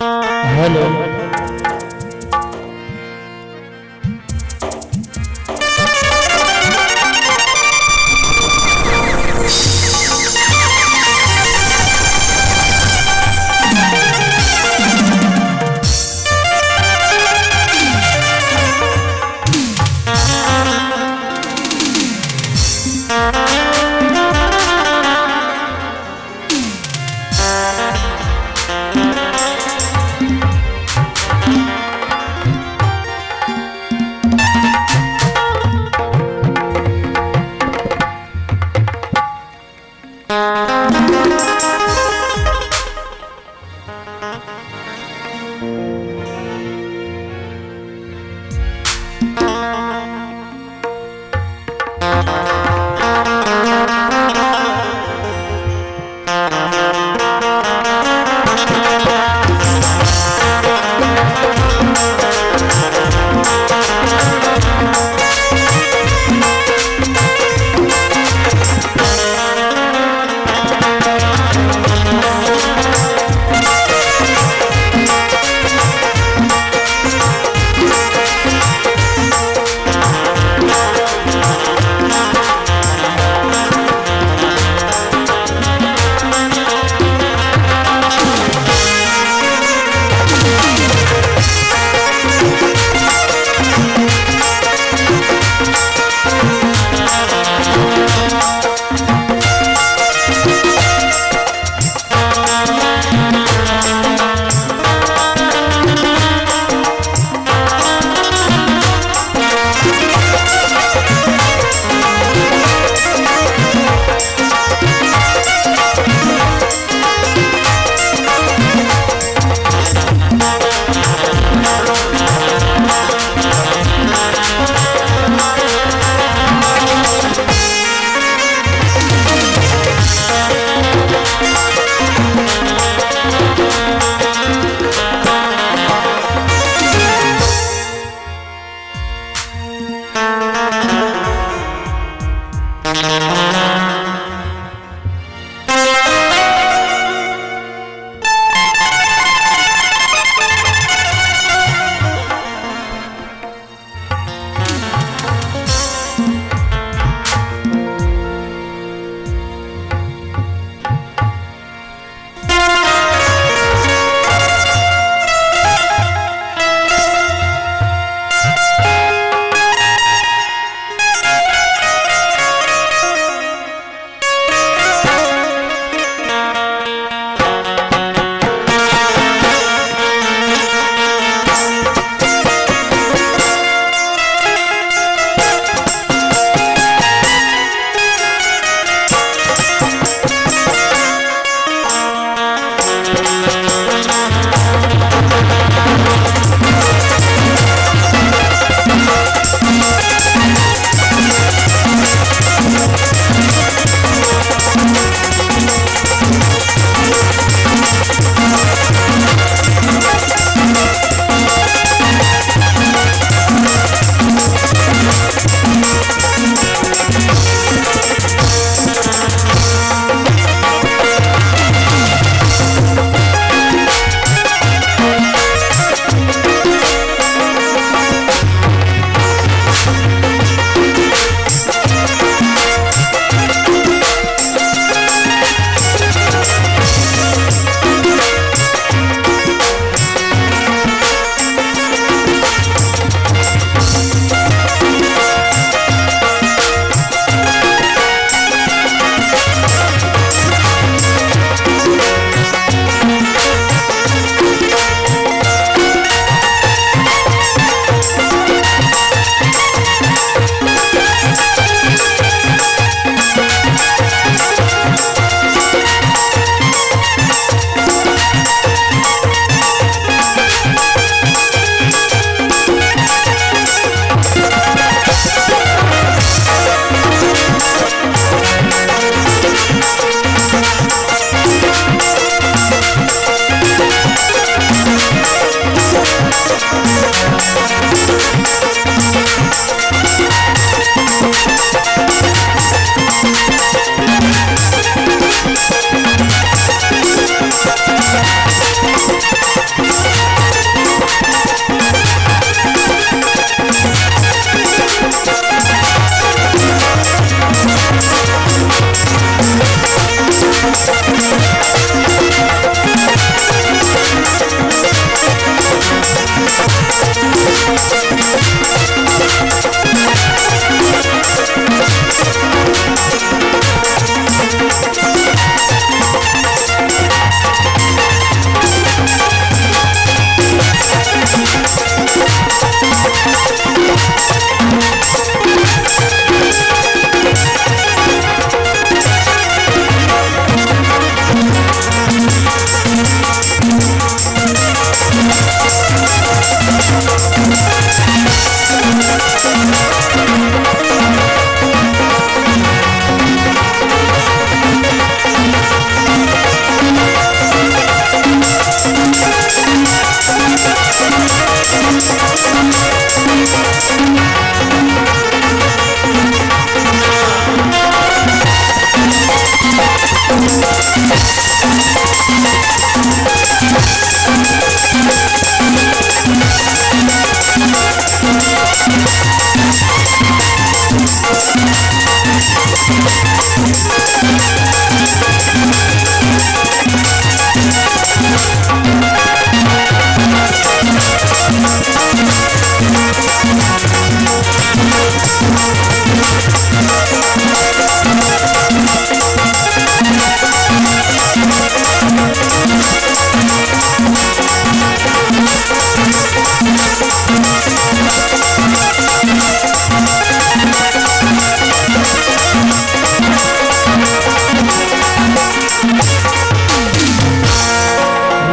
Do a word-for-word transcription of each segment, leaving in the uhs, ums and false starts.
Hello.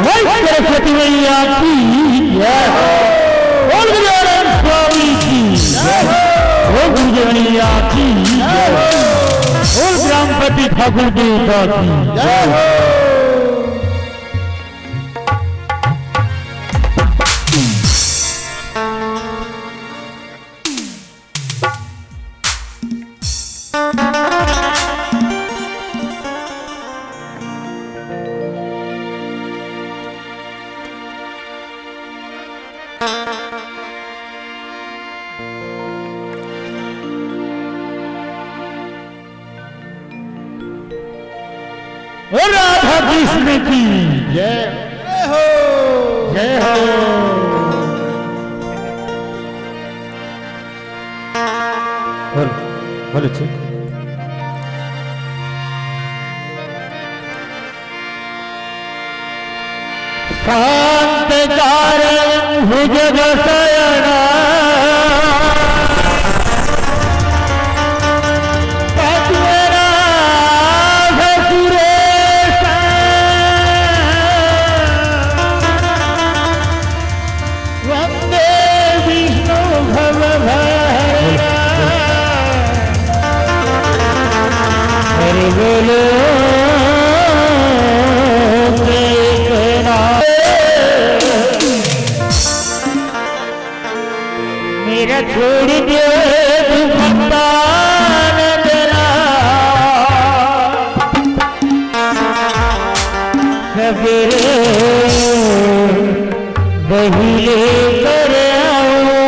बोल सरस्वती मैया की जय। बोल गजानन स्वामी की जय। बोल दुर्गा मैया की जय। बोल ग्रामपति ठाकुर देवता की जय। राधा कृष्ण की जय हो। जय हो। Hello, hello, check. शांतकारं भुजगशयनं पद्मनाभं सुरेशं वंदे विष्णु भवभयहरणं। हरि बोलो प्रेमनाथ। मेरा छोड़ दे दुपट्टा न देना। सवेरे बही लेकर आऊंगी।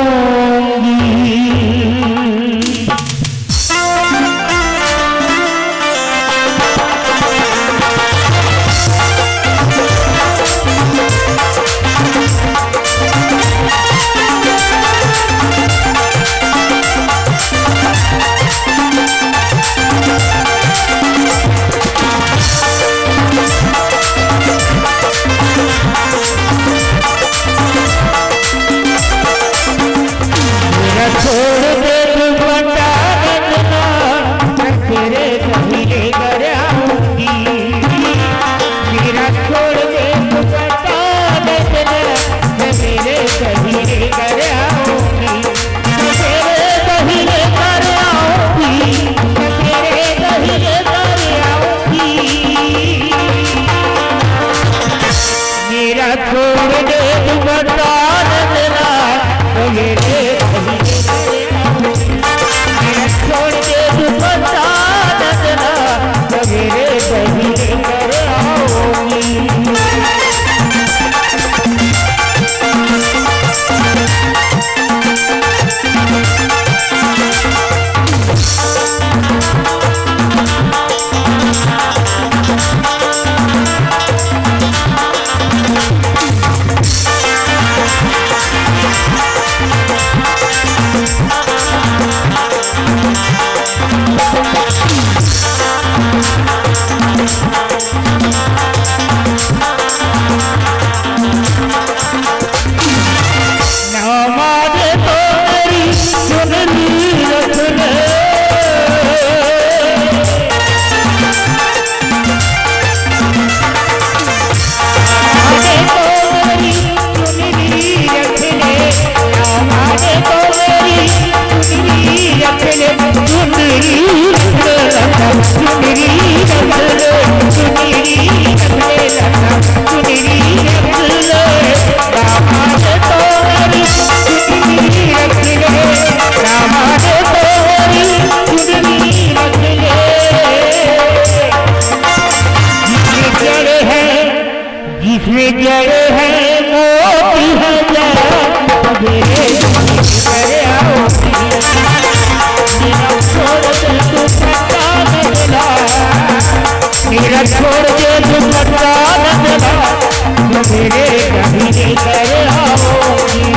जड़ है मोती है जड़, मेरे घर आओगी। मेरा छोड़ दे दुपट्टा न जला, मेरा छोड़ दे दुपट्टा न जला, मेरे घर आओगी।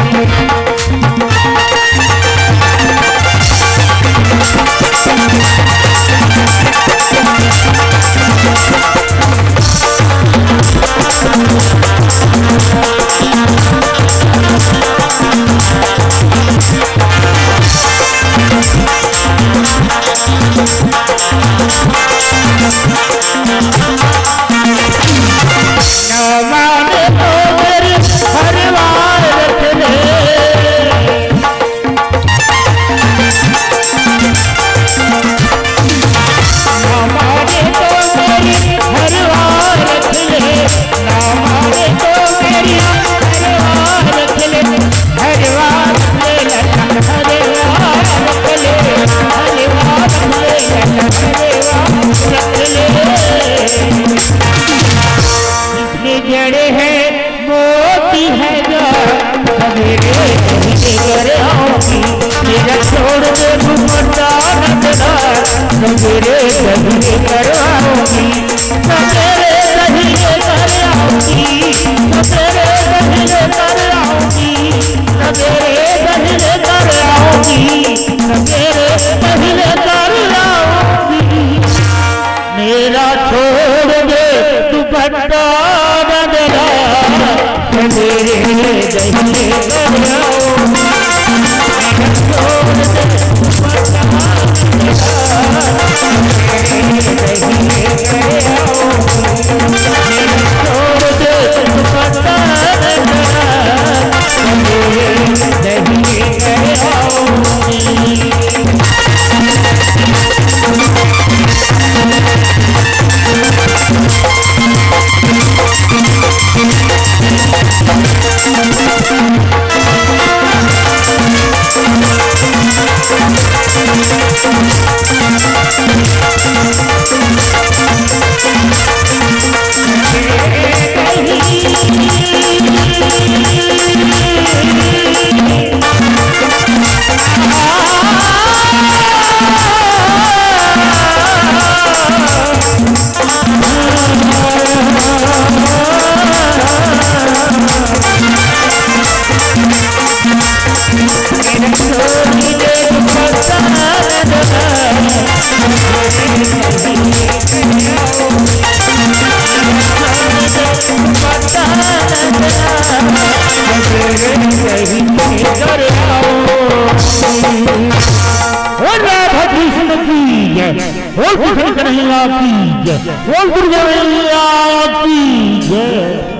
जड़ है मोती है जड़, सवेरे दहिने कर आओगी। मेरा छोड़ दे दुपट्टा न जला, सवेरे दहिने कर आओगी। सवेरे दहिने कर आओगी, सवेरे दहिने कर आओगी, सवेरे दहिने कर आओगी, सवेरे दहिने कर आओगी। मेरा छोड़ दे दुपट्टा बदला, मेरे दहिने कर आओ। मेरा छोड़ दे दुपट्टा बदला, मेरे दहिने कर आओ। मेरा छोड़ दे दुपट्टा बदला, मेरे दहिने कर आओ। बोल राधा कृष्ण की जय, बोल कृष्ण कन्हैया की जय, बोल दुर्गा मैया की जय।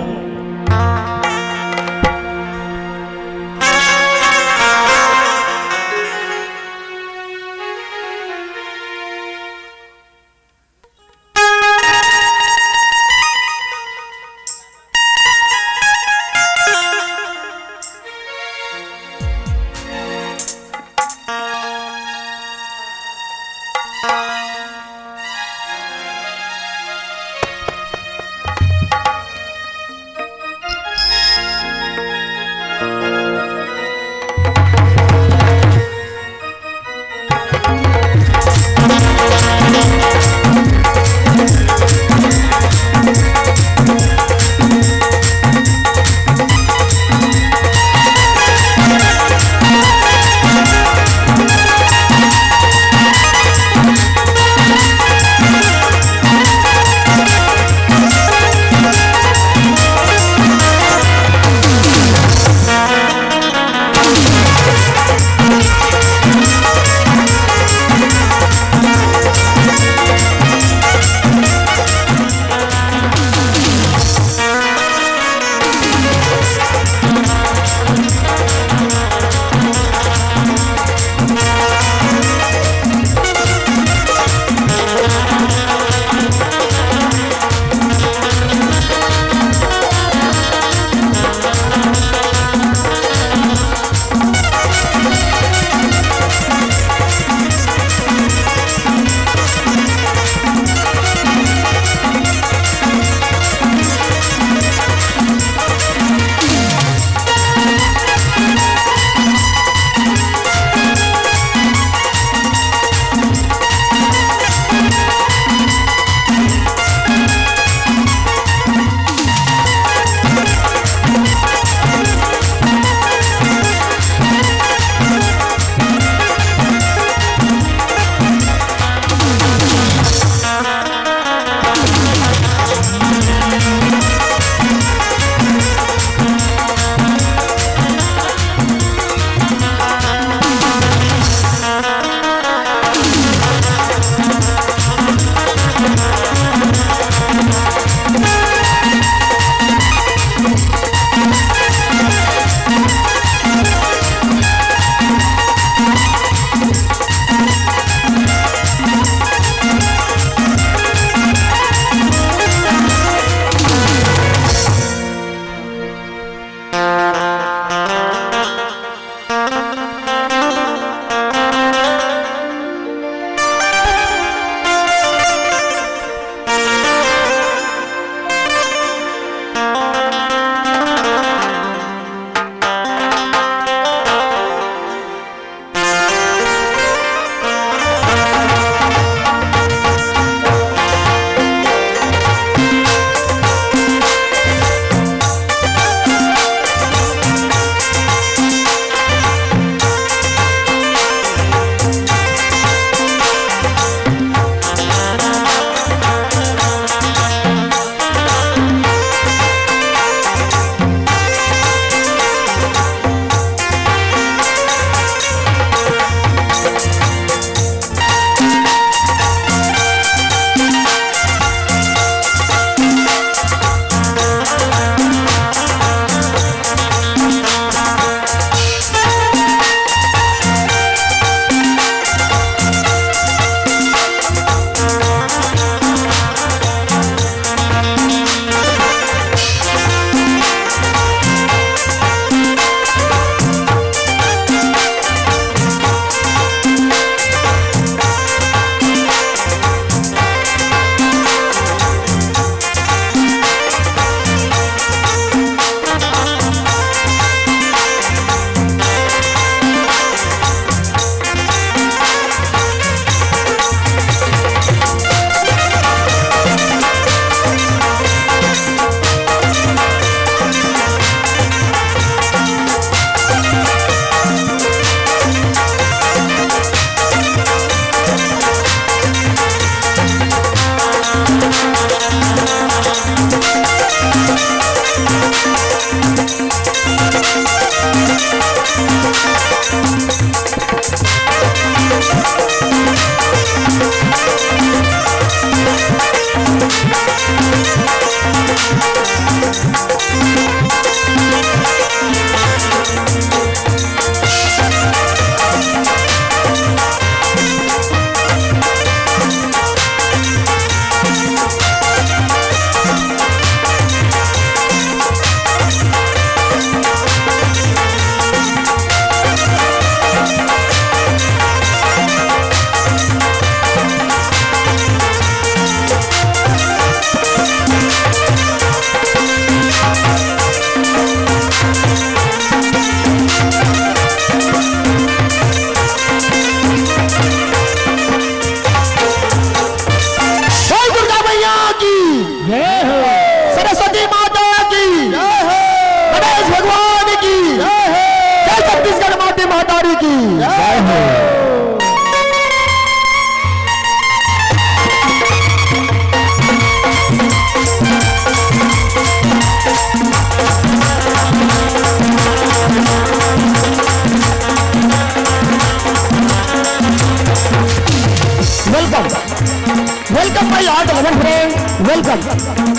All the eleven friends, welcome।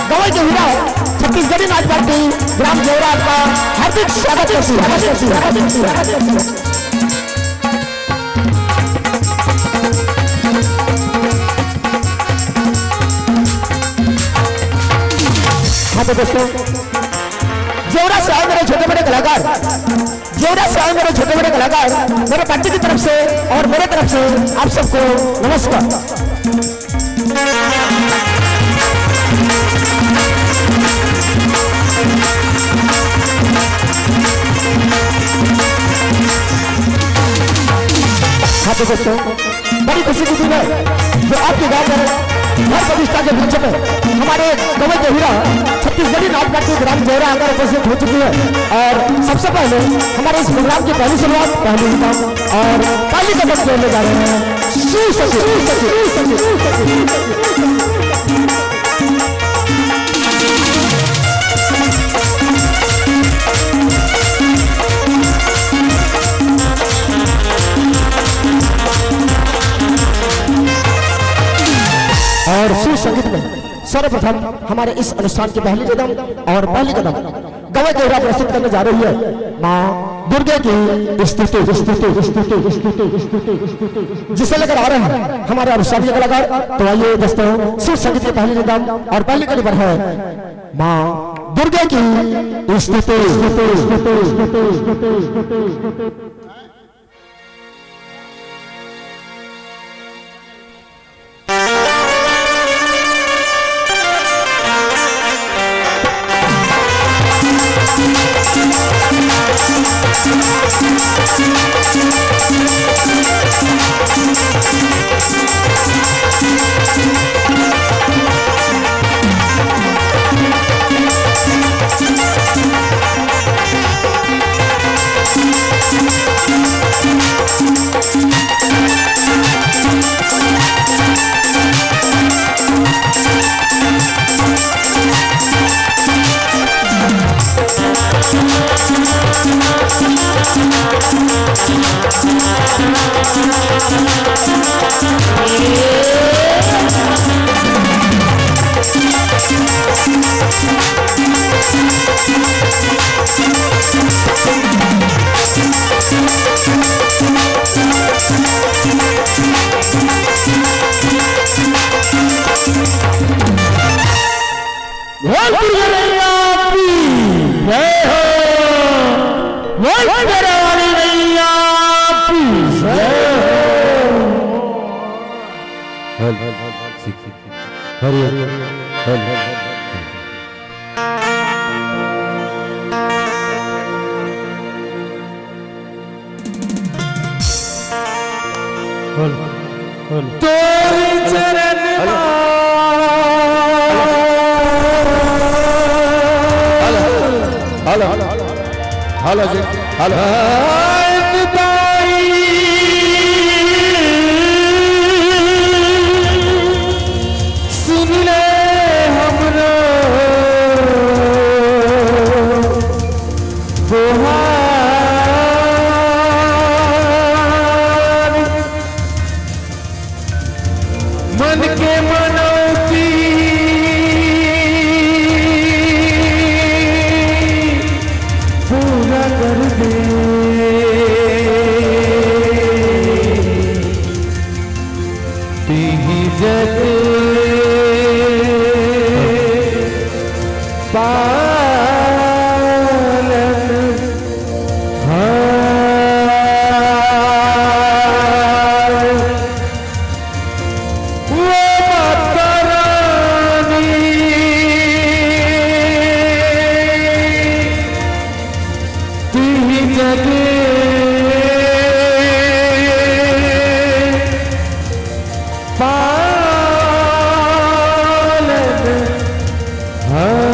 गवई के हीरा छत्तीसगढ़ी नाच पार्टी ग्राम जेवरा आपका हार्दिक स्वागत करती है। हाँ तो दोस्तों, जेवरा से आए मेरे छोटे बड़े कलाकार, जेवरा से आए मेरे छोटे बड़े कलाकार, मेरे पार्टी की तरफ से और मेरे तरफ से आप सबको नमस्कार। हाँ तो दोस्तों, बड़ी खुशी की दिन है जो आपके गांव में घर प्रतिष्ठा के बीच में हमारे गवई के हीरा छत्तीसगढ़ी नाच पार्टी ग्राम जेवरा आकर उपस्थित हो चुकी है। और सबसे पहले हमारे इस प्रोग्राम की पहली शुरुआत, पहली शुरुआत और पहली कदम जोड़ने जा रहे हैं। और सुर संगीत में सर्वप्रथम हमारे इस अनुष्ठान की पहली कदम और पहली कदम गवई के हीरा प्रस्तुत करने जा रही है माँ दुर्गा की स्तुति, स्तुति, स्तुति, स्तुति, स्तुति, स्तुति, जिसे लेकर आ रहे हैं हमारे अनुष्ठानीय कलाकार। तो आइए दोस्तों, सुर संगीत की पहली कदम और पहली कड़ी पर है माँ दुर्गा की स्तुति, स्तुति, स्तुति, स्तुति, स्तुति, स्तुति। बोल दुर्गा मैया की जय हो। बोल शेरावाली मैया की जय हो। हेलो, हरि ओम। हेलो। बोल, बोल। तोर चरण हेलो। हेलो, हेलो, हेलो जी, हेलो। सुन ले हमरो गुहार, मन के मनौती पूरा कर दे। तिही जग पालन हार। वो माता रानी तिही जग पालन हार।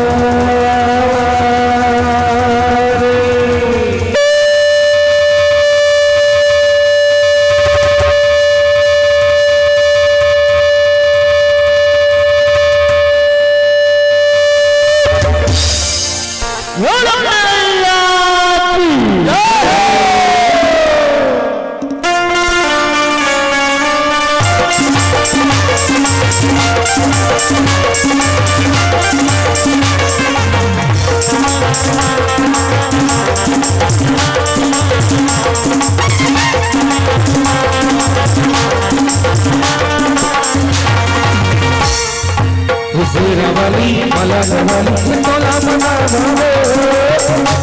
शेरावाली, मलावाली, तोला मनावा वो।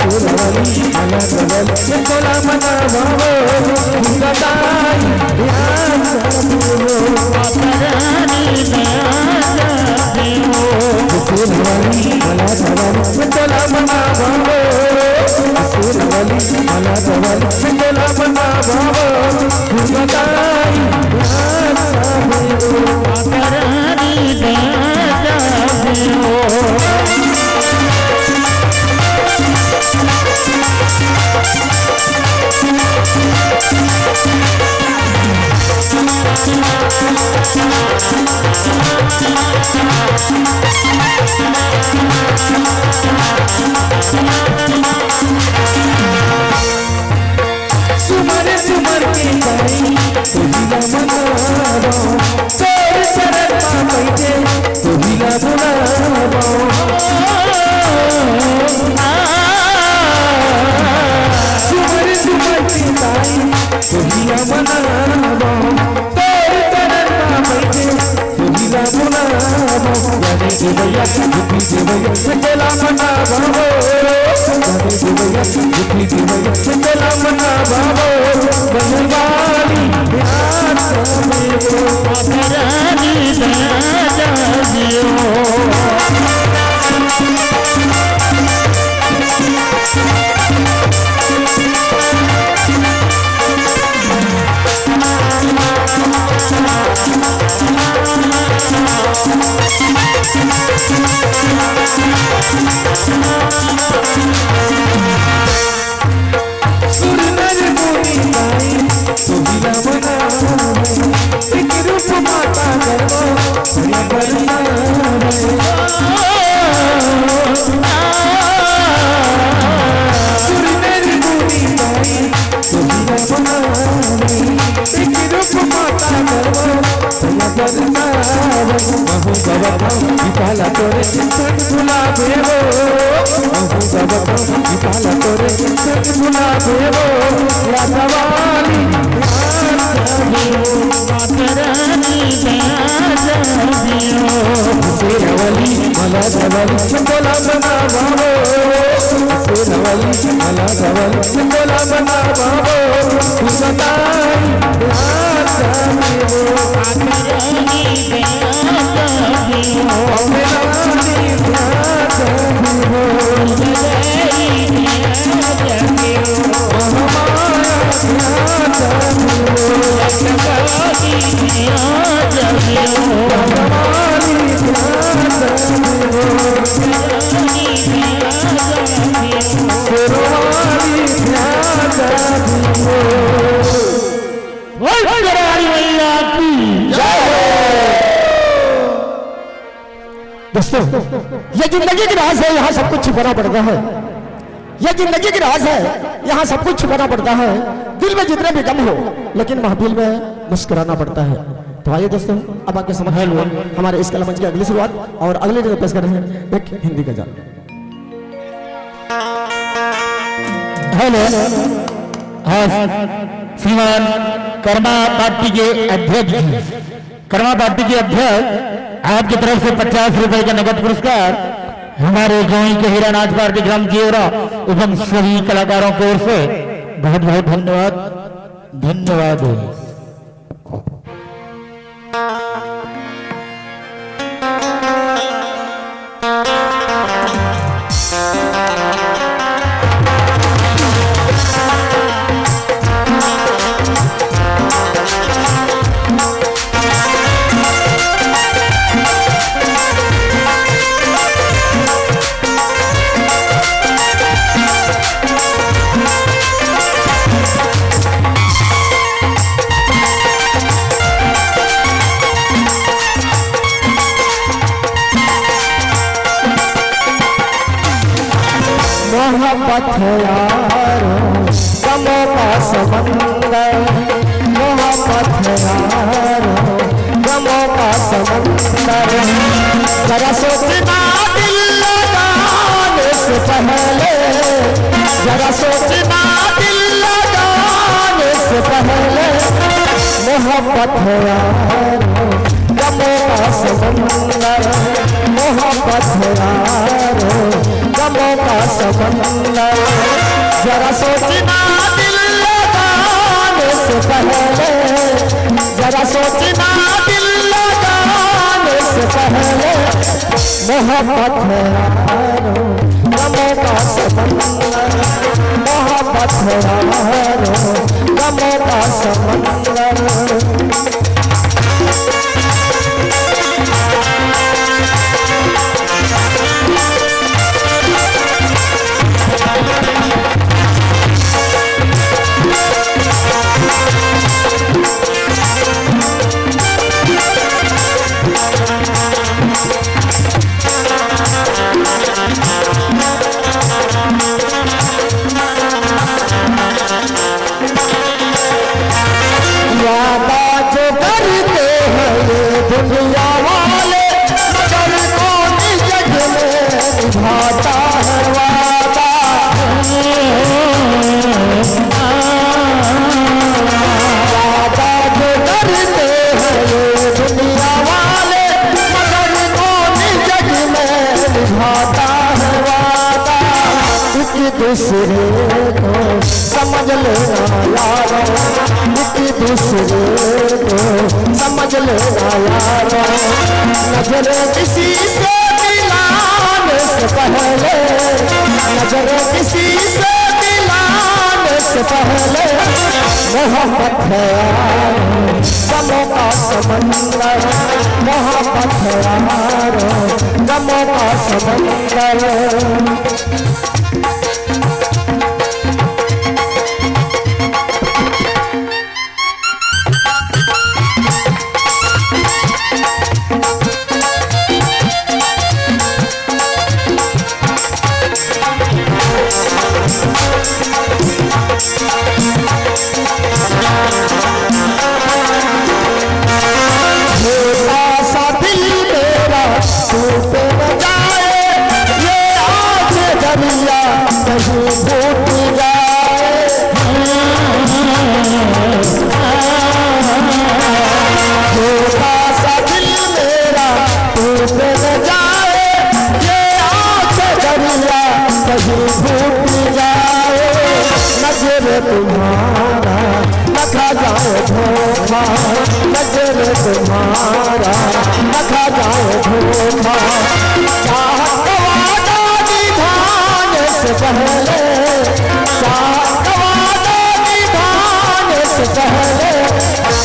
शेरावाली, मलावाली, तोला मनावा वो। दुर्गा दाई, ध्यान से वो। माता रानी, दया से वो। शेरावाली, मलावाली, तोला मनावा वो। शेरावाली, मलावाली, तोला मनावा वो। दुर्गा दाई, ध्यान से वो। माता रानी, दया से वो। सुमर सुमर के गाई, तोहिला मनावा। तोर चरण मा बइठे, तोहिला बुलावा। सुमर सुमर के गाई, तोहिला मनावा। तोर चरण मा बइठे, तोहिला मनावा। यानी देवैया, गोपी देवैया, तोला मनावा वो। यानी देवैया, गोपी देवैया, तोला मनावा वो। बनवाली, प्यार से वो। रानी, दया दियो। सुर नर मुनि गाई, तोहिला मनावे। एक रूप माता गरवा, भैया बरसावे। सुर नर मुनि गाई, तोहिला मनावे। एक रूप माता गरवा, भैया बरसावे। महू गवत विपाला तोरे संग बुलावे वो। महू गवत विपाला तोरे संग बुलावे वो। राजवाली, राजवाली। माता रानी, राजवाली। शेरावाली, मलावाली, तोला मनावा वो। शेरावाली, मलावाली, तोला मनावा वो। तू सताई, राजवाली वो। बोल शेरावाली मैया की जय। दोस्तों, ये जिंदगी की राज है, यहाँ सब कुछ छिपाना पड़ता है। ये जिंदगी की राज है, यहाँ सब कुछ छिपाना पड़ता है। दिल में जितने भी गम हो, लेकिन महफिल में मुस्कुराना पड़ता है। तो आइए दोस्तों, अब आपके समक्ष हमारे इस कला मंच की अगली शुरुआत और अगले दिन पेश कर रहे हैं एक हिंदी गजल। हेलो, हाँ, श्रीमान कर्मा पार्टी के अध्यक्ष जी, कर्मा पार्टी के अध्यक्ष, आपकी तरफ से पचास रुपए का नगद पुरस्कार हमारे जोई के हीरा नाच पार्टी ग्राम जीवरा एवं सभी कलाकारों की ओर से बहुत बहुत धन्यवाद, धन्यवाद। मोहब्बत है यारो, गमों का समंदर। मोहब्बत है यारो, गमों का समंदर। जरा सोचना दिल लगाने से पहले, जरा सोचना दिल लगाने से पहले। मोहब्बत है यारो, गमों का समंदर। हजारों गमों का समंदर। जरा सोचना दिल लगाने से पहले, जरा सोचना दिल लगाने से पहले। मोहब्बत है यारो गमों का समंदर, मोहब्बत है यारो गमों का समंदर। वादा जो करते हैं ये दुनिया वाले, मगर कौन जग में निभाता है वादा। वादा जो करते हैं ये दुनिया वाले, मगर कौन जग में निभाता है वादा। एक दूसरे को समझ लेना यारो, एक दूसरे को समझ लेना यारो। नजर किसी से मिलाने से पहले, नजर किसी से मिलाने से पहले। मोहब्बत है यारो गमों का समंदर, मोहब्बत है यारो गमों का समंदर। छोटा सा दिल मेरा टूट न जाए, ये आंखें दरिया कहीं फूट जाए। छोटा सा दिल मेरा टूट न जाए, ये आंखें दरिया कहीं फूट जाए। नजर तुम्हारा न खा जाए धोखा, नजर तुम्हारा न खा जाए धोखा। चाहत का वादा निभाने से पहले, चाहत का वादा निभाने से पहले।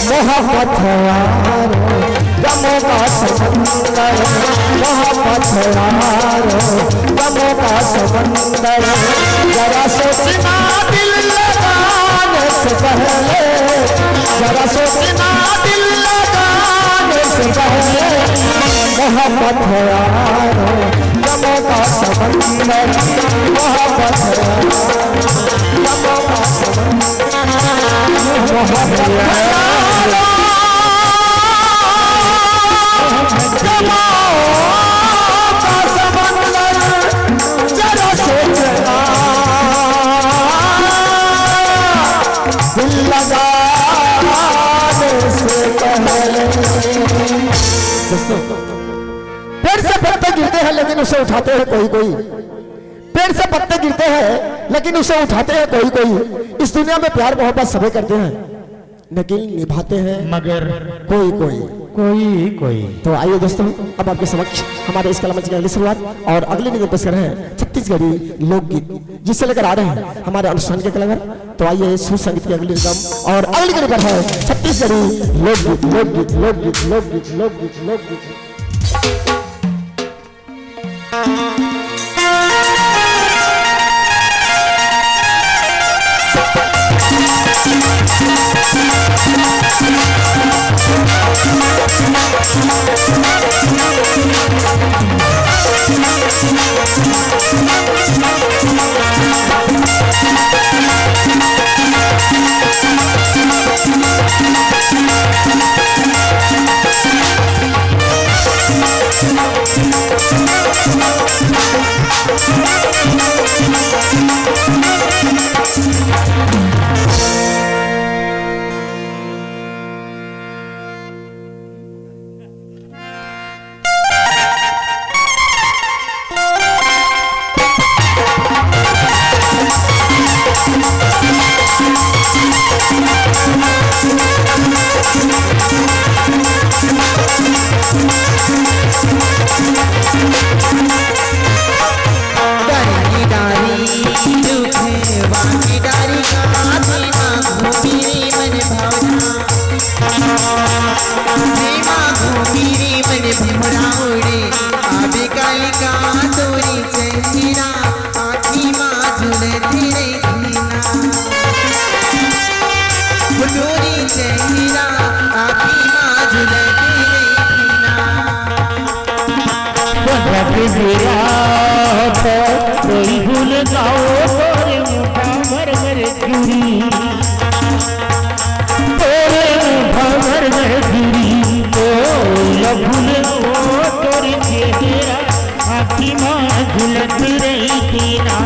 मोहब्बत है यारो गमों का समंदर, मोहब्बत है यारो गमों का समंदर। जरा सोचना दिल लगाने से पहले, जरा सोचना दिल लगाने से पहले। मोहब्बत है यारो गमों का समंदर, मोहब्बत है यारो गमों का समंदर। मोहब्बत है यारो गमों का समंदर। जरा सोचना दिल लगाने से पहले। दोस्तों, पेड़ से पत्ते गिरते हैं लेकिन उसे उठाते हैं कोई कोई। पेड़ से पत्ते गिरते हैं लेकिन उसे उठाते हैं कोई कोई। इस दुनिया में प्यार मोहब्बत सभी करते हैं, लेकिन निभाते हैं मगर कोई कोई। कोई कोई। तो आइए दोस्तों, अब आपके समक्ष हमारे इस कला मंच की अगली शुरुआत और अगली नजर पेश कर रहे हैं छत्तीसगढ़ी लोकगीत, जिससे लेकर आ रहे हैं हमारे अनुष्ठान के कलाकार। तो आइए, सुर संगीत की अगली रिदम और अगली कड़ी पर है छत्तीसगढ़ी लोकगीत, लोकगीत, लोकगीत, लोकगीत, लोकगीत, लोकगीत। तेरा तो कोई भूल जाओ तोरे मुठा भर भर चूड़ी, तोरे मुठा भर भर चूड़ी, तो या भूल जाओ तोरे चेहरा आँखी मा झुलत रही तेरा,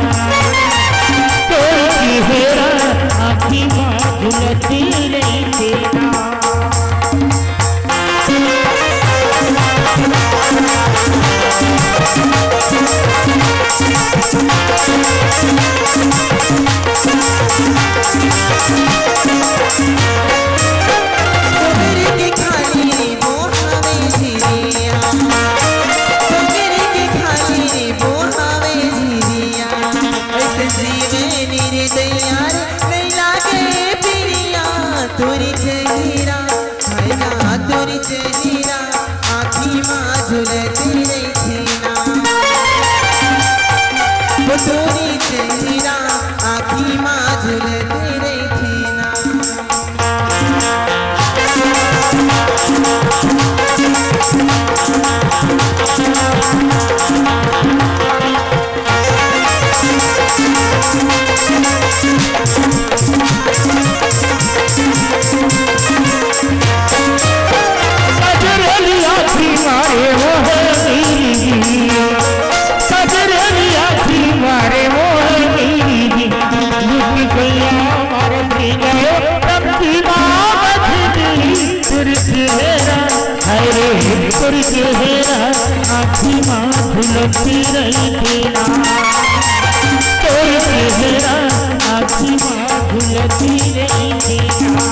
तोरे चेहरा आँखी मा झुलत रही तेरा। तोहरे के खाली बोहावे झिरिया, तोहरे के खाली बोहावे झिरिया, ऐसे जीवे निरदैया रे, नहीं लागे पिरिया तोरी चेहरा, हाय ना तोरी चेहरा, आँखी मा झुलत रहिथे ना। वो तोरी चेहरा, आँखी मा झुलत रहिथे ना। नजरेली आँखी मारे वो है नीली, नजरेली आँखी मारे वो है नीली, लुट गया मार दी गए रब्बी माँ बजनी, तुर चेहरा, अरे तुर चेहरा, आँखी माँ झुलती रही तेरा, तुर चेहरा, आँखी माँ झुलती रही तेरा।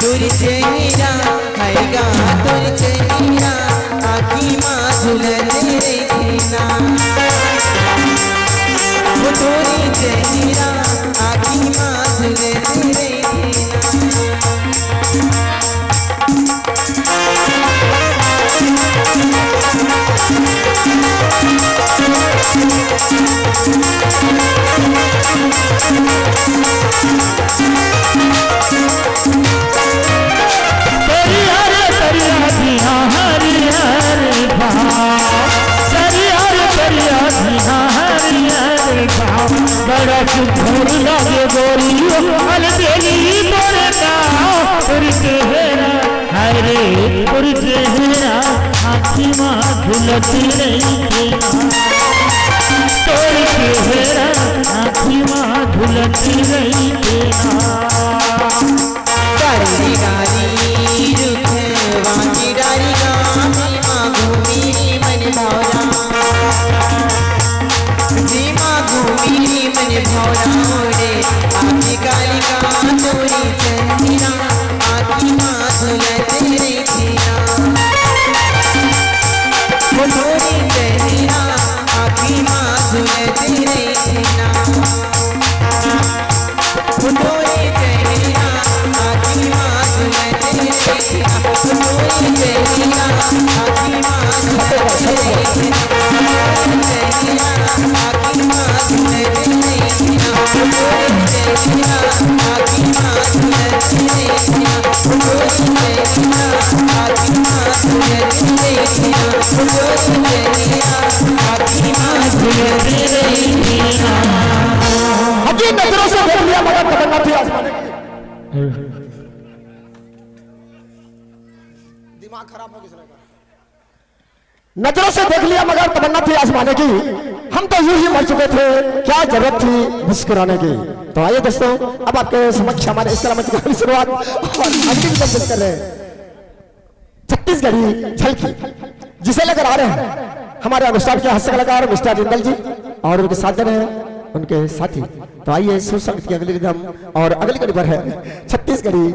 तोर चेहरा, हैगा तोर चेहरा, आँखी मा झुलत रहिथे ना। वो तोर चेहरा, आँखी मा झुलत रहिथे ना। करिया रे करिया जिया हरियर घास, करिया रे करिया जिया हरियर घास, बड़ा सुंदर लागे गोरी, अलबेली तोर नाव, तोर चेहरा, हाय रे, तोर चेहरा, आँखी मा झुलत रहिथे ना, तोर चेहरा, आँखी मा झुलत रहिथे ना। डारी डारी रुखवा के डारी गाँव में माँ घूमी रे मन भौरा। जी माँ घूमी रे मन भौरा रे। आके काली का तोरी चंदिरा। आँखी मा झुलत रहिथे ना। वो तोरी चंदिरा। आँखी मा झुलत रहिथे ना। हाँ जी, नजरों से देख लिया मगर तमन्ना थी आजमाने की। दिमाग खराब हो गया। नजरों से देख लिया मगर तमन्ना थी आजमाने की। हम तो यूं ही मर चुके थे, क्या जरूरत थी मुस्कुराने की। तो आइए दोस्तों, अब आपके समक्ष हमारे इस कला मंच की शुरुआत और अगली भी पेश कर रहे हैं। छत्तीसगढ़ी झलकी, जिसे लेकर आ रहे हैं हमारे अनुष्ठान के हास्य कलाकार मिस्टर जिंदल जी और उनके साथ रहे उनके साथी। तो आइए, सुर संगीत की अगली रिदम और अगली कड़ी पर है छत्तीसगढ़ी।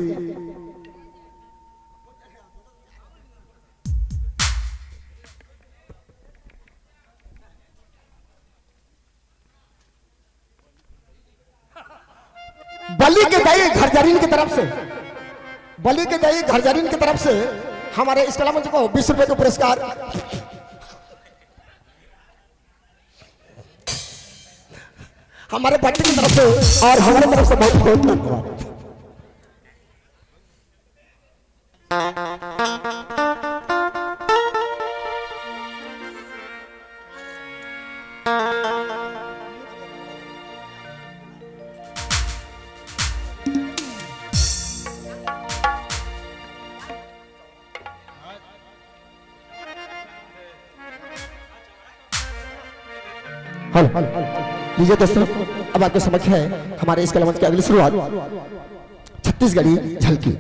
दाई घरजरीन की तरफ से, बलि के दाई घरजरीन की तरफ से हमारे इस कला मंच को बीस रुपए का पुरस्कार, हमारे पार्टी की तरफ से और हमारे तरफ से बहुत बहुत धन्यवाद। हेलो, लीजिए दोस्तों, अब आपके समक्ष है हमारे इस कला मंच की अगली शुरुआत, छत्तीसगढ़ी झलकी।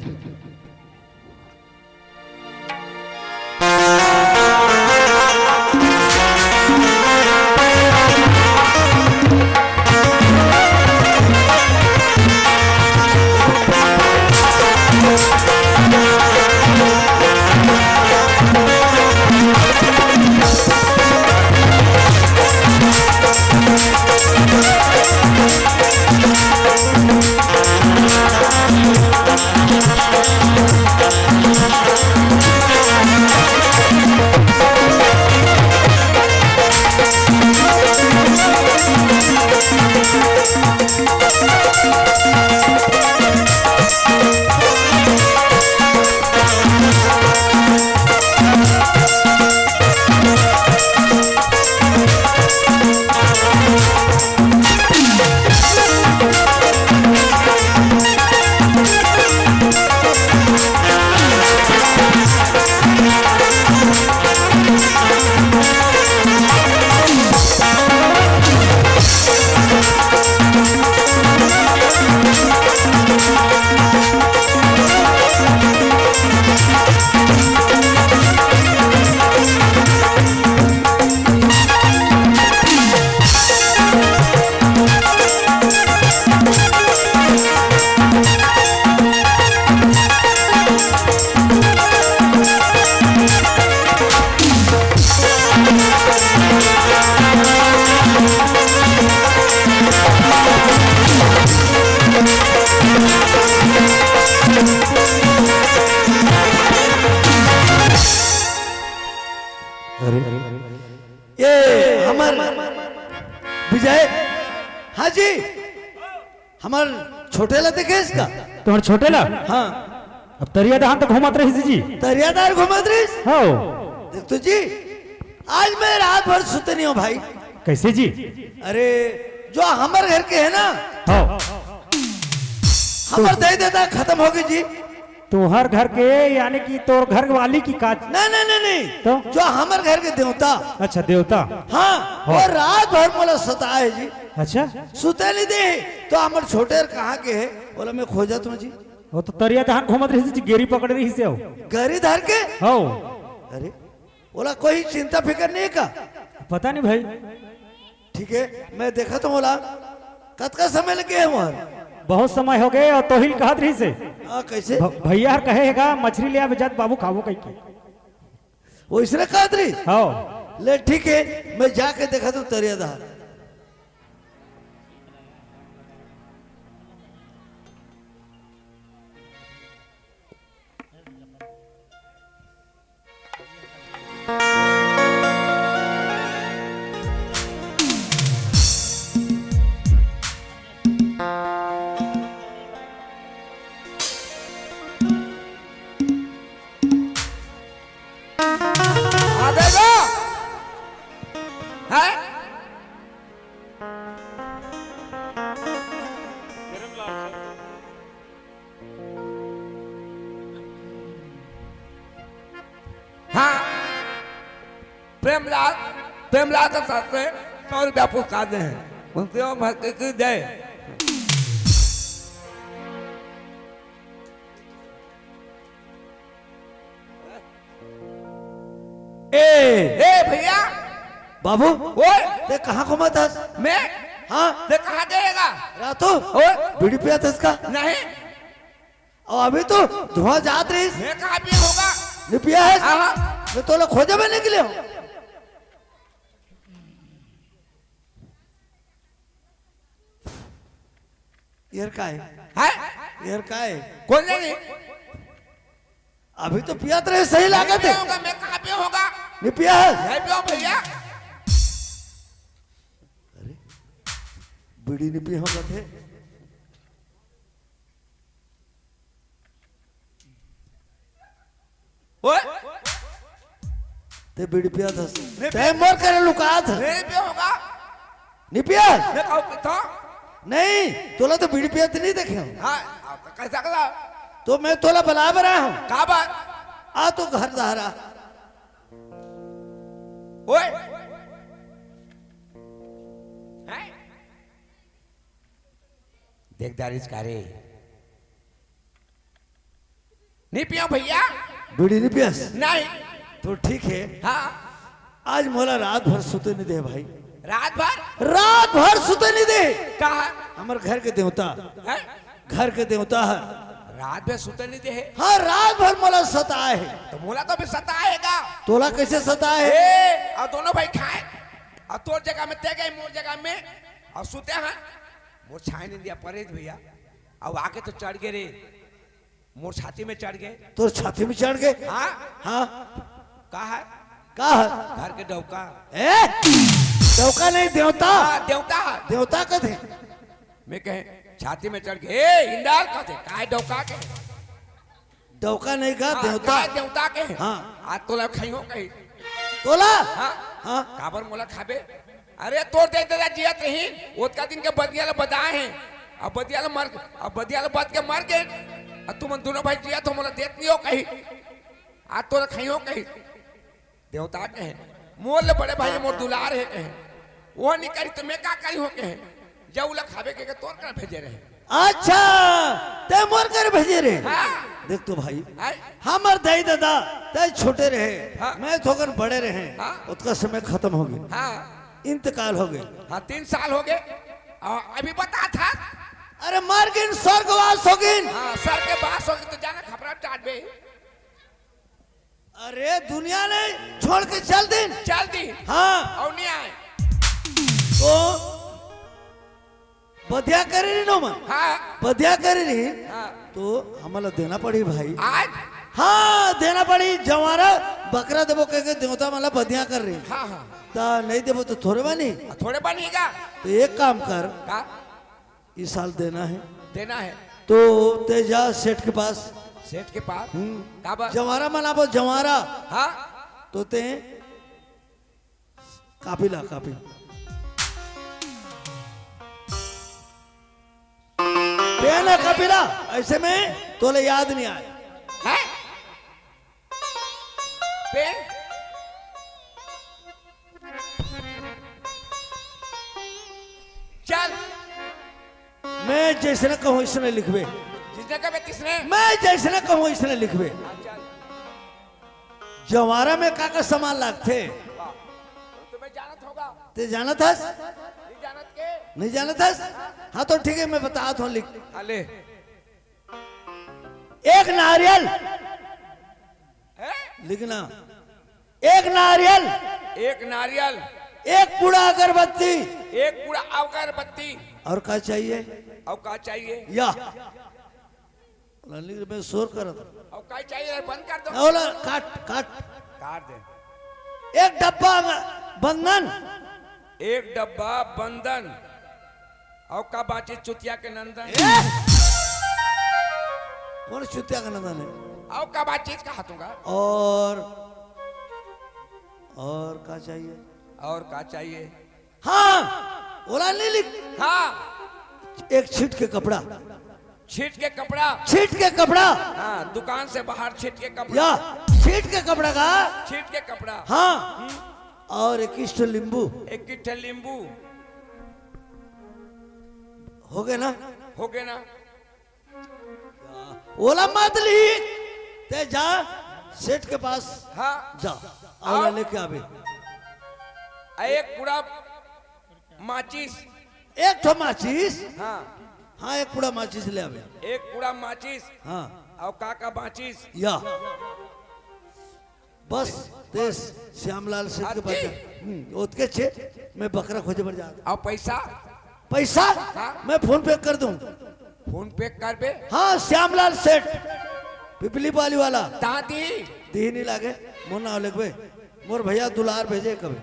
अरे, ये हमर विजय, हाँ जी, हमर छोटे ला देखे इसका। तुम्हारे छोटे ला? हाँ। अब तरिया दहान तो घूमत रहिस जी। तरिया दहान घूमत रहिस? हाँ। देख तो जी, आज मैं रात भर सुते नहीं हूँ भाई। कैसे जी? अरे, जो हमर घर के है ना, हाँ। हमर दई ददा खतम हो गई जी। तुम्हार घर के, यानी कि तोर घर वाली की काज? नहीं, नहीं, नहीं, नहीं। तो? जो हमर घर के देवता। अच्छा, देवता। हाँ, हाँ। वो रात भर मोला सताए जी। अच्छा। सुते नहीं दे, तो हमर छोटे कहाँ के है? बोला, मैं खोजत हूँ जी। वो तो तरिया दहान घूमत रहिस जी, गेरी पकड़े रहिस हो। गेरी धर के? हाँ। अरे, बोला, कोई चिंता फिकर नहीं का? पता नहीं भाई। ठीक है, मैं देखत हूँ, बोला, कतका समय लगे है वहाँ? बहुत समय हो गए, और तोहिल कहत रहिस हे। हाँ, कैसे? भ-, भैया हर कहे हे गा, मछरी ले आवे जात बाबू खाबो कहिके। वो इसने कहत रहिस? हाँ। ले, ठीक है, मैं जाके देखत हूँ तरिया दहान। आ जाएगा। हैं? हाँ, प्रेमलाल, प्रेमलाल के साथ से सौ रुपया पुरस्कार दे हैं। उनसे हम हक की जय। ए, ए भैया। बाबू, ओए। ते कहाँ घूमत हस? मैं? हाँ। ते कहाँ जाएगा? रातू? ओए। बीड़ी पियत हस का? नहीं। और अभी तो धुआं जात रहिस। मैं कहाँ पिए होगा? नहीं पिया है? हाँ, हाँ। मैं तोला खोजे में निकले हूँ। यार का है? हैं? यार, काय? कोन नहीं? अभी तो पियात रहे, सही लागत हे। होगा, मैं कहाँ पे होगा? नहीं पिया हे? नहीं पियो भैया। अरे, बीड़ी नहीं पिया होगा थे? ओए, ते बीड़ी पियात हस। नहीं ते पिया। मोर करे लुकात हे। नहीं पियो होगा। नहीं पिया? मैं कहूँ तो? नहीं, तोला तो बीड़ी पियात नहीं देखे हूँ। हाँ, आप तो कह सकता। तो मैं तोला बला बरा हूँ। का बात? आ तो घर धारा। ओए। हैं? देख दारिस का रे। नहीं पियो भैया। बीड़ी नहीं पियस? नहीं। तो ठीक हे। हाँ। आज मोला रात भर सुते नहीं दे भाई। रात भर? रात भर सुते नहीं दे। कहा? हमर घर के देवता। हैं? घर के देवता हे। रात भर सुते नहीं दे हे? हाँ, रात भर मोला सताए हे। तो मोला तो भी सताएगा। तोला कैसे सताए हे? ए, अउ दोनों भाई खाए, अउ तोर जगह में ते गए, मोर जगह में, अउ सुते हे। मोर छाए नहीं दिया परेज भैया। अउ आके तो चढ़ गे रे। मोर छाती में चढ़ गे। तोर छाती में चढ़ गे? हाँ। हाँ। का हे? का हे? घर के डौका। ए? डौका नहीं, देवता। हाँ, देवता। देवता कथे। मैं कहे, छाती में चढ़ गे, ए, इंदार कथे, काय डौका के? डौका नहीं का, हाँ, देवता। काय देवता के? हाँ। आज तोला खइहो कही। तोला? हाँ। हाँ। काबर मोला खाबे? अरे तोर देख दादा जियत रही, ओतका दिन के बदिया ल बदाए हे। अब बदिया ल मर, अब बदिया ल बद के मर गे। अब तुमन दोनों भाई जियत हो, मोला देत नहीं हो कही। आज तोला खइहो कही। देवता कहे, मोर ले बड़े भाई मोर दुलार हे कहे। वो नहीं करी तो मैं का करी हो कहे। जब उला खाबे के, के तोर कर भेजे रहे। अच्छा, ते मोर कर भेजे रहे। हाँ। देख तो भाई, हैं? हमर दाई दादा, ते छोटे रहे, हाँ। मैं थोकन बड़े रहे, हाँ। ओतका समय खत्म हो गे, हाँ। इंतकाल हो गे। हाँ, तीन साल हो गे। अउ अभी बता था। अरे मर गिन, स्वर्गवास हो गिन। हाँ, स्वर्ग के बास हो गिन तो जाना खपरा टाट बे। अरे दुनिया नहीं छोड़ के चल दिन। चल दिन। हाँ। अउ नहीं आए। तो बदिया करे रहिन ओमन। हाँ। बदिया करे रहिन। हाँ। तो हमला देना पड़ी भाई। आज? हाँ, देना पड़ी। जवारा बकरा देबो कह के देवता मन ला बदिया करे रहिन। हाँ, हाँ। त नहीं देबो तो थोड़े बानी। हाँ, थोड़े बानी का? तो एक काम कर। का? इस साल देना हे। देना हे। तो ते जा सेठ के पास। सेठ के पास? हम्म। काबर? जवारा मनाबो, जवारा। हाँ? तो ते कापी ला, कापी। पेन हे कापी ला, ऐसे में तोले याद नहीं आए। हैं? पेन? चल। मैं जैसने कहूँ, इसने लिखबे। जिसने कहे, किसने? मैं जैसने कहूँ, इसने लिखबे। हाँ, चल। जवारा में का का सामान लागथे? वाह। तो मैं जानत होगा। ते जानत हस? नहीं जानत के? नहीं जानत हस? हाँ, तो ठीक हे, मैं बतात हूँ, लिख। हाँ, ले। एक नारियल। हैं? लिखना। एक नारियल। एक नारियल। एक पुड़ा अगरबत्ती। एक पुड़ा अगरबत्ती। और का चाहिए? और का चाहिए? या। बोला, "नहीं, मैं शोर करत हूँ।" और का चाहिए? बंद कर दो। बोला, "काट, काट।" काट दे। एक डब्बा बंदन। एक डब्बा बंदन। और का बाचिस चुतिया के नंदन? ए? कौन चुतिया का नंदन है? और का बाचिस कहा दूंगा? और, और का चाहिए? और का चाहिए? हाँ, ओला नहीं लिख। हाँ। एक छीट के कपड़ा। छीट के कपड़ा। छीट के कपड़ा। हाँ, दुकान से बाहर छीट के कपड़ा। या, छीट के कपड़ा का। छीट के कपड़ा। हाँ। हम्म। और एक किस्टो लींबू। एक किस्टो लींबू। हो गए ना? हो गए ना? ओला मत लिख, ते जा सेठ के पास। हाँ। जा, और और? लेके आबे। आ, एक पूरा माचिस। एक ठो माचिस? हाँ। हाँ, एक पूरा माचिस ले आबे। एक पूरा माचिस। हाँ। और का का माचिस? या। बस, ते श्यामलाल सेठ के पास जा। हम्म, ओतके छे, मैं बकरा खोजे बर जात। और पैसा? पैसा? हाँ। मैं फोन पे कर दूं। फोन पे करबे। हाँ, श्यामलाल सेठ, पिपली पाली वाला। तहाँ दी। दी नहीं लागे, मोर नाव लिखबे। मोर भैया दुलार भेजे कभी।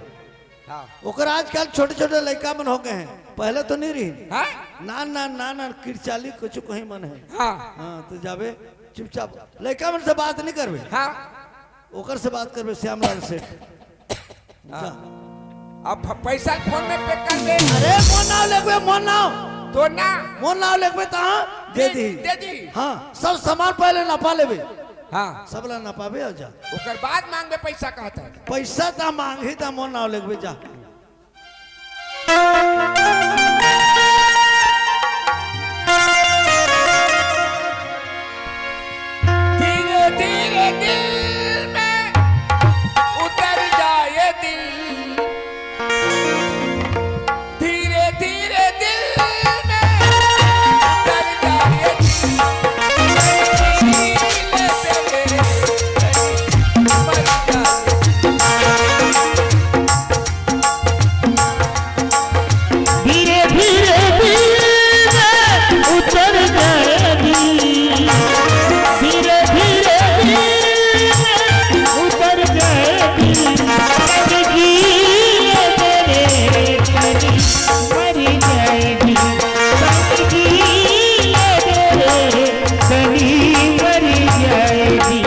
हाँ। ओकर आजकल छोटे-छोटे लइका मन हो गए हैं, पहले तो नहीं रही। हाँ? नान, नान, नान, नान, किरचाली कुछ कहीं मन है। हाँ। हाँ, तो जाबे चुपचाप, लइका मन से बात नहीं करबे। हाँ। ओकर से बात करबे, श्यामलाल सेठ। हाँ। जा। अब फ-, पैसा फोन में पे कर दे। अरे, मोर नाव लिखबे, मोर नाव। तोर ना। मोर नाव लिखबे, तहाँ दे दे, दी। दे दी। हाँ, सब सामान पहले नपा लेबे। हाँ। सब ला नपाबे, अउ जा। ओकर बाद मांगबे पैसा, कहत हे। पैसा त मांगही, त मोर नाव लिखबे, जा। धीरे धीरे दिल में उतर जाए दिल, धीरे धीरे दिल में उतर जाए दिल, दिल से मर जाए। धीरे धीरे दिल में उतर जाएगी, धीरे धीरे दिल में उतर जाएगी। बंदगी ये तेरे करीब मर जाएगी, बंदगी ये तेरे करीब मर जाएगी।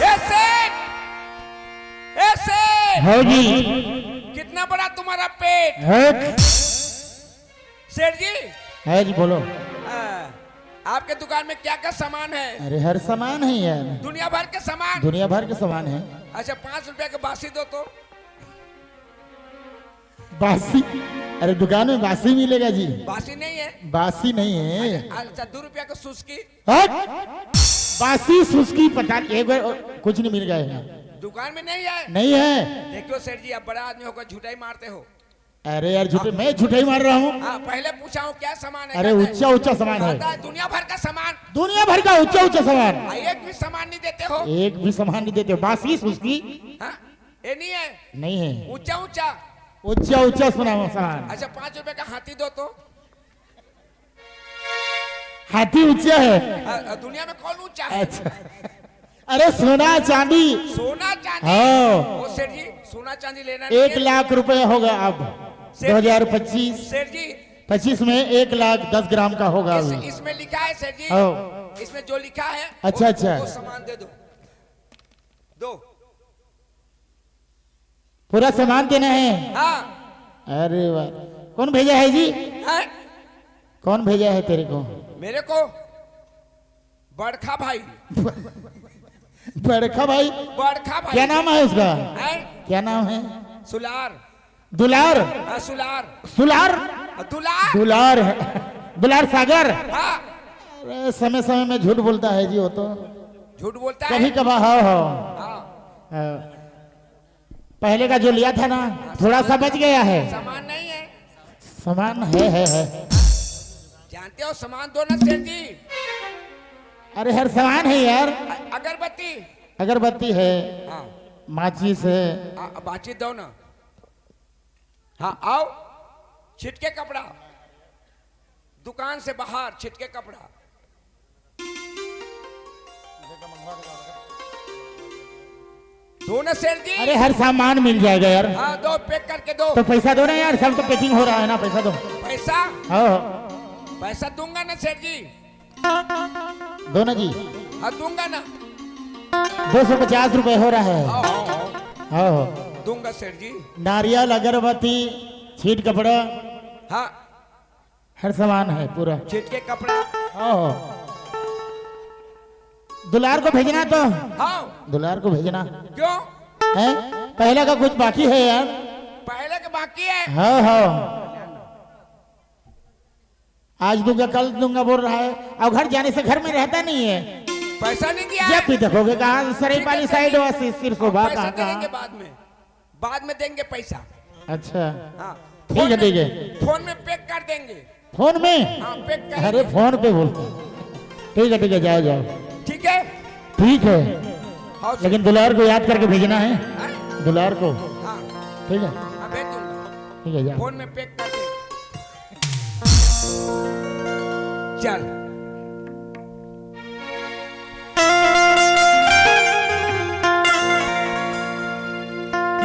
ए सेठ, ए सेठ। हाँ जी। कितना बड़ा तुम्हारा पेट? हट। सेठ जी। है जी, बोलो। आ, आपके दुकान में क्या क्या सामान है? अरे, हर सामान है यार। दुनिया भर के सामान? दुनिया भर के सामान है। अच्छा, पाँच रुपया के बासी दो तो। बासी? अरे, दुकान में बासी मिलेगा जी? बासी नहीं है? बासी नहीं है। अच्छा, अच्छा, दो रुपया का सुस्की? हट! बासी सुस्की पता नहीं, एक बार कुछ नहीं मिल गया है यहाँ। दुकान में नहीं है? नहीं है। देखो सेठ जी, आप बड़ा आदमी होकर झूठा ही मारते हो। अरे यार, झूठे, मैं झूठा ही मार रहा हूँ। हाँ, पहले पूछा हूँ क्या सामान है, अरे, कहता है, ऊंचा ऊंचा सामान है। कहता है, दुनिया भर का सामान। दुनिया भर का ऊंचा ऊंचा सामान। हाँ, एक भी सामान नहीं देते हो। एक भी सामान नहीं देते हो। बासी सुस्की। हाँ, ये नहीं है। नहीं है। ऊंचा ऊंचा। ऊंचा ऊंचा सुना सामान। अच्छा, पाँच रुपए का हाथी दो तो। हाथी ऊंचा है। आ, आ, दुनिया में कौन ऊंचा है? अच्छा। अरे, सोना चांदी। सोना चांदी। हाँ। ओ सेठ जी, सोना चांदी लेना नहीं है। एक लाख रुपए होगा अब। सेठ जी, दो हज़ार पच्चीस। सेठ जी। पच्चीस में एक लाख दस ग्राम का होगा इस, अभी। इसमें लिखा है सेठ जी। हाँ। इसमें जो लिखा है, अच्छा, वो, अच्छा। वो सामान दे दो। दो। पूरा सामान देना है? हाँ। अरे वाह, कौन भेजा है जी? हैं? कौन भेजा है तेरे को? मेरे को बड़खा भाई। बड़खा भाई? बड़खा भाई। क्या नाम है उसका? हैं? क्या नाम है? सुलार। दुलार? हाँ, सुलार। सुलार? हाँ, दुलार। दुलार है। दुलार सागर? हाँ। अरे, समय समय में झूठ बोलता है जी वो तो। झूठ बोलता है? कभी कभार, हाँ, हाँ। हाँ। हाँ। पहले का जो लिया था ना, थोड़ा सा बच गया है। सामान नहीं है। सामान है, है, है। जानते हो, सामान दो ना सेठ जी। अरे, हर सामान है यार। अ-, अगरबत्ती। अगरबत्ती है। हाँ। माचिस है। हाँ, माचिस दो ना। हाँ, आओ। छिटके कपड़ा। दुकान से बाहर छिटके कपड़ा। दो ना सेठ जी। अरे, हर सामान मिल जाएगा यार। हाँ, दो, पैक करके दो। तो पैसा दो ना यार, सब तो पैकिंग हो रहा है ना, पैसा दो। पैसा? हाँ। पैसा दूंगा ना सेठ जी। दो ना जी। हाँ, दूंगा ना। दो सौ पचास रुपए हो रहा है। हाँ, हाँ, हाँ। हाँ, हाँ। दूंगा सेठ जी। नारियल, अगरबत्ती, छीट कपड़ा। हाँ। हर सामान है पूरा। छीट के कपड़ा। हाँ। दुलार को भेजना तो। हाँ। दुलार को भेजना। क्यों? हैं? पहले का कुछ बाकी है यार। पहले का बाकी है। हाँ, हाँ। आज दूंगा, कल दूंगा बोल रहा है, और घर जाने से घर में रहता नहीं है। पैसा नहीं दिया है। जब भी देखोगे कहाँ, सरायपाली साइड हो, सिरसोबा, पैसा कहाँ, कहाँ। देंगे बाद में। बाद में देंगे पैसा। अच्छा। हाँ। ठीक है, ठीक है। फोन में पे कर देंगे। फोन में? हाँ, पे कर अरे, देंगे। फोन पे बोल। ठीक है, ठीक है, जाओ, जाओ। ठीक है। ठीक है। हाँ, लेकिन दुलार को याद करके भेजना है। हाँ? दुलार को। हाँ। ठीक है। हाँ, भेज दूंगा। ठीक है, जाओ। फोन में पे कर देंगे। चल।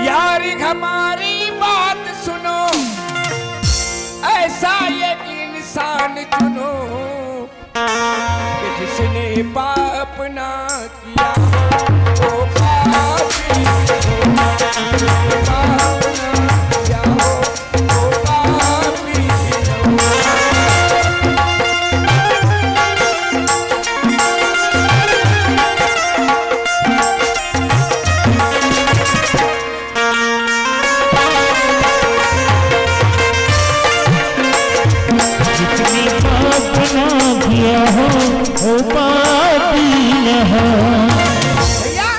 यार हमारी बात सुनो, ऐसा एक इंसान चुनो कि जिसने पाप ना किया हो, पापी हो, पाप ना किया हो, वो पापी हो। जिसने पाप ना किया हो, वो पापी न हो। भैया,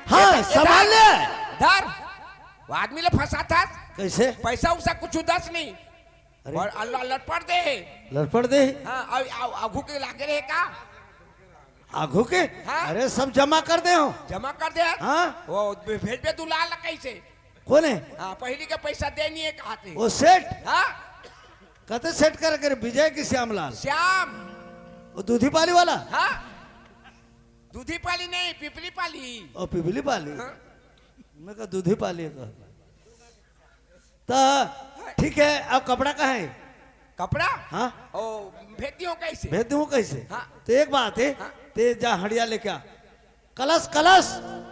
हाँ, ये तो संभाल ले। धर, वो आदमी ले फंसा था। कैसे? पैसा उसा कुछ दस नहीं। अरे। और अल्लाह लटपट दे। लटपट दे। हाँ, अब, अब आगू के लागे रहे का? आगू के? हाँ। अरे, सब जमा कर दे हो। जमा कर दे। हाँ। वो भे-, भेजबे दुलार ला कैसे? कोन हे? हाँ, पहली के पैसा दे नहीं है कहा थे। वो सेठ? हाँ। कते सेठ कर, कर विजय की श्यामलाल? श्याम। वो दूधी पाली वाला? हाँ। दूधी पाली नहीं, पिपली पाली। ओ, पिपली पाली। हाँ। मैं कहा दूधी पाली का। तो ठीक है, अब कपड़ा कहाँ है? कपड़ा? हाँ। ओ, भेज दियो कैसे? भेज दूँ कैसे? हाँ। तो एक बात है, हाँ। ते जा हड़िया लेके आ। कलश, कलश,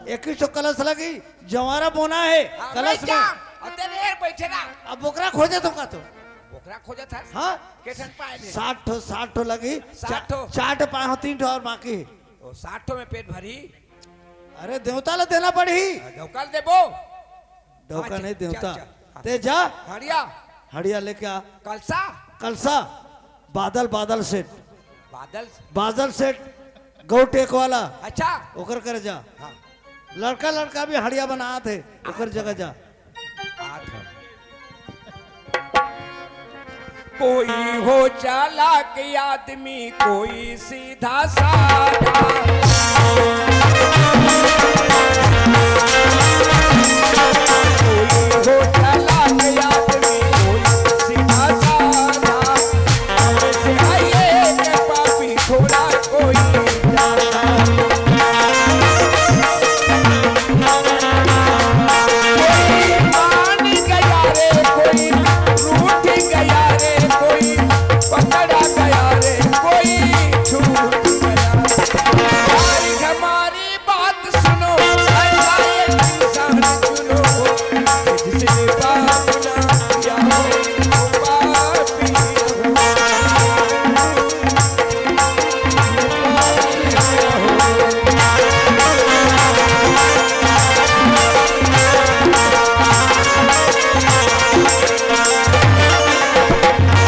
इक्कीस सौ कलश लगी, जवारा बोना है, हाँ, कलश मैं में। जा, अते नहीं बैठे ना। अब बोकरा खोजे तो का तो? बोकरा खोजे था? हाँ। के ठन पाए थे? साठ ठो, साठ ठो लगी, साठ ठो। चा-, चार ठो पाए हो, तीन ठो और बाकी। ओ, साठ ठो में पेट भरी? अरे, देवता ला देना पड़ही। हाँ, देवका ला देबो। डौका हाँ, नहीं चल, देवता। चल, चल। हाँ। ते जा। हड़िया। हड़िया लेके आ। कलसा। कलसा। बादल, बादल सेठ। बादल? बादल सेठ, गौ टेक वाला। अच्छा। ओकर कर जा। हाँ। लड़का, लड़का भी हड़िया बनात हे, ओकर जगह जा। आत हे। कोई हो चालाक आदमी, कोई सीधा साधा। कोई हो चालाक आदमी, कोई सीधा साधा। हमसे आइए के पापी थोड़ा कोई ज्यादा। कोई मान गया रे, कोई रूठ गया रे, कोई पकड़ा गया रे, कोई छूट गया। भाई हमारी बात सुनो, ऐसा एक इंसान चुनो, जिसने पाप ना किया हो, वो पापी हो।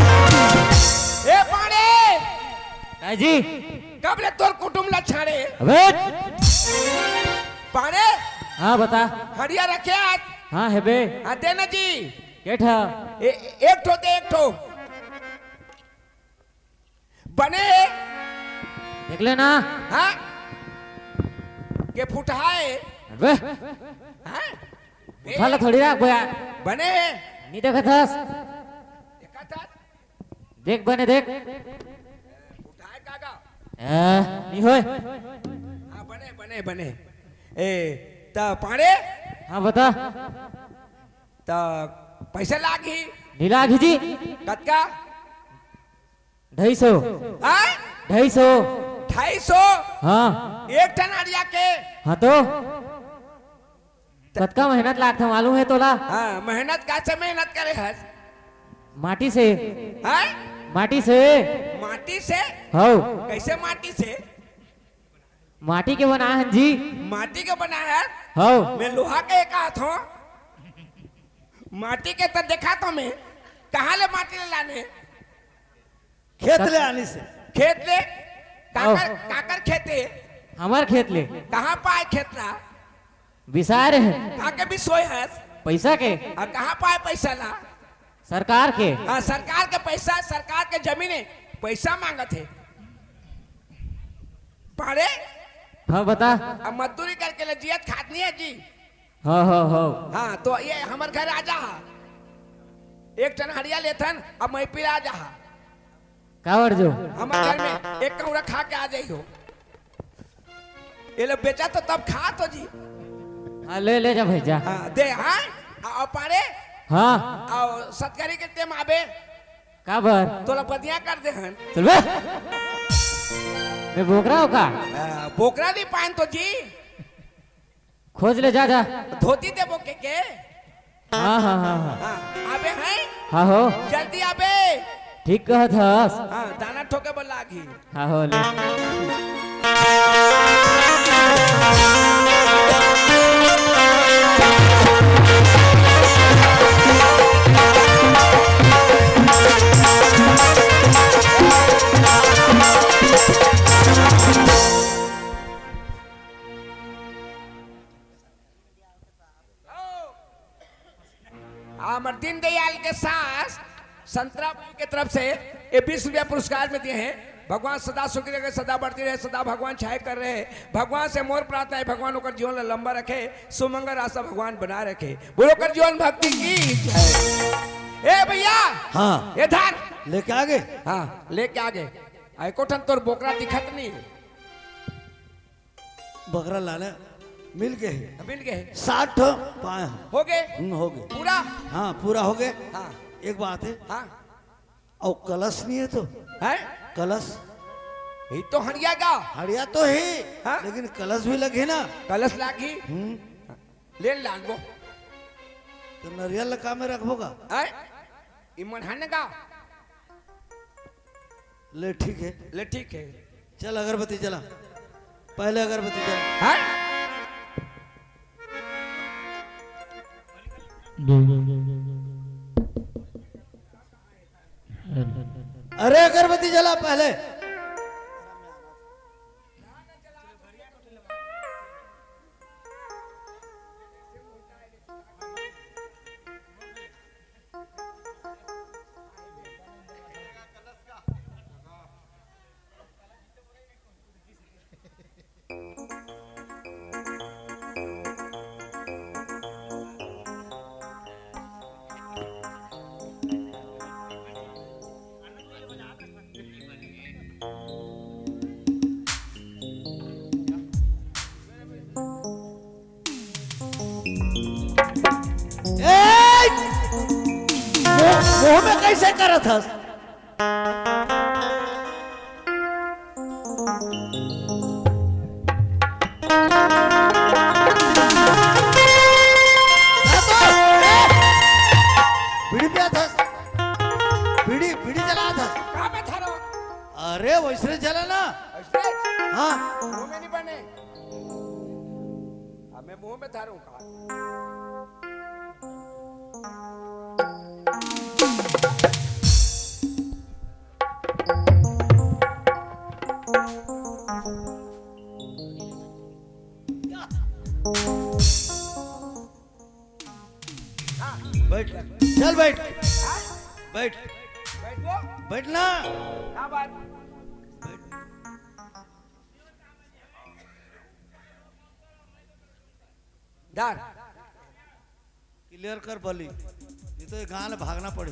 ए पांड़े! काय जी? कब ले तोर कुटुम ला छाड़े? अबे! पांड़े! हाँ, बता। हड़िया रखे आज। हाँ, हेबे। हाँ, दे ना जी। के ठा? ए-, एक ठो दे, एक ठो। बने हे? देख लेना। हाँ? के फुटहा हे? अबे। हाँ? उठा ला थोड़ी राख बया। बने हे? नहीं देखत हस। देखत हस? देख बने देख। फुटहा हे काका? ए, नहीं होय। हाँ, बने, बने, बने। ए, त पांड़े? हाँ, बता। त पैसा लागही? नहीं लागही जी। कतका? ढाई सौ। हाँ? ढाई सौ। ढाई सौ? हाँ। एक ठन हड़िया के? हाँ तो। कतका मेहनत लागथे मालूम हे तोला? हाँ, मेहनत का से मेहनत करे हस? माटी से। हाँ? माटी से। माटी से? हौ। कैसे माटी से? माटी के बनाए हन जी। माटी के बनाए हन? हौ। मैं लोहा के कहत हौं। माटी के त देखा तो मैं, कहाँ ले माटी ले लाने? खेत ले आनी से। खेत ले? काकर, हौ। काकर खेत हे? हमर खेत ले। कहाँ पाए खेत ला? बिसाए रहे। का के बिसोय हस? पैसा के। अउ कहाँ पाए पैसा ला? सरकार के। हाँ, सरकार के पैसा, सरकार के जमीन हे, पैसा मांगत हे। पाड़े? हाँ, बता। अब मजदूरी करके ले जियत खात नहीं है जी। हाँ, हाँ, हाँ। हाँ, तो ये हमर घर आ जा हा। एक ठन हड़िया लेथन, अब मैं पिला जा हा। काबर जो? हमर घर में एक कौड़ा खा के आ जाई हो। ये लोग बेचा तो तब खा तो जी। हाँ, ले, ले जा भाई, जा। हाँ, दे, हाँ? आ, आ पाड़े? हाँ। आ सतगरी के टेम आबे? काबर? तोला बदिया कर दे हन। चल बे। मैं बोकरा हो का? आ, बोकरा नहीं पान तो जी। खोज ले, जा, जा। धोती देबो के के? हाँ, हाँ, हाँ, हाँ। हाँ, आबे हैं? हाँ हो। जल्दी आबे। ठीक कहत हस। हाँ, दाना ठोके बर लागही। हाँ हो, ले। हमर दीनदयाल के सास संतरा बाई के तरफ से ये बीस रुपया पुरस्कार में दिए हैं। भगवान सदा सुखी रखे, सदा बढ़ती रहे, सदा भगवान छाया कर रहे। भगवान से मोर प्रार्थना है, भगवान ओकर जीवन ला लंबा रखे, सुमंगल रास्ता भगवान बना रखे। बोलो ओकर जीवन भक्ति की जय। ए भैया, हाँ। ये धर। लेके आ गए? हाँ, लेके आ गए। आ, एको ठन तोर बोकरा दिखत नहीं है। बकरा लाने मिल गए हे। मिल गए हे। साठ ठो पाए हैं। हो गए? हम्म, हो गए। पूरा? हाँ, पूरा हो गए। हाँ। एक बात है। हाँ। अउ कलश नहीं है तो? है? कलश? ये तो हड़िया का। हड़िया तो है, हाँ? लेकिन कलश भी लगे ना। कलश लागी? हम्म। ले लानबो। तो नरियल लगा में रखबो का? है? ई मन हन का? ले ठीक है। ले ठीक है। चल अगरबत्ती जला, पहले अगरबत्ती जला। हाँ? अरे अगरबत्ती जला पहले। ए! मुंह, मुंह में कैसे करत हस? बीड़ी पियात हस? बीड़ी, बीड़ी जलात हस? कहाँ पे था रो? अरे, वैसने जला ना। ऐसे? हाँ। मुंह में नहीं बने। अब मैं मुंह में धारूं का? बैठ, चल बैठ। हाँ? बैठ। बैठ वो? बैठ ना। क्या बात? बैठ। डर। क्लियर कर बली, नहीं तो ये गांव ले भागना पड़े।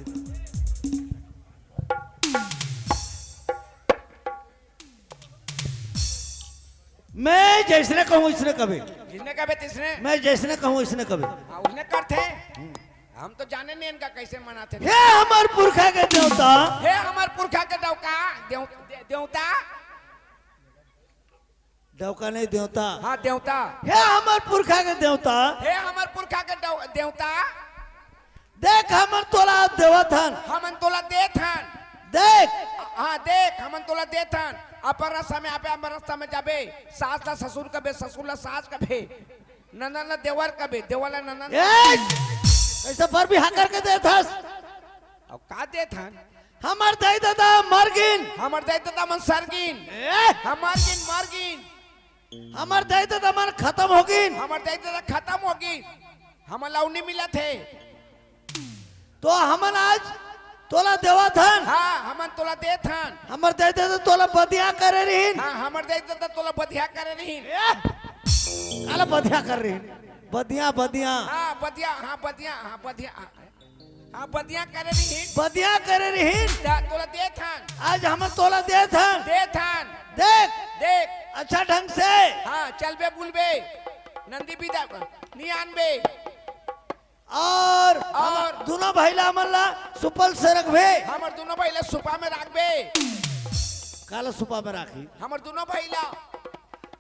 मैं जैसने कहूँ इसने कबे। जिसने कबे तिसने। मैं जैसने कहूँ इसने कबे। हाँ, उसने करते। हम तो जाने नहीं इनका कैसे मनाते। हे हमर पुरखा के देवता। हे हमर पुरखा के डौका, देव-, दे-, देवता। डौका नहीं देवता। हाँ, देवता। हे हमर पुरखा के देवता। हे हमर पुरखा के डौ-, देवता। देख, हमन तोला देवत हन। हमन तोला देत हन। देख। हाँ, देख, हमन तोला देत हन। अपन रास्ता में आबे, अपन रास्ता में जाबे। सास ला ससुर कबे, ससुर ला सास कबे। ननद ला देवर कबे, देवर ला ननद। ए! कैसे पर भी हाँ करके देत हस? अब का देत हन? हमर दाई ददा मर गिन। हमर दाई ददा मन सर गिन। ए! हम मर गिन, मर गिन। हमर दाई ददा मन खतम हो गिन। हमर दाई ददा खतम हो गिन। हमन ला अउ नइ मिलत हे। तो हमन आज तोला देवत हन। हाँ, हमन तोला देत हन। हमर दाई ददा तोला बदिया करे रहिन। हाँ, हमर दाई ददा तोला बदिया करे रहिन। ए! काला बदिया करे रहिन? बदिया, बदिया। हाँ, बदिया, हाँ, बदिया, हाँ, बदिया, हाँ। हाँ, बदिया करे रहिन। बदिया करे रहिन। त तोला देत हन। आज हमन तोला देत हन। देत हन। देख। देख। अच्छा ढंग से। हाँ, चलबे बुलबे। नंदी बिदा नइ आनबे। अउ अउ हमर दूनों भाई ला हमन ला सुपल से रखबे। हमर दूनों भाई ला सुपा में राखबे। काला सुपा में राखी? हमर दूनों भाई ला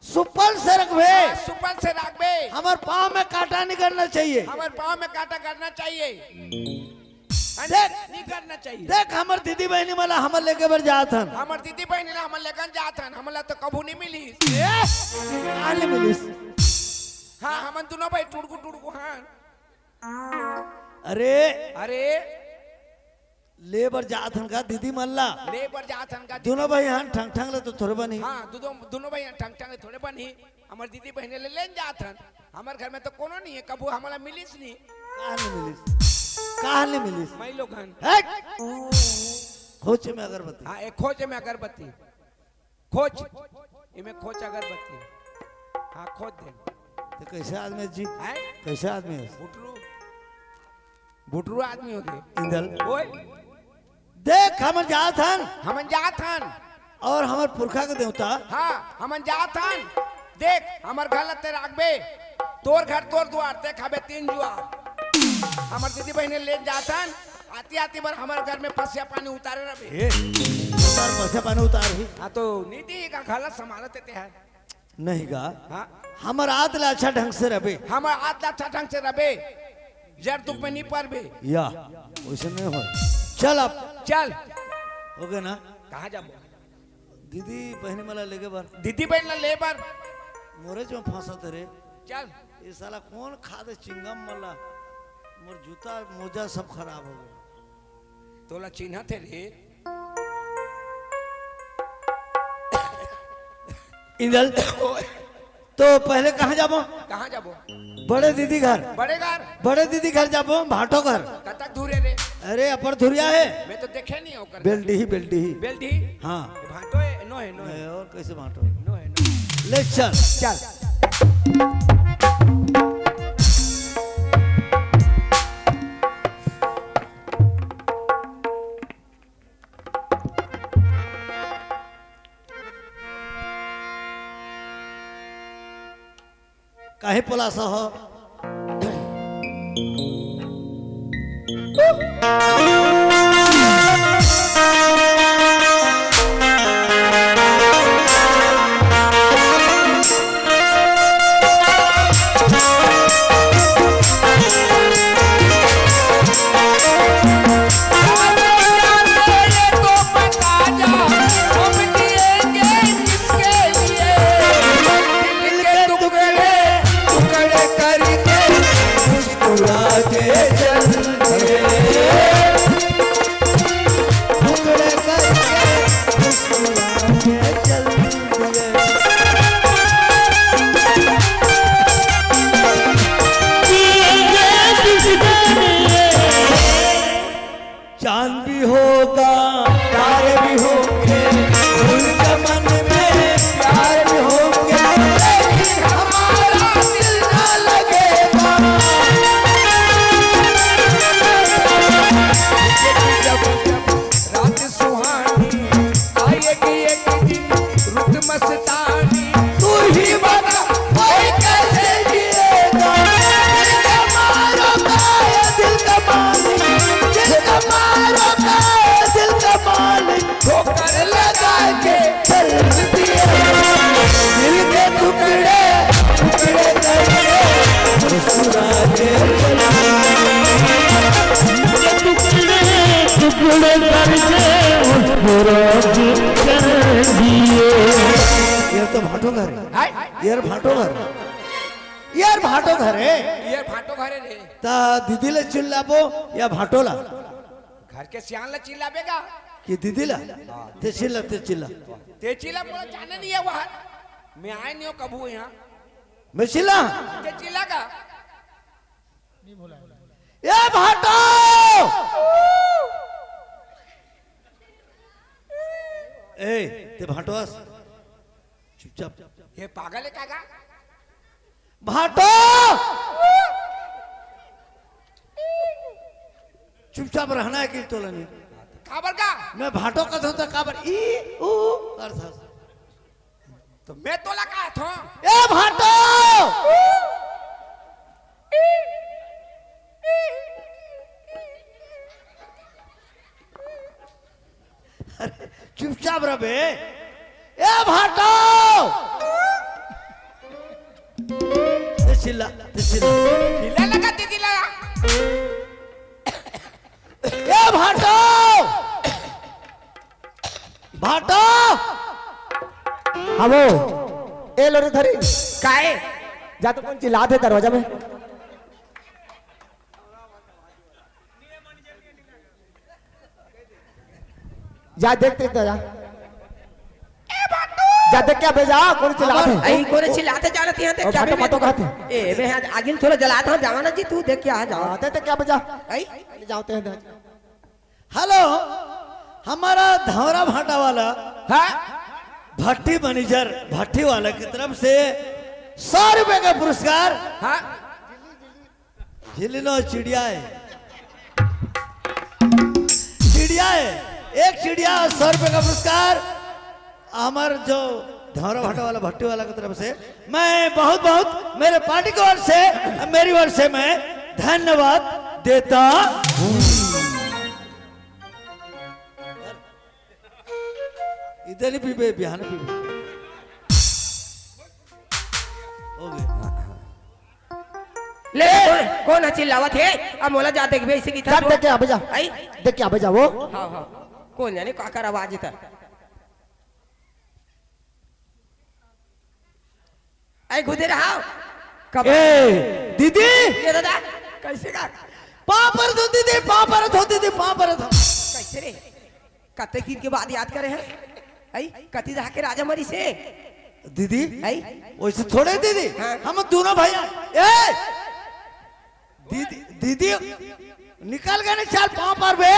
सुपल से रखबे। हाँ, सुपल से राखबे। हमर पाँव में कांटा नइ गड़ना चाहिए। हमर पाँव में कांटा गड़ना चाहिए। हाँ, देख। नइ गड़ना चाहिए। देख, हमर दीदी बहिनी मन ला हमन लेगे बर जात हन। हमर दीदी बहिनी ला हमन लेगन जात हन। हमन ला तो कभू नइ मिलिस। ए, काला नइ मिलिस? हाँ, हमन दूनों भाई टुड़कू टुड़कू हन। अरे, अरे, ले बर जात हन का दीदी मन ला? ले बर जात हन का दीदी? दूनों भाई हन, ठंग ठंग ले तो थोड़े बनही। हाँ, दूनों, दूनों भाई हन, ठंग ठंग ले थोड़े बनही। हमर दीदी बहिनी ले लेन जात हन। हमर घर में तो कोनो नइ हे, कभू हमन ला मिलिस नइ। काला नइ मिलिस? काला नइ मिलिस? मैं लोग हन। हट! खोचे में अगरबत्ती। हाँ, एक खोचे में अगरबत्ती। खोच, एमे खोच अगरबत्ती। हाँ, खोच दे। ते कइसे आदमी हे जी? हैं? कइसे आदमी हे? बुटरू। बुटरू आदमी होगे। इंदल। ओए। देख, हमन जात हन। हमन जात हन। अउ हमर पुरखा के देवता। हाँ, हमन जात हन। देख, हमर घर ला ते राखबे। तोर घर, तोर दुआर, ते खाबे तीन जुआर। हमर दीदी बहिनी ले जात हन। आती आती बर हमर घर में पसिया पानी उतारे रहिबे। ए, उतार, पसिया पानी उतार ही। हाँ, तो नइ दिही का, घर ला संभालत हे ते हर। नहीं गा। हाँ। हमर आद ला अच्छा ढंग से रहिबे। हमर आद ला अच्छा ढंग से रहिबे। जर दुख में नइ परबे। या, वइसे नइ होय। चल अब। चल। होगे ना? कहाँ जाबो? दीदी बहिनी मन ला लेगे बर। दीदी बहिनी ला ले बर। मोरेच में फंसत हे रे। चल। ये साला कोन खादे चिंगम मन ला? मोर जूता मोजा सब खराब होगे। तोला चिन्हत हे रे। इंदल, तो पहले कहाँ जाबो? कहाँ जाबो? बड़े दीदी घर। बड़े घर? बड़े दीदी घर जाबो, भाटो घर। कतक दूर हे रे? अरे, अपर धुरिया हे। मैं तो देखे नइ हों ओकर। बेलडीही, बेलडीही। बेलडीही? हाँ। ये भाटो हे? नो हे, नो हे। नहीं, अउ कइसे भाटो? नो हे, नो हे। ले चल। चल। काहे पलासा हो? चांद भी होगा, तारे भी होंगे, उनके मन में प्यार भी होंगे, लेकिन हमारा दिल ना लगेगा। जब, जब रात सुहानी आएगी एक दिन, रुत मस्तानी, तू ही बता कोई कैसे जिएगा? दिल का मारो का है दिल का मालिक, दिल का मारो का है दिल का मालिक, ठोकर लगा के चल दिए। दिल के टुकड़े टुकड़े करके मुस्कुरा के चल दिए। टुकड़े टुकड़े करके मुस्कुरा के चल दिए। ये तो भाटो घर हे। हाय। ये भाटो घर। ये भाटो घर हे। ये भाटो घर हे रे। त दीदी ला चिल्लाबो या भाटो ला? घर के सियान ला चिल्लाबे का? कि दीदी ला? हाँ। ते चिल्ला, ते चिल्ला। ते चिल्ला, मोला जाने नइ हे वहाँ। मैं आए नहीं हो कभू यहाँ। मैं चिल्ला। ते चिल्ला का? ए भाटो। ए, ते भाटो अस। चुपचाप। ये पागल है का गा? भाटो। चुपचाप रहना है कि तोला नहीं? काबर का? मैं भाटो का था, काबर ई ऊ करता। तो मैं तोला का था? ए भाटो। अरे, चुपचाप रह बे। ए भाटो। ए चिल्ला, ए चिल्ला। चिल्ला लगा, दीदी लगा। ए भाटो। भाटो। हवो। ए लोरी धरी। काय? जा तो कोन चिल्लात हे दरवाजा में। जा देख, देख, जा। जा देख क्या भेजा, कोन चिल्लात हे? अई, कोन चिल्लात हे, जानत हे, देख ओ, क्या भाटो, भेजा? भाटो कहत हे। ए, मैं आज आगिल थोड़ा जलात हूँ, जावा ना जी, तू देख क्या है, जावा। हाँ, देख, देख क्या भेजा। अई? जाओ, ते हैं, हेलो, हमारा धौरा भाटा वाला, हाँ? भट्टी मैनेजर, भट्टी वाला की तरफ से सौ रुपए का पुरस्कार। हाँ? झिल्ली नो चिड़िया है, चिड़िया है, एक चिड़िया और सौ रुपए का पुरस्कार। हमार जो धौरा भाटा वाला भट्टी वाला की तरफ से मैं बहुत बहुत मेरे पार्टी की ओर से, मेरी ओर से मैं धन्यवाद देता हूँ। इधर ही पीबे, बिहान पीबे। हो गया। ले, कोन, कोन ह चिल्लावत हे? अब मोला जा देखबे, इसे की था जा वो? देख के आबे जा। आई? देख के आबे जा वो। हाँ, हाँ। कोन जाने का कर आवाज था। आई खुदे रहा। कब? ए, दीदी! ये दादा, कैसे का? पाँव परत हो दीदी, पाँव परत हो दीदी, पाँव परत हो। कैसे रे? कते दिन के बाद याद करे हैं? आई, कति दहा के राजा मरी से? दीदी? आई? वैसे थोड़े दीदी, हाँ। हम दोनों भाई हैं। ए! दीदी, दीदी, निकल गए ना, चल पाँव पर बे।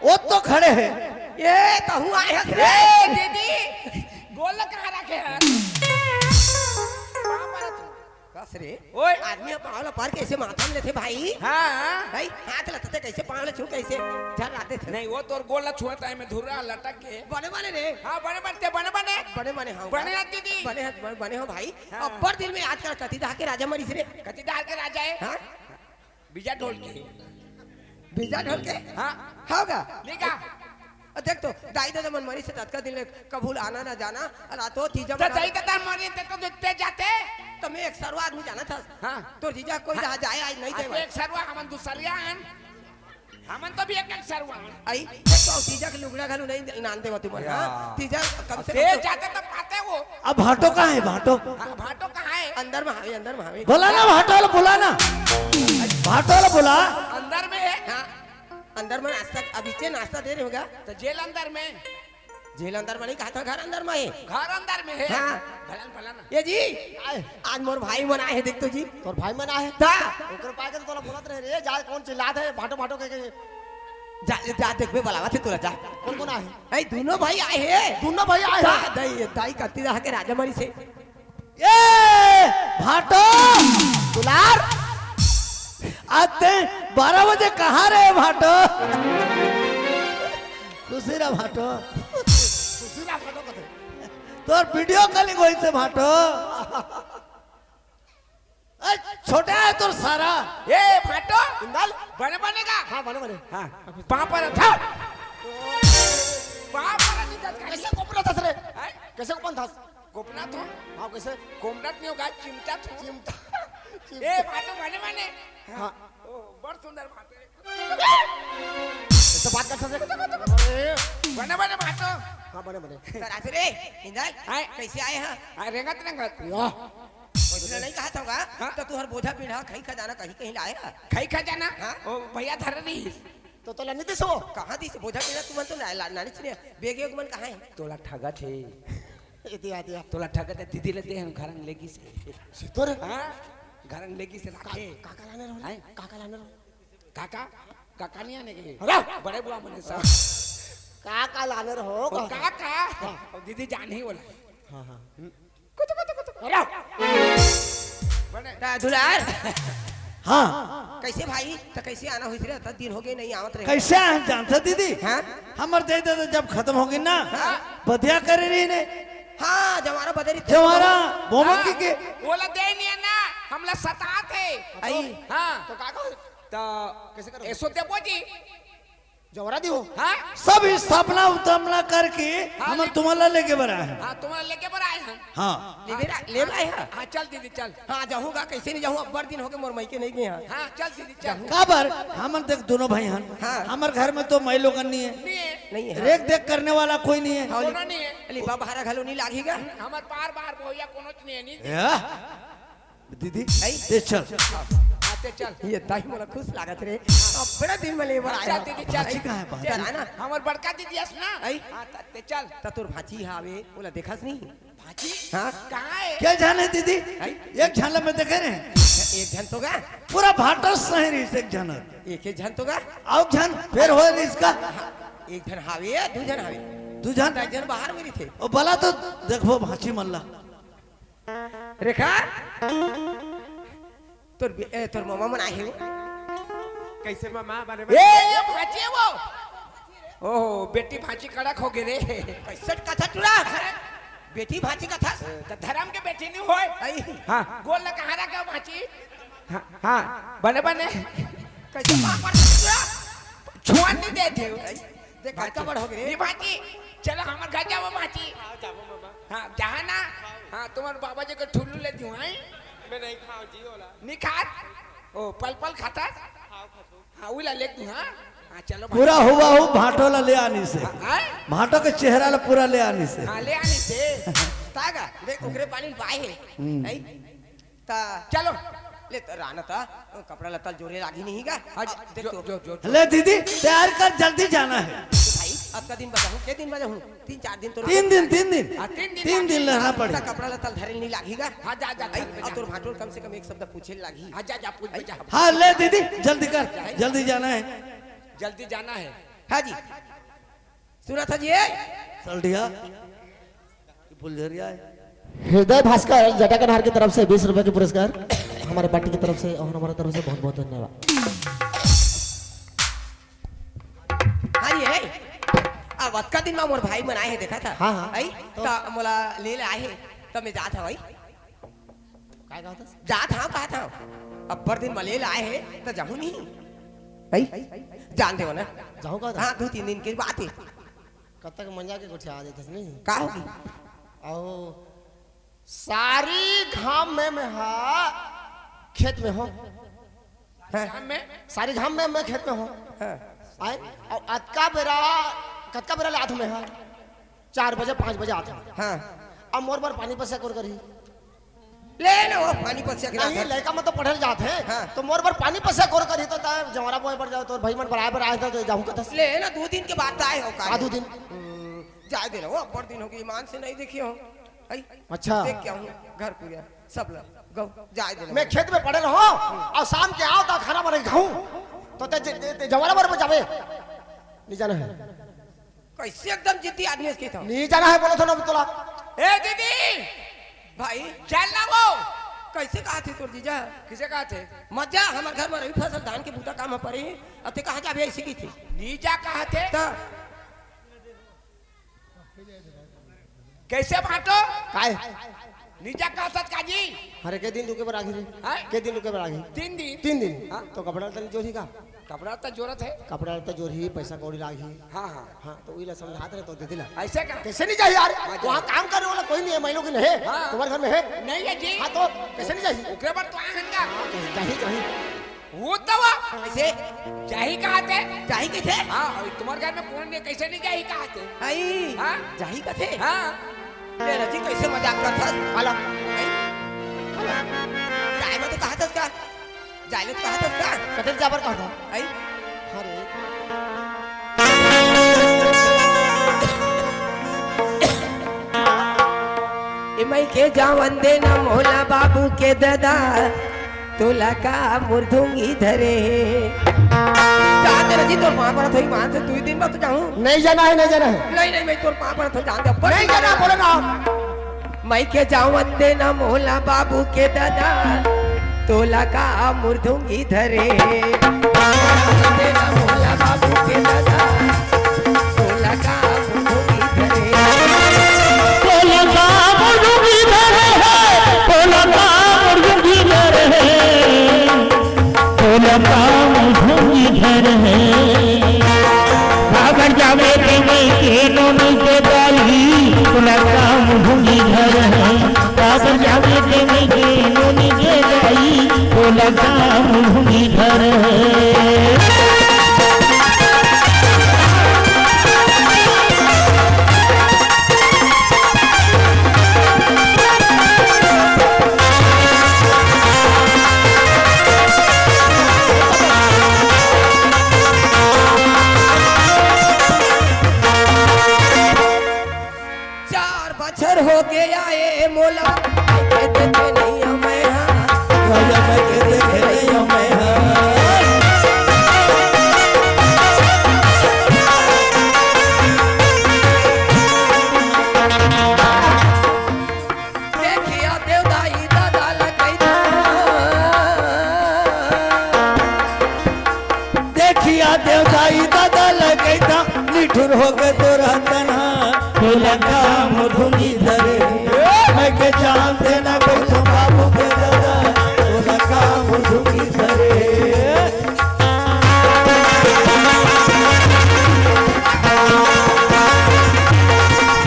वो तो खड़े हैं। ये तो हुआ है रे। ए, दीदी, गोल कहाँ रखे हैं? पाँव पर तू। कस रे? ओए। आदमी अब पाँव ला पर कैसे माथा में लेथे भाई? हाँ। भाई, हाथ ला तते कैसे पाँव ला छू कैसे? झर आते थे। नहीं, वो तोर गोल ला छुआ था, मैं धुर्रा लटक के। बने बने रे। हाँ, बने बने, ते बने बने। बने बने हाँ। बने आती थी। बने हाथ, बने, बने हो भाई। हाँ। अब्बड़ दिन में याद कर कति दहा के राजा मरीस रे। कति दहा के राजा है? हाँ? बीजा ढोल के। बीजा ढोल के? हाँ। होगा। नहीं का? अ, देख तो, दाई ददा मन मरी से ततका दिन ले कभू आना ना जाना, अला तो तीजा तो मना दाई ददा मरी ते तो देखते जाते। तो मैं एक सरवा आदमी जाना था। हाँ। तो जीजा कोई हाँ। रहा जाए, आज नहीं आज देवा। एक सरवा, हमन दूसरिया हन। हमन तो भी एक एक सरवा हन। आई, तो जीजा के लुगड़ा घालू नहीं नान देवा तुमन, या। हाँ? तीजा कम से ते कम तो जाते तो पाते वो। अब भाटो कहाँ है, भाटो? हाँ, भाटो कहाँ है? अंदर में हावे, अंदर में हावे। बोला ना भाटो वाला, बोला ना। भाटो वाला बोला। अंदर में है। हाँ। अंदर में नाश्ता, अभी से नाश्ता दे रहे होगा। तो जेल अंदर में। जेल अंदर में नहीं कहा था, घर अंदर में है। घर अंदर में है। हाँ। भला न, भला न। ये जी, आए। आज मोर भाई मन आए हैं, देख तो जी। तोर भाई मन आए हैं? ता। ओकर पाए के तो तोला बोलत रहे रे, जा कोन चिल्लात है, भाटो भाटो के, के। जा, जा देख बे, बुलावा थे तोला, जा। कोन कोन आए हैं? ए, दोनों भाई आए हैं। दोनों भाई आए ता, हैं? दाई, दाई कति दहा के राजा मरी से। ए, भाटो! दुलार! आज ते बारह बजे कहाँ रहे भाटो? खुशी रहा भाटो। खुशी रहा भाटो कथे। तोर video calling होई से भाटो। ए, छोटा है तोर सारा। ए, भाटो! इंदल? बने बनेगा? हाँ, बने बने। हाँ। पाँव पर था। पाँव पर नहीं जाता। कैसे कोपरा था रे? हैं? कैसे कोपन था? कोपना तो? हाँ, कैसे? कोमना तो नहीं होगा, चिमटा तो। चिमटा। चिमटा। ए, भाटो बने बने। हाँ। ओ, बड़ सुंदर भाटो। कैसे बात कर सकते? अरे। बने बने भाटो। हाँ, बने बने। तो राजू रे, इंदल, हाँ। कैसे आए हैं? हाँ, रेंगत रेंगत। या। वैसे नहीं कहा था होगा, हाँ। तो तू हर बोझा पीढ़ा, खई खजाना कहीं कहीं लाए है? खई खजाना? हाँ। ओ, भैया धर रही। तो तोला नहीं दिसो? कहाँ दिस? बोझा पीढ़ा तुमन तो ना-, ला-, नानी चिने। बेग एक मन कहाँ है? तोला ठगा थे। एती आती आ। तोला ठगत हे, दीदी लेते हैं घर लेगी से। सितोर? हाँ, घर लेगी से का, राखे। काका लाने रहो? हैं? काका लाने रहो? काका, काका नहीं आने के। अरे! बड़े बुआ मने साहब। काका लाने रहो? ओ, काका। काका। हाँ। ओ, दीदी जान ही बोला। हाँ, हाँ। कुतु, कुतु, कुतु। अरे! बने। ता दुलार। हाँ। कैसे भाई? तो कैसे आना हुई रे? तो दिन हो गए नहीं आवत रहे। कैसे आए जानते दीदी? हाँ? हमर दे दे जब खत्म हो गई ना, हाँ। बधिया करे रही ने। हाँ, जवारा बदरी थे। जवारा, मोमो हाँ, की के। बोला दे नहीं है ना, हमला सतात है। आई। हाँ। तो का कहो? तो कैसे करो? ऐसो देबो जी। जवारा दी हो। हाँ? सब स्थापना उतापना करके हाँ, हमर ले- तुम्हारा लेके बर आए हैं। हाँ, तुम्हारा लेके बर आए हैं। हाँ। ले बेरा, ले भाई, हाँ। हाँ, चल दीदी, चल। हाँ, जाऊँगा, कैसे नहीं जाऊँ, अब्बड़ दिन हो गए, मोर मइके नहीं गए हैं। हाँ, चल दीदी, चल। काबर? हमन देख दोनों भाई हन। हाँ। हमर घर में तो माई लोगन नहीं है। नहीं है। नहीं है। रेख देख करने वाला कोई नहीं है। हाँ, कोनो नहीं है। अली बाबा हरा घलो नहीं लागी गा। हम्म, हमर बार बार भैया कोनो नहीं है, नहीं। या? दीदी, आई? दे चल। हाँ, ते चल। ये ताई मोला खुश लागत रे। अब्बड़ दिन में ले बर हाँ, आया। चल दीदी, चल। भांची कहाँ है, भांची? चल, है ना? हमर बड़का दीदी हस ना? आई? हाँ, त-, ते चल। त तोर भांची हावे, ओला देखस नहीं? भांची? हाँ? कहाँ है? के झन हे दीदी? हैं? एक झन ला मैं देखे रहे। एक झन तो गा? पूरा भाटा सही रहिस एक झन। एक, एक झन तो गा? अउ झन, फेर हो रहिस का? हाँ, एक झन हावे, दू झन हावे। दू झन? दस झन बाहर में रहिथे। ओ, बला तो देखबो भांची मन ला। रेखा, तोर बे-, ए, तोर मामा मन आए हे वो। कैसे मामा? बने ए, बने? ये भांची हे वो। ओहो, बेटी भांची कड़क हो गे रे। कैसे कथा टुरा? बेटी भांची कथा? त धरम के बेटी नहीं होय। आई। हाँ, गोड़ ला कहाँ रखे हो भांची? हाँ, हाँ, बने, बने। कैसे पापड़ टुरा? छुअन नहीं देते हो। देख, भांची। कड़का बड़ हो गे रे। ये भांची, चलो हमर घर जाओ भांची। हाँ, जाओ मामा। हाँ, जहाँ ना। हाँ, तुम्हारे बाबा जी को ठुल्लू ले दूँ, हैं? मैं नहीं खाऊँ जी, ओला। नहीं खात? ओ, पल पल खाता? खाओ, खाओ। हाँ, उला ले दूँ, हाँ? हाँ, चलो भाई। पूरा हुआ हो भाटो ला ले आनी से। हाँ, हाँ? भाटो के चेहरा ला पूरा ले आनी से। हाँ, ले आनी से। तागा, देख, उगरे पानी पाए है। हम्म। नहीं? ता चलो। ले त राना ता, कपड़ा लत्ता जोरे लागी नहीं गा। हाँ, आ, देख जो, तो। जो, जो, जो। ले दीदी, तैयार कर, जल्दी जाना है। भाई, अब का दिन बजाऊं, के दिन बजाऊं? तीन चार दिन तो तीन दिन, तीन दिन। हाँ, तीन दिन तीन दिन लागी। रहना पड़े। ता कपड़ा लत्ता धरे नहीं लागी गा। हाँ, जा, जा, भाई, जा, अब जा। तोर भाटोल कम से कम एक शब्द पूछे लागी। हाँ, जा, जा, पूछ, भाई। जा। हाँ, ले दीदी, जल्दी कर, जल्दी जाना है। जल्दी जाना है। हाँ जी। सुना था जी, ए? सल्डिया, फुलझरिया है। हृदय भास्कर जटाकनहार की तरफ से बीस रुपए के पुरस्कार, हमारे पार्टी की तरफ से और हमारे तरफ से बहुत बहुत धन्यवाद। हाँ जी, ए? अब अतका दिन में मोर भाई मन आए हैं, देखा था? हाँ, हाँ। आई? तो तो मोला ले ले आए हैं, तो मैं जात हूँ, आई? काय कहत हस? जात हंव, कहत हंव। अब्बड़ दिन मले ल आए हे, त जाहूं नहीं? हई? जान देव ना। जाहूं कहत हस? हाँ, दू तीन दिन के बात हे। कतक मंजा के गोठिया देथस नहीं? का होगी? अहो, सारी घाम में मैं हा खेत में हों। हाँ। घाम में? सारी घाम में मैं खेत में हों। हाँ। आय? अउ अतका बेरा, कतका बेरा ले आथंव मैं हा? चार बजे, पाँच बजे आथंव। हाँ। अब मोर बर पानी पसिया कोन करही? ले ना वो पानी पसिया के नहीं, लाथन। लइका मन तो पढ़े ल जात हे, हाँ। तो मोर बर पानी पसिया कोन करही? तो तैं जंवारा बोए बर जाए, तोर भाई मन बर आए बर आए हे, त जाहूं कहत हस। ले ना, दू दिन के बाद आए हो का? हाँ, दू दिन। हम्म, जाए दे ना, वो अब्बड़ दिन होगे, ईमान से नहीं देखे हों। हई? अच्छा। देख के आहूं, घर पूरा, सब ला, गऊ, जाए दे ना। मैं खेत में पड़े रहों, अउ शाम के आव त खाना बना के खाहूं, त तैं ज-, ज-, ज-, जंवारा बर जाबे? नहीं जाना हे। कइसे एकदम जिद्दी आदमी अस कहिथस? नहीं जाना हे बोलत हों ना तोला। ए दीदी, भाई, चल ना वो। कइसे कहत हे तोर जीजा? कइसे कहत हे? मत जा, हमर घर में रबी फसल धान के बूता काम में पड़े हे, अउ तैं कहाँ जाबे अइसे कहिथस? नहीं जा कहत हे। त कइसे भाटो? काय? नहीं जा कहत हस का जी? अरे, के दिन रुके बर आही रे? हैं? के दिन रुके बर आही? तीन दिन। तीन दिन? हाँ। त कपड़ा लत्ता जोरही का? कपड़ा लत्ता जोरत हे। कपड़ा लत्ता जोरही, पैसा कौड़ी लागही। हाँ, हाँ। हाँ, त उही ला समझात रहें त दीदी ला। अइसे का? कइसे नहीं जाही यार? हाँ, वहाँ जाही। काम करने वाला कोई नहीं हे, महिला की नहीं हे? हाँ। तुम्हारे घर में हे? नहीं हे जी। हाँ, त कइसे नहीं जाही? ओकरे बर तो आए हन का? हाँ, जाही, जाही। वो तो वो। कइसे? जाही कहत हे? जाही कइसे? हाँ, अउ तुम्हारे घर में कोई नहीं, कइसे नहीं जाही कहत हे? आई, हाँ? जाही कहत हे? हाँ। ए रजी, कइसे मजाक करत हस? काला? आई? काला? जाए बर तो कहत हस का? जाए ल तो कहत हस का? कते जाए बर कहत हस? आई? अरे। ए मई के जावन देना मोला बाबू के ददा, तोला का मुरधुंगी धरे हे। जा तेरा जी, तोर पाँव परत हों, ईमान से दुई दिन बाद तो जाहूँ। नहीं जाना है, नहीं जाना है। नहीं, नहीं, मैं तोर पाँव परत हों, जान दे। नहीं जाना, बोलो ना। मई के जावन देना मोला बाबू के ददा, तोला का मुरधुंगी धरे हे। देना मोला बाबू के ददा, तोला का मुरधुंगी धरे हे। तोला का मुरधुंगी धरे हे, तोला का मुरधुंगी धरे हे, तोला का मुरधुंगी धरे हे। बाबर जावे ते मई के नोनी के दाई, तोला का मुरधुंगी धरे हे। बाबर जावे ते मई के नोनी के दाई, तोला का मुरधुंगी धरे हे। चार बछर हो गया ए मोला, के देखे नहीं मैं हा। राजा मैं के देखे नहीं मैं हा। देखिया देवदाई दादा लगई था। देखिया देवदाई दादा लगई था, निठुर हो गए तोरा तना। तोला का मुरधुंगी धरे हे, मैं के जान देना कोई तो बाबू के दादा। तोला का मुरधुंगी धरे हे।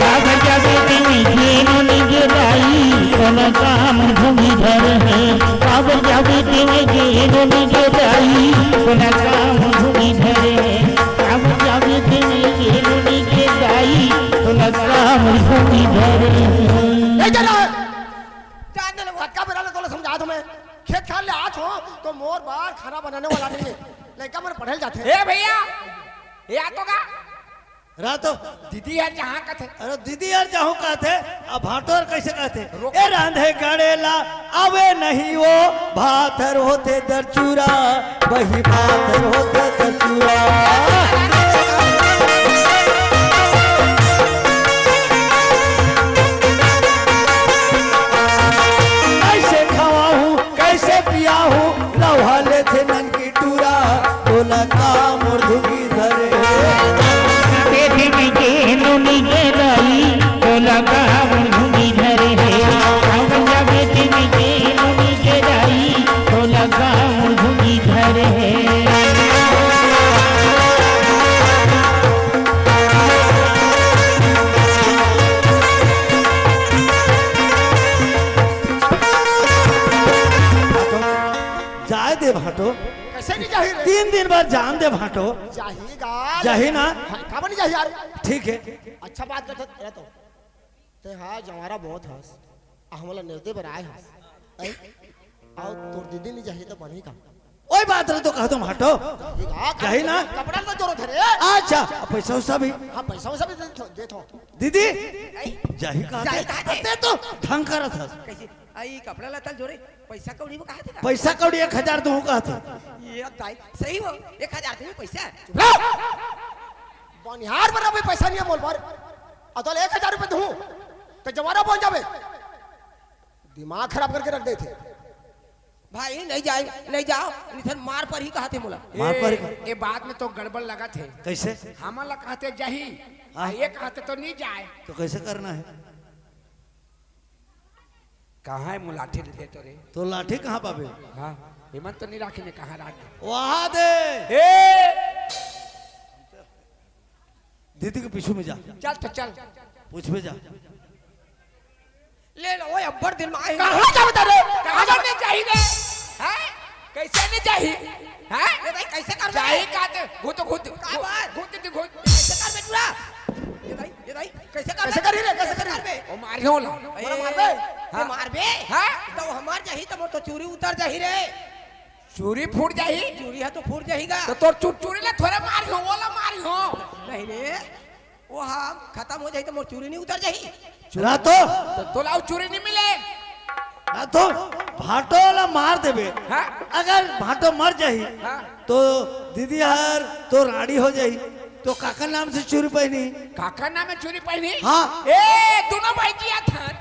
बाबा जावे ते मई के नोनी के दाई, तोला का मुरधुंगी धरे हे। बाबा जावे ते मई के नोनी के दाई, तोला का मुरधुंगी धरे हे। बाबा जावे ते मई के नोनी के दाई, तोला का मुरधुंगी धरे हे। ए, चलो। जान दे, लड़का बेरा ले तोला समझात हों मैं। खेत खार ले आत हों, तो मोर बर खाना बनाने वाला नहीं हे। लइका मन पढ़े ल जाथे। ए भैया, ए आ तो का? रहा तो। दीदी यार जहाँ कथे। अरे दीदी यार जहाँ कथे, अब भाटो हर कैसे कथे? रोक। ए रांधे गड़ेला, आवे नहीं वो, भात हर होथे दरचूरा, वही भात हर होथे दरचूरा। कैसे खवाहूँ, कैसे पियाहूँ, लौहा लेथे ननकी टूरा, तोला का मुरधुंगी धरे हे। बेटी में के नोनी के दाई, तोला का मुरधुंगी धरे हे। राजा बेटी में के नोनी के दाई, तोला का मुरधुंगी धरे हे। जाए दे भाटो। कैसे नहीं जाही रे? तीन दिन बाद जान दे भाटो। जाही गा। जाही ना? हाँ, काबर नहीं जाही यार? ठीक हे। अच्छा बात करत रह तो। ते हा जंवारा बहुत हस। आ हमला नेवते बर आए हस। ऐ? अउ तोर दीदी नहीं जाही तो बनही का? ओए बात रे तो कह दो भाटो। जाही गा, जाही ना? कपड़ा ल तो जोरत हे रे। अच्छा, अब पैसा वैसा भी? हाँ, पैसा वैसा भी दे दो, दे दो। दीदी, ऐ? जाही कहा जाही थे? कहा थे? अते तो ढंग करत हस। कैसे? आई कपड़ा लत्ता ल जोरे, पैसा कौड़ी में कहा थे का? पैसा कौड़ी एक हजार दूँ कहा थे। ये दाई, सही हो, एक हजार दूँ पैसा? चुप रहो। बनिहार बर अभी पैसा नहीं हे मोर बर। अउ तोला एक हजार रुपया दूँ, त जंवारा बन जाबे। दिमाग खराब करके रख देथे। भाई, नहीं जाए, नहीं जाओ, निथन मार परही कहा थे मोला। मार परही ए, का? ए बात में तो गड़बड़ लगत हे। कैसे? हमन ला कहा थे जाही, हाँ। आ ये कहा थे तो नहीं जाए। तो कैसे करना हे? कहाँ हे मोर लाठी ले दे तो रे? तो लाठी कहाँ पाबे? हाँ, एमन तो नहीं राखे, मैं कहाँ राखे? वहाँ दे। ए! दीदी के पीछू में जा। चल तो चल। पूछबे जा। ले लो, ओए, अब्बड़ दिन में आए। कहाँ जाबे रे? कहाँ जाबे? नहीं जाही रे? हैं? कैसे नहीं जाही? हैं? ए भाई, कैसे कर जाही रहे? का ते? घुट, घुट, काबर? घुट, घुट, घुट। कैसे कर बे टूरा? ये भाई, ये भाई, कैसे कर कैसे बे? करी रे? कैसे करी? कर बे? ओ मारियो ला। ए, मारबे? ये हाँ। मारबे? हाँ? तो हमार जाही तो मोर तो चूरी उतर जाही रे। चूरी फूट जाही? चूरी हा तो फूट जाही गा। तो तोर चू-, चूरी ला थोड़े मारियो, ओला मारियो। नहीं रे, वो हा खतम हो जाही तो मोर चूरी नहीं उतर जाही। रातो। तो तोला अउ चूरी नहीं मिले। रातो, भांटो ला मार देबे। हाँ? अगर भांटो मर जाही, हाँ। तो दीदी हर तो राड़ी हो जाही, तो काकर नाम से चूरी पहिनी? काकर नाम में चूरी पहिनी? हाँ। ए, दोनों भाई जी आथन।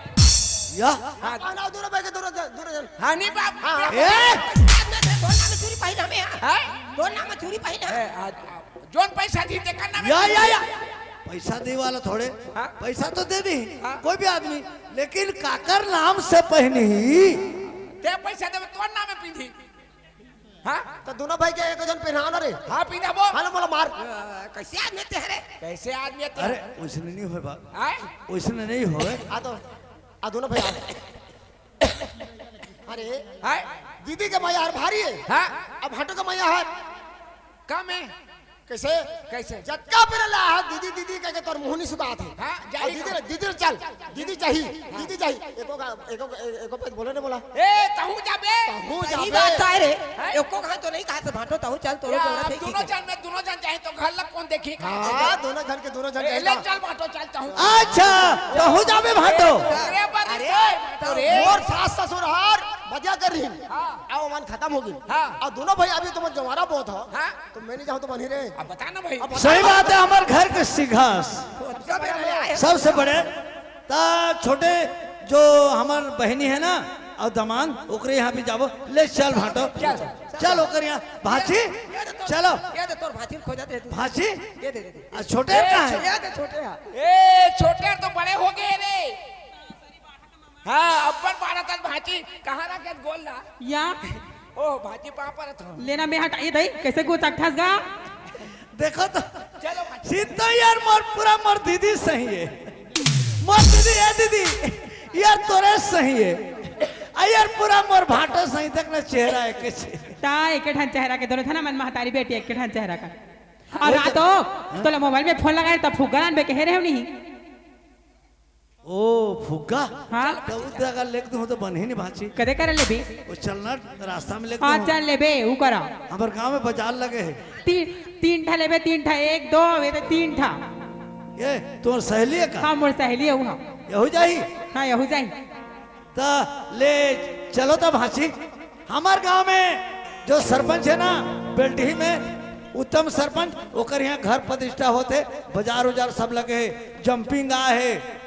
या? हाँ। हाँ, ना, दोनों भाई के दोनों जन, दोनों जन। हाँ, नहीं बाप। हाँ, हाँ। ए! तोर नाम में चूरी पहिना में, हाँ। हाँ? तोर नाम में चूरी पहिना। ए, आज, आज, जोन पैसा दी, तेकर नाम में या, चूरी या, या। पहिना। पैसा दे वाला थोड़े। हाँ? पैसा तो दे दी, हाँ? कोई भी आदमी, लेकिन काकर नाम से पहिनी ही। ते पैसा देबे, तोर नाम में पिंधी। हाँ? तो दोनों भाई के एक जन पहिना ना रे। हाँ, पिंधा वो। हाँ, ना, बोला मार। अ, कैसे आदमी ते रे? कैसे आदमी ते? अरे, उसने नहीं होए बाप। आए? उसने नहीं होए। आ तो, आ दोनों भाई आ। अरे, आए? दीदी के मैया हर भारी है। हाँ? अब भांटो के मैया हर कम है। कैसे? कैसे? जतका बेरा ला हा, दीदी, दीदी कह के तोर मुंह नहीं सुधात हे। हाँ, जाही अउ दीदी का। ला, दीदी ला चल, दीदी चाही, हाँ। दीदी चाही। एको का, एको, एको पे बोले नहीं बोला। ए, तहूँ जाबे। तहूँ सही जाबे। बात आय रे। हैं? एको कहा तो नहीं कहा से भांटो, तहूँ चल, तोरो या, जरूरत अब है दोनों की। जन में, दोनों जन जाही तो घर ला कौन देखी? हाँ, दोनों जन के दोनों जन ए, जाही ले ना। चल भांटो, चल तहूँ। अच्छा, तहूँ जाबे भांटो। अरे, अरे, अरे, अरे। मोर सास ससुर हर बजा कर रही। हाँ। अब मन खत्म हो गई। हाँ। अब दोनों भाई अभी तुम जवारा बहुत हो। हाँ। तो मैं नहीं जाऊँ तो बनी रहे। अब बता ना भाई। अब बता। सही बात है, हमारे घर के सिंहास सबसे बड़े। सबसे बड़े। ता छोटे जो हमार बहिनी है ना, अउ दमांद, ओकरे यहाँ भी जाबो। ले चल भांटो। चल। चल ओकर यहाँ। भांची, ये तो तोर, चलो। ये तो तोर भांची खोजत हे तू। भांची? ये दे, दे, दे। आ, छोटे ये कहाँ है? छो-, ये तो छोटे है। ए, छोटे तो बड़े हो गए रे। हाँ, अब्बड़ बारह तक भांची, कहाँ रखे गोल ना? या। ओ, भांची पाँव परत हो। लेना मैं हटा, ये दई, कैसे गोचक ठस गा? देखो तो, चलो भांची। सीता यार मोर पूरा मोर दीदी सही है। मोर दीदी है दीदी, यार तोरे सही है। आ यार पूरा मोर भांटो सही तक ना चेहरा है कैसे? ता एक ठन चेहरा के दोनों था ना, मन महतारी बेटी एक ठन चेहरा का। और वो तो रात हो, तोला मोबाइल में फोन लगाए तब फुग्गा लान बे कहे रहे हो नहीं? ओ, फुग्गा? हाँ। तो उ जगह लेके तू तो बन ही नहीं भांची। कदे करे लेबे? वो चलना रास्ता में लेके हाँ, तू। चल लेबे, उ करा। हमारे गांव में बाजार लगे है। तीन, तीन ठा लेबे, तीन ठा, एक, दो, ये तो तीन ठा। ये तोर सहेली है का? हाँ, मोर सहेली है वो, हाँ। यहू जाही? हाँ, यहू जाही। त ले चलो त भांची, हमार गांव में जो सरपंच है ना, बेल्टही में उत्तम सरपंच, ओकर यहाँ घर प्रतिष्ठा होते, बाजार उजार सब लगे है, जंपिंग आ है,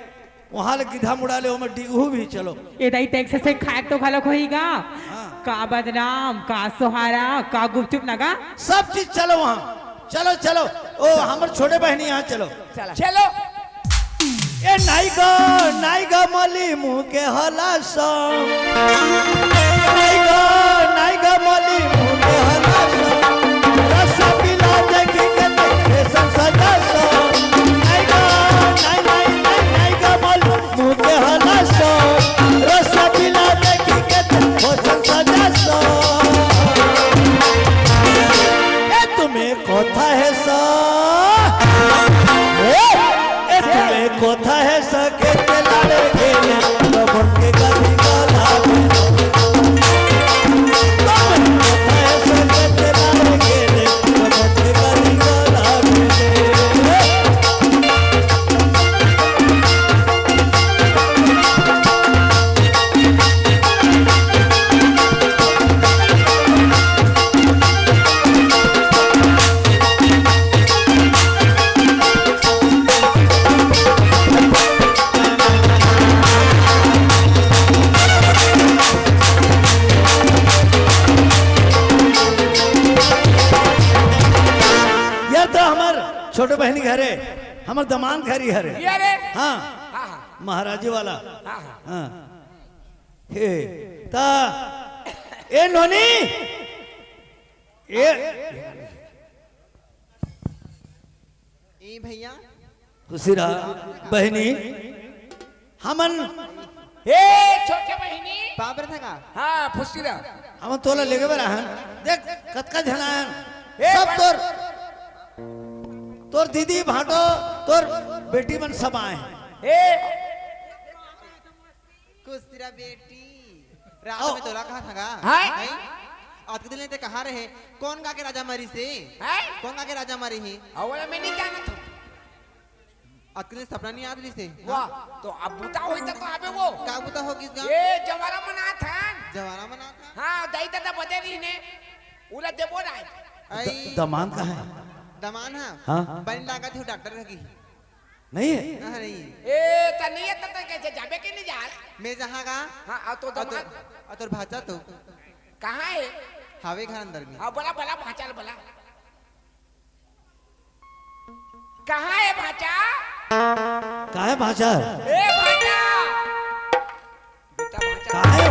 वहां ले गिधा मुड़ा ले, ओमे डिगहू भी चलो। ए दाई, टैक्स से खाए तो घलो होई गा। हाँ। का बदनाम, का सोहारा, का गुपचुप नगा। सब चीज चलो वहाँ, चलो, चलो। ओ, हमर छोटे बहिनी यहाँ चलो। चला। चलो। ए नाई ग, नाई ग मली मुँह के हलास। नाई ग, नाई ग मली मुँह के हलास। रस पिला देखी के ते फैशन सजास। नाई ग, नाई, नाई, नाई, नाई ग मली मुँह के हलास। रस पिला देखी के ते फैशन सजास। ए तुम्हें কথা হে স। এ, এ তুমি কথা হে স কে তে লাড়ে গেলে, লবণ কে গাধি গলা ভেলে। তুমি কথা হে স কে তে লাড়ে গেলে, লবণ কে গাধি গলা ভেলে। यार, तो हमार छोटे बहनी घर है, हमार दमांद घर ही हरे। ये रे। हाँ। हाँ, हाँ। महाराजी वाला। हाँ, हाँ। हाँ। हे, ता, ए नोनी, ए, ए भैया। खुशी रहा, बहनी, हमन। हे, छोटे बहनी। बाप रे थका। हाँ, खुशी रहा। हमन तोला लेगे बर आहन। देख, कतका झन आयन। हे, सब बा- तोर, तोर दीदी, भांटो, तोर बेटी मन सब आए हैं। हे। खुशी रहा बेटी। रात में तोला कहा थका? हाँ? नहीं? अतके दिन ले ते कहा रहे, कौन गा के राजा मरी से? हैं? कौन गा के राजा मरी ही? अवला मैं नहीं जानत हूँ। अतके सपना नइ आत रहिसे। वाह, तो अब बुता होई त तो आबे वो। का बुता हो गिस गा? ए, जवारा मनात हन। जवारा मनात हन? हाँ, दाई ददा बदे रहिने। उला देबो ना। आई। द-, दमान कहाँ है? दमान है? हाँ। बन लागत हो डॉक्टर लगी। नहीं है? हाँ, नहीं। ए, त नहीं है त, त कैसे जाबे के नहीं जाए? मैं जहाँ का? हाँ, आ तो और तो, दमान। और तोर भाचा तो? कहाँ है? हावे घर अंदर में। हाँ, बला, बला, भाचा ल बला। कहाँ है भाचा? का है भाचा? ए भाचा! बेटा भाचा। का है?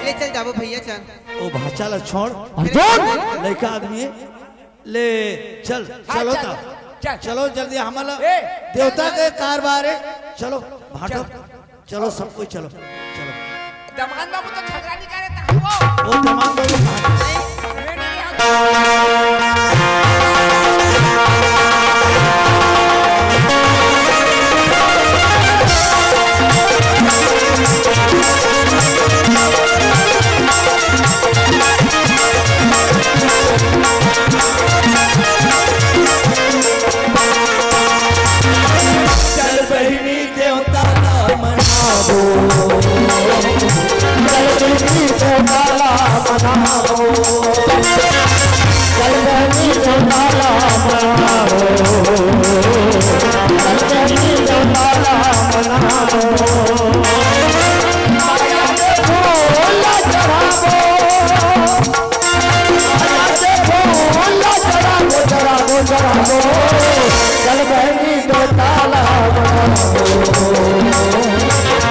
ले चल जाबो भैया, चल। ओ भाचा ला छोड़। अर्जुन! लइका आदमी है। ले, चल, हाँ, चलो चल, ता। चल। चलो जल्दी, हमला ए, देवता चल। के कारबार है। चलो, भाटो। चल। चलो, सब कोई चलो। चलो। दमान बाबू तो झगड़ा नहीं करे, ता वो। ओ दमान बाबू। नहीं, मैं नहीं आता। चल बहिनी देवता ला मनाबो, चल बहिनी देवता ला मनाबो, चल बहिनी देवता ला मनाबो, चल बहिनी देवता ला मनाबो। माया के फूल चढ़ाबो। चल बहिनी देवता ला मनाबो,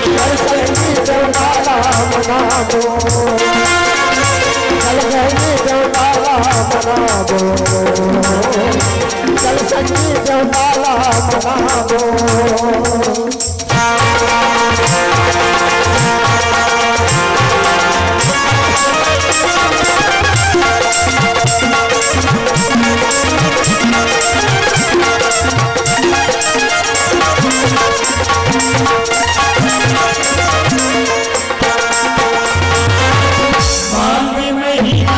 चल बहिनी देवता ला मनाबो, चल बहिनी देवता ला मनाबो, चल सखी देवता ला मनाबो। माघ महीना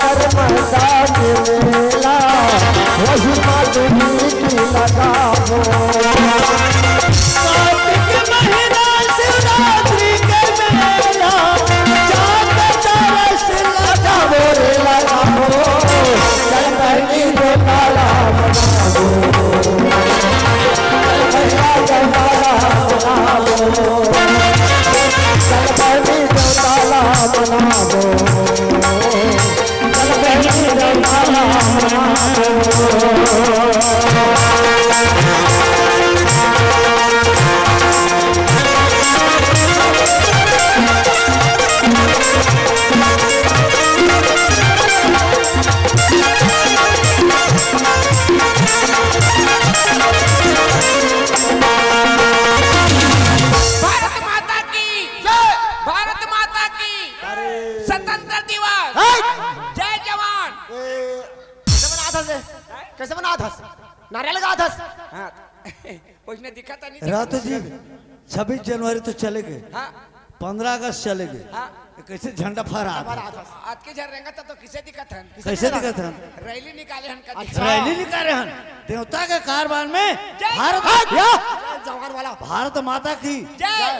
नर्मदा के मेला, वही माँ डुबकी लगाबो। कार्तिक महीना शिवरात्रि के मेला, जाके दरस लगाबो रे लगाबो। चल बहिनी देवता ला मनाबो, चल भैया देवता ला मनाबो, चल बहिनी देवता ला मनाबो, चल बहिनी देवता ला मनाबो। भारत माता की जय। भारत माता की अरे। स्वतंत्र दिवस। हे। जय जवान। ए, कैसे मनात हस रे? कैसे मनात हस? नारा लगात हस? हाँ। उसने दिखा था नहीं। रातू जी, छब्बीस जनवरी तो चले गए। हाँ। पन्द्रह अगस्त चले गए। हाँ। कैसे झंडा फहरात हस? आज के झर रेंगा था तो किसे दिखा था? कैसे दिखत हन? रैली निकाले हन कदी। अच्छा। रैली निकाले हन। देवता के कारबार में जय भारत, जवान। या! जय जवान वाला। भारत माता की जय।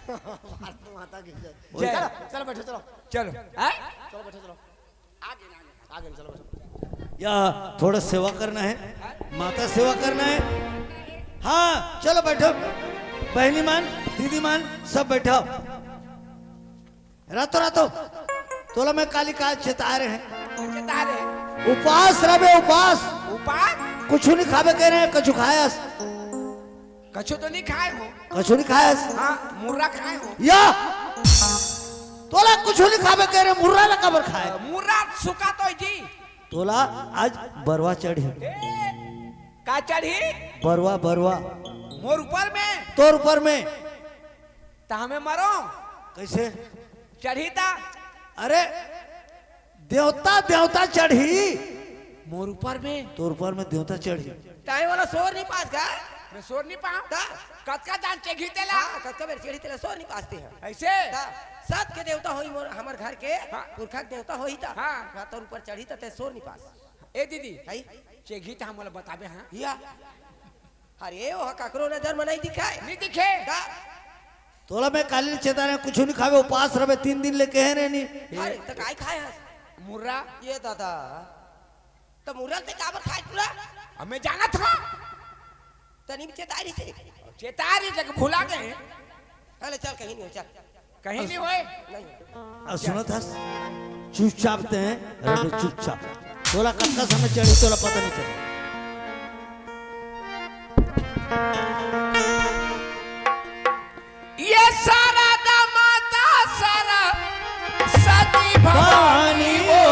भारत माता की जय। जय। चलो, चलो बैठो, चलो। चलो। हैं? चलो बैठो, चलो। आगे, आगे। आगे, चलो बैठो। या थोड़ा सेवा करना है, माता सेवा करना है। हाँ, चलो बैठो। बहनी मान, दीदी मान, सब बैठो। रातो रातो तोला मैं काली काज चेता रहे हैं। चेता रहे। उपास रहे, उपास। उपास? कुछ नहीं खाबे कहे रहे, कछु खायस? कछु तो नहीं खाए हो। कछु नहीं खायस? हाँ, मुर्रा खाए हो। या तोला कुछ नहीं खाबे कहे रहे, मुर्रा ला काबर खाए? मुर्रा सुखा तो जी। तोला आज बरवा चढ़ी। ए, का चढ़ी? बरुआ, बरुआ। मोर ऊपर में? तोर ऊपर में। त हमें मरो? कैसे? चढ़ी त? अरे, देवता, देवता चढ़ी। मोर ऊपर में? तोर ऊपर में देवता चढ़ी। ताई वाला सोर नहीं पास का? मैं सोर नहीं पाऊं। त? कतका दान चेघी तेला? हाँ, कतका बेर चेघी तेला सोर नहीं पासते हैं। ऐसे? त? सत के देवता होई मोर, हमर घर के, हाँ। पुरखा के देवता होई त? हाँ। हाँ, तोर ऊपर चढ़ी त ते सोर नहीं पास। ए दीदी, हई? चेघी त हमला बताबे, हाँ? या। अरे, ओह ककरो नजर में नहीं दिखाए। नहीं दिखे। का? तोला मैं काली चेताने कुछ नहीं खावे, उपास रहे तीन दिन ले कहे रे नहीं। अरे, त काय खाए हस? मुर्रा। ये दादा, त मुर्रा ते काबर खाए पूरा? हमें जाना था। तनी भी चेतारी से। चेतारी जग भुला गए। अरे चल, कहीं नहीं हो, चल। कहीं नहीं होए। नहीं। अब सुनत हस, चुपचाप ते हैं, रहे चुपचाप। तोला कतका समय चढ़ी, तोला पता नहीं चला। ये सारा दा माता सारा सती भवानी वो।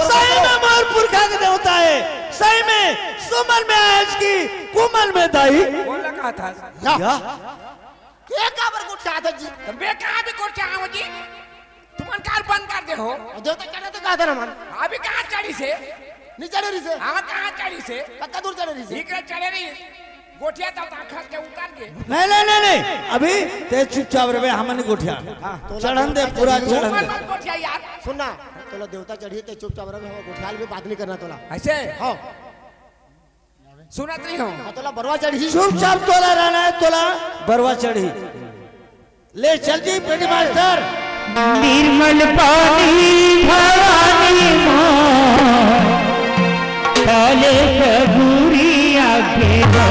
सही में मोर पुरखा के देवता है, सही में सुमन में आयस की कुमन में दाई। बोल रहा था। या? ये काबर गोठियात हस जी? त मैं कहाँ भी गोठियाहूँ जी? तुमन कार बंद कर दे हो। अउ देवता चढ़े तो कहा था ना मन। अभी कहाँ चढ़ी से? नहीं चढ़े रही से। हाँ, कहाँ चढ़ी से? कतका दूर चढ़े रही से? इकरे चढ़े रही। गोठिया तब तो खस के उतर गए। नहीं, नहीं, नहीं, नहीं। अभी ते चुपचाप रहे, हमन गोठिया। हाँ। चढ़न दे, पूरा चढ़न तुमन दे। मत गोठिया यार। सुन ना, तोला देवता चढ़ी, ते चुपचाप रहे, हम गोठियाल भी बात नहीं करना तोला। ऐसे? हाँ। सुनत नहीं हो। हाँ, तोला बरवा चढ़ी। चुपचाप तोला रहना है, तोला बरवा चढ़ी। ले चल जी, पेटी मास्टर। निर्मल पानी भवानी माँ, काले सगुरिया के हो।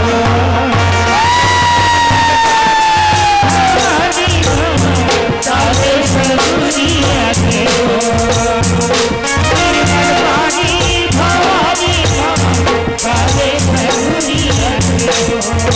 भवानी माँ, काले सगुरिया के हो। निर्मल पानी भवानी माँ, काले सगुरिया के हो।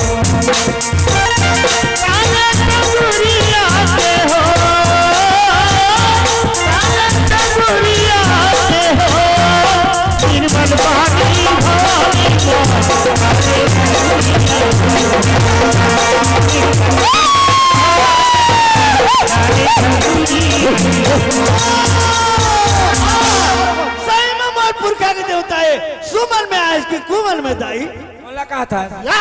सही में मोर पुरखा के देवता है, सुमन में आयस की कुमन में दाई। बोला कहा था? या।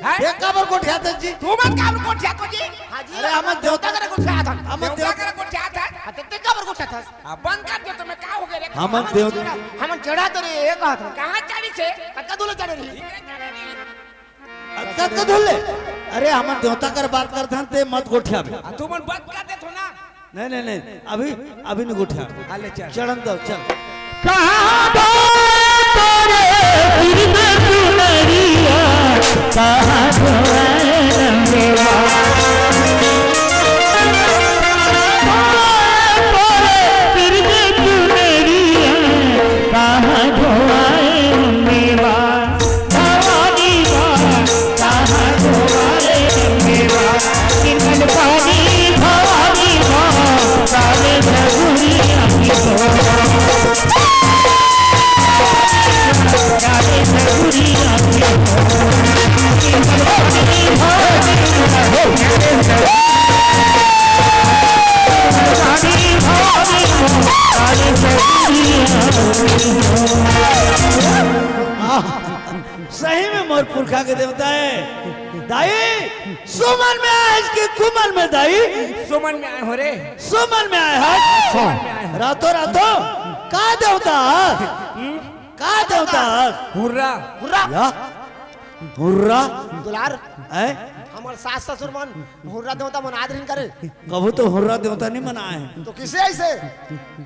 हैं? ये काबर गोठियात हस जी? तुमन काबर गोठियात हो जी? हाँ जी, अरे, हमन देवता करे गोठियात हन। हमन देवता देवता करे गोठियात हन। हाँ, ते, ते काबर गोठियात हस? हाँ, बंद कर दे तो मैं का हो गया रे? हमन देवता। हमन चढ़ा तो रे, ये कहा था। कहाँ चढ़ी से? कतका दूर चढ़े रही? इधर चढ़े रही। कतका दूर ले? अरे, हमन देवता कर बात करत हन, ते मत गोठियाबे। हाँ, तुमन बंद कर दे तो ना। नहीं, नहीं, नहीं, अभी, अभी नहीं उठा। हाँ, ले चल। चढ़न दो, चल। कहाँ बा तोरे सिर में चुनरिया, कहाँ धोआए रंगेवा। पोरे पोरे सिरगे चुनरिया, कहाँ धोआए रंगेवा। भवानी बा, कहाँ धोआए रंगेवा। सिंगल पानी भवानी बा, काले सगुरिया की धोआ। सही में मोर पुरखा के देवता है। दाई, सुमन में आए कि कुमन में दाई? सुमन में आए हो रे। सुमन में आए है। सुमन में आए हो। रातो रातो का देवता? हम्म? का देवता? हुर्रा। हुर्रा। या? हुर्रा? दुलार। हैं? हमर सास ससुर मन हुर्रा देवता मनात रहिन करे। कभू तो हुर्रा देवता नहीं मनाए हैं। तो किसे ऐसे?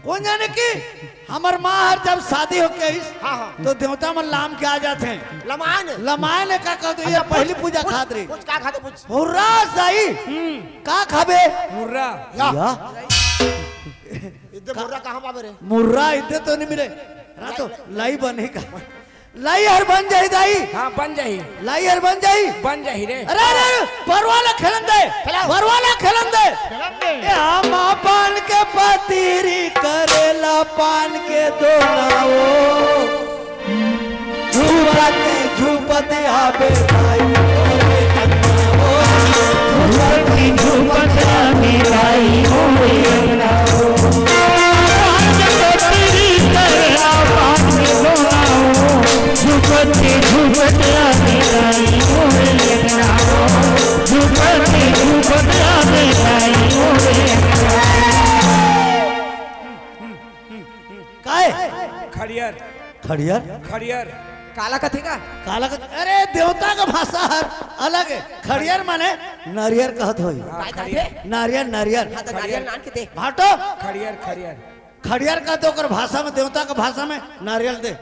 कोन जाने कि हमर माँ हर जब शादी होके आइस, हाँ, हाँ। तो देवता मन लाम के आ जात हैं। लमाए ने? लमाए ने का कहते, ये अच्छा, पहली पूछ, पूजा पूछ, खात रही। पूछ, का खाते, पूछ। हुर्रा साई, हम्म। का खाबे? हुर्रा। या। या? इद्दे मुर्रा कहाँ पाबे रे? मुर्रा इद्दे तो नहीं मिले। रातो, लाई, लाई। लाई बने का। लाई हर बन जाही दाई। हाँ, बन जाही। लाई हर बन जाही। बन जाही रे। अरे, अरे, अरे, बरवाला खेलन दे। खेलाओ। बरवाला खेलन दे। खेलन दे। ए, आमा पान के पतीरी करेला पान के दोनाओ। झूपत झूपत आबे दाई मोरे अंगना ओ। झूपत झूपत आबे दाई मोरे अंगना ओ। पान के पतीरी करेला पान के दोनाओ। झूपत झूपत आबे दाई मोरे अंगना ओ। झूपत झूपत आबे दाई मोरे अंगना ओ। काय? खड़ियर। खड़ियर? खड़ियर। काला कथे का? काला कथे, अरे, देवता का भाषा हर अलग है। खड़ियर माने नारियर कहत होई। हाँ, काय खड़ियर। कथे? नारियर, नारियर। हाँ, तो नारियर खड़ियर। नान के दे। भाटो? खड़ियर, खड़ियर। खड़ियर कहते ओकर भाषा में, देवता का भाषा में नारियल दे।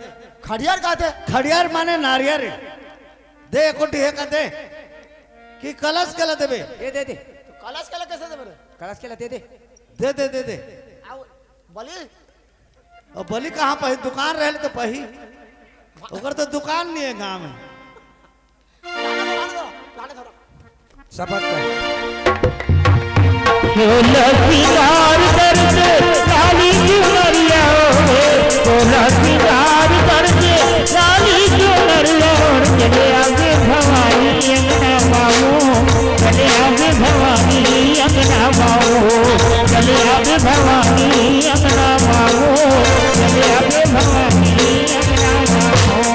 खड़ियर कहते? खड़ियर माने नारियर। दे, एको ठी हे कहते कि कलश के ला देबे। दे, दे, दे। तो कलश के ला कैसे देबे रे? कलश के ला दे, दे। दे, दे, दे, दे। आओ, बली। अउ बली कहाँ पही? दुकान रहे तो पही। ओकर तो दुकान नहीं है गाँव में। लाने दो, लाने दो, लाने दो। शपथ कर। सोलह सिंगार करके लाली चुनरिया ओढ़े, सोलह सिंगार करके लाली चुनरिया ओढ़, चले आवे भवानी अंगना माओ। चले आवे भवानी अंगना माओ, चले आवे भवानी अंगना माओ, चले आवे भवानी अंगना माओ।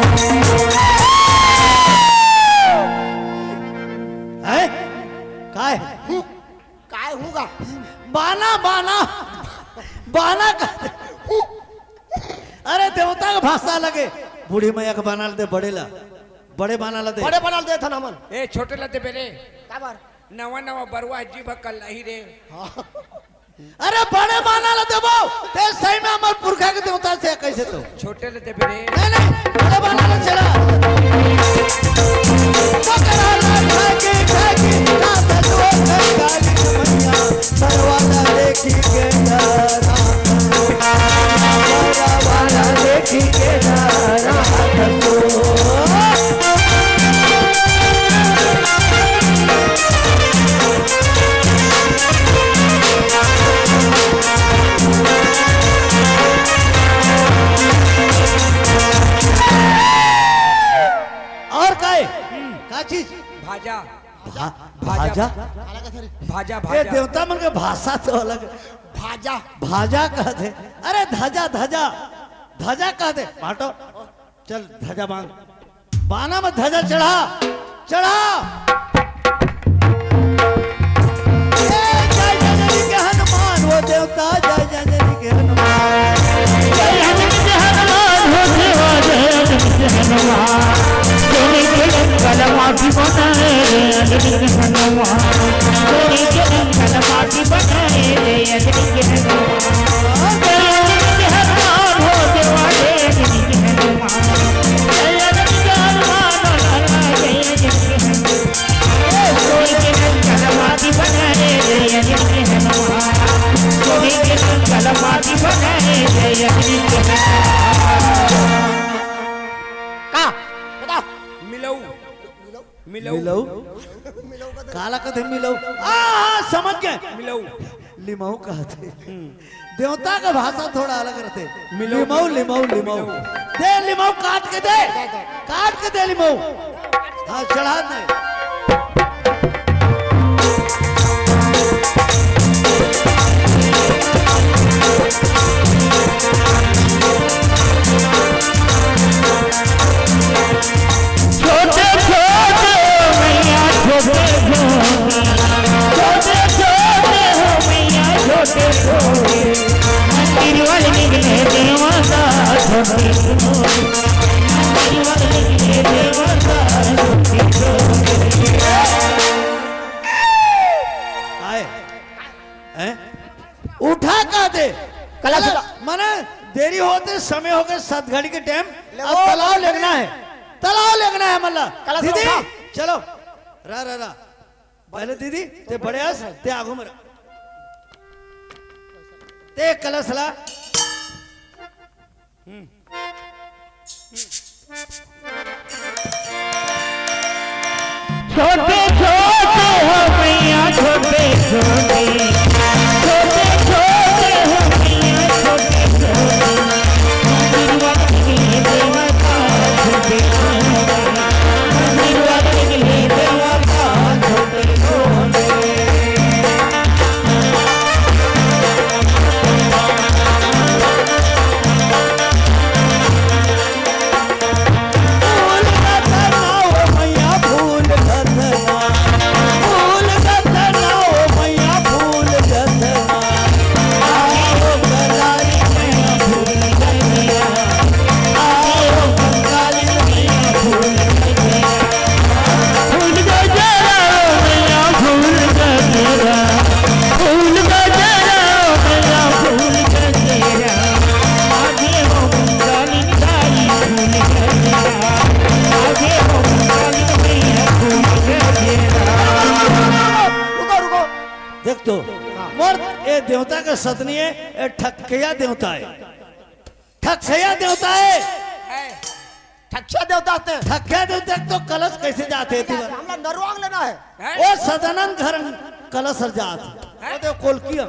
हैं? काय? हूँ, काय होगा? बाना, बाना, बाना का। अरे देवता का भाषा लगे। बूढ़ी मैया के बाना ल दे, बड़े ला, बड़े बाना ला दे। बड़े बाना ल दे थन हमन। ए, छोटे ला देबे रे। का बार? नवा नवा बरुआ जीभ कल्लाही रे। हाँ। अरे बड़े बाना ला देबो, ते सही में हमर पुरखा के देवता से कैसे तो। छोटे ला देबे रे। नहीं, नहीं, बड़े बाना ला चढ़ा। पकड़ा ला ठाकी, ठाकी, रात दो कंगाली मैया, सरवाला देखी के डरा। सरवाला देखी के डरा। और काय? का चीज? भाजा। भा-, भाजा। भाजा? भाजा, ए, भाजा। देवता मन के भाषा तो अलग। भाजा। भाजा कहते। अरे धजा, धजा। धजा कहते। बाटो। चल, धजा बांध। बाना में धजा चढ़ा, चढ़ा। ए, जय जय जय के हनुमान, वो देवता, जय जय जय के हनुमान। जय हनुमान के हनुमान, वो देवा, जय हनुमान के हनुमान। सोने के जंगल माटी बनाए, जय हनुमान। सोने के जंगल माटी बनाए, जय हनुमान। जय हनुमान के हनुमान, वो देवा, जय हनुमान। जय हनुमान के हनुमान, वो लाला, जय हनुमान। का? बताओ। मिलऊ। मिलऊ। मिलऊ। काला कथे मिलऊ? आ, समझ गए। मिलऊ। लिमऊ कहथे। देवता का भाषा थोड़ा अलग रहथे। मिलऊ। लिमऊ, लिमऊ, लिमऊ। दे लिमऊ, काट के दे। काट के दे लिमऊ। हाँ, चढ़ा दे। छोटे छोटे हो मैया, छोटे छोटे, छोटे छोटे हो मैया, छोटे छोटे, मंदिर वाले निकले देवता, छोटे छोटे, मंदिर वाले निकले देवता, छोटे छोटे। आए। हैं? उठा का दे। कलश चलो, उठा। मने देरी होते, समय हो गए, सात घड़ी के टाइम। ले अब वो तालाब लेगना है, तालाब लेगना है मल्ला। कलश दीदी, उठा। चलो। रा, रा, रा। पहले दीदी, ते बड़े अस, ते आगू में रा। ते कलश ला। हम्म। छोटे छोटे हो मैया, छोटे छोटे, छोटे छोटे हो मैया, छोटे छोटे, मंदिर वाले के देवता, छोटे छोटे, मंदिर वाले के देवता, छोटे छोटे। रुको, रुको। देख तो, हाँ। मोर ए देवता के सत नइ हे, ए ठकइया देवता हे। ठकइया देवता हे। है। ठकइया देवता हे। ठकइया देवता हे तो कलश कइसे जाथे तू? हमला नरवांग लेना हे। हैं? ओ सदानंद घर कलश हर जात। हैं? ओ दे कोलकिया।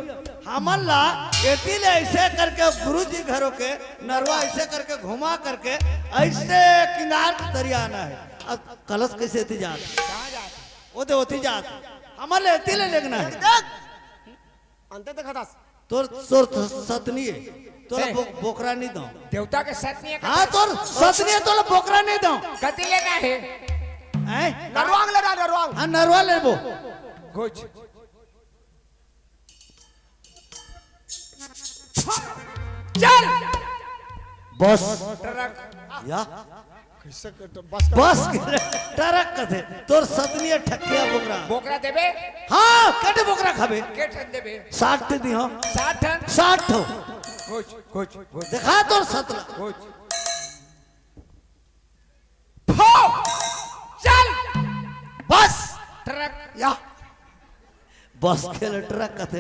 हमन ला एती ले अइसे करके गुरुजी घरो के नरवा अइसे करके घुमा करके अइसे किनार के तरिया आना हे। अब कलश कइसे एती जात? कहाँ जात? ओ दे ओती जात। हमन ला एती ले लेगना हे। देख, देख। अंते देखत हस। तोर, तोर सत नइ हे। तोला ए। बो-, बोकरा नइ दंव। देवता के सत नइ हे। हाँ, तोर सत नइ हे, तोला बोकरा नइ दंव। कति लेना हे? हैं? नरवांग लेना, नरवांग। हाँ, नरवा लेबो। घोच। चल। बस। ट्रक। या। कइसे के तो बस का बस के ट्रक कथे, तोर सत नइ हे ठकइया बोकरा। बोकरा देबे? हाँ, कते बोकरा खाबे? के ठन देबे? साठ ठन दिहूँ। साठ ठन? साठ ठो। घोच, घोच, घोच। देखा तोर सत ला। घोच। फो! चल! बस! ट्रक। या। बस के ले ट्रक कथे,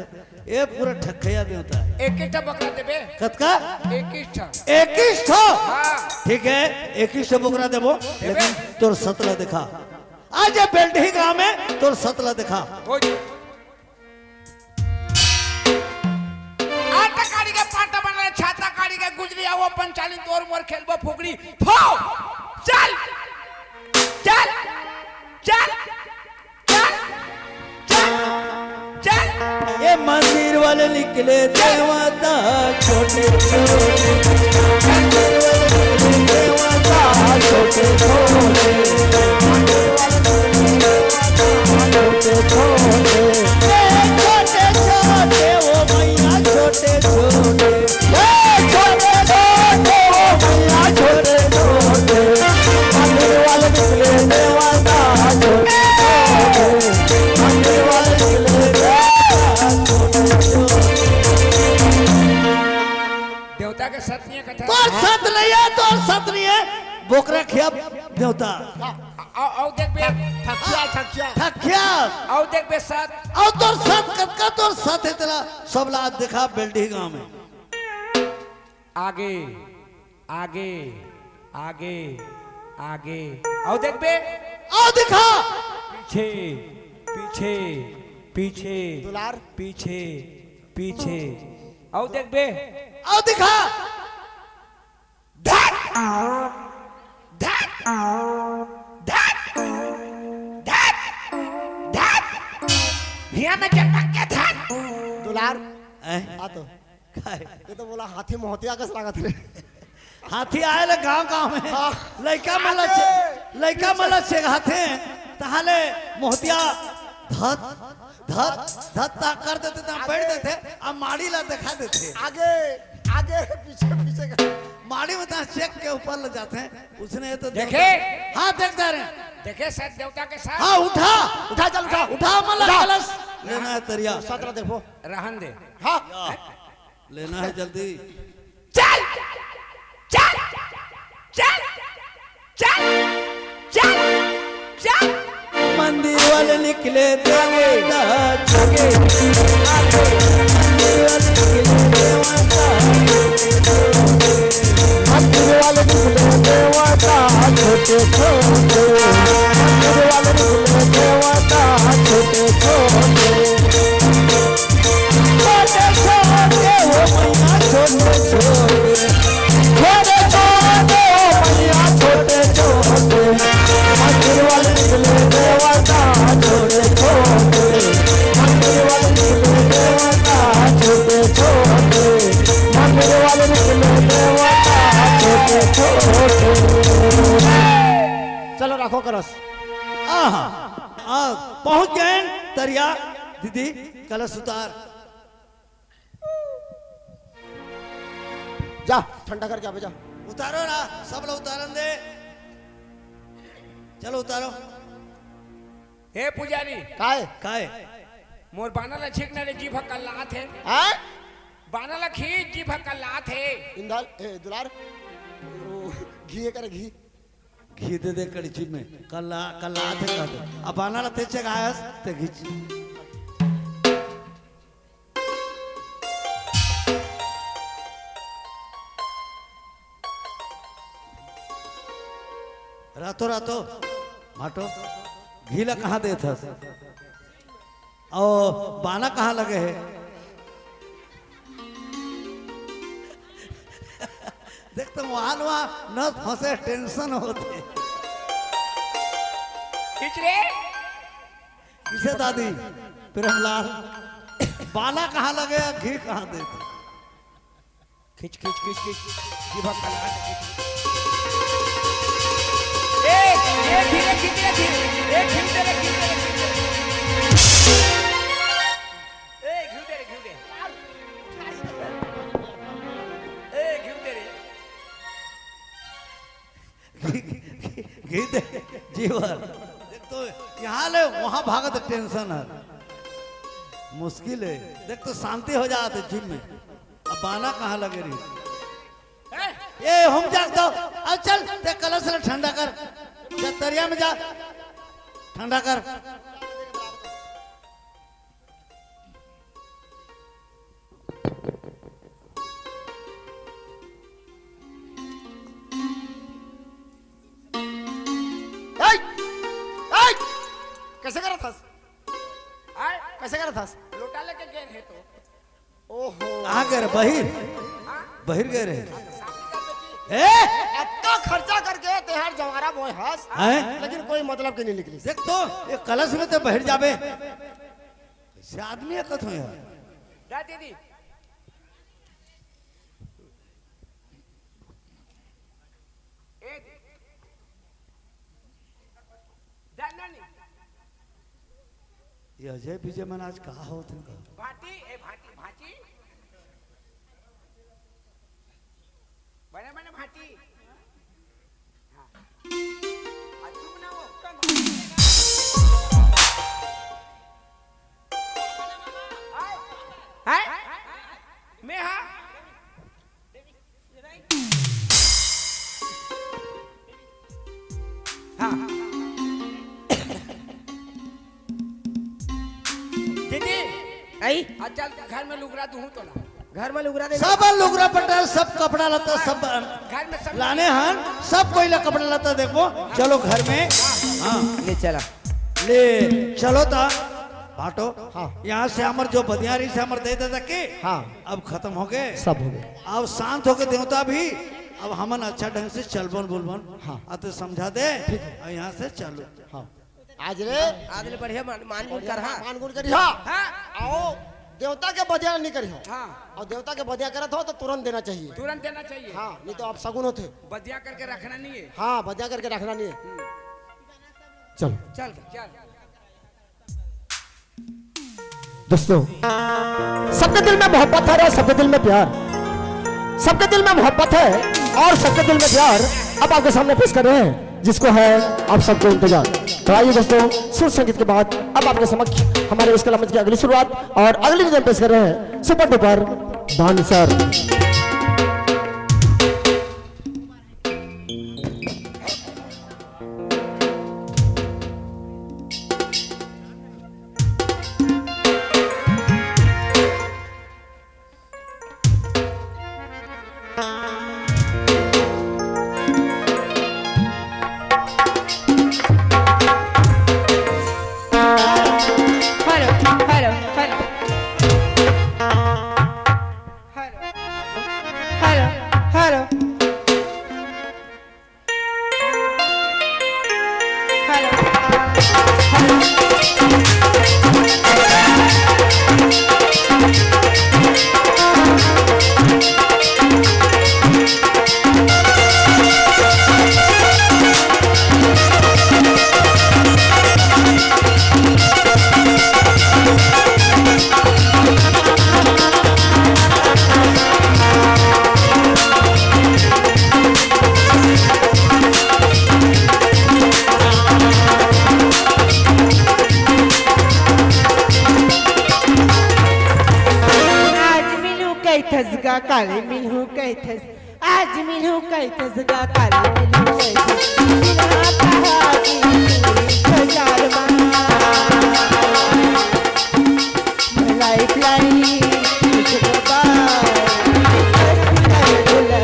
ए पूरा ठकइया देवता हे। एक ही ठा बकरा देबे। कतका? एक ही ठा। एक ही ठा? हाँ। ठीक हे, एक ही ठा बकरा देबो, देबे। लेकिन तोर सत ला देखा। आज ये बेल्डही गांव में तोर सत ला देखा। हो जी। आटा काड़ी के पाटा बना ले, छाता काड़ी के गुजरी, आओ पंचाली तोर मोर खेलबो फुकरी। फो! चल! चल! चल! चल, चल, चल। ये मंदिर वाले निकले देवता छोटे छोटे, मंदिर वाले निकले देवता छोटे छोटे, मंदिर वाले निकले देवता छोटे छोटे। ए छोटे छोटे, ओ भैया छोटे छोटे। ए छोटे छोटे, ओ भैया छोटे छोटे। मंदिर वाले निकले देवता छोटे छोटे। मंदिर वाले निकले देवता छोटे छोटे। देवता के सत नइ हे कथा। तोर सत नइ हे, तोर सत नइ हे। बोकरा खिया देवता। आओ, आओ देख बे। ठकिया, ठकिया। ठकिया। आओ देख बे सत। आओ तोर सत कतका तोर सत हे तेला सब ला देखा बेल्डही गांव में। आगे, आगे, आगे, आगे। अउ देखबे। अउ दिखा। पीछे, पीछे, पीछे। दुलार। पीछे, पीछे। अउ देखबे। अउ दिखा। धत! धत! धत! धत! धत! हिया में चटक के धत! दुलार। हैं? आ तो। काय? ये तो बोला हाथी मोहतिया कस लागत रे। हाथी आए ले गांव गांव में। हाँ। लइका मन ला हाथी! चे-, लइका मन ला चेघाथे, तहाले मोहतिया धत, धत, धत ता कर देथे, ता आगे। बैठ देथे, अब माड़ी ला देखा देथे। आगे, आगे, पीछे, पीछे कर। माड़ी में ता चेक के ऊपर ले जाथे, उसने ये तो देखे? देवता। हाँ, देख जा रहे हैं। देखे सत देवता के साथ। हाँ, उठा। उठा, चल, उठा। उठा, मन ला उठा। कलश। लेना है तरिया। दूसरा तरफ देखो। रहन दे। हाँ। लेना है जल्दी। चल, चल, चल, चल, चल, चल। मंदिर वाले निकले देवता छोटे, आगे, आगे। मंदिर वाले निकले देवता छोटे, मंदिर वाले निकले देवता छोटे छोटे, मंदिर वाले निकले देवता छोटे छोटे। छोटे छोटे हो मैया, छोटे छोटे। छोटे छोटे हो मैया, छोटे छोटे। मंदिर वाले निकले देवता, छोटे छोटे। मंदिर वाले निकले देवता, छोटे छोटे। मंदिर वाले निकले देवता, छोटे छोटे। चलो, रखो कलश। आहा, आ, पहुंच गए तरिया। दीदी, कलश उतार। जा, ठंडा करके आबे, जा। उतारो ना, सब लोग उतारन दे। चलो उतारो। हे पुजारी। काय? काय? मोर बाना ला छींक ना रे, जीभ ह कल्लात हे। आय? बाना ला खींच, जीभ ह कल्लात हे। इंदल, ए, दुलार, ओ, घी हे करे, घी। घी दे दे कड़छी में, कल्ला, कल्लात हे कह दे। अब बाना ला ते चघायस, ते घीच। रातो रातो, माटो, घी ला कहाँ देत हस? अउ बाना कहाँ लगे हे? देख तो वहां, वहां न फंसे, tension होथे। खींच रे। किसे दादी? प्रेमलाल, बाना कहाँ लगे, घी कहाँ देथे? खींच, खींच, खींच, खींच। जीभ ह कल्लात हे, खींच। ए, ए, धीरे, धीरे, धीरे। ए, घी दे रे, घी दे रे, घी दे रे। ए, घी दे रे, घी दे। ए, घी दे रे। घी, घी, घी दे, जीवर। देख तो, यहाँ ले वहाँ भागत, tension हे। मुश्किल हे। देख तो, शांति हो जात हे जीभ में। अब बाना कहाँ लगे रही? हैं? ए, हम जात दो। अब चल, ते कलश ला ठंडा कर। जा तरिया में जा, ठंडा कर। ए! ए! कैसे करत हस? आय? कैसे करत हस? लोटा लेके गेन हे तो। ओहो। कहाँ गए रहे? बहिर? बहिर गए रहे? ए! अतना खर्चा करके तेहर जवारा बोय हस, हैं? लेकिन कोई मतलब के नहीं निकली। देख तो, ये कलश में तो बहिर जाबे। कैसे आदमी है कथो यार? जा दीदी। ए दे। जा ना नहीं। ये अजय विजय मन आज कहाँ होत हे का? भाटी, ए भाटी, भाटी। बने, बने भाटी। हाँ। आ, तू ना वो, कम। हाय। हाय। मैं हाँ। हाँ। दीदी। आई? आ, चल, घर में लुगरा दूँ तो ना। घर में लुगरा दे। सब लुगरा पटा, सब कपड़ा लत्ता, सब घर में सब लाने हन, सब कोई ला कपड़ा लत्ता देखो। चलो घर में। हाँ। ले चला। ले चलो ता। बाटो। हाँ। यहाँ से हमर जो बदियारी से हमर दे देता के। हाँ। अब खत्म हो गए। सब हो गए। अब शांत हो गए देवता भी। अब हमन अच्छा ढंग से चलबन बोलबन। हाँ। अते समझा दे। ठीक है। और यहाँ से चलो। हाँ। आज ले। आज ले बढ़िया मान, मान गुण कर, हाँ। मान गुण करिहा। हाँ। आओ, देवता के बदिया नहीं करिहो। हाँ। और देवता के बदिया करत हो तो तुरंत देना चाहिए। तुरंत देना चाहिए। हाँ, नहीं तो अपशगुन होथे। बदिया करके रखना नहीं है। हाँ, बदिया करके रखना नहीं है। हम्म। चलो। चल, चल। दोस्तों, सबके दिल में मोहब्बत है और सबके दिल में प्यार, सबके दिल में मोहब्बत है और सबके दिल में प्यार। अब आपके सामने पेश कर रहे हैं जिसको है आप सबको इंतजार। तो आइए दोस्तों, सुर संगीत के बाद अब आपके समक्ष हमारे इस कला मंच की अगली शुरुआत और अगली रिदम पेश कर रहे हैं super duper dancer. Hello, hello, hello. Hello, hello, hello. Hello. आज मिलहूं कहिथस गा, काली मिलहूं कहिथस। आज मिलहूं कहिथस गा, काली मिलहूं कहिथस। दुल्हा कहानी बाजार मा। Lifeline, तुझको बाय, तुझको बाय, तुझको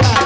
बाय।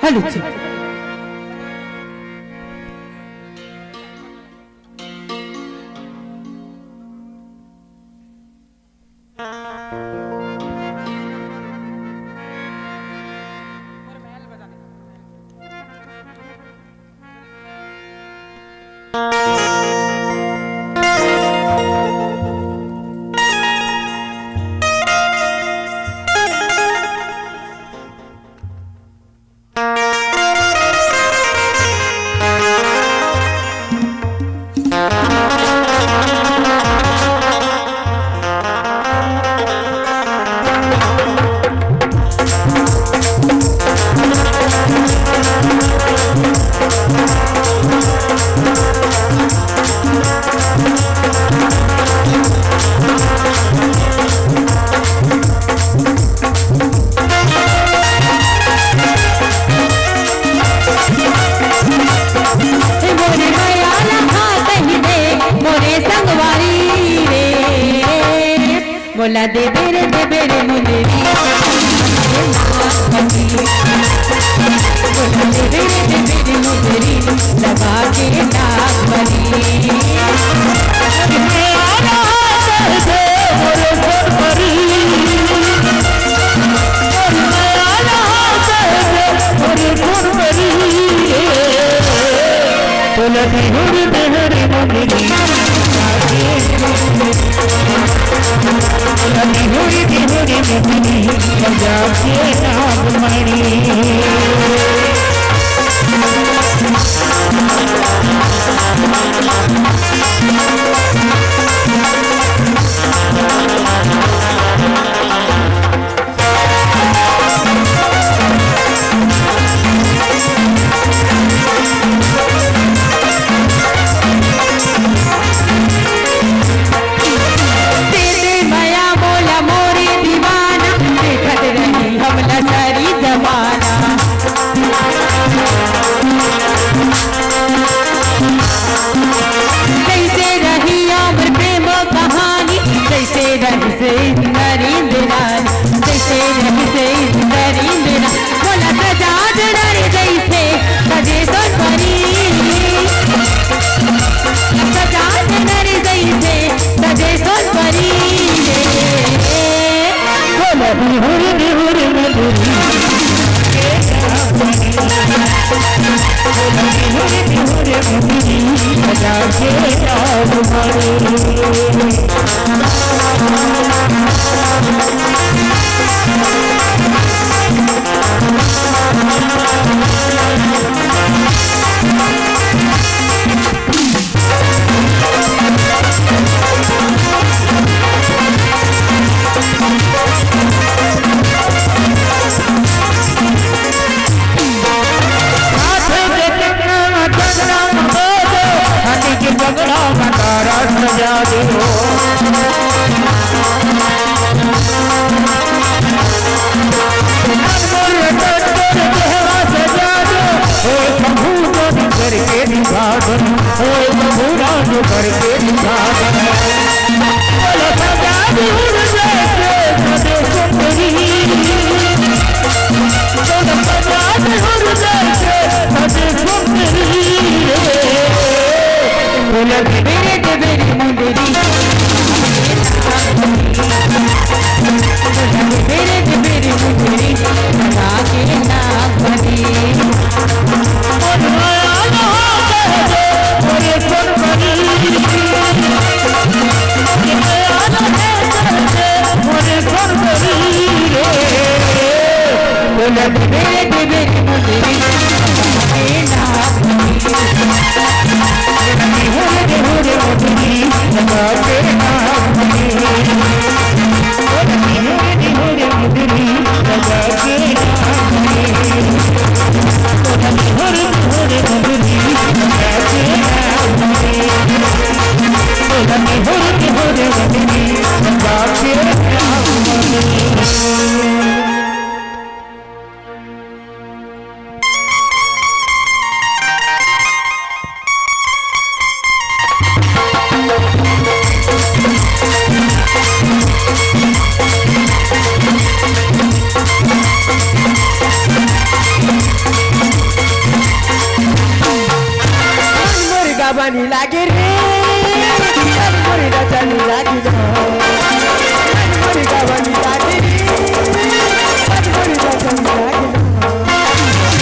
हेलो जी। मोरे मया ला खा कहि दे, मोरे संगवारी रे। मोला देबे रे, देबे रे मुंदरी। मोला देबे रे, देबे रे मुंदरी, लगा के नागमणि। दे दे मया मोला मोरे दीवाना, देखत रही हमला सारी जमाना। जैसे रही हमर प्रेम कहानी, जैसे रही से इंद्र इंद्रानी, जैसे रही से इंद्र इंद्रानी। मोला सजा दे रे जैसे सजे सोनपरी, सजा दे रे जैसे सजे सोनपरी रे। बोला बिहुर बिहुर मधुरी। करके विभाजन, होए प्रभु राज करके विभाजन। बोलो सदा उड़ जाए सदे सुंदरी, बोलो सदा उड़ जाए सदे सुंदरी। बोलो मेरे देवरी मुंदरी। तेरे से मेरी मुंदरी लगा के ना बनी। मोर गावा नी लागे रे, मोर राजा नी लागे ना, मोर गावा नी लागे रे, मोर राजा नी लागे ना।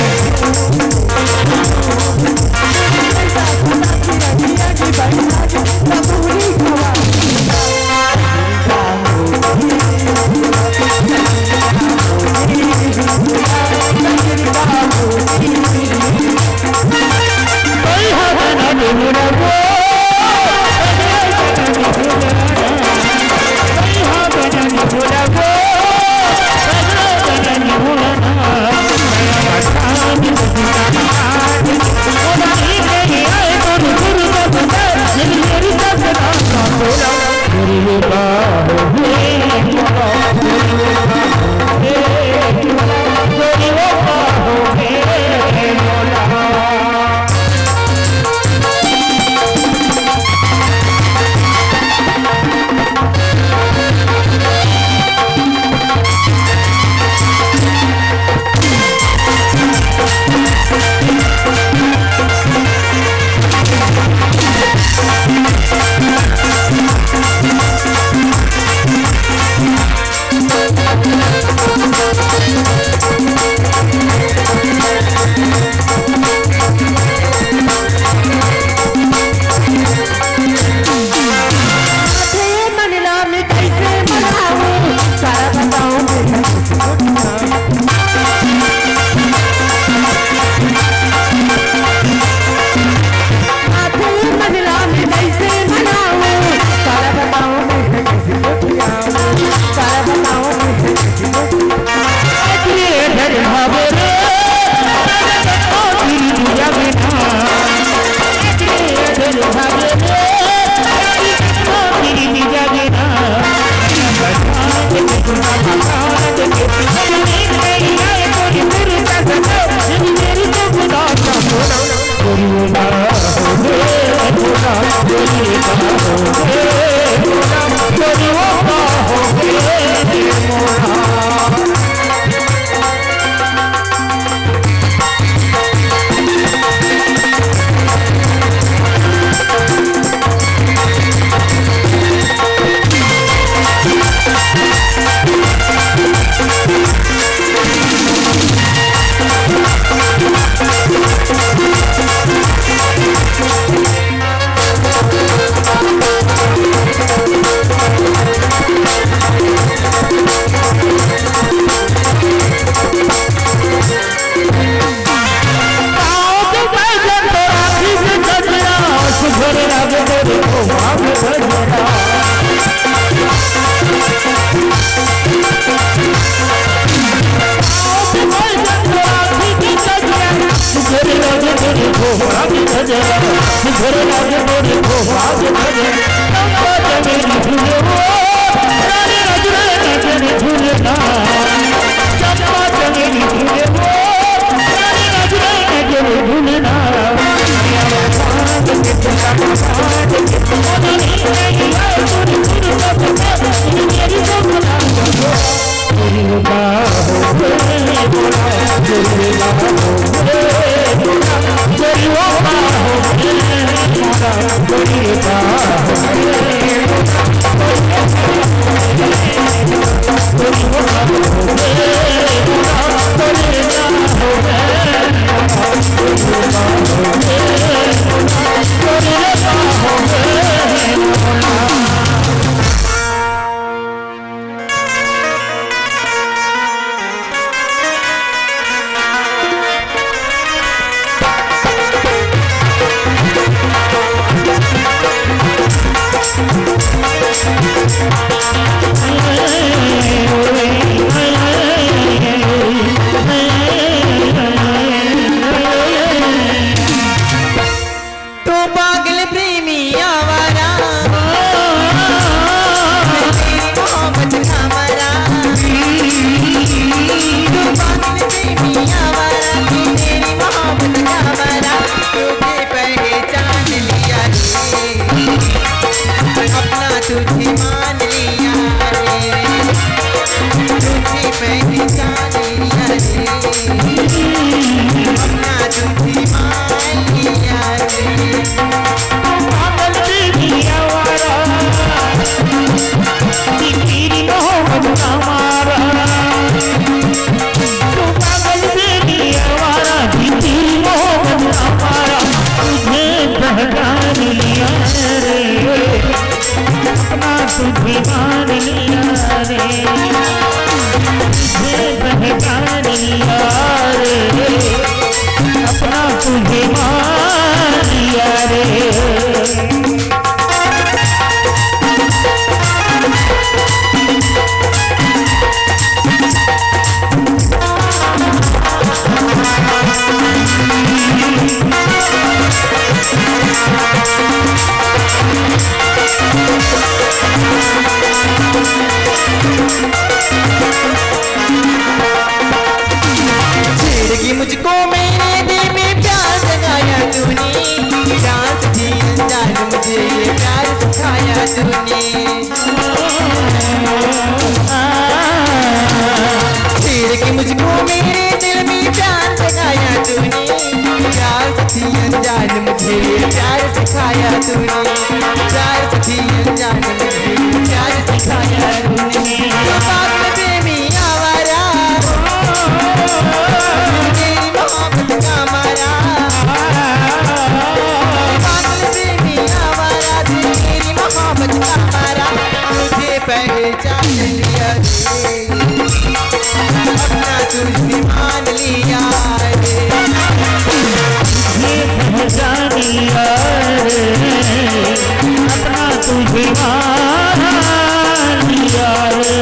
छेड़ के मुझको मेरे दिल में प्यार जगाया तूने, प्यार से भी अनजान मुझे ये प्यार सिखाया तूने। छेड़ के मुझको मेरे दिल में प्यार जगाया तूने, प्यार से भी अनजान मुझे ये प्यार सिखाया तूने, प्यार से भी अनजान मुझे ये प्यार सिखाया तूने। तो पागल प्रेमी आवारा, तेरी मोहब्बत का मारा, पागल प्रेमी आवारा, तेरी मोहब्बत का मारा, मुझे पहचान लिया रे, अपना तुझे मान लिया रे। ये पहचान लिया रे, अपना तुझे मान लिया रे।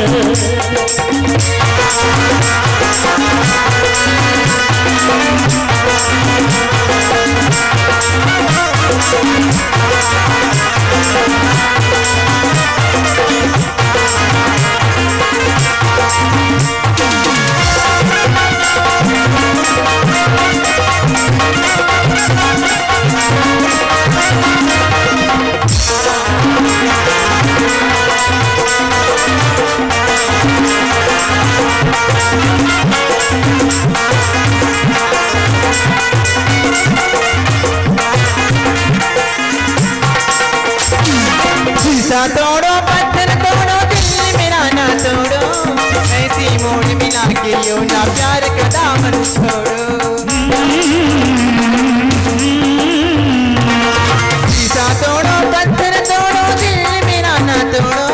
शीशा तोड़ो, पत्थर तोड़ो, दिल मेरा ना तोड़ो, ऐसी मोड़ मिला के यो ना प्यार का दामन छोड़ो। शीशा तोड़ो, पत्थर तोड़ो, दिल मेरा ना तोड़ो,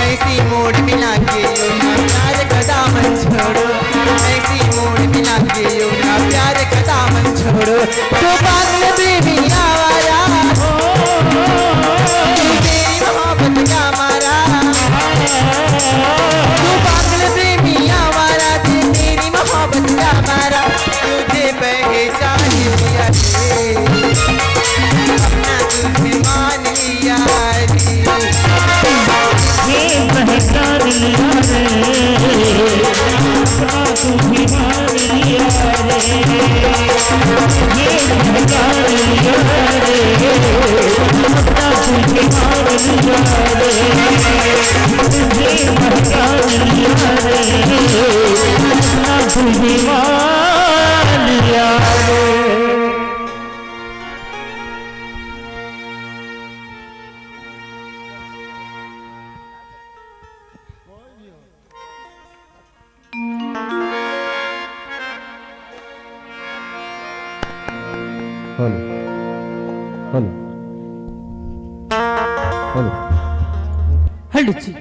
ऐसी मोड़ मिला के यो ना प्यार का दामन छोड़ो, ऐसी मोड़ मिला के यो ना प्यार का दामन छोड़ो। तो पागल प्रेमी आवारा, तू तेरी मोहब्बत का मारा। तू पागल प्रेमी आवारा, तू तेरी मोहब्बत का मारा। तुझे पहचान लिया रे, अपना तुझे मान लिया रे। ये पहचान लिया रे, अपना तुझे मान लिया रे। ये पहचान लिया रे, अपना तुझे मान लिया रे। ये पहचान लिया रे, अपना तुझे मान लिया रे। Hello, hello, hello. हेलो जी।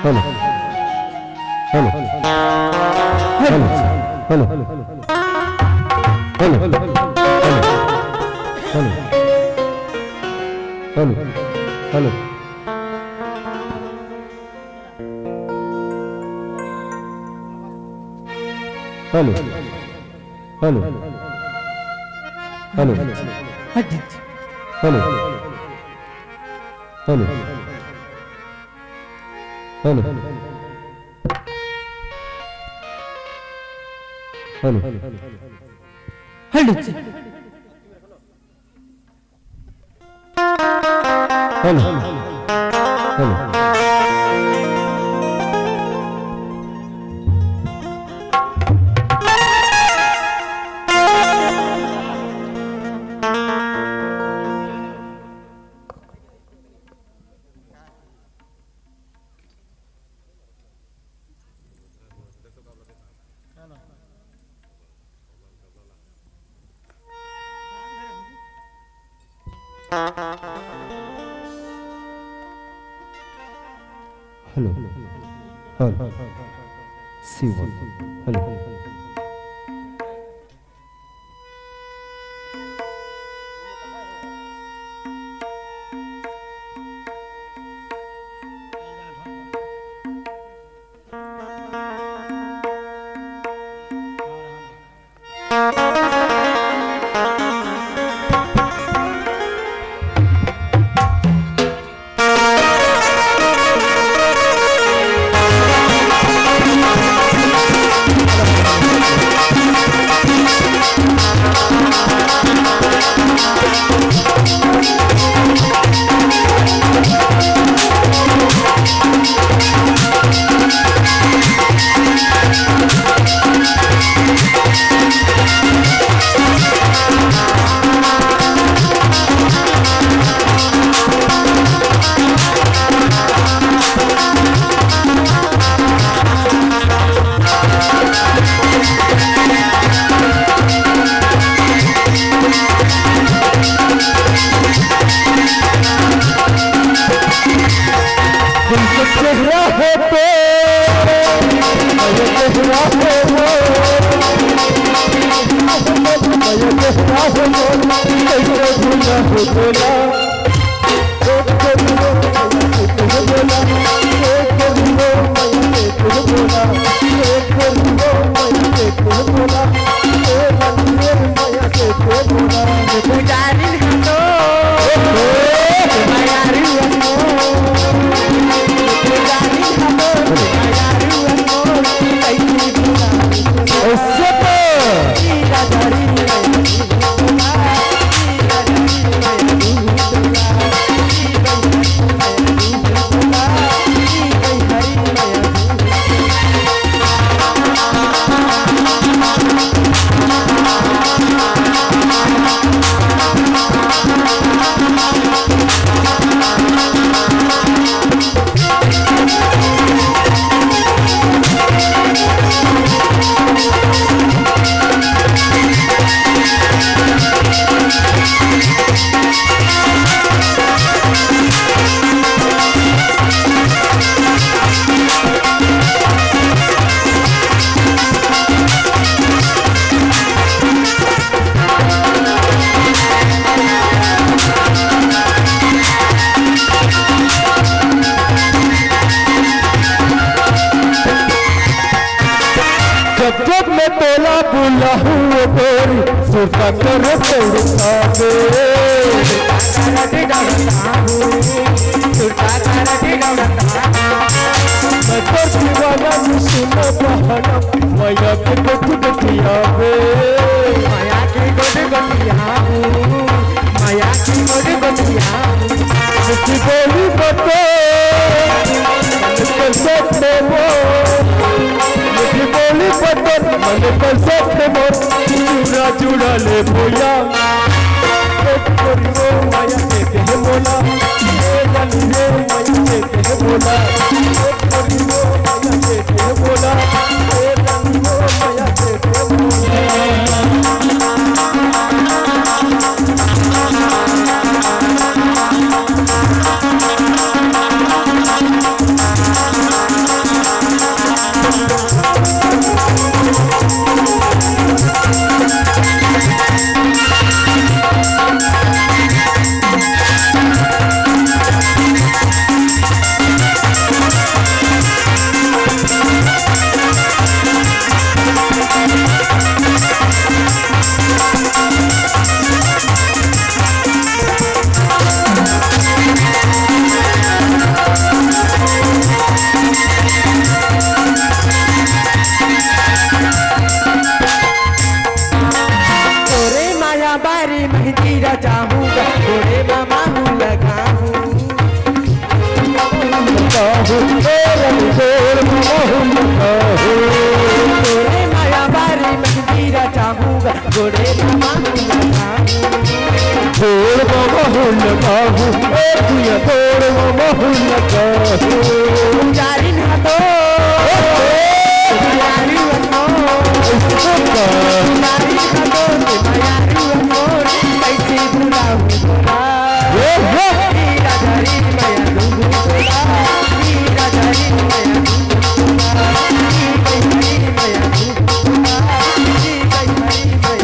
Hello, hello, hello, hello, hello, hello, hello, hello, hello, hello, hello, hello, hello, hello, hello, hello, हाँ जी, जी। Hello, hello, hello, hello, hello, जी। Hello, hello. Hello, hello, Shiv, hello. कहे बोला, एक करी वो मैया के कहे बोला, एक करी वो मैया के कहे बोला, एक करी वो मैया के कहे बोला, ए रानी रे मैया के कहे बोला। पुजारी हाथो, ए, ए, मयारू हाथो, पुजारी हाथो, मयारू हाथो, कैसे बोला? ऐसे तो। जब जब मैं तोला बुलाहूँ ओ गोरी, सुरता कर तोड़ पावे। मैं तोर दीवाना नी सुनो बहना, मया के गोठ गोठियावे। मया के गोठ गोठियावे। मया के गोठ गोठियावे। मीठी बोली बतोर, मन कर सकते मोर। मीठी बोली बतोर, मन कर सकते मोर। जुड़ा जुड़ा ले भैया, एक करी वो मया के कहे बोला, ए रानी रे मया के कहे बोला, एक करी वो मया के कहे बोला, ए रानी रे मया के कहे बोला। तोरे माया बारी मेहंदी रचाहूँ, तोरे मामा हूँ लगाहूँ। लगाहूँ, तोरे गोड़ मामा हूँ लगाहूँ। तोरे माया बारी मेहंदी रचाहूँ, गोड़े मामा हूँ लगाहूँ। गोड़ मामा हूँ लगाहूँ, ए भैया गोड़ मामा हूँ लगाहूँ। जारी ना तो, जारी ना तो। ऐसे का? जारी ना तो, जारी ना तो, कैसे भुलाऊँ तोला? ए, ए।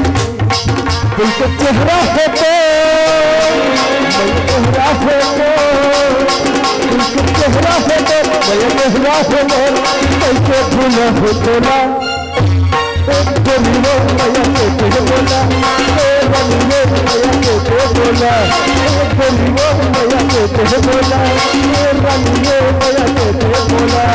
तुमको चेहरा है तो, मैं चेहरा है तो, तुमको चेहरा है तो, मैं चेहरा है तो, कैसे भूला हो तोला? ए गोरी वो मया के कहे बोला, ए रानी वो मया के कहे बोला, ए गोरी वो मया के कहे बोला, ए रानी वो मया के कहे बोला।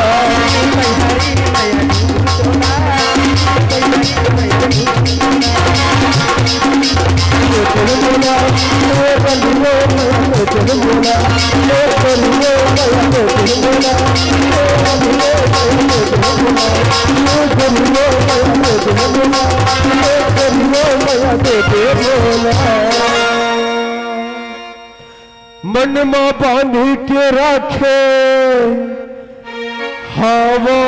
मन मा बांधी के राखे हवो।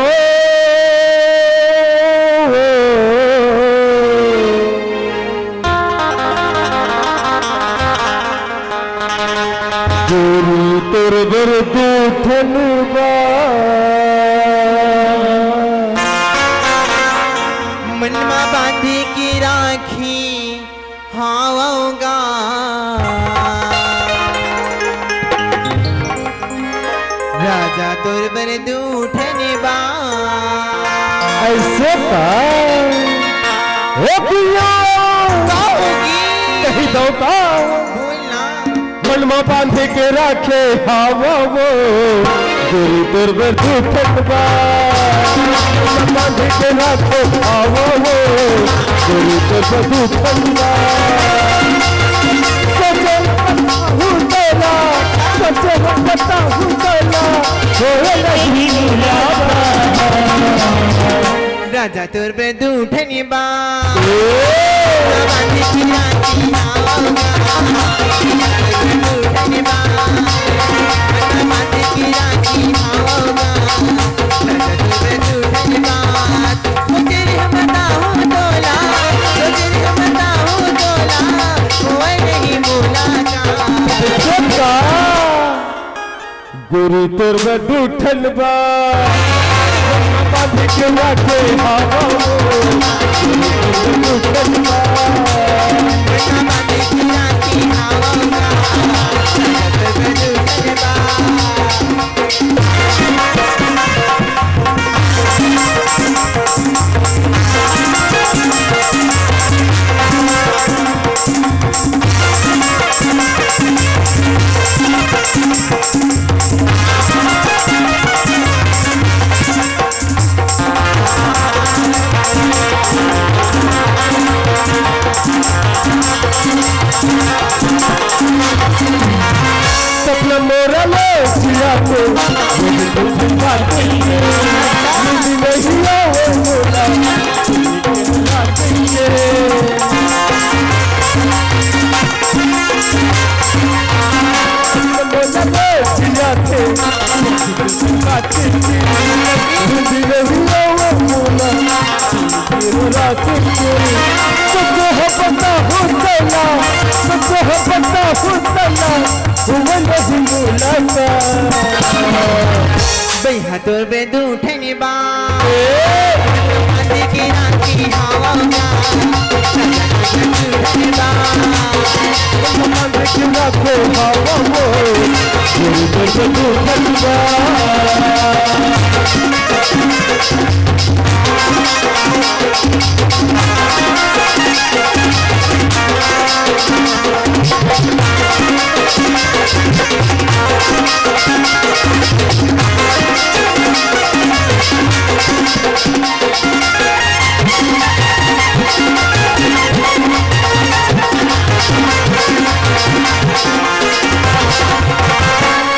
गुरु तोर बर दू ठन बा। मन मा बांधी के राखी हवो गा। राजा तोर बर दू ठन बात। अइसे का? ओ पिया! का होगे? कहि दव का? बोल ना। मन म बांध के राखे हावव वो, गोरी तोर बर दू ठन बात। मन म बांध के राखे हावव वो, गोरी तोर बर दू ठन बात। सोचे हम बताहूँ तोला, सोचे हम बताहूँ तोला, होए नहीं मुलाकात। राजा तोर बर दू ठन बात। ए! बांध के राखे हावव गा। दू ठन बात। बांध के राखे हावव गा। राजा तोर बर दू ठन बात। सोचे रे हम बताहूँ तोला, सोचे रे हम बताहूँ तोला, होए नहीं मुलाकात। गोरी तोर बर दू ठन बात, बांध के राखे हावव वो। गोरी तोर बर दू ठन बात। सपना मोरा ले जिया के, मुझे तुझे बातें, मुझे नहीं आवे मोला, बातें। सपना मोरा ले जिया के, मुझे नहीं आवे मोला, रात के। तुझे है पता हो चला, तुझे है पता हो चला, हुआ नहीं मुलाकात। बइहा तोर बर दू ठन बात। ए! बांध के राखे हावव गा। बांध के राखे हावव वो, गोरी तोर बर दू ठन बात।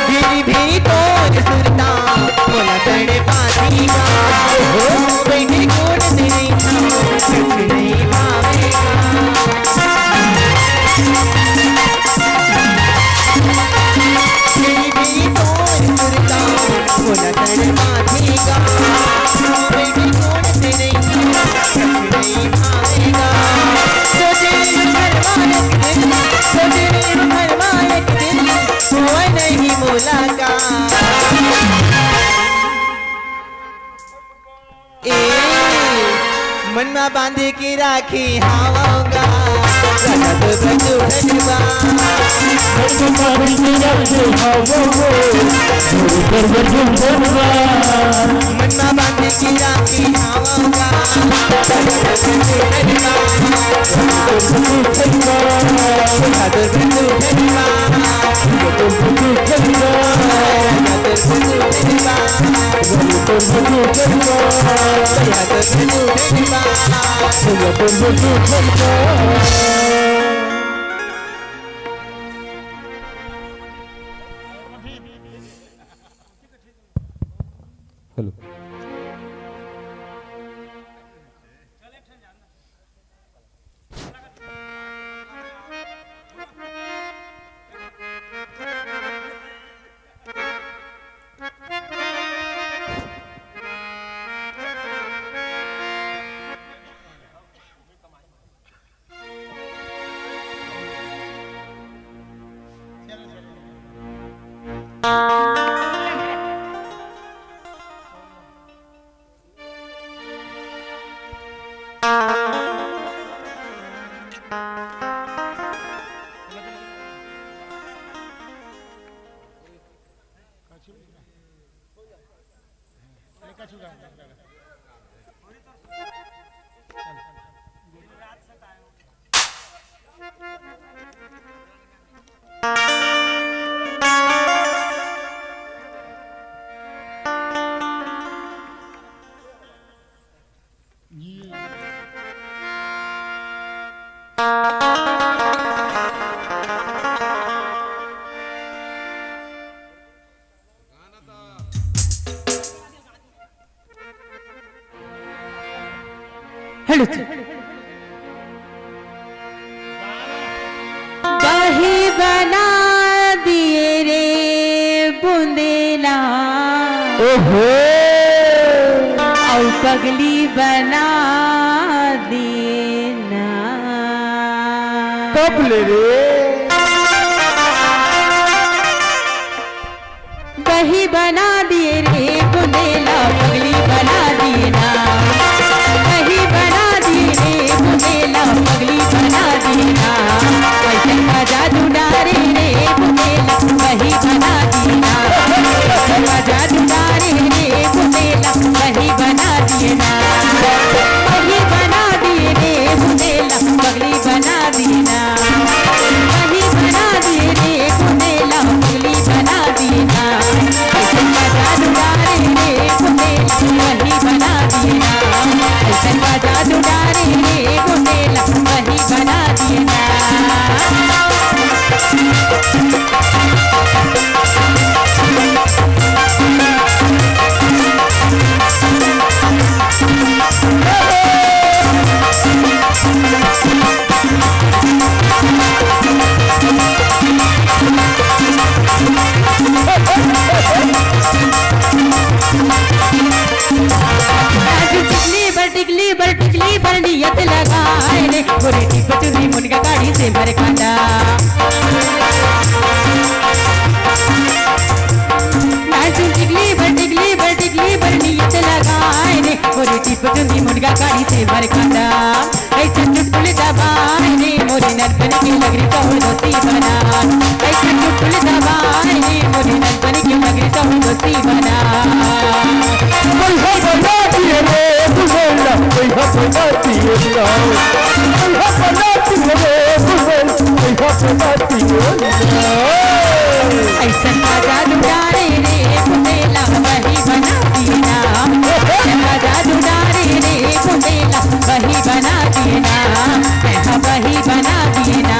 भेरी भेरी तोर सुरता मोला तड़पाथे गा। बइठे कोन से नइ भावे, कुछु नइ भावे गा। भेरी भेरी तोर सुरता मोला तड़पाथे गा। बइठे कोन से नइ भावे, कुछु नइ भावे गा। सोचे रहिहूँ घर मा एक दिन, सोचे रहिहूँ घर मा एक दिन, होवय नहीं मुलाकात। ए, मन मा बांध के राखे हावव गा, राजा तोर बर दू ठन बात। मन मा बांध के राखे हावव वो, गोरी तोर बर दू ठन बात। मन मा बांध के राखे हावव गा, राजा तोर बर दू ठन बात। राजा तोर बर दू ठन बात। हेलो। हेलो जी। बही बना दिए रे बुंदेला। ओहो। अउ पगली बना दिए ना। कब ले रे? बही बना दिए रे बुंदेला, पगली बना दिए ना। बही बना दिए रे बुंदेला, पगली बना दिए ना। कैसन का जादू डारे रे बुंदेला, बही बना दिए ना। कैसन का जादू डारे रे बुंदेला, बही बना दिए ना। बही बना दिए रे बुंदेला, पगली बना दिए ना। बही बना दिए रे बुंदेला, पगली बना दिए ना। कैसन का जादू डारे रे बुंदेला, बही बना दिए ना। कैसन का जादू डारे रे बुंदेला, बही बना दिए ना। आज टिकली बर, टिकली बर, टिकली बर नियत लगाए रे, गोरी टिप चुनी मुनगा काढ़ी से भर कांदा। नाचू टिकली बर, टिकली बर, टिकली बर नियत लगाए रे, गोरी टिप चुनी मुनगा काढ़ी से भर कांदा। ऐसा चुटकुल दबाए रे, मोरी नरपन के लगरी कहूँ दोस्ती बना। ऐसा चुटकुल दबाए रे, मोरी नरपन के लगरी कहूँ दोस्ती बना। कोई हो बना दिए रे बुझेला, कोई हो बना दिए ना। कोई हो बना दिए रे बुझेला, कोई हो बना दिए ना। ऐसन का जादू डारे रे बुंदेला, बही बना दिए ना। ऐसन का जादू डारे रे बुंदेला, बही बना दिए ना। मैं हा बही बना दिए ना।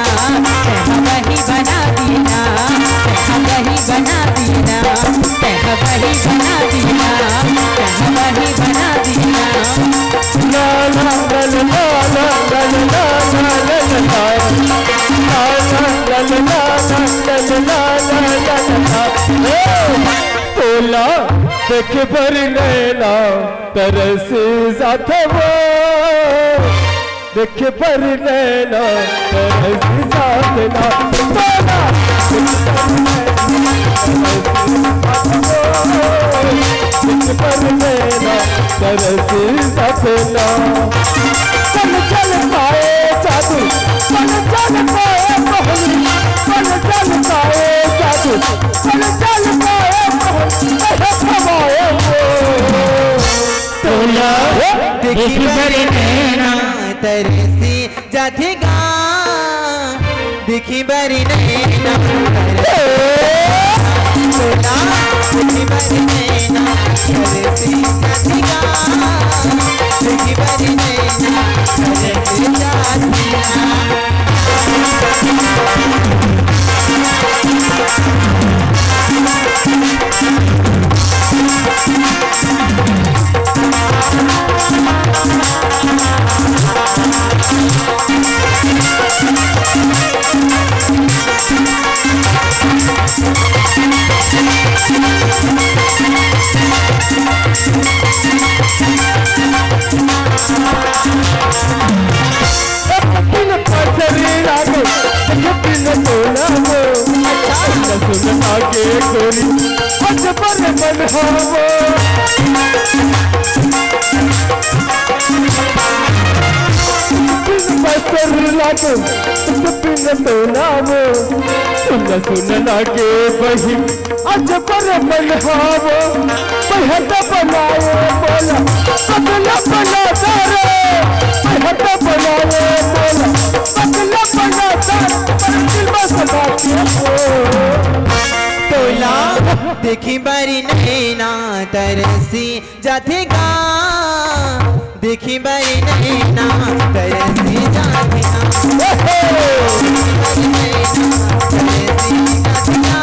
मैं हा बही बना दिए ना। मैं हा बही बना दिए ना। मैं हा बही बना दिए ना। मैं हा बही बना दिए ना। ला ला ला ला ला ला ला ला ला ला ला। ला ला ला ला ला ला ला ला ला ला ला। ए, तोला देखे बर नैना तरस जाथे वो, देखे बर नैना तरस जाथे ना। तोला देखे बर नैना तरस जाथे वो, देखे बर नैना तरस जाथे ना। चल चल पाए जादू, चल चल पाए पहली, चल चल पाए जादू, चल चल पाए पहली, कहे खवाए वो। तोला देखी बर नैना तरसी जाथे गा, देखी बर नैना तरसी। तोला देखी बर नैना तरसी जाथे गा, देखी बर नैना तरसी जाथे गा। बिन पथरी लागे, बिन तोला वो। अच्छा। सुन लागे गोरी, अजबर मन हावो। बिन पथरी तुम पिन तो नाम। सुन सुन ना के बहिन, आज पर मन हावो। बहत बनाए बोला, पगला बना तारे। बहत बनाए बोला, पगला बना तारे। पर दिल में सदा के हो। तोला देखी बरी नैना तरसी जाथे गा, देखी बरी नैना तरसी जाथे गा। देखी बरी नैना तरसी जाथे गा।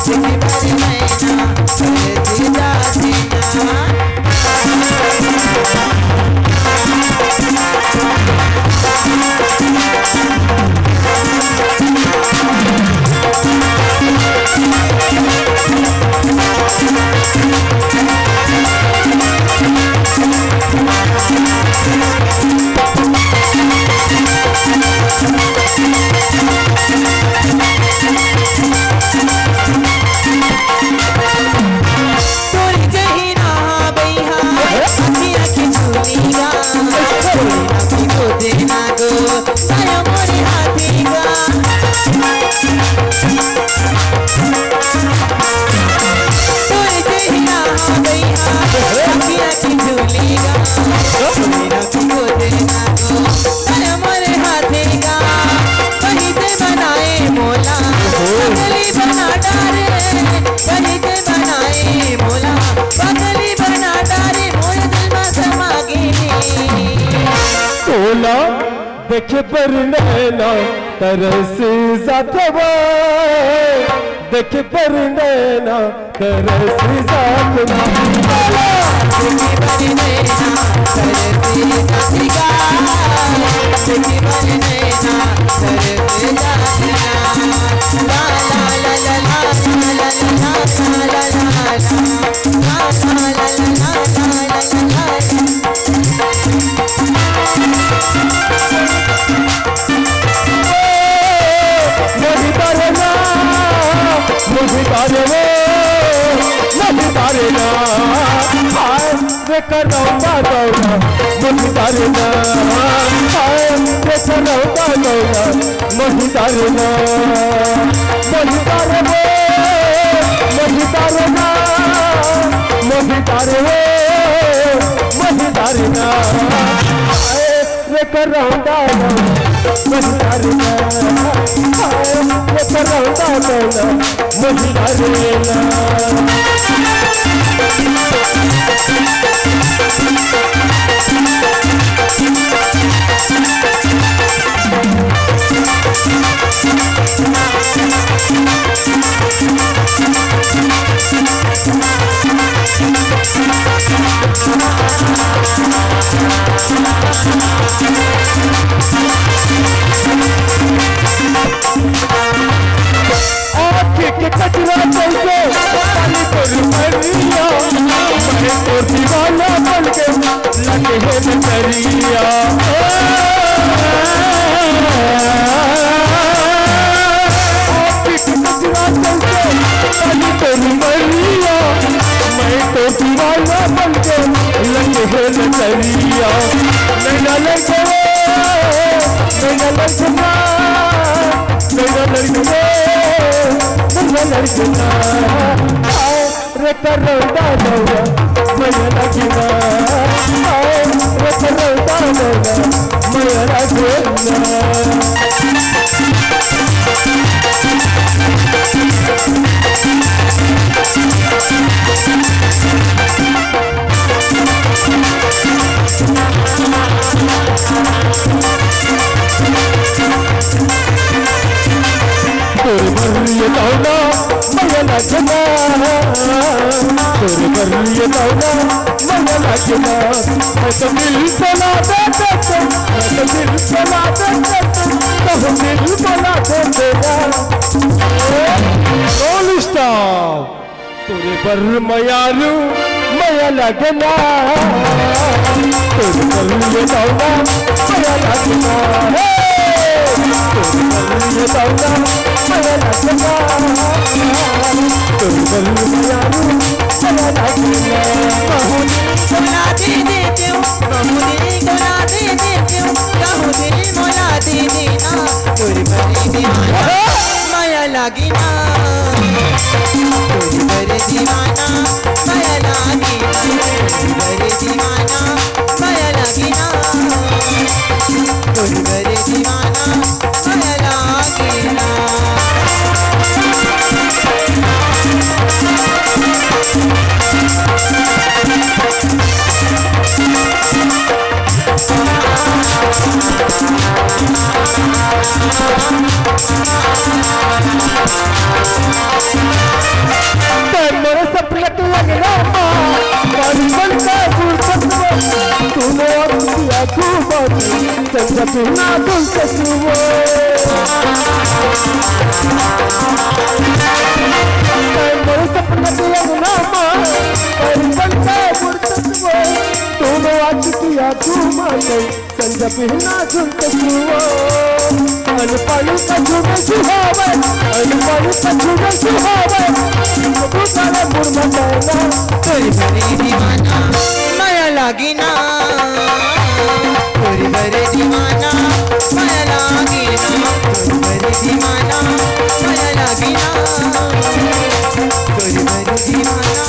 देखी बरी नैना तरसी जाथे गा। तोरी जहिना बइहा, अखिया के चुनिया, तोरी ना भिगो देना गो, साया मोरे हाथी गा। तोरी जहिना बइहा, अखिया के चुनिया, तोरी ना भिगो देना गो, साया मोरे हाथी गा। बहिते बनाए मोला, पगली बना डारे। बहिते बनाए मोला, पगली बना डारे। मोर दिल मा समा गे। तोला देखे बर नैना तरस जात हवा, देखे बर नैना तरस जात हवा। नहीं तारे ना, नहीं तारे वो, नहीं तारे ना। हाय रे करौंदा दौना, नहीं तारे ना। हाय रे करौंदा दौना, नहीं तारे ना। नहीं तारे वो, नहीं तारे ना, नहीं तारे वो, नहीं तारे ना। हाय रे करौंदा दौना, महिदार ना। हाय, रे करौंदा दौना, महिदार ना। आँख के कजरा जैसे पानी तोर मरिया, मैं तो दीवाना बन के लगे है नजरिया। आँख के कजरा जैसे पानी तोर मरिया, मैं तो दीवाना बन के लगे है नजरिया। नैना लगे, नैना लगे ना, नैना लगे, नैना लगे ना। रे करौंदा दौना, मया लगे ना। रे करौंदा दौना, मया लगे ना। तोर बर ये दौना मया लगना, तोर बर ये दौना मया लगना। मैं तो दिल चला दे दे, मैं तो दिल चला दे दे, कहूँ दिल बना दे देना। Full stop। तोरे बर मयारू मया लगना, तोरे बर ये दौना मया लगना, हे। तोरे बर ये दौना मया लगना, तोरे बर मयारू मया लगना। कहूँ दिल तोला दे देते हूँ, कहूँ दिल तोला दे देते हूँ, कहूँ दिल मोला लागिना, तोर बर दीवाना, माया लागिना, तोर बर दीवाना, माया लागिना, तोर बर दीवाना, माया लागिना। तैं मोर सपना के अंगना मा, पानी बन के गुरपत मा, तू मोर पिया तू बात, संग तू ना दुल ससुओ। तैं मोर सपना के अंगना मा, पानी बन के गुरपत मा, तू मोर पिया तू बात, संग बिहना झुंड छुओ, अन पानी का झूम छुहावे, अन पानी का झूम छुहावे, तू काला मुरमा नैना। तोर बरे दीवाना, माया लागिना। तोर बरे दीवाना, माया लागिना। तोर बरे दीवाना, माया लागिना। तोर बरे दीवाना,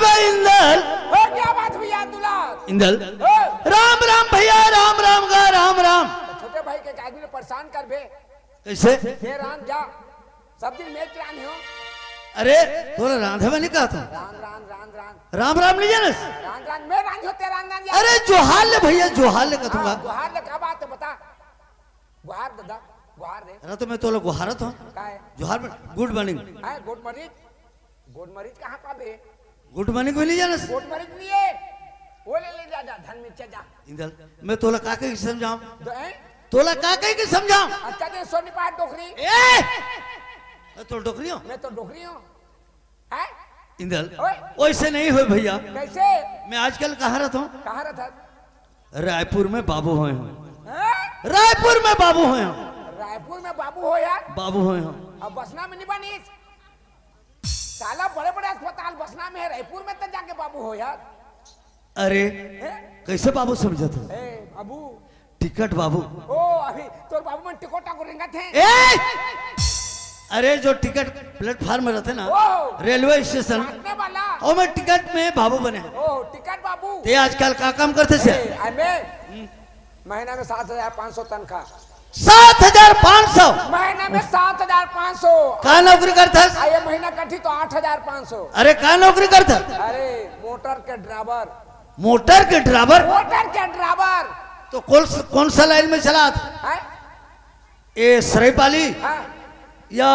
बे इंदल। ओ, क्या बात भैया दुलार? इंदल। ओ। राम राम भैया, राम राम गा, राम राम। छोटे भाई के आदमी ने परेशान कर बे। कैसे? हे राम जा, सब दिन मैं रांध हो। अरे, तोला रांधे में नहीं कहा था। रांध, रांध, रांध, रांध। राम राम नहीं जानस? रांध, रांध, मैं रांध होते, रांध, रांध, अरे, जोहार ले भैया, जोहार ले कथूंगा। हाँ, जोहार ले, क्या बात है, बता। गुहार दादा, गुहार रे। अरे तो मैं तोला गुहारत हूँ। का है? जोहार, गुड मॉर्निंग। हाँ, गुड मॉर्निंग। गुड मॉर्निंग कहाँ पाबे? गुड मॉर्निंग भी नहीं जानस? गुड मॉर्निंग नहीं है। वो ले, ले जा, जा, धन मिर्चा जा। इंदल, मैं तोला का कही समझाऊं? तो, हैं? तोला का कही समझाऊं? अच्छा, दे सोनी पहाड़ डोकरी। ए! मैं तो डोकरी हूँ। मैं तो डोकरी हूँ। हैं? इंदल, ओए। वैसे नहीं हो भैया। कैसे? मैं आजकल कहाँ रहता हूँ? कहाँ रहता? रायपुर में बाबू होए हूँ। हैं? रायपुर में बाबू होए हूँ। रायपुर में बाबू हो यार? बाबू होए हूँ। अब बसना में नहीं बनी। साला बड़े बड़े अस्पताल बसना में है, रायपुर में तो जाके बाबू हो यार। अरे, हैं? कैसे बाबू समझत हो? ए, बाबू। टिकट बाबू। ओ, अभी तोर बाबू मन टिकट को रेंगत हे। ए! अरे, जो टिकट प्लेटफॉर्म में रहते ना, ओ! रेलवे स्टेशन, काटने वाला। ओ, मैं टिकट में बाबू बने। ओ, टिकट बाबू। ते आजकल का काम करते से? ए, अबे, महीना में सात हजार पाँच सौ तनखा। सात हजार पाँच सौ? महीना में सात हजार पाँच सौ। का नौकरी करथस? आ, ये महीना कटी तो आठ हजार पाँच सौ। अरे, का नौकरी करथस? अरे, मोटर के ड्राइवर। मोटर के ड्राइवर? मोटर के ड्राइवर। तो कौन स-, कौन सा लाइन में चलात? हैं? ए, सरायपाली? हाँ। या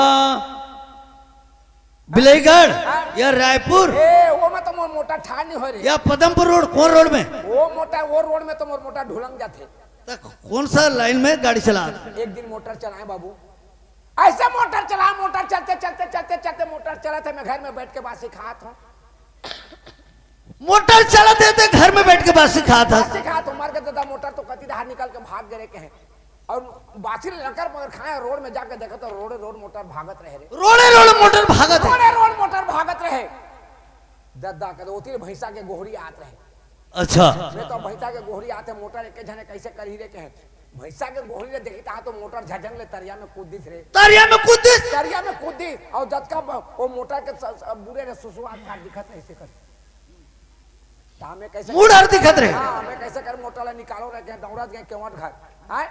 बिलईगढ़? हाँ। या रायपुर? ए, वो में तो मोर मोटर ठाड़ नहीं हो रे। या पदमपुर रोड, कौन रोड में? वो मोटर, वो रोड में तो मोर मोटर ढुलंग जाथे। त कौन सा लाइन में गाड़ी चलात? एक दिन मोटर चलाए बाबू, ऐसे मोटर चला, मोटर चलते, चलते, चलते, चलते मोटर चलत हे, मैं घर में बैठ के बासी खात हूँ। मोटर चलत हे ते घर में बैठ के बासी खात हस। बासी खात हूँ, मर के दादा मोटर तो कति धार निकल के भाग गे रे कहे। और बासी लकर मगर खाए, रोड में जाके देखा तो रोडे रोड मोटर भागत रहे रे। रोडे रोड मोटर भागत हे। रोडे रोड मोटर भागत रहे। दादा के ओती भैंसा के गोहरी आत रहे। अच्छा। मैं तो भैंसा के गोहरी आते मोटर एक झने कैसे करही रे कहे। भैंसा के गोहरी ले देखी ता तो मोटर झझंग ले तरिया में कूद दिस रे। तरिया में कूद दिस? तरिया में कूद दिस। और जतका ब-, वो मोटर के स-, स-, बुरे रे सुसुआ का दिखत नहीं से कर। ता मैं कैसे मुड़ हर दिखत रहे। हाँ, मैं कैसे कर मोटर ला निकालो रे, गए दौड़त गए केवट घर। आए?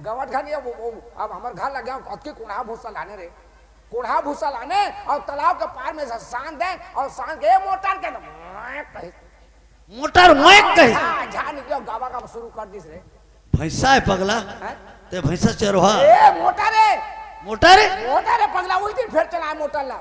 गवट घर नहीं, वो, वो, अब हमर घर लग गया, अतकी कोढ़ा भूसा लाने रे। कोढ़ा भूसा लाने और तालाब के पार में से सांझ दे और सांझ के, "ए, मोटर के दे।" कही। मोटर मोएक कही। हाँ, झाड़ निकलो, गावा का शुरू कर दिस रे। भैंसा है पगला। हैं? ते भैंसा चरवा। ए, मोटर है। मोटर है? मोटर है पगला, वही दिन फिर चला मोटर ला।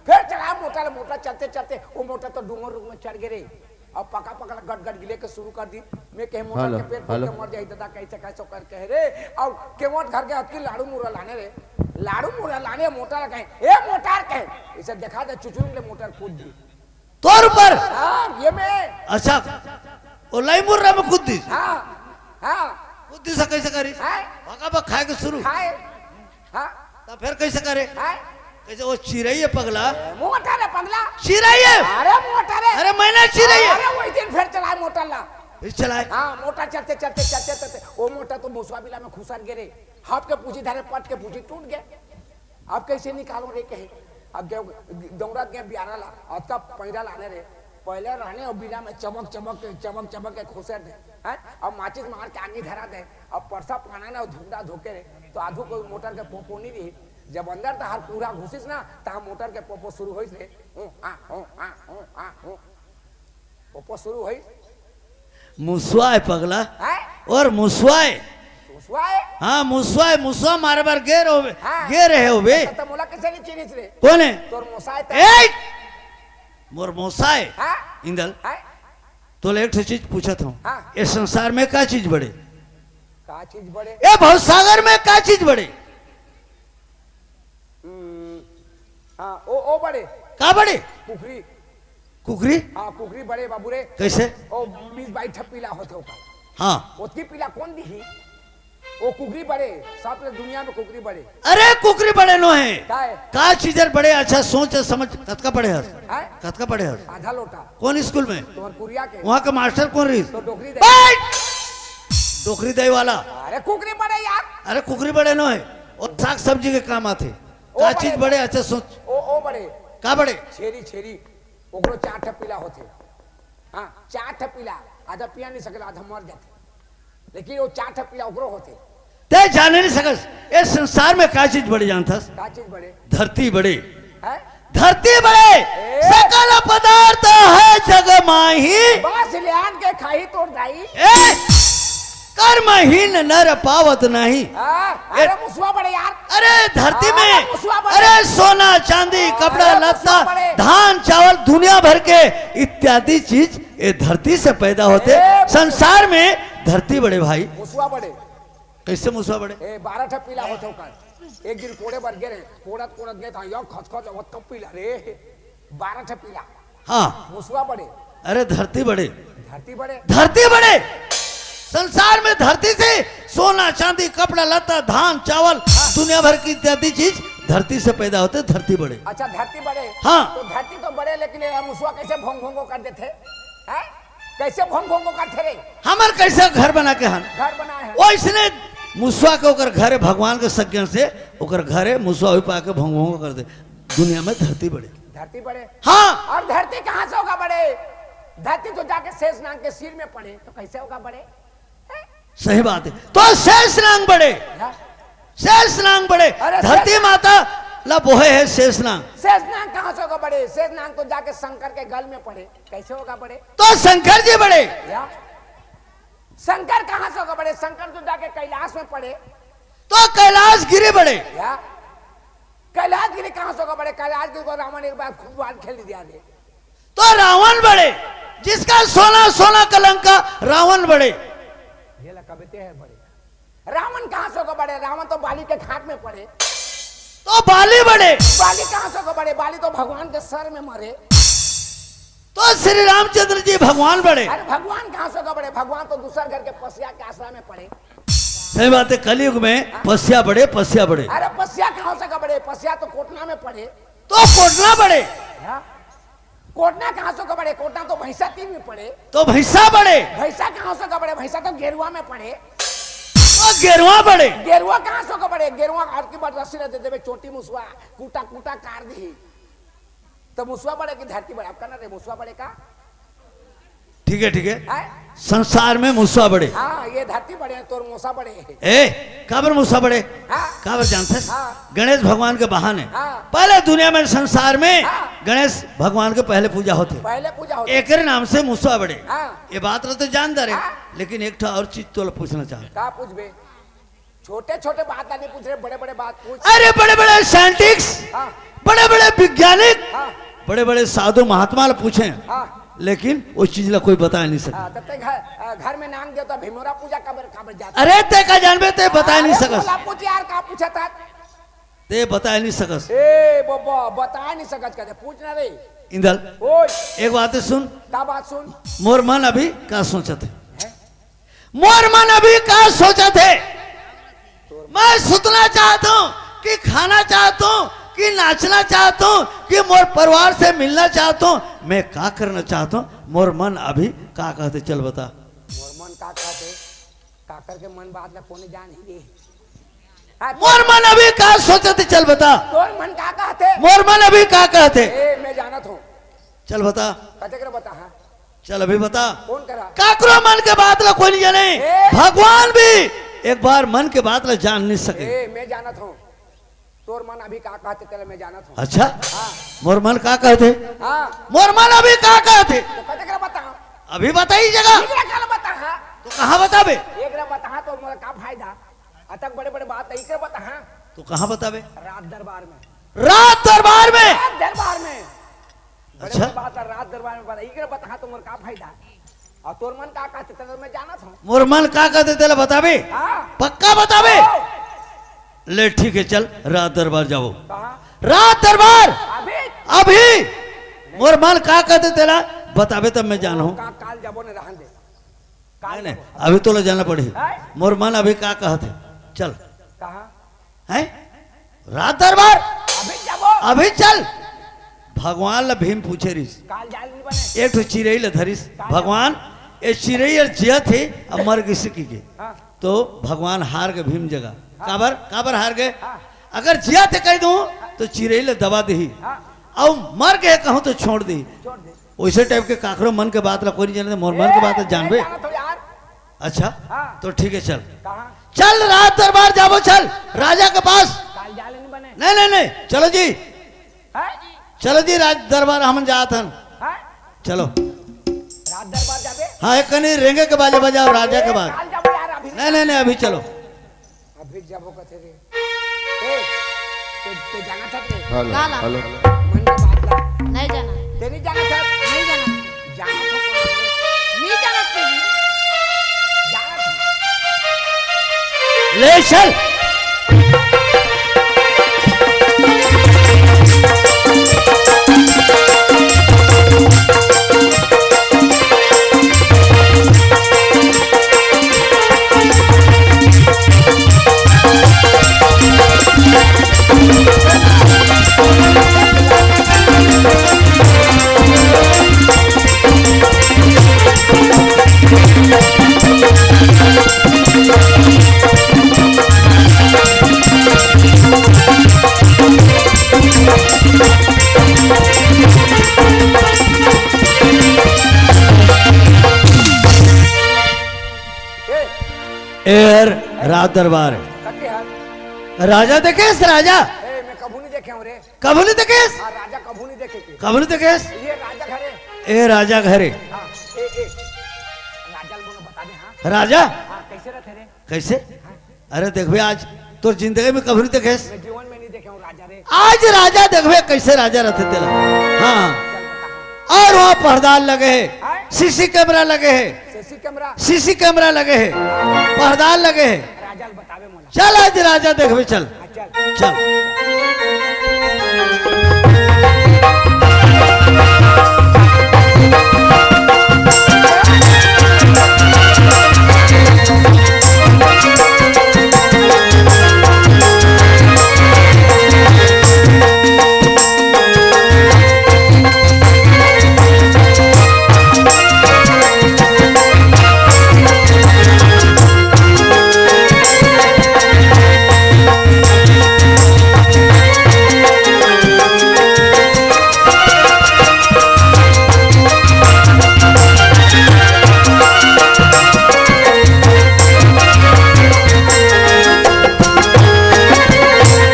फिर चला मोटर, मोटर चलते चलते, वो मोटर तो डूंगर रुख में चढ़ गे रे। अब पका पका गट गट गिले के शुरू कर दी। मैं कहे मोटर हेलो, के पेट हेलो। के मर जाई दादा, कैसे कैसे कर कहे रे। अब केवट घर के अतकी लाड़ू मुरा लाने रे, लाड़ू मुरा लाने मोटर कहे, "ए मोटर," कहे, इसे देखा दे चुचुरुंग ले मोटर कूद दी। तोर ऊपर? हाँ, ये मैं। अच्छा, वो लाई मुर्रा में कूद दी? हाँ, हाँ। कूद दी से कैसे करी? हाँ। पका पका खाए के शुरू। खाए। हाँ। तो फिर कैसे करे? हैं? कैसे वो चिरई है पगला? मोटर है पगला। चिरई है? अरे मोटर है। अरे मैंने चिरई है। अरे वही दिन फिर चलाए मोटर ला। फिर चलाए? हाँ, मोटर चलते, चलते, चलते, चलते, वो मोटर तो मुसवा बिला में खुसर गे रे। हाथ के पूछी धरे, पट के पूछी टूट गए। अब कैसे निकालो रे कहे? अब गए, दौड़त गए बियारा ला, अतका पैरा लाने रे। पहले रहने और बिला में चमक, चमक के, चमक, चमक के खुसर दे। हैं? अब माचिस मार के आगी धरा दे। अब परसा पाना ना धुंधा धोके रे। तो आधू कोई मोटर के पोपो नहीं रही। जब अंदर तहार पूरा घुसिस ना, तहार मोटर के पोपो शुरू होइस रे। हूँ, आ, हूँ, आ, हूँ, आ, हूँ। पोपो शुरू होइस। मुसवा है पगला। हैं? और मुसवा है। मुसवा है? हाँ, मुसवा है, मुसवा मारे बार गे रहो बे। हाँ। गे रहे हो बे। तो, तो मोला कैसे नहीं चिन्हिस रे? कौन है? तोर मोसा है तो। ए! मोर मोसा है। हाँ? इंदल। हाँ? तोले एक ठो चीज पूछत हूँ। हाँ। ये संसार में का चीज बड़े? का चीज बड़े? ए भवसागर में का चीज बड़े? हम्म, हाँ, ओ, ओ बड़े। का बड़े? कुकरी। कुकरी? हाँ, कुकरी बड़े बाबू रे। कैसे? ओ, बीस बाईस ठा पीला होथे ओकर। हाँ। ओतकी पीला कौन दिही? ओ कुकरी बड़े, सब ले दुनिया में कुकरी बड़े। अरे कुकरी बड़े नो है। का है? का चीज है बड़े? अच्छा सोच समझ, कतका पढ़े हस? हैं? कतका पढ़े हस? आधा लोटा। कौन स्कूल में? तोहर कुरिया के। वहाँ का मास्टर कौन रही? तो डोकरी दे। बैठ! डोकरी दे वाला। अरे कुकरी बड़े यार। अरे कुकरी बड़े नो है, और साग सब्जी के काम आथे। ओ का बड़े। चीज बड़े? अच्छा सोच। ओ, ओ बड़े। का बड़े? छेरी, छेरी। ओकरो चार ठा पीला होथे। हाँ, चार ठा पीला, आधा पिया नहीं सकेला, आधा मर जाथे। लेकिन वो चार ठा पीला ओकरो होथे। ते जाने नहीं सकस, ए संसार में का चीज बड़े जानथस? का चीज बड़े? धरती बड़े। हैं? धरती बड़े। ए? सकल पदार्थ है जग माही। बस ल्यान के खाही तोर दाई। ए? कर्महीन नर पावत नहीं। हाँ, ए? अरे मुसवा बड़े यार। अरे धरती हाँ, में, मुसवा बड़े। अरे सोना, चांदी, हाँ, कपड़ा, अरे लत्ता, मुसवा बड़े। धान, चावल, दुनिया भर के इत्यादि चीज ये धरती से पैदा होथे। ए, मुसवा संसार में धरती बड़े भाई। मुसवा बड़े। कैसे मुसवा बड़े? ए, बारह ठा पीला होथे ओकर। एक दिन कोड़े बर गे रहे, कोड़त कोड़त गे था, यो खचखच, वो तो पीला रे, बारह ठा पीला। हाँ। मुसवा बड़े। अरे धरती बड़े। धरती बड़े। धरती बड़े। संसार में धरती से सोना, चांदी, कपड़ा, लत्ता, धान, चावल, हाँ। दुनिया भर की इत्यादि चीज धरती से पैदा होथे, धरती बड़े। अच्छा, धरती बड़े। हाँ। तो धरती तो बड़े, लेकिन ये मुसवा कैसे भोंग भोंगो कर देथे? हैं? कैसे भोंग भोंगो करथे रे? हमर कैसे घर बना के हन? घर बनाए हन। ओइसने मुसवा के ओकर घर भगवान के संज्ञा से ओकर घर मुसवा भी पाके भोंग भोंगो कर दे। दुनिया में धरती बड़े। धरती बड़े। हाँ। और धरती कहाँ से होगा बड़े? धरती तो जाके शेष नांग के सिर में पड़े, तो कैसे होगा बड़े? हैं? सही बात है। तो शेष नांग बड़े। हाँ। शेष नांग बड़े। अरे धरती शेष माता ला बोहे है शेष नांग। शेष नांग कहाँ से होगा बड़े? शेष नांग तो जाके शंकर के गल में पड़े, कैसे होगा बड़े? तो शंकर जी बड़े। या? शंकर कहाँ से होगा बड़े? शंकर तो जाके कैलाश में पड़े। तो कैलाश गिरी बड़े। या? कैलाश गिरी कहाँ से होगा बड़े? कैलाश गिरी को रावण एक बार खूब वार खेल दिया रे। तो रावण बड़े, जिसका सोना सोना का लंका रावण बड़े। ये ला कविते है बड़े। रावण कहाँ से होगा बड़े? रावण तो बाली के घाट में पड़े। तो बाली बड़े। बाली कहाँ से होगा बड़े? बाली तो भगवान के सर में मरे। तो श्री रामचंद्र जी भगवान बड़े। अरे भगवान कहाँ से होगा बड़े? भगवान तो दूसर घर के पसिया के आसरा में पड़े। सही बात है, कलयुग में पसिया बड़े, पसिया बड़े। अरे पसिया कहाँ से होगा बड़े? पसिया तो कोटना में पड़े। तो कोटना बड़े। हाँ? कोटना कहाँ से होगा बड़े? कोटना तो भैंसा तीन में पड़े। तो भैंसा बड़े। भैंसा कहाँ से होगा बड़े? भैंसा तो गेरुआ में पड़े। तो गेरुआ बड़े। गेरुआ कहाँ से होगा बड़े? गेरुआ और की बार रस्सी रह दे देवे, चोटी मुसवा, कूटा कूटा काट दी। तो मुसवा बड़े कि धरती बड़े? आपका ना रे, मुसवा बड़े का? ठीक है, ठीक है। हैं? संसार में मुसवा बड़े। हाँ, ये धरती बड़े हैं, तोर मुसवा बड़े हैं। ए, काबर मुसवा बड़े? हाँ। काबर जानथस? हाँ। गणेश भगवान के बहाने। हाँ। पहले दुनिया में, संसार में हाँ। गणेश भगवान के पहले पूजा होथे। पहले पूजा होथे। एकरे नाम से मुसवा बड़े। हाँ। ये बात ला तो जानता रहे, हाँ। लेकिन एक ठो और चीज तोला पूछना चाहत। का पूछबे? छोटे छोटे बात ला नहीं पूछ रहे, बड़े बड़े बात पूछ। अरे बड़े बड़े साइंटिस्ट, हाँ। बड़े बड़े वैज्ञानिक, हाँ। बड़े बड़े साधु महात्मा ला पूछे, हाँ। लेकिन वो चीज ला कोई बता नहीं सके। हाँ, तब ते घर, अ, घर में नांग देवता भीमोरा पूजा काबर, काबर जाता। अरे ते का जानबे, ते बता नहीं अरे सकस। बोला पूछ यार, का पूछा था? ते बता नहीं सकस। ए बाबा, बता नहीं सकस, कहते पूछ ना रे। इंदल, ओए। एक बात सुन। का बात सुन? मोर मन अभी का सोचत है? हैं? मोर मन अभी का सोचत हे? मैं सुतना चाहत हूँ कि खाना चाहत हूँ कि नाचना चाहत हूँ कि मोर परिवार से मिलना चाहत हूँ, मैं का करना चाहत हूँ? मोर मन अभी का कहत हे, चल बता। मोर मन का कहत हे? काकर के मन बात ला कोने जान ही रे। हाँ, मोर मन अभी का सोचत हे, चल बता। तोर मन का कहत हे? मोर मन अभी का कहत हे? ए, मैं जानत हूँ। चल बता। कते कर बता, हाँ। चल अभी बता। कौन करा? काकरो मन के बात ला कोई नहीं जाने। ए! भगवान भी एक बार मन के बात ला जान नहीं सके। ए, मैं जानत हूँ। तोर मन अभी का कहत हे, तेला मैं जानत हूँ। अच्छा? हाँ। मोर मन का कहत हे? हाँ। मोर मन अभी का कहत हे? तो कते कर बता? अभी बताई जगह। एकरा काला बता, हाँ। तो कहाँ बताबे? एकरा बता, हाँ, तो मोला का फायदा? अतक बड़े बड़े बात है, एकरा बता, हाँ। तो कहाँ बताबे? राज दरबार में। राज दरबार में? राज दरबार में। बड़े अच्छा। बड़े बात है, राज दरबार में बता, एकरा बता, हाँ, तो मोर का फायदा? और तोर मन का कहत हे, तेला मैं जानत हूँ। मोर मन का कहत हे, तेला बताबे? हाँ। पक्का बताबे? ओ। ले ठीक है, चल राज दरबार जाबो। कहाँ? राज दरबार। अभी? अभी। मोर मन का कहत हे, तेला बताबे तब मैं जानहूँ। का काल जाबो ने, रहन दे। काल नहीं, नहीं, जाबो। अभी तोला जाना पड़ही। हैं? मोर मन अभी का कहत हे, चल। कहाँ? हैं? राज दरबार। अभी जाबो। अभी चल। भगवान ला भीम पूछे रिहिस। काल जाल नहीं बने। एक ठो चिरई ला धरिस। काल भगवान, ये चिरई हर जियत हे, अब मर गिस कहिके। हाँ। तो भगवान हार गे भीम जगह। हाँ। काबर, काबर हार गे? हाँ। अगर जियत हे कहि दूँ, तो चिरई ला दबा देही। हाँ। अउ मर के कहूँ तो छोड़ दी। छोड़ दे। वैसे टाइप के काकरो मन के बात ला कोई नहीं जाने, मोर मन के बात ला जानबे। जानत हो यार। अच्छा, हाँ। तो ठीक है, चल। कहाँ? चल, राज दरबार जाबो, चल, राजा के पास। काल जाले नहीं बने। नहीं, नहीं, नहीं, चलो जी। हैं? चलो जी, राज दरबार हमन जात हन। हैं? चलो। राज दरबार जाबे? हाँ, एक कनी रेंगे के बाजा बजाओ, राजा के ए, बाद। काल जाबो यार, अभी नहीं, नहीं, नहीं, अभी चलो। अभी जाबो कथे रे। ए, ते, ते जाना था रे? हेलो, काला। हेलो। मन के बात ला। नहीं जाना। ते नहीं जाना था? नहीं जाना। जाना था कौन है? नहीं जाना था। जाना था। ले चल। ए, ए यार, राज दरबार है। कते हर? राजा देखेस, राजा। ए, मैं कभू नहीं देखे हूँ रे। कभू नहीं देखेस? हाँ, राजा कभू नहीं देखे के। कभू नहीं देखेस? ये राजा घरे। ए, राजा घरे। हाँ, ए, ए। राजा ल बोलो, बता दे, हाँ। राजा? हाँ, कैसे रहते रे? कैसे? हाँ। अरे देखबे, आज तोर जिंदगी में कभू नहीं देखेस? मैं जीवन में नहीं देखे हूँ राजा रे। आज राजा देखबे, कैसे राजा रहते तेला। हाँ। चल बता। और वहाँ पर्दा लगे है, हैं? सीसी कैमरा लगे है। CC camera? सीसी कैमरा लगे है, पर्दा लगे है। राजा ल बतावे मोला। चल, आज राजा देखबे, चल। हाँ, चल। चल।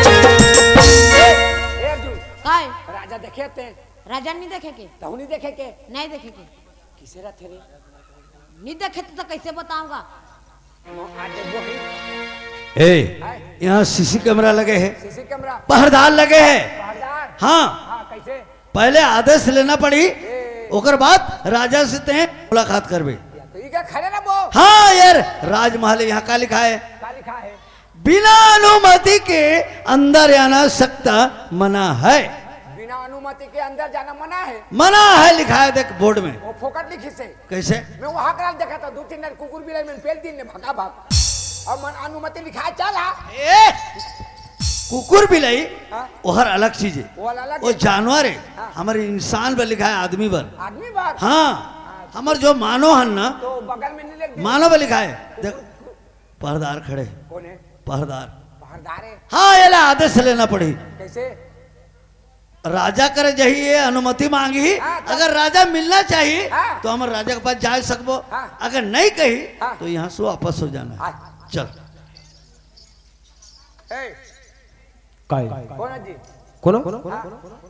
ए, ए अर्जुन, काय? राजा देखे ते? राजा नहीं देखे के? तहु नहीं देखे के? नहीं देखे के। किसे रथे रे? नहीं देखे तो, तो कैसे बताऊंगा? आज वो है। ए, हाय। यहाँ सीसी कैमरा लगे है, सीसी कैमरा। पहरेदार लगे है। पहरेदार? हाँ। हाँ, कैसे? पहले आदेश लेना पड़ी, ए। ओकर बाद राजा से ते मुलाकात करबे। या तो ये क्या खड़े ना वो? हाँ यार, राजमहल यहाँ का लिखा है? का लिखा है? बिना अनुमति के अंदर आना सख्त मना है। बिना अनुमति के अंदर जाना मना है। मना है लिखा है, देख बोर्ड में। वो फोकट लिखी से। कैसे? मैं वहां करा देखा था, दो तीन बार कुकुर बिलाई में पेल दिन ने भगा भाग। और मन अनुमति लिखा है, चला। ए, कुकुर बिलाई, हाँ। ओहर अलग चीज है। वो अलग वो है। जानवर है। हाँ। हमारे इंसान पर लिखा है, आदमी पर। आदमी पर? हाँ। हाँ। हमारे जो मानव हन ना, तो बगल में नहीं लिख दे। मानव पर लिखा है। देख, पहरेदार खड़े। कौन है? पहरेदार। पहरेदार है। हाँ, एला आदेश लेना पड़ी। कैसे? राजा करे जही ये अनुमति मांगी, हाँ, तो अगर राजा मिलना चाहिए, हाँ। तो हम राजा के पास जा सकबो। हाँ। अगर नहीं कही, हाँ। तो यहाँ से वापस हो जाना है। हाँ। चल। ए, काय? कौन है जी? कोनो? हाँ।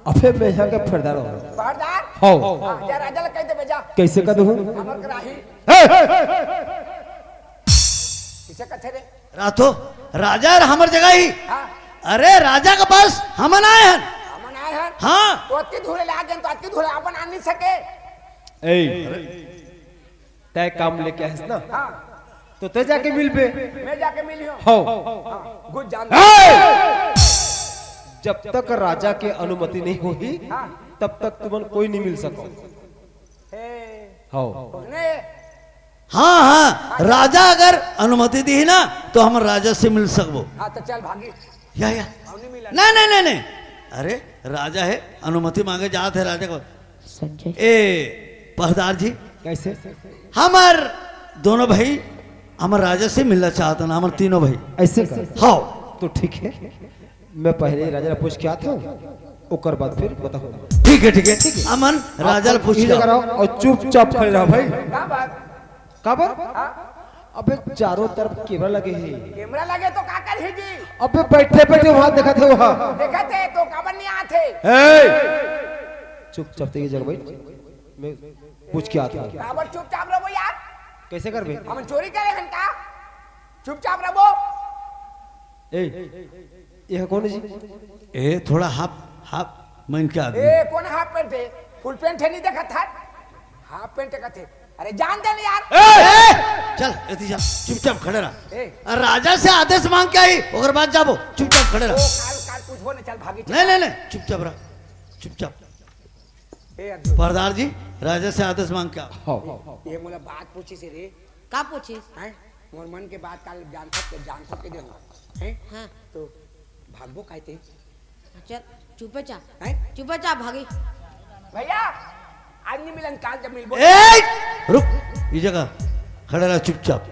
अफे मैं यहाँ के पहरेदार हूँ। पहरेदार? हौ। हाँ, जा राजा ला कह दे, भेजा। कैसे कह दूँ? हमर कराही। ए! किसे कथे रे? रातो, राजा और हमर जगह ही। हाँ। अरे, राजा के पास हमन आए हन। हमन आए हन? हाँ। तो अतकी धूरे ले आ गए, तो अतकी धूरे अपन आ नहीं सके। ए, तय काम लेके आइस ना, हाँ। तो तय जाके मिलबे। मैं जाके मिली हूँ। हौ। हाँ, घुस जान। ए! जब तक राजा के अनुमति नहीं होही, हाँ। तब तक तुमन कोई नहीं मिल सको। हे। हौ। ने। हाँ, हाँ, राजा अगर अनुमति दी ना, तो हम राजा से मिल सकबो। हाँ, तो चल भागी। या, या। हम नहीं मिलन। नहीं, नहीं, नहीं, नहीं। अरे, राजा है, अनुमति मांगे जात है राजा को। संजय। ए, पहरेदार जी। कैसे? हमर दोनों भाई, हमर राजा से मिलना चाहत हन, हमर तीनों भाई। ऐसे कर। हौ। तो ठीक है, मैं पहले ही राजा ला पूछ के आत हूँ। ओकर बाद फिर बताहूँ। ठीक है, ठीक है, ठीक है। अमन, राजा ल पूछ ले। अउ चुपचाप खड़े रहा भाई। का बात? का बात? हाँ? अबे, चारों तरफ कैमरा लगे हे। कैमरा लगे तो का करही जी? अबे, बैठे बैठे वहाँ देखत हे, वहाँ। देखत हे तो काबर नहीं आत हे? ए! चुपचाप ते ये जगह बैठ। मैं पूछ के आत हँव। काबर चुपचाप रहो यार। कैसे करबे? हम चोरी करे हन का? चुपचाप रहो। ए, ये कौन है जी? ए, थोड़ा हाफ, हाफ मन के आदमी। ए, कौन हाफ पैंट है? फुल पैंट है, नहीं देखत है? हाफ पैंट कहत हे। अरे जान दे ना यार। ए, ए, चल, एती चल, चुपचाप खड़े रह। ए। अउ राजा से आदेश मांग के आई, ओकर बाद जाबो, चुपचाप खड़े रह। ओ, काल, काल पूछबो ना, चल भागी, चल। नहीं, नहीं, नहीं, चुपचाप रह, चुपचाप। ए, अद्भुत। परदार जी, राजा से आदेश मांग के आ। हाँ। ये मोला बात पूछिस हे रे। का पूछिस? हैं? मोर मन के बात काल जान सकते, जान सकते देना। हैं? हाँ। तो भागबो काहे ते? चल, चुपे चा। हैं? चुपे चा, भागी। भैया, आज नहीं मिलन, काल जब मिलबो। ए! रुक, ये जगह खड़ा रह चुपचाप।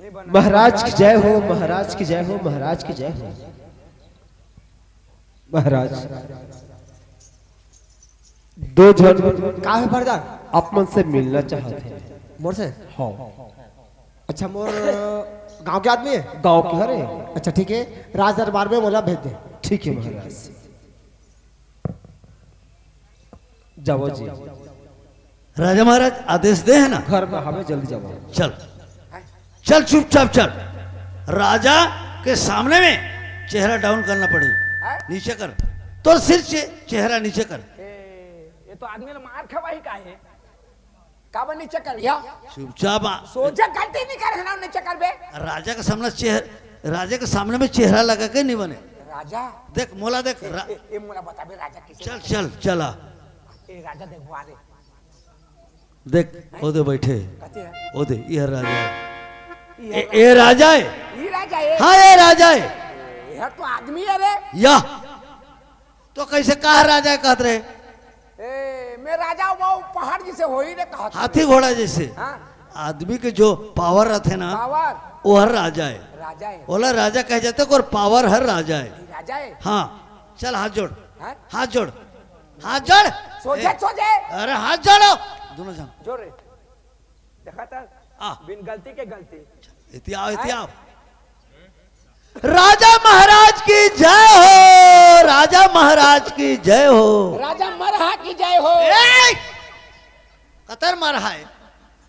नहीं बना। महाराज की जय हो, महाराज की जय हो, महाराज की जय हो। महाराज, दो झन का हे परदार? आप मन से मिलना चाहत हे। मोर से? हाँ। अच्छा, मोर गांव के आदमी हे? गांव के हरे। अच्छा, ठीक हे, राज दरबार में मोला भेज दे। ठीक हे महाराज। जावव जी। राजा महाराज आदेश दे हे ना? घर में हवे, जल्दी जावव। चल, चल, चुपचाप चल। राजा के सामने में चेहरा डाउन करना पड़ी। हाँ? नीचे कर। तो सिर चे-, चेहरा नीचे कर। ए, ये तो आदमी ल मार खवाही का हे? काबर नीचे कर? या चुपचाप आ। सोझा गलती नहीं करे हे ना, नीचे करबे। राजा के सामने चेहर-, राजा के सामने में चेहरा लगा के नहीं बने। राजा। देख, मोला देख, ए, रा-, ए, ए, मोला बताबे राजा किसे चल, कहथे? चल, चल आ। ए, राजा देख, वो आ रे। देख, ओदे बैठे। कहते हैं। ओदे, ये राजा हे। ये ए, राजा। ए राजा हे। ये राजा हे। हाँ, ये राजा हे। ये तो आदमी हे रे। या। तो कैसे कहा राजा हे कहत रहे? ए, मैं राजा हूँ, वो पहाड़ जैसे होही रे कहत। हाथी घोड़ा जैसे। हाँ। आदमी के जो पावर रहिथे ना, पावर। वो हर राजा हे। राजा हे। ओला राजा कहे जाथे, ओकर पावर हर राजा हे। राजा हे। हाँ, चल हाथ जोड़। हाँ? हाथ जोड़। हाथ जोड़। सोझे, ए, सोझे। अरे हाथ जोड़ो। दोनों जन। जोड़ रे। देखा था? आ। बिन गलती के गलती। एती आओ, एती आओ। राजा महाराज की जय हो, राजा महाराज की जय हो। राजा मरहा की जय हो। ए! कतर मरहा हे?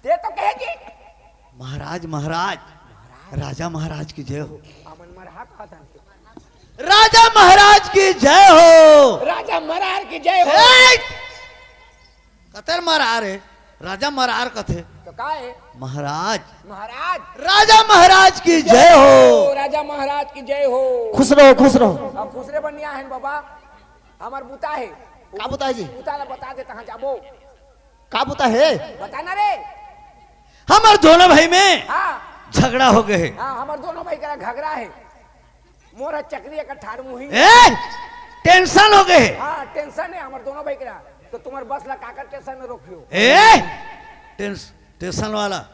ते तो कहे जी। महाराज, महाराज, राजा महाराज की जय हो। अमन मरहा कहत हन। राजा महाराज की जय हो। राजा मरहा की जय हो। ए! कतर मरहा रे? राजा मरहा कथे। तो का हे? महाराज। महाराज। राजा महाराज की जय हो। राजा महाराज की जय हो। खुश रहो, खुश रहो। अब खुश रे बनिया है बाबा। हमर बुता हे। का बुता हे जी? बुता ला बता दे, कहाँ जाबो? का बुता हे? बता ना रे। हमर दोनों भाई में हाँ। झगड़ा हो गए हे। हाँ, हमर दोनों भाई करा घगरा हे। मोर ह चकरी एकर ठाड़ मुही। ए, टेंशन हो गए हे। हाँ, टेंशन हे हमर दोनों भाई करा। तो तुम्हर बस ला काकर टेंशन में रोकियो? ए, टेंस-, टेंशन वाला।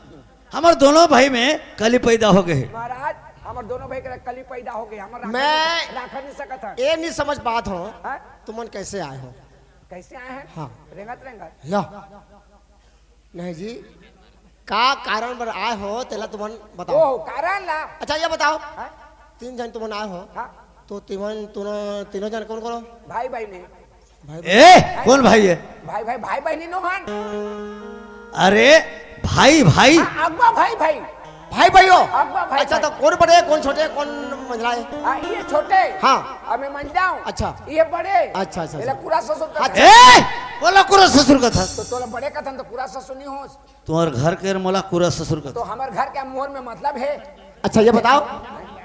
हमर दोनों भाई में कली पैदा हो गए हे। महाराज, हमर दोनों भाई करा कली पैदा हो गए। हमर राखा मैं नहीं, राखा नहीं सकत हे। ये नहीं समझ पात हो, हाँ? तुमन कैसे आए हो? कैसे आए हैं? हाँ। रेंगत, रेंगत। लो। नहीं जी, का कारण बर आए हो, तेला तुमन बताओ। ओ, कारण ला? अच्छा, ये बताओ, हाँ? तीन जन तुमन आए हो, हाँ? तो तीमन, तुनो-, तीनों जन कौन कौन हो? भाई, भाई नहीं। भाई, ए, कौन भाई हे? भाई, भाई, भाई, बहनी नोहन। अरे, भाई, भाई। हाँ, अगवा भाई, भाई। भाई, भाई हो? अगवा भाई, अच्छा, भाई। तो कौन बड़े, कौन छोटे, कौन मंझला हे? हाँ, ये छोटे। हाँ। अब मैं मंझला हूँ। अच्छा। ये बड़े। अच्छा, अच्छा, एला अच्छा। कुरा ससुर का अच्छा। ए, बोला कुरा ससुर का था। तो तोला बड़े का था, तो कुरा ससुर नहीं हो। तुम्हर घर के मोला कुरा ससुर का तो था। हमर घर के मोर में मतलब हे। अच्छा, ये बताओ,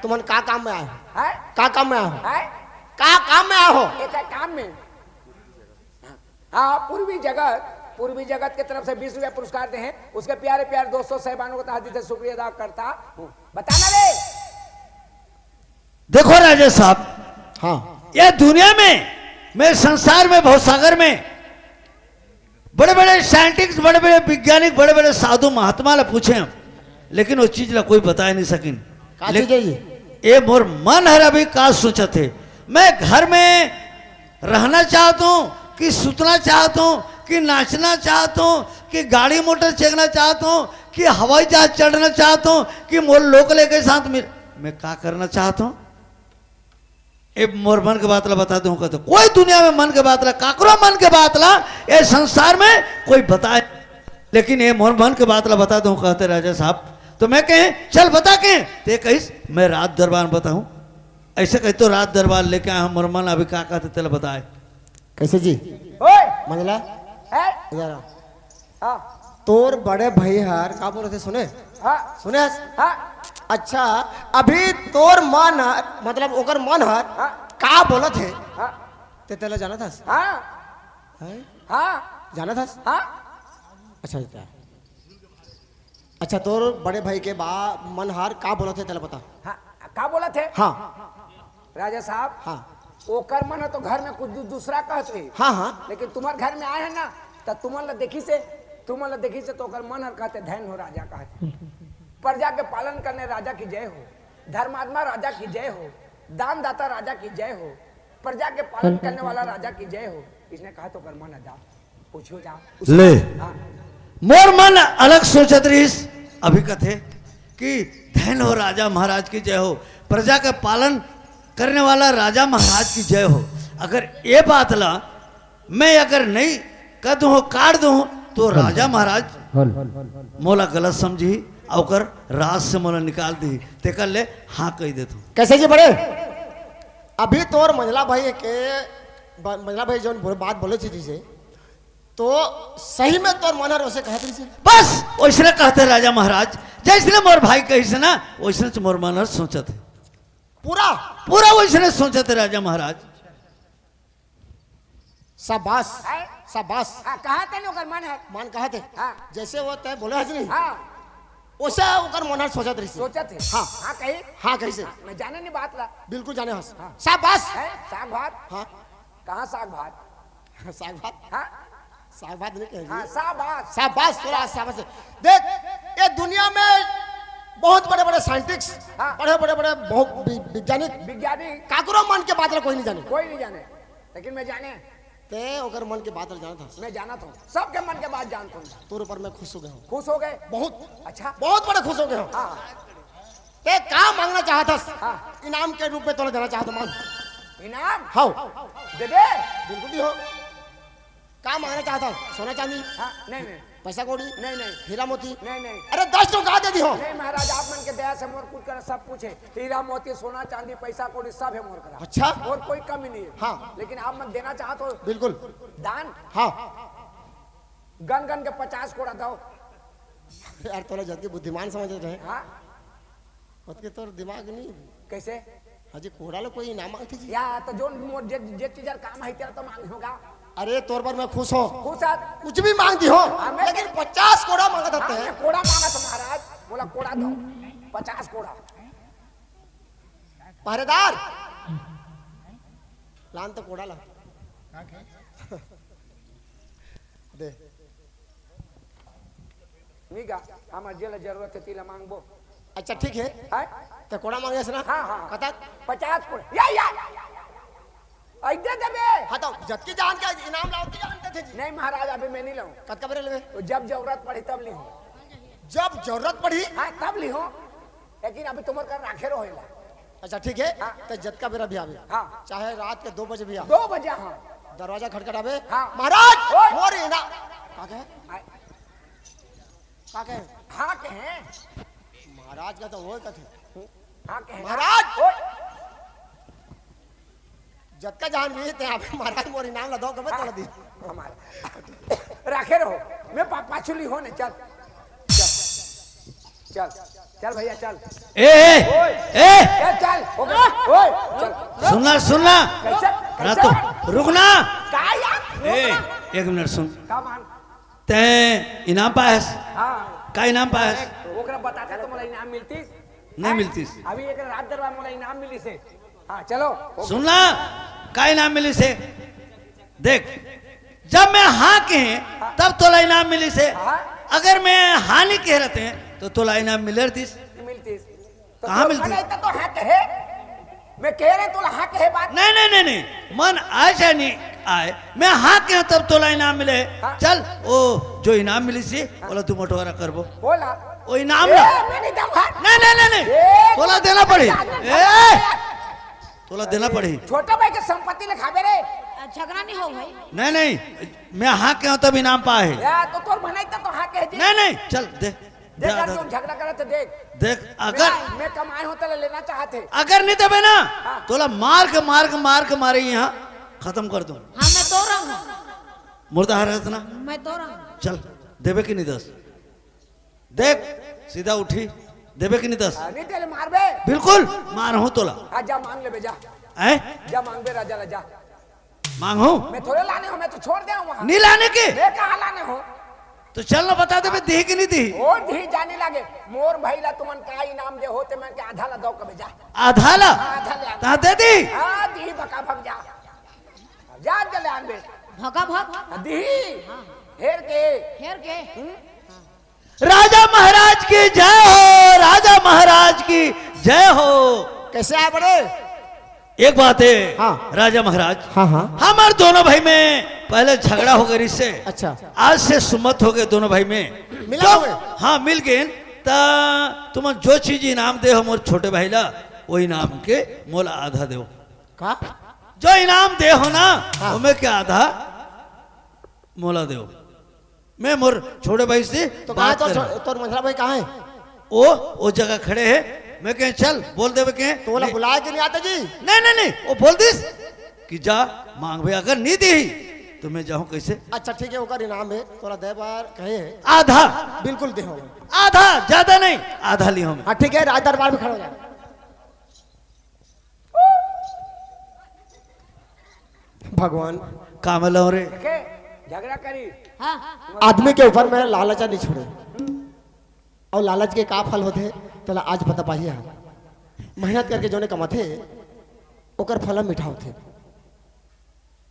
तुमन का काम में आए हो? हैं? का काम में आए हो? हैं? का काम में आए हो? एक काम में। हाँ, पूर्वी जगत, पूर्वी जगत के तरफ से बीस रुपया पुरस्कार दे हैं। उसके प्यारे प्यारे दोस्तों, साहिबानों को तहे दिल से शुक्रिया अदा करता हूँ। बताना रे। देखो राजेश साहब, हाँ। ये दुनिया में, मैं संसार में, भवसागर में बड़े-बड़े साइंटिस्ट, बड़े-बड़े वैज्ञानिक, बड़े-बड़े साधु महात्मा ला पूछे हम, लेकिन वो चीज ला कोई बताए नहीं सकिन। का लेकिन चीज है ये? ये मोर मन हर अभी का सोचत हे। मैं घर में रहना चाहत हूँ कि सुतना चाहत हूँ कि नाचना चाहत हूँ कि गाड़ी मोटर चघना चाहत हूँ कि हवाई जहाज चढ़ना चाहत हूँ कि मोर लोग लेके साथ मिल, मैं का करना चाहत हूँ? ए मोर मन के बात ला बता दूँ कहत हूँ। कोई दुनिया में मन के बात ला, काकरो मन के बात ला, ए संसार में कोई बताए, लेकिन ए मोर मन के बात ला बता दूँ कहत हे राजा साहब। तो मैं कहे, चल बता के, ते कहिस, मैं राज दरबार में बताहूँ। ऐसे कहे तो राज दरबार लेके आए हँव, मोर मन अभी का कहत हे तेला बताए। कैसे जी? ओए! मंझला? है? इधर आ। हाँ। तोर बड़े भाई हर का बोलथे सुने? हाँ। सुने हस? हाँ। अच्छा, अभी तोर मन हर, मतलब ओकर मन हर हाँ। का बोलथे? हाँ। ते तेला जानत हस? हाँ। हैं? हाँ। जानत हस? हाँ। अच्छा, अच्छा। अच्छा, तोर बड़े भाई के बा मन हर का बोलथे तेला बता। हाँ, का बोलथे? हाँ। राजा साहब, हाँ। ओकर मन ह तो घर में कुछ दू-, दूसरा कहत रही। हाँ, हाँ। लेकिन तुम्हर घर में आए हे ना, त तुमन ला देखिस हे, तुमन ला देखिस हे, तो ओकर मन हर कहथे, "धन्य हो राजा," कहथे। प्रजा के पालन करने राजा की जय हो, धर्मात्मा राजा की जय हो, दानदाता राजा की जय हो, प्रजा के पालन करने वाला राजा की जय हो। इसने कहा तो ओकर मन ह जा, पूछो जा। ले। हाँ। मोर मन अलग सोचत रहिस, अभी कथे कि धन्य हो राजा महाराज की जय हो, प्रजा के पालन करने वाला राजा महाराज की जय हो। अगर ये बात ला मैं अगर नहीं कह दूँ, काट दूँ, तो राजा महाराज मोला गलत समझी, अउ ओकर राज से मोला निकाल दी। तेकर ले हाँ कहि देथों। कैसे जी बड़े? अभी तोर मंझला भाई के, ब-, मंझला भाई जौन बोल-, बात बोले थी जिसे, तो सही में तोर मन हर वैसे कहत रहिसे? बस वैसने कहत हे राजा महाराज, जैसने मोर भाई कहिसे ना, वैसने मोर मन हर सोचत हे। पूरा? पूरा वैसने सोचत हे राजा महाराज। शाबाश, हैं? शाबाश। हाँ, कहा थे ना ओकर मन हर। मन कहा थे? हाँ। जैसे वो तय बोले हस नहीं? हाँ। ओसे ओकर मन हर सोचत रहिसे। सोचत हे? हाँ। हाँ कही? हाँ कहिसे? हाँ, मैं जाने नहीं बात ला। बिल्कुल जाने हस। हाँ। शाबाश। हैं? साग भात? हाँ। कहाँ साग भात? साग भात? हाँ। साग भात नहीं कहे हाँ, जी। शाबाश। शाबाश, तोला शाबाश। देख, ये दुनिया में बहुत बड़े-बड़े साइंटिस्ट, हाँ। बड़े-बड़े, बड़े बहुत वि-, वैज्ञानिक, वैज्ञानिक। काकरो मन के बात ला कोई नहीं जाने। कोई नहीं जाने, लेकिन मैं जाने। ते ओकर मन के बात ला जानत हस। मैं जानत हूँ, सबके मन के बात जानत हूँ। तोर ऊपर मैं खुश हो गया हूँ। खुश हो गए? बहुत। अच्छा। बहुत बड़े खुश हो गया हूँ। हाँ। ते का मांगना चाहत हस? हाँ। इनाम के रूप में तोला देना चाहत हूँ, मांग। इनाम? हाँ। देबे? बिल्कुल दिहूँ। का मांगना चाहत हस? सोना चांदी? हाँ, नहीं, नहीं। पैसा कौड़ी? नहीं, नहीं। हीरा मोती? नहीं, नहीं। अरे दस ठो का दे दिहूँ। नहीं महाराज, आप मन के दया से मोर कुछ करा सब कुछ हे। हीरा मोती, सोना चांदी, पैसा कौड़ी सब हे मोर करा। अच्छा? मोर कोई कमी नहीं हे। हाँ। लेकिन आप मन देना चाहत हो? बिल्कुल। दान? हाँ। गन गन के पचास कोड़ा दो। यार, तोला जतके बुद्धिमान समझत रहे। हाँ। ओतके तोर दिमाग नहीं। कैसे? हाँ जी, कोड़ा लो कोई इनाम मांगथे जी। या, तो जोन मोर जे, जे चीज हर काम हे, तेला तो मांग होगा। अरे, तोर बर मैं खुश हूँ। खुश हस? कुछ भी मांग दिहूँ, हाँ, मैं लेकिन पचास कोड़ा मांगत हाँ, हते। मैं कोड़ा मांगत हूँ महाराज, मोला कोड़ा दो, पचास कोड़ा। पहरेदार, लान तो कोड़ा ला। दे। नी गा, हमर जेला जरूरत हे, तेला मांगबो। अच्छा, ठीक हे। हैं? ते कोड़ा मांगेस ना? हाँ, हाँ। कतक? पचास कोड़ा। या, या, या, या, या। अइ दे देबे। हाँ, तो जतकी जान के इनाम लाओ, की जान देथे जी। नहीं महाराज, अभी मैं नहीं लाऊं। कतका बेरा लेबे? वो जब जरूरत पड़ी, तब लिहूं। जब जरूरत पड़ी? हाँ, तब लिहूं। लेकिन अभी तुम्हर कर राखे रहो एला। अच्छा, ठीक हे। हाँ। ते जतका बेरा भी आबे। हाँ। चाहे रात के दो बजे भी आ। दो बजे, हाँ। दरवाजा खटखटाबे। हाँ। महाराज, ओए! मोर इना-, का कहे? आए। का कहे? हाँ कहे। महाराज का तो वो कथे। हाँ कहे। महाराज! ओए! जतका जान भी ते आप महाराज मोर इनाम ला दो, कबे तोड़ दी। हमारा। राखे रहो। मैं पा-, पाछू लिहूं ने, चल। चल। चल। चल भैया, चल। ए, ए, ओए। ए! ए, चल। हो गया। ओए, चल। सुनना, सुनना। कैसे? कैसे? रातो, रुकना। का यार? ए, रुकना। एक मिनट सुन। का मान? तैं इनाम पायस? हाँ। का इनाम पायस? ओकरा बताते तो मोला इनाम मिलतीस। नहीं मिलतीस। अभी एक रात दरबार मोला इनाम मिलिस हे। हाँ, चलो। सुनना, का इनाम मिलिस हे? देख, जब मैं हाँ कहे, हाँ। तब तोला इनाम मिलिस हे। हाँ। अगर मैं हाँ नहीं कहे रहते, तो तोला इनाम मिले रहतीस। मिलतीस। तो कहाँ तोर मिलतीस? मन हे तो हाँ कहे। मैं कहे रहेंव तोला हाँ कहे बात। नहीं, नहीं, नहीं, नहीं। मन आय चाहे नहीं आय, मैं हाँ कहेंव तब तोला इनाम मिले। हाँ। चल, ओ जो इनाम मिलिस हे, हाँ। ओला दू बंटवारा करबो। बोला। ओ इनाम ए, ला। मैं नहीं दूंगा। नहीं, नहीं, नहीं, नहीं। ए, तोला देना पड़ही। नहीं, नहीं, ए, नहीं। तोला देना पड़ही। छोटा भाई के संपत्ति ला खाबे रे। आ, झगड़ा नहीं हो भाई। नहीं, नहीं, मैं हाँ कहेंव तब इनाम पाय हे। या, तो तोर भलाई त तो हाँ कहे जी। नहीं, नहीं, चल, दे। देख, दे, अगर दे। तुम झगड़ा करत हे, देख। देख, अगर मैं, मैं कमाए हों, तोला लेना चाहत हे। अगर नहीं देबे ना, हाँ। तोला मार के, मार के, मार के मारे यहाँ खतम कर दूं। हाँ, मैं तो रहूं। मुर्दा हरस ना। मैं तो रहूं। चल, देबे कि नहीं दस? देख, सीधा उठी, देबे कि नहीं दस? हाँ, नहीं तेरे मारबे। बिल्कुल, मारहूं तोला। हाँ, जा मांग लेबे, जा। हैं? जा मांगबे राजा ला, जा। मांगहूं? मैं थोड़े लाने हों, मैं तो छोड़ दे हूं वहां। नहीं लाने के? मैं कहां लाने हों? तो चल ना बता देबे, दिही कि नहीं दिही? ओ दिही जाने लागे। मोर भाई ला तुमन का इनाम दे हो, ते मैं के आधा ला दो कबे जा। आधा ला? आधा ले आन। ता दे दी? हाँ, दिही बका भग जा। जा जले आनबे। भगा भग। हाँ, दिही। हेर के। हेर के। हम्म? राजा महाराज की जय हो, राजा महाराज की जय हो। कैसे आए बड़े? एक बात है, हाँ। राजा महाराज, हाँ, हाँ। हमर दोनों भाई में पहले झगड़ा हो गए इससे। अच्छा। आज से सुमत हो गए दोनों भाई में। मिला तो हो गए? हाँ, मिल गए। ता तुमन जो चीज इनाम दे हो मोर छोटे भाई ला, वो इनाम के मोला आधा देव। का? जो इनाम दे हो ना, हाँ। ओमे के आधा मोला देव। मैं मोर छोटे भाई से तो कहाँ बात तोर कर छो-, तोर मंझला भाई कहाँ है? ओ, ओ जगह खड़े है। मैं कहे, "चल, बोल देवे के।" तो ओला नहीं। बुलाए के नहीं आते जी? नहीं, नहीं, नहीं, वो बोल दिस कि जा मांगबे, अगर नहीं दी तो मैं जाऊं कैसे? अच्छा, ठीक है, ओकर इनाम है, तोला दे बार कहे है। आधा। बिल्कुल दे हो। आधा, ज्यादा नहीं, आधा ली हूं मैं। हाँ, ठीक है, राज दरबार में खड़ा हो जा। भगवान। का मिलाओ रे? देखे, झगड़ा करी। हाँ। आदमी के ऊपर में लालच नहीं छोड़े। और लालच के का फल होथे, तेला आज पता पाही हा। मेहनत करके जोने कमाथे, ओकर फल मीठा होथे।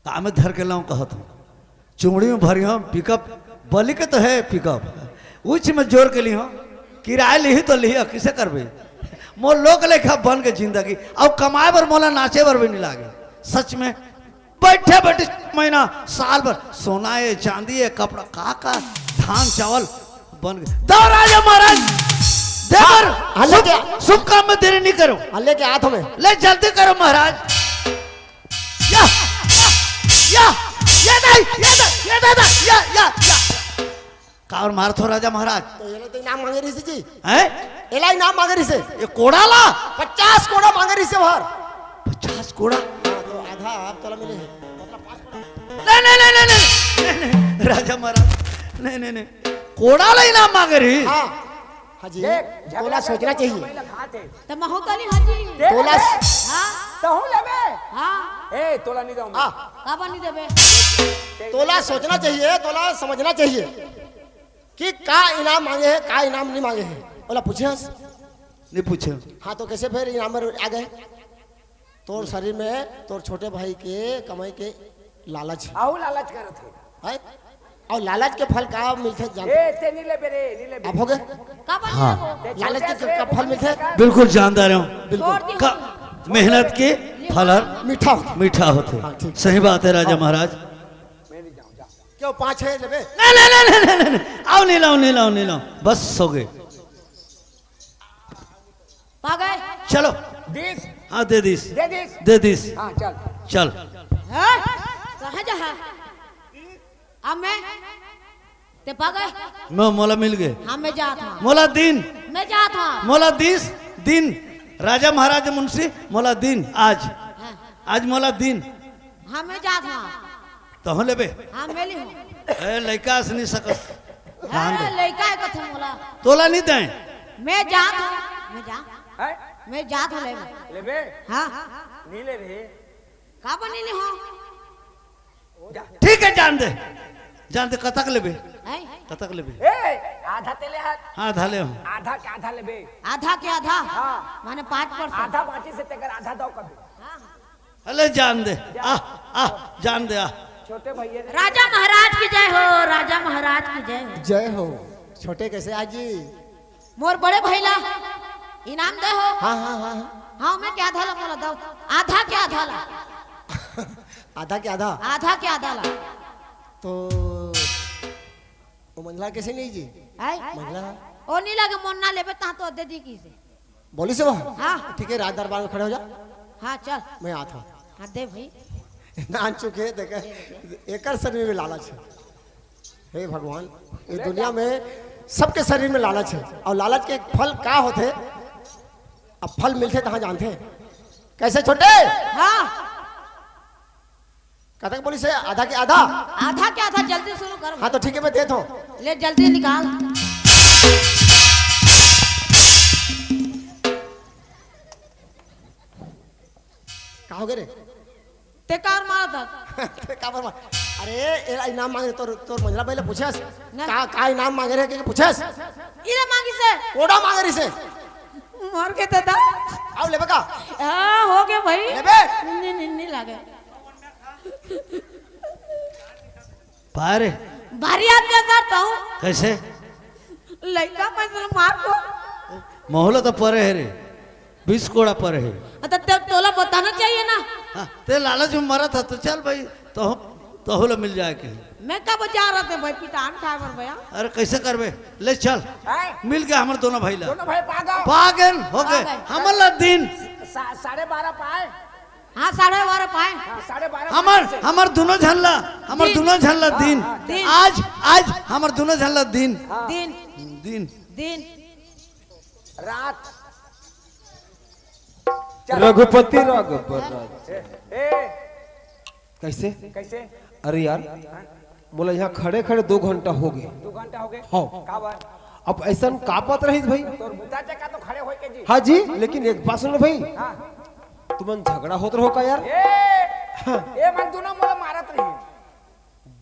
का में धर के लाऊं कहत हूं। चुमड़ी में भरी हूं पिकअप, बलि के तो है पिकअप। उच में जोर के ली हूं, किराए लिही तो लिही, किसे करबे? मोर लोग लेखा बन के जिंदगी, अब कमाए बर मोला नाचे बर भी नहीं लागे। सच में, बैठे बैठे महीना, साल भर सोना है, चांदी है, कपड़ा, का का, धान चावल बन गए। दो राजा महाराज, देवर, हाँ, हाँ, लेके शुभ, शुभ काम में देरी नहीं करो। हाँ, लेके आ तुम्हें। ले जल्दी करो महाराज। या, या, या, ये नहीं, ये नहीं, ये दादा, या, या, या। कावर मारथो राजा महाराज? तो एला तो इनाम मांगे रहिसे जी। हैं? एला इनाम मांगे रहिसे। ये कोड़ा ला? पचास कोड़ा मांगे रहिसे बाहर। पचास कोड़ा? हाँ, तो आधा आप तोला मिले है। मतलब पाँच कोड़ा। नहीं, नहीं, नहीं, नहीं, नहीं, नहीं, नहीं, राजा महाराज, नहीं, नहीं, नहीं, कोड़ा ला इनाम मांगे रही। हाँ, हाँ जी, देख, झगड़ा तोला सोचना करके चाहिए। समय लगा थे। त महू तो नहीं हाजी। दे तोला दे। हाँ। तहूँ लेबे? हाँ। ए, तोला नहीं दूंगा। आ। काबर नहीं देबे? तोला सोचना चाहिए, तोला समझना चाहिए कि का इनाम मांगे है, का इनाम नहीं मांगे है। ओला पूछे हस? नहीं पूछे। हाँ, तो कैसे फिर इनाम में आ गए? तोर शरीर में तोर छोटे भाई के कमाई के लालच है। आहू लालच करत है। है? और लालच के फल का मिलथे जानते? ए, ते नहीं लेबे रे, नहीं लेबे। अब हो गए? का बात हाँ। है वो? लालच के का फल मिलथे? बिल्कुल जानता रहे हूँ। बिल्कुल। छोड़ दी। का, मेहनत के फल हर मीठा होथे। मीठा होथे। हाँ, ठीक। सही बात है राजा हाँ। महाराज। मैं नहीं जाऊँ, जा। क्यों, पाँच है लेबे? नहीं, नहीं, नहीं, नहीं, नहीं, नहीं। आओ, नहीं लाओ, नहीं लाओ, नहीं लाओ। बस हो गए। पा गए? चलो। दीस। हाँ, दे दीस। दे दीस। दे दीस। हाँ, चल। चल। हाँ? कहाँ जा? अब मैं? ते पा गए? मैं मोला मिल गए। हाँ, मैं जात हूँ। मोला दिन। मैं जात हूँ। मोला दीस, दिन। राजा महाराज मुंशी, मोला दिन, आज। हाँ। आज मोला दिन। हाँ, मैं जात हूँ। तहूँ लेबे? हाँ, मैं ली हूँ। ए, लइका अस नहीं सकत। हाँ, जान दे। लइका है कथे मोला। तोला नहीं दे। मैं जात हूँ। मैं जा। हैं? मैं जात हूँ लेबे। लेबे? हाँ। नहीं लेबे। का बनी नहीं हो? जा। ठीक है, जान दे। जान दे, कतक लेबे? हैं? कतक लेबे? ए, आधा तेले हाथ। हाँ, आधा ले हूँ। आधा के आधा लेबे। आधा के आधा? हाँ। माने पाँच परसेंट। आधा बाँटी से तेकर आधा दो कभी। हाँ, हाँ। अले जान दे, आ, आ, जान दे, आ। छोटे भैया ने राजा महाराज की जय हो, राजा महाराज की जय हो। जय हो। छोटे कैसे आजी? मोर बड़े भैला इनाम दे हो। हाँ, हाँ, हाँ, हाँ। हाँ, मैं क्या आधा ला बोला दो? आधा क्या आधा ला? आधा क्या आधा? आधा क्या आधा ला? तो वो मंझला कइसे नहीं जी? है? मंझला? ओ नहीं लगे, मोर ना लेबे, तहाँ तो दे दी किसे। बोली से वो? हाँ। ठीक है, राज दरबार में खड़े हो जा। हाँ, चल। मैं आता हूँ। हाँ, दे भाई। नान चुके, देखे, एकर शरीर में लालच है। हे भगवान, ये दुनिया में सबके शरीर में लालच है, और लालच के एक फल का होथे? अब फल मिलथे तहाँ जानथे। कइसे छोटे? हाँ। कतक बोलिस हे? आधा के आधा? आधा के आधा, जल्दी शुरू कर। हाँ, तो ठीक है, मैं देता हूँ। ले, जल्दी निकाल। का हो गे रे? ते काबर मारत हस? ते काबर मार-, अरे, एला इनाम मांगे, तोर, तोर मंझला बइला पूछेस? ना। का, का इनाम मांगे रहे, के पूछेस? इला मांगिस हे। कोड़ा मांगे रहिस हे? मर के दादा। आओ लेबे का? हाँ, हो गे भाई। लेबे? नहीं, नहीं, नहीं लागे। पाए रे। भारी आदमी अंदर तो हूँ। कइसे? लइका पैसा मार को। महू ला तो परे हे रे, बीस कोड़ा परे हे। अ, त ते, तोला बताना चाहिए ना। हाँ, ते लालच में मरत हस तो चल भाई, तो, तोहू ला मिल जाए के। मैं कब जा रहा था भाई, पिटान खाए बर भैया। अरे कइसे करबे, ले चल। हैं? मिल गे हमर दोनों भाई ला। दोनों भाई पा गए। पा गेन, हो गे। पा गए। हमर ला दिन। सा-, साढ़े बारह पाए। हाँ, साढ़े बारह पाए। हाँ, साढ़े बारह हमर, पाए से। हमर दुनों झन ला, हमर दिन। दुनों झन ला हाँ, दिन। हाँ, दिन। आज, आज हमर दुनों झन ला दिन। हाँ। दिन। दिन। दिन। रात। चल। रघुपति राघव पर राज। ए, ए। कइसे? कइसे? अरे यार, हाँ? मोला यहाँ खड़े-खड़े दो घंटा हो गे। दो घंटा हो गे? हाँ। काबर? अब अइसन का बात रहिस भाई? तोर बुता ते का तो खड़े होय के जी। हाँ जी, लेकिन एक बात सुन भाई। हाँ। तुमन झगड़ा होत रहो का यार? ए, हाँ। ए मन दुनों मोला मारत रहिन।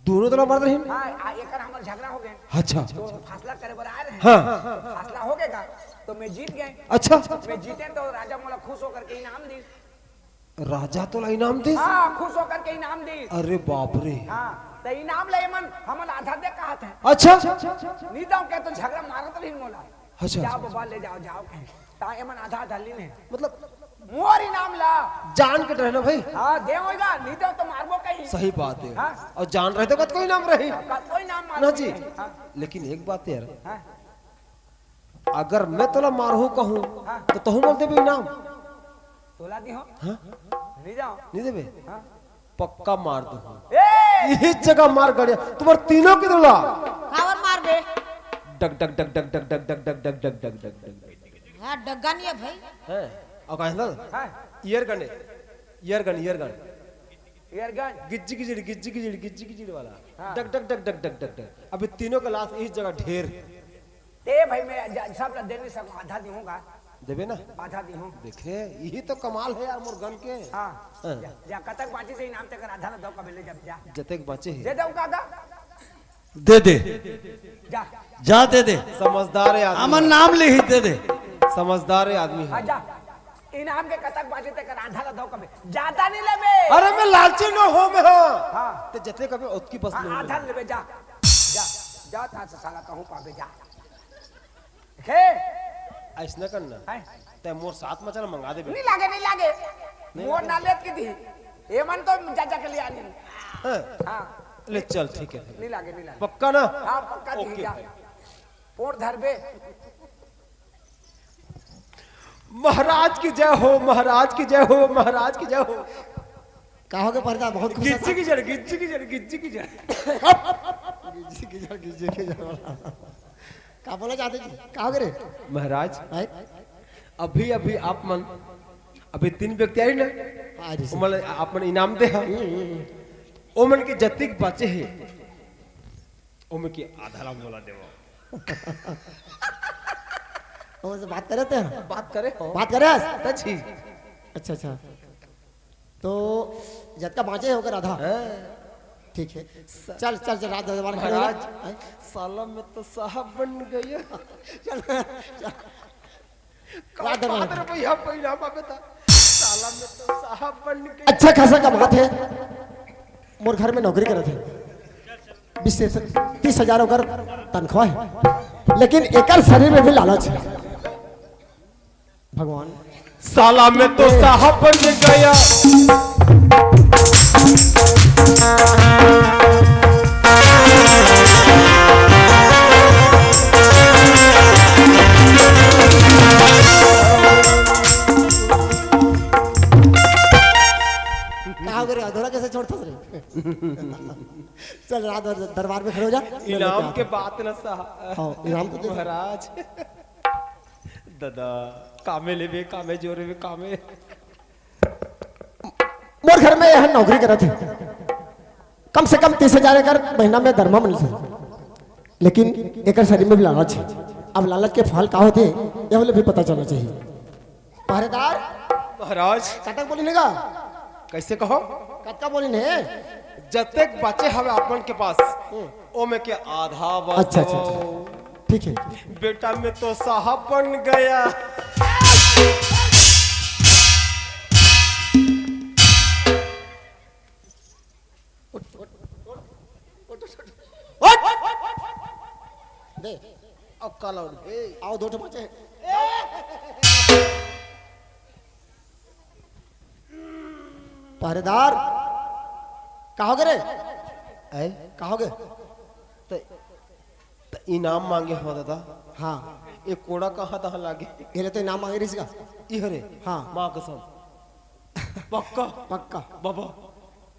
दुनों तोला मारत रहिन? हाँ, आ, एकर हमर झगड़ा हो गे। अच्छा। तो फैसला करे बर आए रहे। हाँ। तो फैसला हो गे का, तो मैं जीत गे। अच्छा। मैं जीते तो राजा मोला खुश होकर के इनाम दिस। राजा तोला इनाम दिस? हाँ, खुश होकर के इनाम दिस। अरे बाप रे। हाँ, तो इनाम ले एमन, हमन आधा दे कहत हे। अच्छा। नहीं दो के तो झगड़ा मारत रहिन मोला। अच्छा, जाओ अच्छा, बाबा, ले जाओ, जाओ कहे। ता एमन आधा आधा लीन हे। मतलब मोर इनाम ला। जान के रहे ना भाई। हाँ, दे होएगा, नहीं दे तो मारबो कहीं। सही बात है। हाँ। और जान रहे तो कतको इनाम रही। कतको इनाम मार ना जी। हाँ। लेकिन एक बात यार, हाँ। अगर मैं तोला मारहूँ कहूँ, हाँ। तो तहूँ मोला देबे इनाम? तोला दी हो? हाँ? नहीं जाओ। नहीं देबे? हाँ। पक्का मार दूंगा। ए! यही जगह मार गड़िया, तुम्हारे तीनों की दूंगा। काबर मार बे? डग, डग, डग, डग। हाँ, डग्गा नहीं है भाई। हैं? और कहाँ है ना? हाँ। Air gun है। Air gun, air gun। Air gun। गिज्जी गिजड़ी, गिज्जी गिजड़ी, गिज्जी गिजड़ी वाला। हाँ। डग, डग, डग, डग, डग, डग, डग। अभी तीनों का लाश इस जगह ढेर। ए भाई, मैं जा-, सब ला दे नहीं सकूं, आधा दिहूंगा। देबे ना? आधा दिहूं। देखे, यही तो कमाल है यार, मोर gun के। हाँ। हाँ। जा, जा, कतक बांचिस हे इनाम तेकर आधा ला दो, कबे ले जा, जा। जतेक बांचे हे। दे दे, का, का? दे दे। जा। जा, दे दे। समझदार है आदमी। हमर नाम ले ही दे दे। समझदार है आदमी है। हाँ, जा। इनाम के कतक बांचे तेकर आधा ला दो, कबे। ज्यादा नहीं लेबे। अरे, मैं लालची न हो, मैं हाँ। हाँ। ते जतेक कबे, ओतकी बस हाँ, ले। आधा लेबे, जा। जा, जा, ता से साला कहूँ पाबे, जा। हे। अइसना करना। हैं? ते मोर साथ में चल, मंगा देबे। नहीं लागे, नहीं लागे। नहीं मोर लागे। ना लेत की थी। एमन तो जा, जा के ले आनी। हाँ। हाँ। ले चल, ठीक है। नहीं लागे, नहीं लागे। पक्का ना? हाँ, पक्का दी OK जा। भाई। पोर धरबे। महाराज की जय हो, महाराज की जय हो, महाराज की जय हो। का हो गे परदा, बहुत खुश हे। गिज्जी की जड़, गिज्जी की जड़, गिज्जी की जड़। गिज्जी की जड़, गिज्जी की जड़। का बोला चाहते जी? का हो गे रे? महाराज, हैं? अभी, अभी आप मन, अभी तीन व्यक्ति आए ना? हाँ जी, सर। ओमन आप मन इनाम दे हा। हम्म, हम्म, हम्म। ओमन के जतिक बांचे हे, ओमन के आधा ला मोला देवा। ओमन से बात करे ते? बात करे हो। बात करे? सच्ची। अच्छा, अच्छा। तो जतका बांचे हे ओकर आधा। हाँ। ठीक है। चल, चल, चल, राज दरबार में खड़े हो जा। महाराज, हैं? साला मैं तो साहब बन गया। चल, चल। का राज दरबार में। बात रे भैया, पहिला बात बता। साला मैं तो साहब बन गया। अच्छा खासा कमात हे। मोर घर में नौकरी करत हे। बीस से तीस हजार ओकर तनख्वाह हे। लेकिन एकर शरीर में भी लालच हे। भगवान, साला मैं तो साहब बन गया। कहाँ करे अधूरा कैसे छोड़ता रे? चल रात भर दरबार में खड़े हो जा। इनाम के बात ना साहब। हाँ, इनाम तो दे। महाराज। दादा, कामे लेबे, कामे जोरेबे, कामे। मोर घर में यह नौकरी करत हे, कम से कम तीस हजार एकर महीना में दरमा मिलथे, लेकिन एकर शरीर में भी लालच हे। अब लालच के फल का होथे, ये वाले भी पता चलना चाहिए। पहरेदार महाराज। कतक बोलिन हे गा? कैसे कहो? कतका बोलिन हे? जतेक बचे हवे अपन के पास, हम्म। ओमे के आधा बस अच्छा, अच्छा, अच्छा। ठीक है। बेटा, मैं तो साहब बन गया। उठ, उठ, उठ, उठ, उठ, उठ। उठ। दे। अब काला उठ बे। आओ, दो ठो बचे। पहरेदार, का होगे रे? आए? का होगे? त, त इनाम मांगे हो दादा। हाँ। ये कोड़ा कहाँ तहाँ लागे? ये ले तो इनाम मांगे रहिस का? इहरे? हाँ। माँ कसम। पक्का? पक्का। बाबा,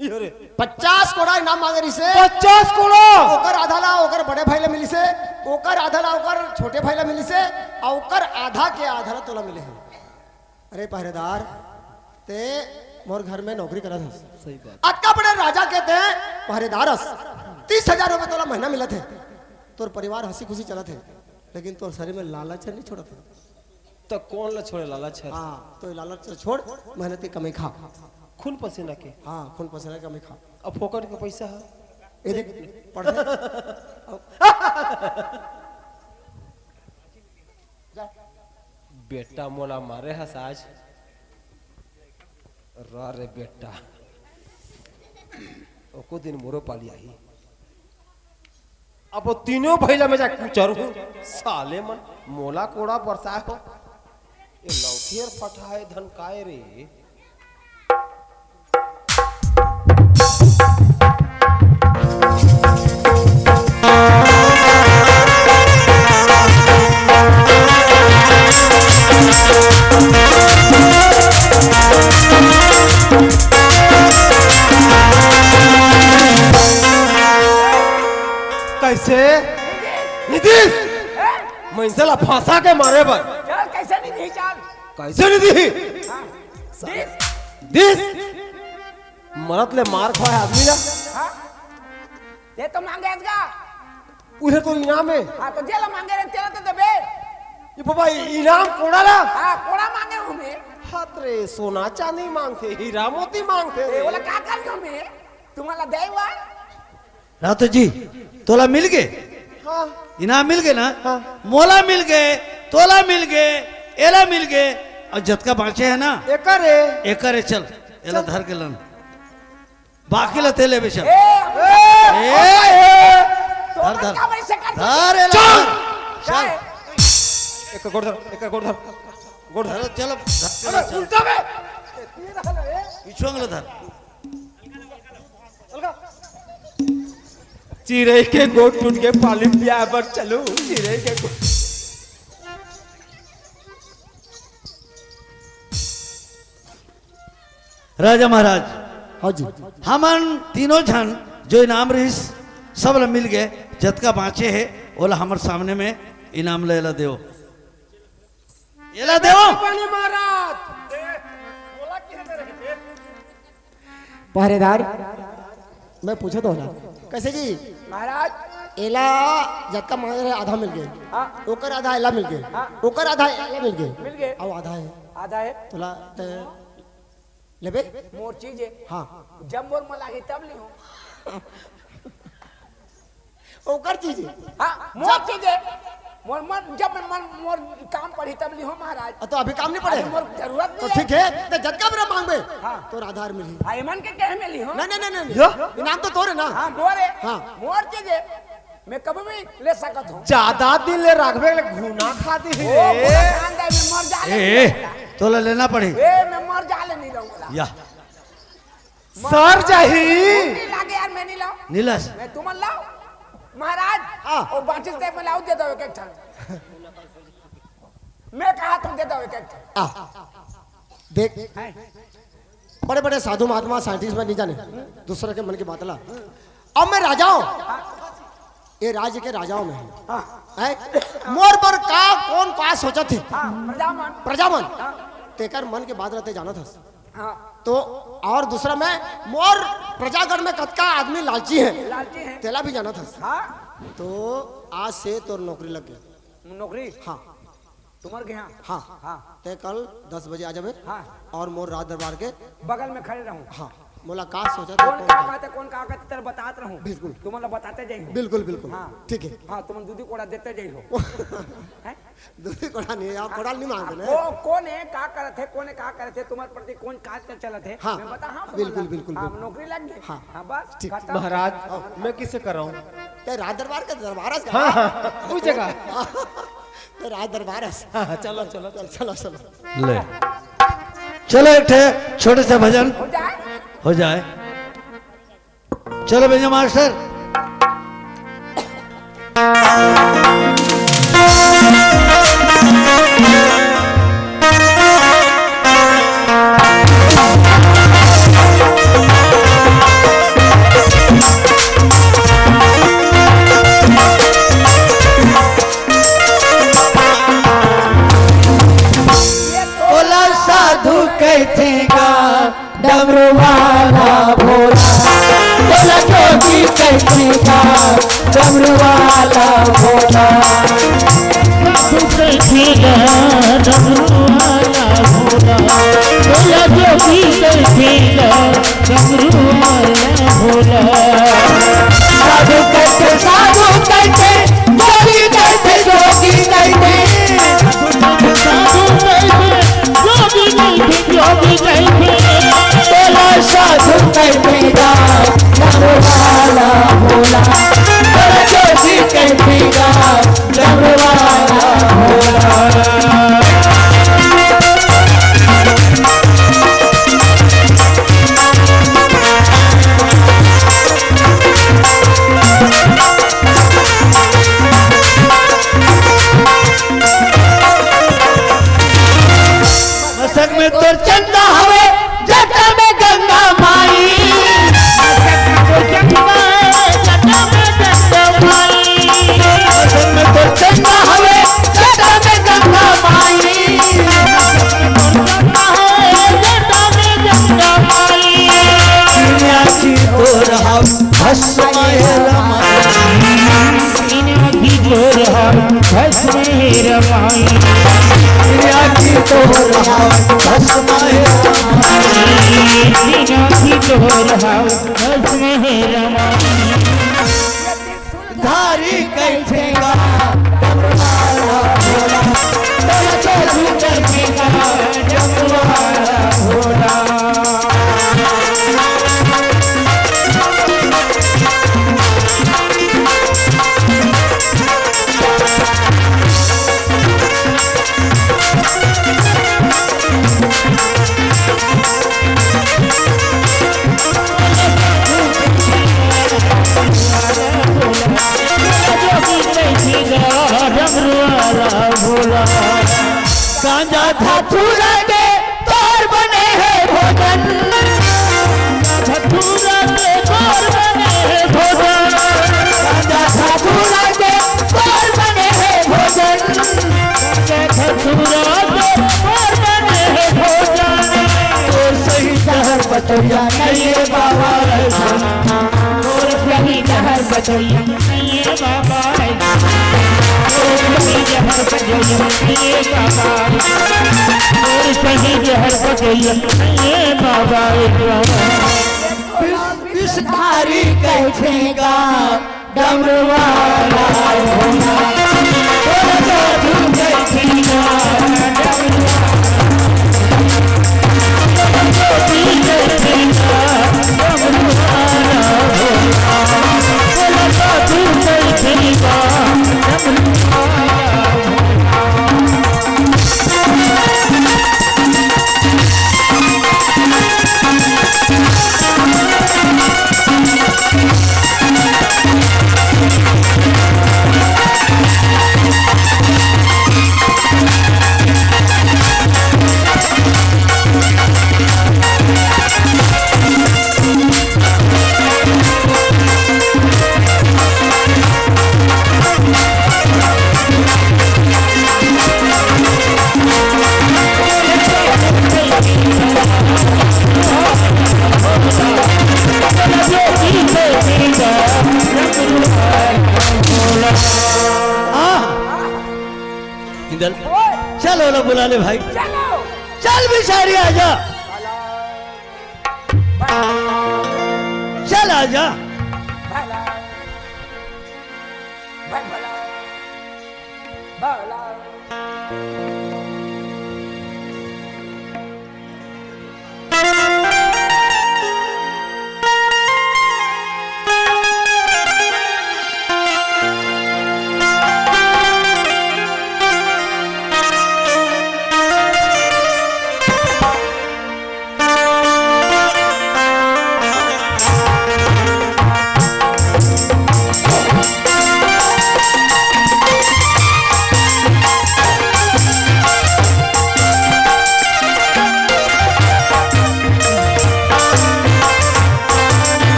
इहरे। पचास कोड़ा इनाम मांगे रहिसे। पचास कोड़ा? ओकर आधा ला ओकर बड़े भाई ला मिलिसे, ओकर आधा ला ओकर छोटे भाई ला मिलिसे, अउ ओकर आधा के आधा ला तोला मिले हे। अरे पहरेदार, ते मोर घर में नौकरी करत हस। सही बात। अतका बड़े राजा के ते पहरेदार हस, तीस हजार रुपये तोला महीना मिलत हे, तोर परिवार हंसी खुशी चलत हे, लेकिन तोर शरीर में लालच हे, नहीं छोड़त हे। त कोन ला छोड़े लालच हे? हाँ, तो ये लालच ला छोड़, मेहनत के कमाई खा। खून पसीना के। हाँ, खून पसीना के कमाई खा। अब फोकट के पैसा हे। ये देख, पढ़ ले। जा। बेटा मोला मारे हस आज। रा रे बेटा। एको दिन मोरो पाली आही। अब वो तीनों भैया में जाके कुचरहूँ, साले मन मोला कोड़ा बरसाए हो। ये लौठी अउ फटहा हे धन काय रे? कैसे? नीतीश, मइनसे ला फंसा के मारे बर। चल, कैसे नहीं दी, चल। कैसे नहीं दी? हाँ। दिस। दिस? मरत ले मार खाए आदमी ला। हाँ? ये तो मांगे हस गा। उहे तो इनाम हे। हाँ, तो जेला मांगे रहे, तेला तो देबे। ये बाबा, इनाम कोड़ा ला? हाँ, कोड़ा मांगे हूँ मैं। हाथ रे, सोना चांदी मांगथे, हीरा मोती मांगथे ए, रे। ओला का कर दूँ मैं? तुम्हारा देवा। रातो जी, तोला मिल गे? हाँ। इनाम मिल गे ना? हाँ। मोला मिल गे, तोला मिल गे, एला मिल गे, अउ जतका बांचे हे ना? एकर हे। एकर हे, चल, एला चल। धर के लन। बाकी ला ते लेबे, चल। ए, ए, ए, ए, धर, धर। का वैसे कर धर, एला चल। धर। चल। एक गोड़ धर, एक गोड़ धर। गोड़ धर। धर, चल, अब धर के अरे, ला, चल। उल्टा बे। पिछुआ वाला धर। चिरई के गोड़ टूट के पानी पिया बर चलो, चिरई के गोड़। राजा महाराज, हाँ जी। हमन तीनों झन जो इनाम रहिस, सब ला मिल गे, जतका बांचे हे, ओला हमर सामने में इनाम ला एला देव। एला देव। पानी महाराज। पहरेदार, मैं पूछत हों ना। कैसे जी? महाराज। एला जतका मांगे रहे, आधा मिल गे। हाँ। ओकर आधा एला मिल गे। हाँ। ओकर आधा एला मिल गे। मिल गे। अउ आधा हे। आधा हे। तोला ते लेबे? मोर चीज हे। हाँ। जब मोर मन लागही तब लिहूँ। ओकर चीज हे। हाँ, मोर चीज हे। मोर मन, जब मन, मोर काम पड़ही तब लिहूँ महाराज। अ, तो अभी काम नहीं पड़े? अभी मोर जरूरत तो नहीं हे। ठीक हे, ते जतका बेरा मांगबे, हाँ। तोर आधा मिलही। हाँ, एमन के कहे में लिहूँ? नहीं, नहीं, नहीं, नहीं। यो? इनाम तो तोर हे ना? हाँ, मोर हे। हाँ। मोर चीज हे। मैं कभी भी ले सकत हूँ। ज्यादा दिन ले रखबे ले घुना खा दी ओ, रे। घुना खान दे, मैं मर जाने ए, ए। वाला। तोला लेना पड़ही। ए, मैं मर जा ले, नहीं लाऊं ला। या। मर सर जाही। नहीं लागे यार, मैं नहीं लाऊं। नीलस। मैं तुमन लाऊं। महाराज, हाँ। वो बांचिस ते मैं लाऊं, दे दो एक एक ठन। मैं कहा तुम दे दो एक एक ठन। आ, देख, बड़े-बड़े साधु महात्मा, साइंटिस्ट में नहीं जाने, दूसरे के मन की बात ला। अब मैं राजा हूँ, ये राज्य के राजाओं में हूँ। हाँ। हैं? मोर पर का कौन पास सोचत हे? हाँ, प्रजामन। प्रजामन। हाँ। तेकर मन के बात रहते जानत हस। हाँ। तो और दूसरा मैं, मोर प्रजागण में कतका आदमी लालची है, लालची है। तेला भी जानत हस। हाँ। तो आज से तोर नौकरी लग गया। नौकरी? हाँ। तुम्हारे के यहाँ? हाँ। हाँ। ते कल दस बजे आ जाबे। हाँ। और मोर राज दरबार के बगल में खड़े रहूं। हाँ। मोला का सोचा था, कौन कौन का का? बात है, कौन का का तेरे बतात रहूं। बिल्कुल। तुमन ला बताते जाई हो। बिल्कुल, बिल्कुल। हाँ। ठीक है। हाँ, तुमन दूधी कोड़ा देते जाई हो। हैं? दूधी कोड़ा नहीं, यार, कोड़ा नहीं मांगते ना। को-, कौन है, का करत है, कौन है, का करत है, तुम्हारे प्रति कौन काज का चलत है? हाँ। मैं बता, हाँ, बिल्कुल, तुमन ला। बिल्कुल, हाँ, बिल्कुल। नौकरी लग गई। हाँ। हाँ, बस, ठीक। खत्म। महाराज, हाँ। मैं किसे कराऊं? ते राज दरबार के दरबार से हाँ, हाँ, उस जगह। तो राज दरबार है। हाँ, हाँ, चलो, चलो, चलो। चलो, चलो। ले। चलो, एक ठे छोटे से भजन हो जाए। हो जाए। चलो भैया मास्टर। ओला साधु कहिथे गा डमरू वाला भोला, ओला जोगी कहिथे गा डमरू वाला भोला। साधु कहिथे गा डमरू वाला भोला, ओला जोगी कहिथे गा डमरू वाला भोला। साधु कहिथे, साधु कहिथे, जोगी कहिथे, जोगी कहिथे। साधु कहिथे, जोगी कहिथे, जोगी कहिथे। ओला साधु कहिथे गा डमरू वाला भोला, ओला जोगी कहिथे गा डमरू वाला भोला। मस्तक में तोर चंदा हवे, जटा में गंगा माई। मस्तक में तोर चंदा हवे, जटा में गंगा माई। जटा में गंगा माई। दुनिया की तोर हम भस्म हे रमाई। की तोर हम भस्म हे रमाई। दुनिया की तोर हम भस्म हे रमाई। दुनिया की तोर हम भस्म हे रमाई। धारी कहिथे गा डमरू वाला भोला, तोला साधु कहिथे गा डमरू वाला भोला। गांजा धतूरा के तोर बने हे भोजन। धतूरा के तोर बने हे भोजन। गांजा धतूरा के तोर बने हे भोजन। गांजा धतूरा के तोर बने हे भोजन। तोर सही जहर बचैया नहीं हे बाबा। तोर सही जहर बचैया नहीं हे बाबा। तोर सही जहर बचैया नहीं हे बाबा। तोर सही जहर बचैया नहीं हे बाबा। विष-, विषधारी कहिथे गा डमरू वाला भोला। तोला साधु कहिथे गा डमरू वाला। चल, ओए, चल, ओला बुला ले भाई। चलो। चल बिचारी, आजा। भला, भला, चल, आजा। भला, भला, भला।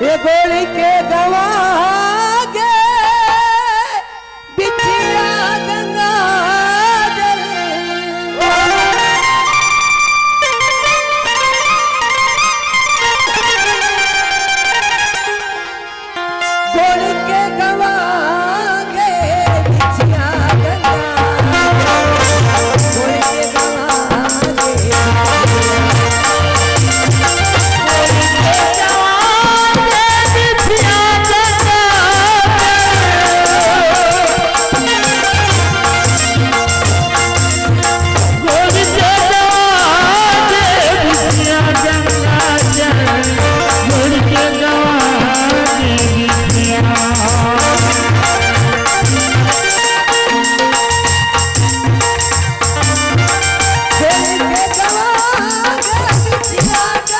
ये गोड़ के गवा गे बिछिया गंगा जल। गोड़ के गवा गे बिछिया गंगा जल। गोड़ के गवा गे बिछिया गंगा जल।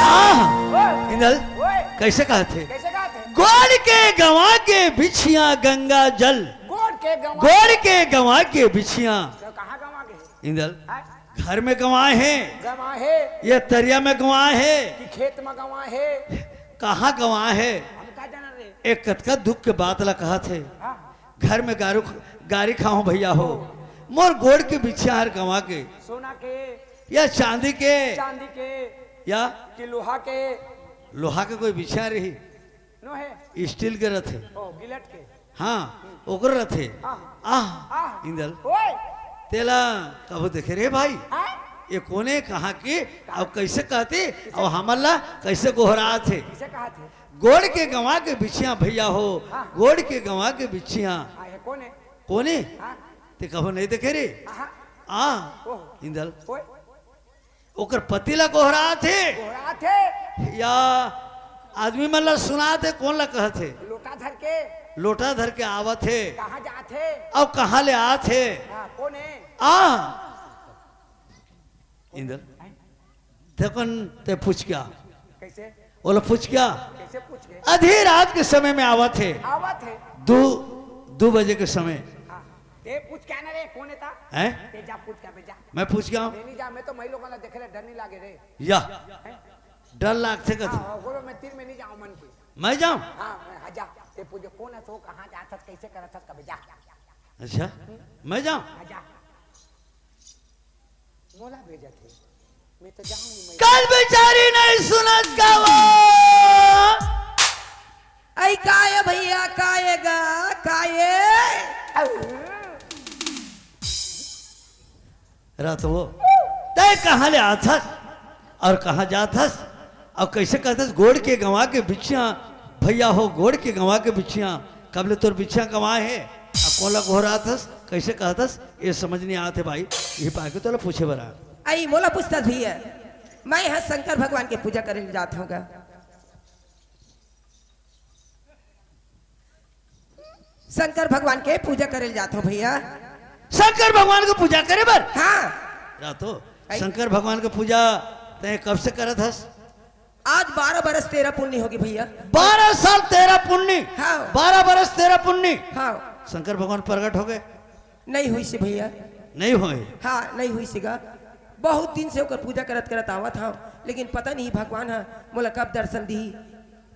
आह! ओए, इंदल, ओए, कइसे कहत हे? कइसे कहत हे? गोड़ के गंवा के बिछिया गंगा जल। गोड़ के गंवा गोड़ के गंवा के बिछिया। तो कहाँ गंवा के हे? इंदल, हाँ? घर में गंवाए हे। गंवाए हे। ये तरिया में गंवाए हे। कि खेत में गंवाए हे। कहाँ गंवाए हे? हम का जानन रे? ए कतका दुख के बात ला कहत हे। हाँ। घर में गारू, गारी खाहूं भइया हो। मोर गोड़ के बिछिया हर गंवा के। सोना के। या चांदी के। चांदी के। या कि लोहा के। लोहा के कोई बिछिया रही? नो हे। स्टील के रथे। ओ, गिलट के। हाँ, ओकर रथे। हाँ। आह, आह। इंदल। ओए। तेला कभू देखे रे भाई? हाँ? ये कोने, कहाँ के, अउ कइसे कहथे, अउ हमन ला कइसे गोहरात हे? कइसे कहत हे? गोड़ के गंवा के बिछिया भइया हो, हाँ। गोड़ के गंवा के बिछिया। हाँ, ये कोने? कोने? हाँ। ते कभू नहीं देखे रे? हाँ। आ, ओह। इंदल। ओए। ओकर पति ला गोहरात हे। गोहरात हे। या आदमी मन ला सुनात हे, कोन ला कहत हे? लोटा धर के। लोटा धर के आवत हे। कहाँ जात हे? अउ कहाँ ले आत हे? हाँ, कोने? आ। इंदल, हैं? देखन ते पूछ क्या? कइसे? ओला पूछ क्या? कइसे पूछ के? आधी रात के समय में आवत हे। आवत हे। दू, दू बजे के समय। हाँ। ते पूछ क्या ना रे, कोने ता? हैं? ते जा पूछ क्या बे, जा। मैं पूछ क्या? मैं नहीं जा, मैं तो मई लोगन ला देखे ले डर नहीं लागे रे। या। हैं? डर लागथे कथे। हाँ, बोलो, मैं तीर में नहीं जाऊँ मन की। मैं जाऊँ? हाँ, मैं, हाँ, जा। ते पूछ, कोन हे तो, कहाँ जात हस, कइसे करत हस, कभू जा। अच्छा, मैं जाऊँ? हाँ, जा। मोला भेजत हे, मैं तो जाऊँ नहीं, मैं। कल बेचारी नहीं सुनत का वो। अई काय भइया, काय गा, काय? रथ वो, तैं कहाँ ले आथस अउ कहाँ जाथस? अउ कइसे कहथस, गोड़ के गंवा के बिछिया, भइया हो, गोड़ के गंवा के बिछिया, कब ले तोर बिछिया गंवाए हे, अउ कोला गोहरात हस, कइसे कहत हस, ये समझ नइ आत हे भाई। ये पाके तोला पूछे बर आय। अई मोला पूछत हस भइया, मैं ह शंकर भगवान के पूजा करे ल जात हंव गा। शंकर भगवान के पूजा करे ल जात हंव भइया। शंकर भगवान के पूजा करे बर? हाँ। रातो, अई। शंकर भगवान के पूजा तैं कब से करत हस? आज बारह बरस तेरह पुन्नी होगे भइया। बारह साल तेरह पुन्नी? हाँ। बारह बरस तेरह पुन्नी? हाँ। शंकर भगवान प्रगट होगे? नइ होइस हे भइया। नइ होय? हाँ, नइ होइस हे गा। बहुत दिन से ओकर पूजा करत करत आवत हंव, लेकिन पता नहीं भगवान ह मोला कब दर्शन दिही,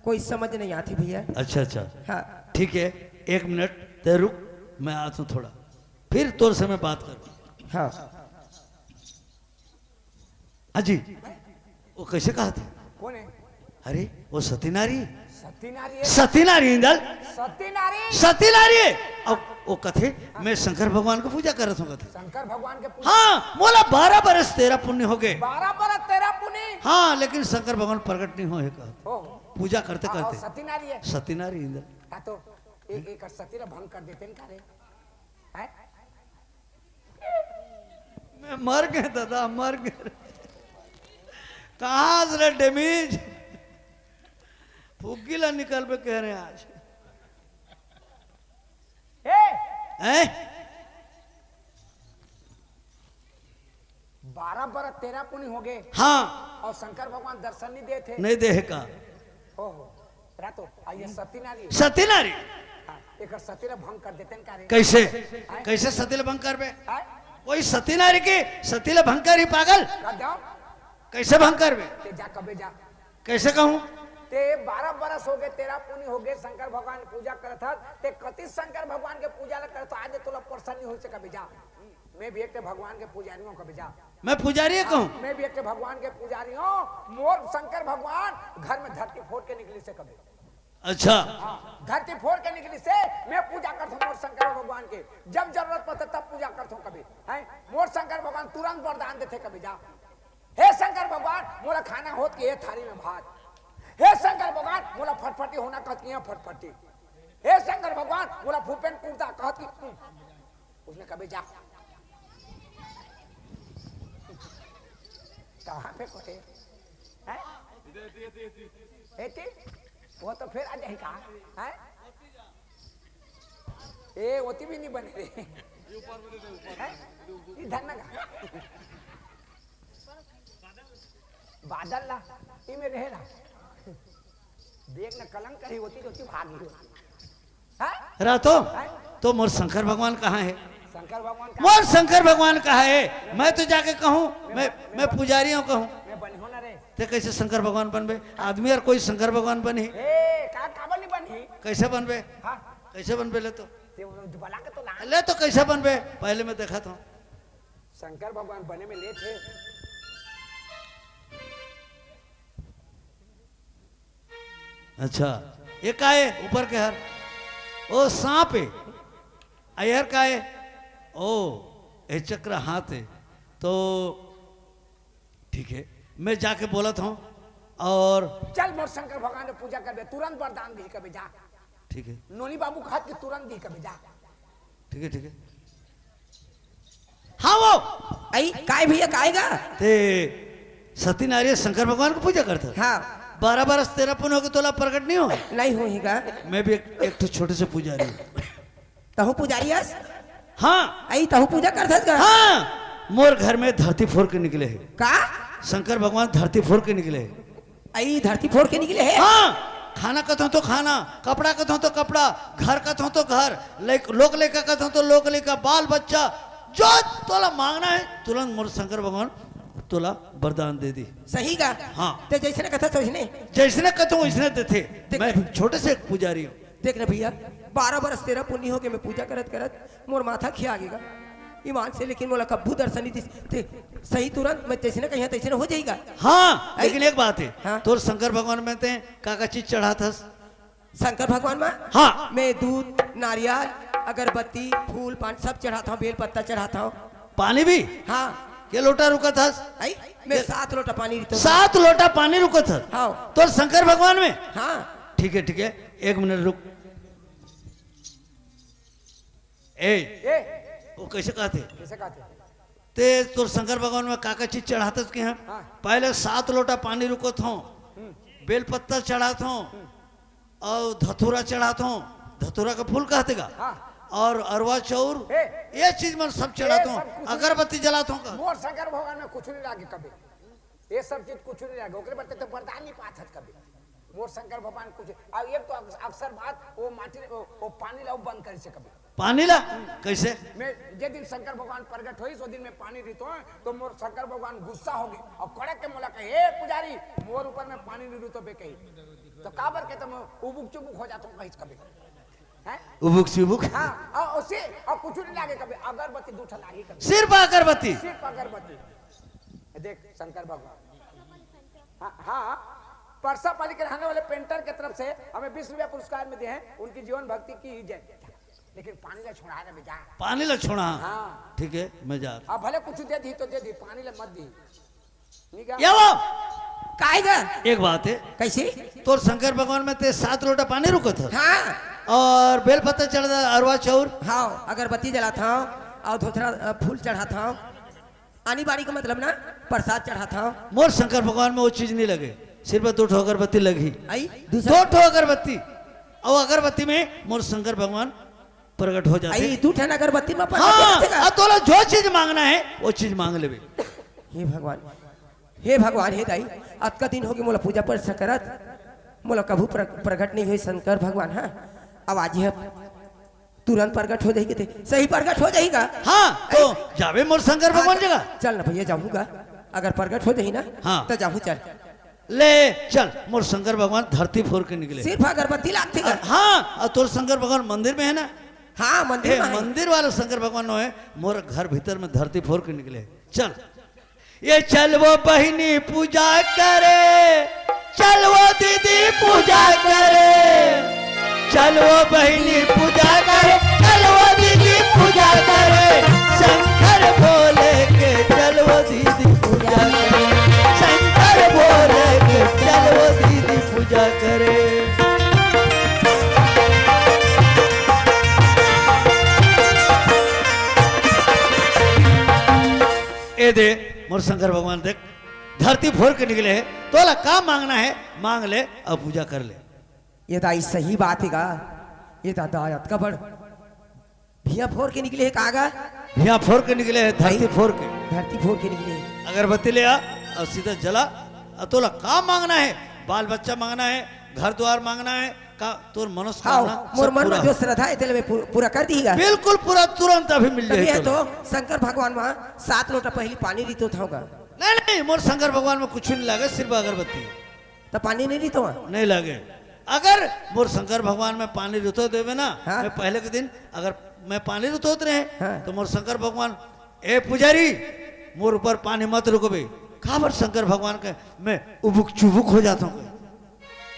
कोई समझ नइ आत हे भइया। अच्छा, अच्छा। हाँ। ठीक हे, एक मिनट तैं रुक, मैं आत हंव थोड़ा, फिर तोर से मैं बात करहूं। हाँ। हाँ जी, वो कइसे कहत हे? कोन हे? अरे, वो सती नारी। सती नारी हे? सती नारी इंदल। सती नारी? सती नारी हे। अउ वो कथे, मैं शंकर भगवान के पूजा करत हंव कथे। शंकर भगवान के पूजा? हाँ, मोला बारह बरस तेरह पुन्नी होगे। बारह बरस तेरह पुन्नी? हाँ, लेकिन शंकर भगवान प्रगट नइ होय हे कहत। ओहो। पूजा करते अउ, अउ करते। सती नारी हे? सती नारी इंदल। हाँ तो, ए-, एक सती ला भंग कर देतेन का रे? हैं? मैं मर गेंव दादा, मर गेंव रे। कहाँ से रे डेमीज? फुग्गी ला निकलबे कहे रहे आज। ए! हैं? बारह बरस तेरह पुन्नी होगे। हाँ। अउ शंकर भगवान दर्शन नइ देत हे। नइ दे हे का? ओहो। रातो, अई ये सती नारी हे। सती नारी? हाँ, एकर सती ला भंग कर देतेन का रे? कइसे? हैं? कइसे सती ला भंग करबे? हैं? कोई सती नारी के सती ला भंग करही पागल? कर दो। कइसे भंग करबे? ते जा कबे जा। कइसे कहूं? ते बारह बरस होगे, तेरह पुन्नी होगे, शंकर भगवान के पूजा करत हस, ते कति शंकर भगवान के पूजा ला करत हस, आज तोला परेशानी होइस हे कबे जा। मैं भी एक ठे भगवान के पुजारी हंव कबे जा। मैं पुजारी हंव कहूं? मैं भी एक ठे भगवान के पुजारी हंव। मोर शंकर भगवान घर में धरती फोर के निकलिस हे कबे। अच्छा। हाँ, धरती फोर के निकलिस हे, मैं पूजा करत हंव मोर शंकर भगवान के। जब जरूरत पड़थे तब पूजा करत हंव कबे। हैं? मोर शंकर भगवान तुरंत वरदान देथे कबे जा। हे शंकर भगवान, मोला खाना होत के ये थारी में भात। हे शंकर भगवान, मोला फटफटी होना कहत के यहाँ फटफटी। हे शंकर भगवान, मोला फूपेन कुर्ता कहत के, हम्म। उसने कबे जा। कहाँ पे कोई? हैं? एती? वो तो फिर आ जाही का? हैं? ए, ओती भी नइ बने रे। हैं? इधर ना गा। बादल ला, इमे रहे ला। देख न कलंक करही, ओती जोती भागी हो। हाँ? रातो, हाँ? तो मोर शंकर भगवान कहाँ हे? शंकर भगवान कहाँ मोर हे? शंकर भगवान कहाँ हे? मैं तो जाके कहूँ, मैं, मैं, मैं मैं पुजारी हंव कहूँ। मैं बनिहूँ ना रे। ते कइसे शंकर भगवान बनबे? आदमी अउ कोई शंकर भगवान बनही? ए, का, काबर नइ बनही? कइसे बनबे? हाँ। कइसे बनबे ले तो? ते वो बला के तो ला। ले तो कइसे बनबे? पहले मैं देखत हंव। शंकर भगवान बने में लेट हे। अच्छा, ये का हे ऊपर के हर? ओ सांप हे। अउ ये हर का हे? ओ, ये चक्र हाथ हे। तो ठीक हे, मैं जाके बोलत हंव अउ चल मोर शंकर भगवान के पूजा करबे, तुरंत वरदान दिही कबे जा। ठीक हे। नोनी बाबू कहत के तुरंत दिही कबे जा। ठीक हे, ठीक हे। हाँ वो। अई, काय भइया, काय गा? ते सती नारी शंकर भगवान के पूजा करत हस? हाँ। बारह बरस तेरह पुन्नी होगे तोला प्रगट नइ होय? नइ होही गा। मैं भी एक, एक ठो छोटे से पुजारी हंव। तहूँ पुजारी हस? हाँ। अई, तहूँ पूजा करत हस गा? हाँ। मोर घर में धरती फोर के निकले हे। का? शंकर भगवान धरती फोर के निकले हे। अई धरती फोर के निकले हे? हाँ, खाना कथों तो खाना, कपड़ा कथों तो कपड़ा, घर कथों तो घर, लइक-, लोक लइका कथों तो लोक लइका, बाल बच्चा, जो तोला मांगना हे, तुरंत मोर शंकर भगवान तोला वरदान दे दिही। सही गा? हाँ। ते जइसने कथस वइसने? जइसने कथों वइसने देथे। देख। मैं छोटे से एक पुजारी हंव। देख न भइया, बारह बरस तेरह पुन्नी होगे मैं पूजा करत करत मोर माथा खिया गे गा। ईमान से, लेकिन मोला कभू दर्शन नइ दिस। ते सही तुरंत मैं जइसने कहिहूँ तइसने हो जाही गा। हाँ, अई? लेकिन एक बात हे, हाँ। तोर शंकर भगवान में ते का का चीज चढ़ात हस? शंकर भगवान में? हाँ। मैं दूध, नारियल, अगरबत्ती, फूल, पान सब चढ़ात हंव, बेल पत्ता चढ़ात हंव। पानी भी? हाँ। के लोटा रुकत हस? अई? मैं के सात लोटा पानी रुकत हंव। सात लोटा पानी रुकत हस? हाँ। तोर शंकर भगवान में? हाँ। ठीक हे, ठीक हे, एक मिनट रुक। ए, ए, वो कैसे कहते? कैसे कहते? ते तोर शंकर भगवान में का का चीज चढ़ाते के हैं? हाँ। पहले सात लोटा पानी रुकत हो, हम्म। बेलपत्ता चढ़ात हो, हम्म। और धतूरा चढ़ात हो, धतूरा का फूल कहते का? हाँ। और अरवा चाउर, ए। ये चीज मन सब चढ़ात ए, हो, सब कुछ। अगरबत्ती जलात हो का? मोर शंकर भगवान में कुछ नहीं लागे कभी। ये सब चीज कुछ नहीं लागे, ओकरे बर ते तो वरदान नहीं पात हस कभी। मोर शंकर भगवान कुछ, अब एक तो अक्स-, अक्सर बात वो माटी, वो, वो पानी ला वो बंद करे से कभी। पानी ला? कैसे? मैं जे दिन शंकर भगवान प्रगट होइस, वो दिन मैं पानी रितो, तो मोर शंकर भगवान गुस्सा हो गए और कड़क के मोला कहे, "हे पुजारी, मोर ऊपर में पानी नहीं रितो बे," कही। तो काबर के तो मैं उबुक चुबुक हो जाता हूँ कहीं कभी। हैं? उबुक चुबुक? हाँ, और उसे, और कुछ नहीं लागे कभी, अगरबत्ती दो ठा लागे कभी। सिर्फ अगरबत्ती? सिर्फ अगरबत्ती। देख, शंकर भगवान। हाँ, हाँ, परसा पाली के रहने वाले पेंटर के तरफ से हमें बीस रुपया पुरस्कार में दिए हैं, उनकी जीवन भक्ति की जय। लेकिन पानी ला छोड़ा ना बेटा। पानी ला छोड़ा? हाँ। ठीक है, मैं जा रहा हूँ। अब भले कुछ दे दी तो दे दी, पानी ला मत दी। नहीं क्या? ये वो! काहे गा? एक बात है। कैसे? तोर शंकर भगवान में ते सात लोटा पानी रुकत हो। हाँ। और बेलपत्ता चढ़ा, अरवा चाउर। हाँ, अगरबत्ती जलात हो और धोथरा, अ, फूल चढ़ात हो। आनी बानी का मतलब ना, प्रसाद चढ़ात हो। मोर शंकर भगवान में वो चीज नहीं लगे, सिर्फ दो ठो अगरबत्ती लगी। आई, दूसरा? दो ठो अगरबत्ती, और अगरबत्ती में मोर शंकर भगवान प्रगट हो जाते। आई, दू ठन अगरबत्ती में प्रगट हो हाँ, जाते का? अब तोला जो चीज मांगना है, वो चीज मांग लेबे। हे भगवान, हे भगवान, हे दाई, अतका दिन होगे मोला पूजा पाठ करत, मोला कभू प्र-, प्रगट नहीं होई शंकर भगवान, हाँ? अब आज ही तुरंत प्रगट हो जाही कथे, सही प्रगट हो जाही का? हाँ, तो जाबे मोर शंकर भगवान जगह। चल ना भैया, जाहूँ गा, अगर प्रगट हो जाही ना, हाँ। तो जाहूँ, चल। ले चल, मोर शंकर भगवान धरती फोर के निकले। सिर्फ अगरबत्ती लागथे का? हाँ, और तोर शंकर भगवान मंदिर में है ना? हाँ, मंदिर ए, में है। मंदिर वाला शंकर भगवान नो है, मोर घर भीतर में धरती फोर के निकले। चल, ये चल वो बहिनी पूजा करे, चल वो दीदी पूजा करे, चल वो बहिनी पूजा करे, चल वो दीदी पूजा करे, शंकर भोले के चल वो दीदी पूजा करे, शंकर भोले के चल वो दीदी पूजा करे। ए दे, मोर शंकर भगवान देख, धरती फोर के निकले है, तोला का मांगना है, मांग ले और पूजा कर ले। ये दाई सही बात है का? ये दादा अतका बड़ भुइयां फोर के निकले है का गा? भुइयां फोर के निकले है, धरती भाई, फोर के। धरती फोर के निकले है। अगरबत्ती ले आ और सीधा जला। और तोला का मांगना है? बाल बच्चा मांगना है, घर द्वार मांगना है, का तोर मनोकामना हाँ, मोर सब मन पूरा में जो हो। श्रद्धा है, तेला मैं पू-, पूरा कर दीही गा। बिल्कुल पूरा, तुरंत अभी मिल तब जाए ये तोला। तो शंकर भगवान में सात लोटा पहली पानी रितोत होगा। नहीं, नहीं, मोर शंकर भगवान में कुछ नहीं लागे, सिर्फ अगरबत्ती। तो पानी नहीं रितोवा? नहीं लागे। अगर मोर शंकर भगवान में पानी रितो देवे ना, हाँ। मैं पहले के दिन अगर मैं पानी रितोत रहे, हाँ। तो मोर शंकर भगवान, "ए पुजारी, मोर ऊपर पानी मत रुकबे।" काबर शंकर भगवान के मैं उबुक चुबुक हो जाता हूँ।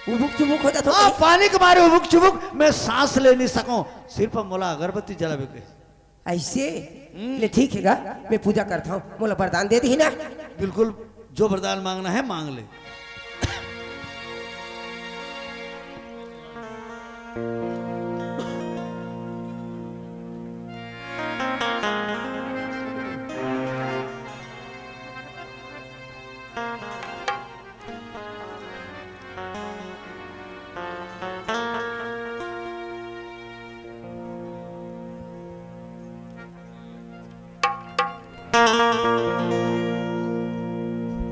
उबुक चुबुक हो जाता हूँ हाँ, कहीं? पानी के मारे उबुक चुबुक, मैं सांस ले नहीं सकूँ। सिर्फ मोला अगरबत्ती जलावे के। ऐसे? हम्म। ले ठीक है गा, मैं पूजा करता हूँ, मोला वरदान दे दी ना। बिल्कुल, जो वरदान मांगना है मांग ले।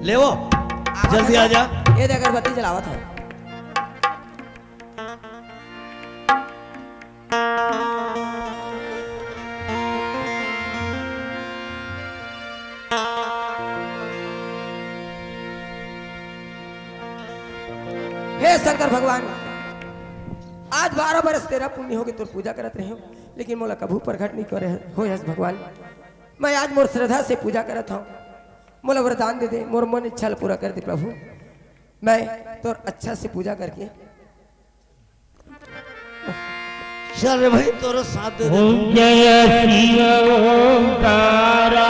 ले वो, जल्दी आ जा। ये दे अगरबत्ती जलावत है। हे शंकर भगवान, आज बारह बरस तेरा पुण्य होगे तोर पूजा करत रहे हो, लेकिन मोला कभू प्रगट नहीं करे होयस भगवान। मैं आज मोर श्रद्धा से पूजा करत हूँ, मोला वरदान दे दे, मोर मन इच्छा ल पूरा कर दे प्रभु। मैं तोर अच्छा से पूजा करके चल रे भाई, तोरो साथ दे दे। ओम जय शिव ओंकारा,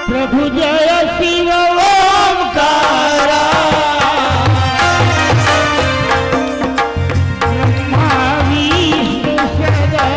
प्रभु जय शिव ओंकारा, ब्रह्मा विष्णु सदा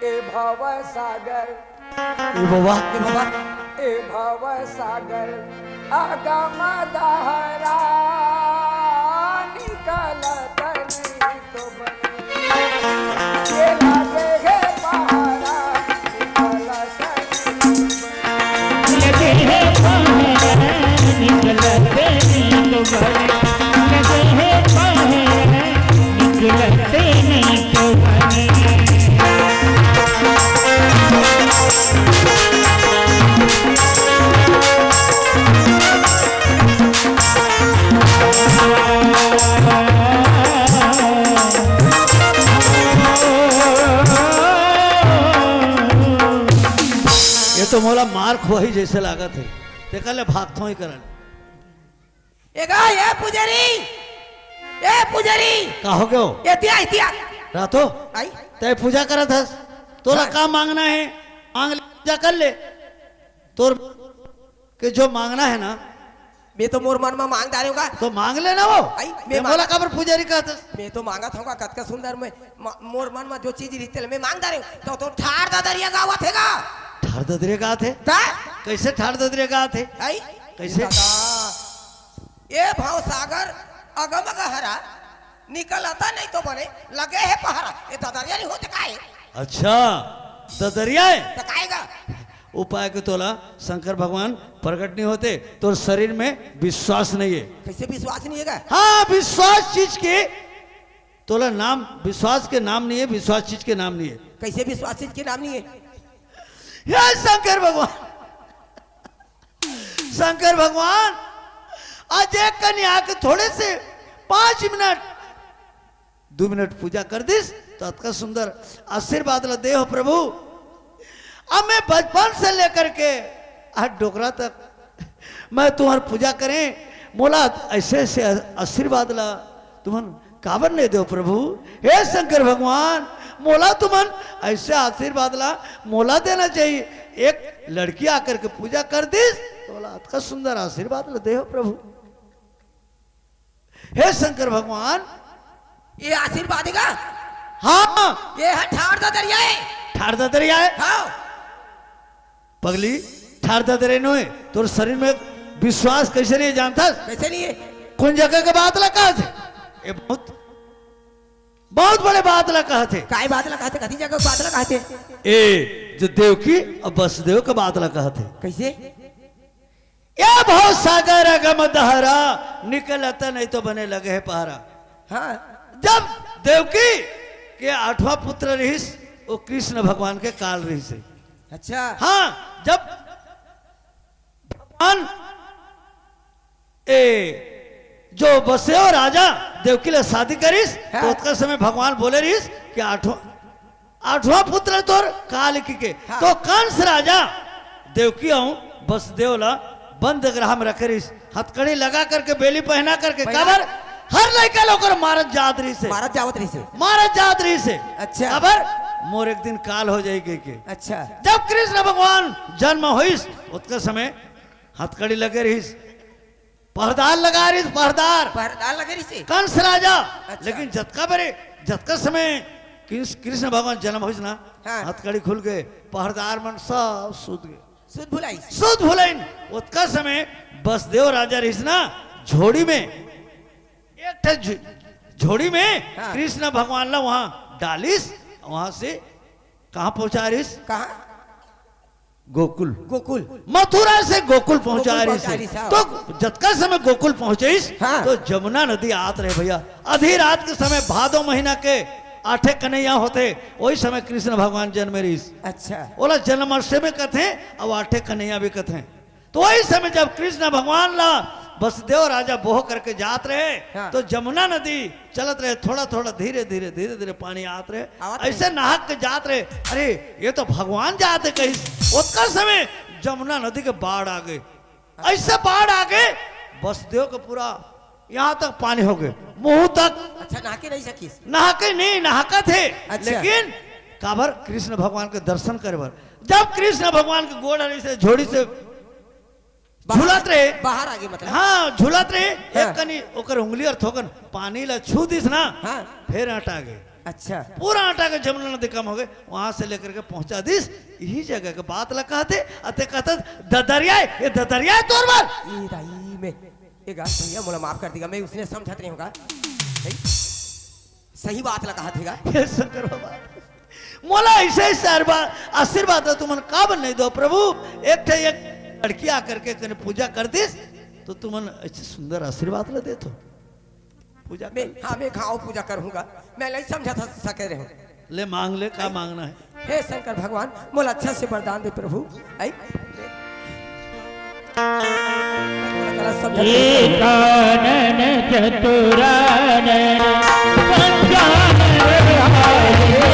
ए भव सागर, ए बाबा, ए बाबा, ए भव सागर, अगम दहरा निकलत नहीं तो बने। ये लागे हे पहरा, निकलत नहीं तो बने। लगे हे पहरा, निकलत नहीं तो बने। लगे हे पहरा, निकलत नहीं तो बने। ये तो मोला मार खुआही जैसे लागत हे, तेकर ले भागथों ही करन। ए गा, ए पुजारी, ए पुजारी। का हो गयो? ए तिया, ए तिया। रातो? आई? तै पूजा करत हस, तोला हाँ। का मांगना हे? मांग ले, पूजा कर ले। तोर के जो मांगना हे ना, मैं तो मोर मन में मांग डारे हूँ गा। तो मांग ले ना वो। आई, मैं तै मोला मांग- काबर पुजारी कहत हस? मैं तो मांगत हूँ गा, कतका सुंदर मैं, म-, मोर मन में जो चीज रहिथे, मैं मांग डारे हूँ। तो, तो ठार ददरिया गावत हे गा। ठार ददरिया गावत हे? ता? कैसे ठार ददरिया गावत हे? आई? कैसे? दादा, ए भव सागर अगम गहरा, निकलत नहीं तो बने, लगे हे पहरा। ए ददरिया नहीं होथे का हे? अच्छा, ददरिया हे? त का हे गा? उपाय के तोला शंकर भगवान प्रकट नहीं होथे, तोर शरीर में विश्वास नहीं हे। कैसे विश्वास नहीं हे गा? हाँ, विश्वास चीज के तोला नाम, विश्वास के नाम नहीं हे, विश्वास चीज के नाम नहीं हे। कैसे विश्वास चीज के नाम नहीं हे? हे शंकर भगवान, शंकर भगवान, आज एक कनी आके थोड़े से पाँच मिनट, दू मिनट पूजा कर दिस, तो अतका सुंदर आशीर्वाद ला दे हो प्रभु। अब मैं बचपन से लेकर के आज डोकरा तक मैं तुम्हार पूजा करें, मोला ऐसे ऐसे आशीर्वाद ला तुमन काबर नहीं देव प्रभु? हे शंकर भगवान, मोला तुमन ऐसे आशीर्वाद ला मोला देना चाहिए। एक लड़की आकर के पूजा कर दिस, तो मोला अतका सुंदर आशीर्वाद ला देव प्रभु। हे शंकर भगवान, ये आशीर्वाद हे गा? हाँ। ये हे ठार ददरिया हे। ठार ददरिया हे? हाँ। पगली, ठार ददरे नोहे, तोर शरीर में विश्वास कैसे नहीं हे जानथस? कैसे नहीं हे? कौन जगह के बात ला कहत हे? ये बहुत, बहुत बड़े बात ला कहत हे। काय बात ला कहत हे? कथी जगह के बात ला कहत हे? ए, जो देवकी अउ वसुदेव के बात ला कहत हे। कैसे? ए भव सागर अगम दहरा, निकलत नहीं तो बने लगे हे पहरा। हाँ। जब देवकी के आठवां पुत्र रहिस, वो कृष्ण भगवान के काल रहिस हे। अच्छा। हाँ, जब भगवान ए जो वसुदेव राजा देवकी ले शादी करिस, हाँ। तो ओतका समय भगवान बोले रहिस कि आठवां, आठवां पुत्र तोर काल की के। हाँ। तो कंस राजा देवकी अउ वसुदेव ला बंद गृह में रखे रहिस, हथकड़ी लगा करके, बेली पहना करके। पहना। काबर? हर लइका ला ओकर मारत जात रहिस हे। मारत जावत रहिस हे। मारत जात रहिस हे। अच्छा। काबर? मोर एक दिन काल हो जाही कहिके। अच्छा। जब कृष्ण भगवान जन्म होइस, ओतके समय हथकड़ी लगे रहिस, पहरेदार लगा रहिस, पहरेदार। पहरेदार लगे रहिस हे। कंस राजा। अच्छा। लेकिन जतका बेरे, जतका समय कृष्ण, कृष्ण भगवान जन्म होइस ना, हाँ। हथकड़ी खुल गे, पहरेदार मन सब सुत गे। सुत भुलाइस। सुत भुलाइन। ओतका समय वसुदेव राजा रहिस ना, झोड़ी में, एक ठे झो-, झोड़ी में हाँ। कृष्ण भगवान ला वहां डालिस, वहां से कहां पहुंचा रहिस? कहां? गोकुल। गोकुल। मथुरा से गोकुल पहुंचा गोकुल रहिस। पहुंचा रहिस, हाँ। तो जतका समय गोकुल पहुंचिस, हाँ। तो जमुना नदी आत रहे भैया। आधी रात के समय भादो महीना के आठे कन्हैया होथे, वही समय कृष्ण भगवान जन्मे रहिस। अच्छा। ओला जन्माष्टमी कथे, अउ आठे कन्हैया भी कथे। तो वही समय जब कृष्ण भगवान ला वसुदेव राजा बोह करके जात रहे, हाँ। तो जमुना नदी चलत रहे, थोड़ा थोड़ा, धीरे धीरे, धीरे धीरे पानी आत रहे। आवत रहे। ऐसे नहक के जात रहे, अरे ये तो भगवान जात हे कहिस। ओतका समय जमुना नदी के बाढ़ आ गे। ऐसे बाढ़ आ गे, वसुदेव के पूरा यहां तक पानी हो गे, मुंह तक। अच्छा, नहा के नहीं सकिस? नहा के नहीं, नहाकत हे। अच्छा। लेकिन काबर? कृष्ण भगवान के दर्शन करे बर। जब कृष्ण भगवान के गोड़ हरी से, झोड़ी से बाहर, झूलत रहे। बाहर आ गे मतलब? हाँ, झूलत रहे। हाँ। एक कनी ओकर उंगली अउ थोकन पानी ला छू दिस ना, हाँ। फेर अटा गे। अच्छा। पूरा आटा के जमुना नदी कम हो गए, वहां से लेकर के पहुंचा दिस। यही जगह के बात ला कहते, अते कहते ददरिया, ये ददरिया है तोर बर। ये दाई में, ये गा भैया मोला माफ कर देगा, मैं उसने समझत नहीं होगा। नहीं? सही बात ला कहत हे गा। हे शंकर भगवान, मोला ऐसे ही आशीर्वाद, आशीर्वाद ला तुमन काबर नहीं दो प्रभु? एक ठे एक लड़की आकर के कने पूजा कर दिस, तो तुमन ऐसे सुंदर आशीर्वाद ला देथो। पूजा मैं, कर। हाँ, मैं खाओ पूजा करूंगा। मैं नहीं समझा था, सके रहे। ले मांग ले, का मांगना है? हे शंकर भगवान, मोला अच्छा से वरदान दे प्रभु। आई। एकानन चतुरानन पंचानन राजे।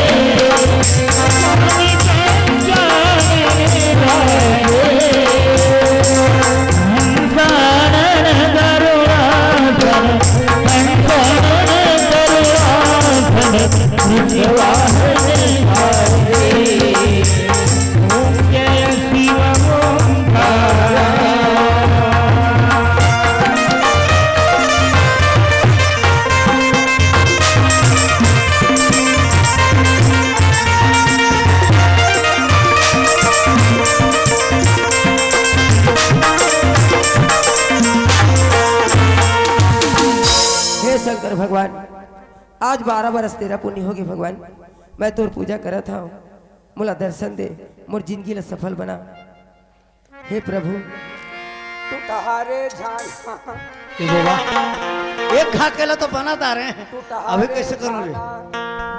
हे शंकर भगवान, आज बारह बरस तेरा पुण्य होगे भगवान, मैं तोर पूजा करत हूँ, मोला दर्शन दे, मोर जिंदगी ला सफल बना। हे प्रभु। तू तहारे जान। ए बाबा, एक खा के ला तो बना ता रहे हैं। अभी कैसे करूं रे?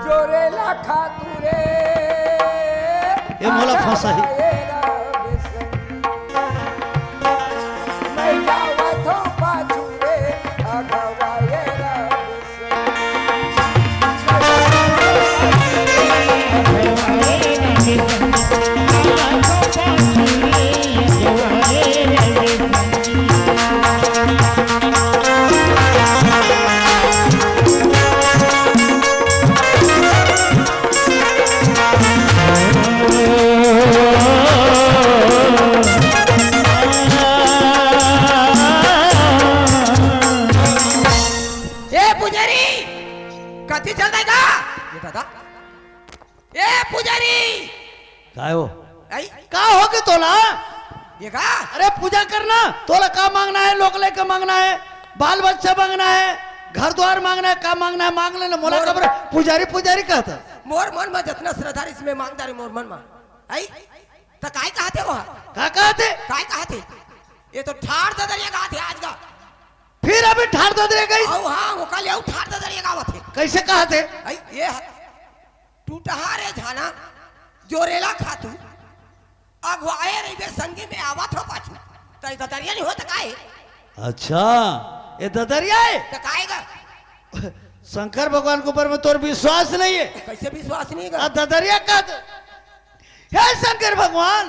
जोरे लाखा तू रे। ये मोला फंसा ही। मैं जावत हूँ पाछू रे, अगवा ये रब। ए पुजारी, कति चल देगा? ये दादा। ए पुजारी। काय हो? आई? का हो के तोला? ये का? अरे पूजा करना, तोला का मांगना है? लोग लेके मांगना है, बाल बच्चा मांगना है, घर द्वार मांगना है, का मांगना है मांग लेना। मोला मोर कबर पुजारी पुजारी कहता। मोर मन में जतना श्रद्धा इसमें मांगता रे मोर मन में। आई? त काय कहते हो? का कहते? काय कहते? ये तो ठाड़ ददरिया गात हे आज का। फिर अभी ठाड़ ददरिया गई? आओ हाँ, वो कल आओ ठाड़ ददरिया गावत हे। कैसे कहते? आई, ये है। टूटहा रे झाना, जोरेला खातू, अगुवाए रहिबे संगी में आवत हो पाछू। त ई ददरिया नहीं होत काहे? अच्छा, ये ददरिया है? त काहे गा? शंकर भगवान के ऊपर में तोर विश्वास नहीं है? कैसे विश्वास नहीं गा? आ ददरिया का द-, हे शंकर भगवान,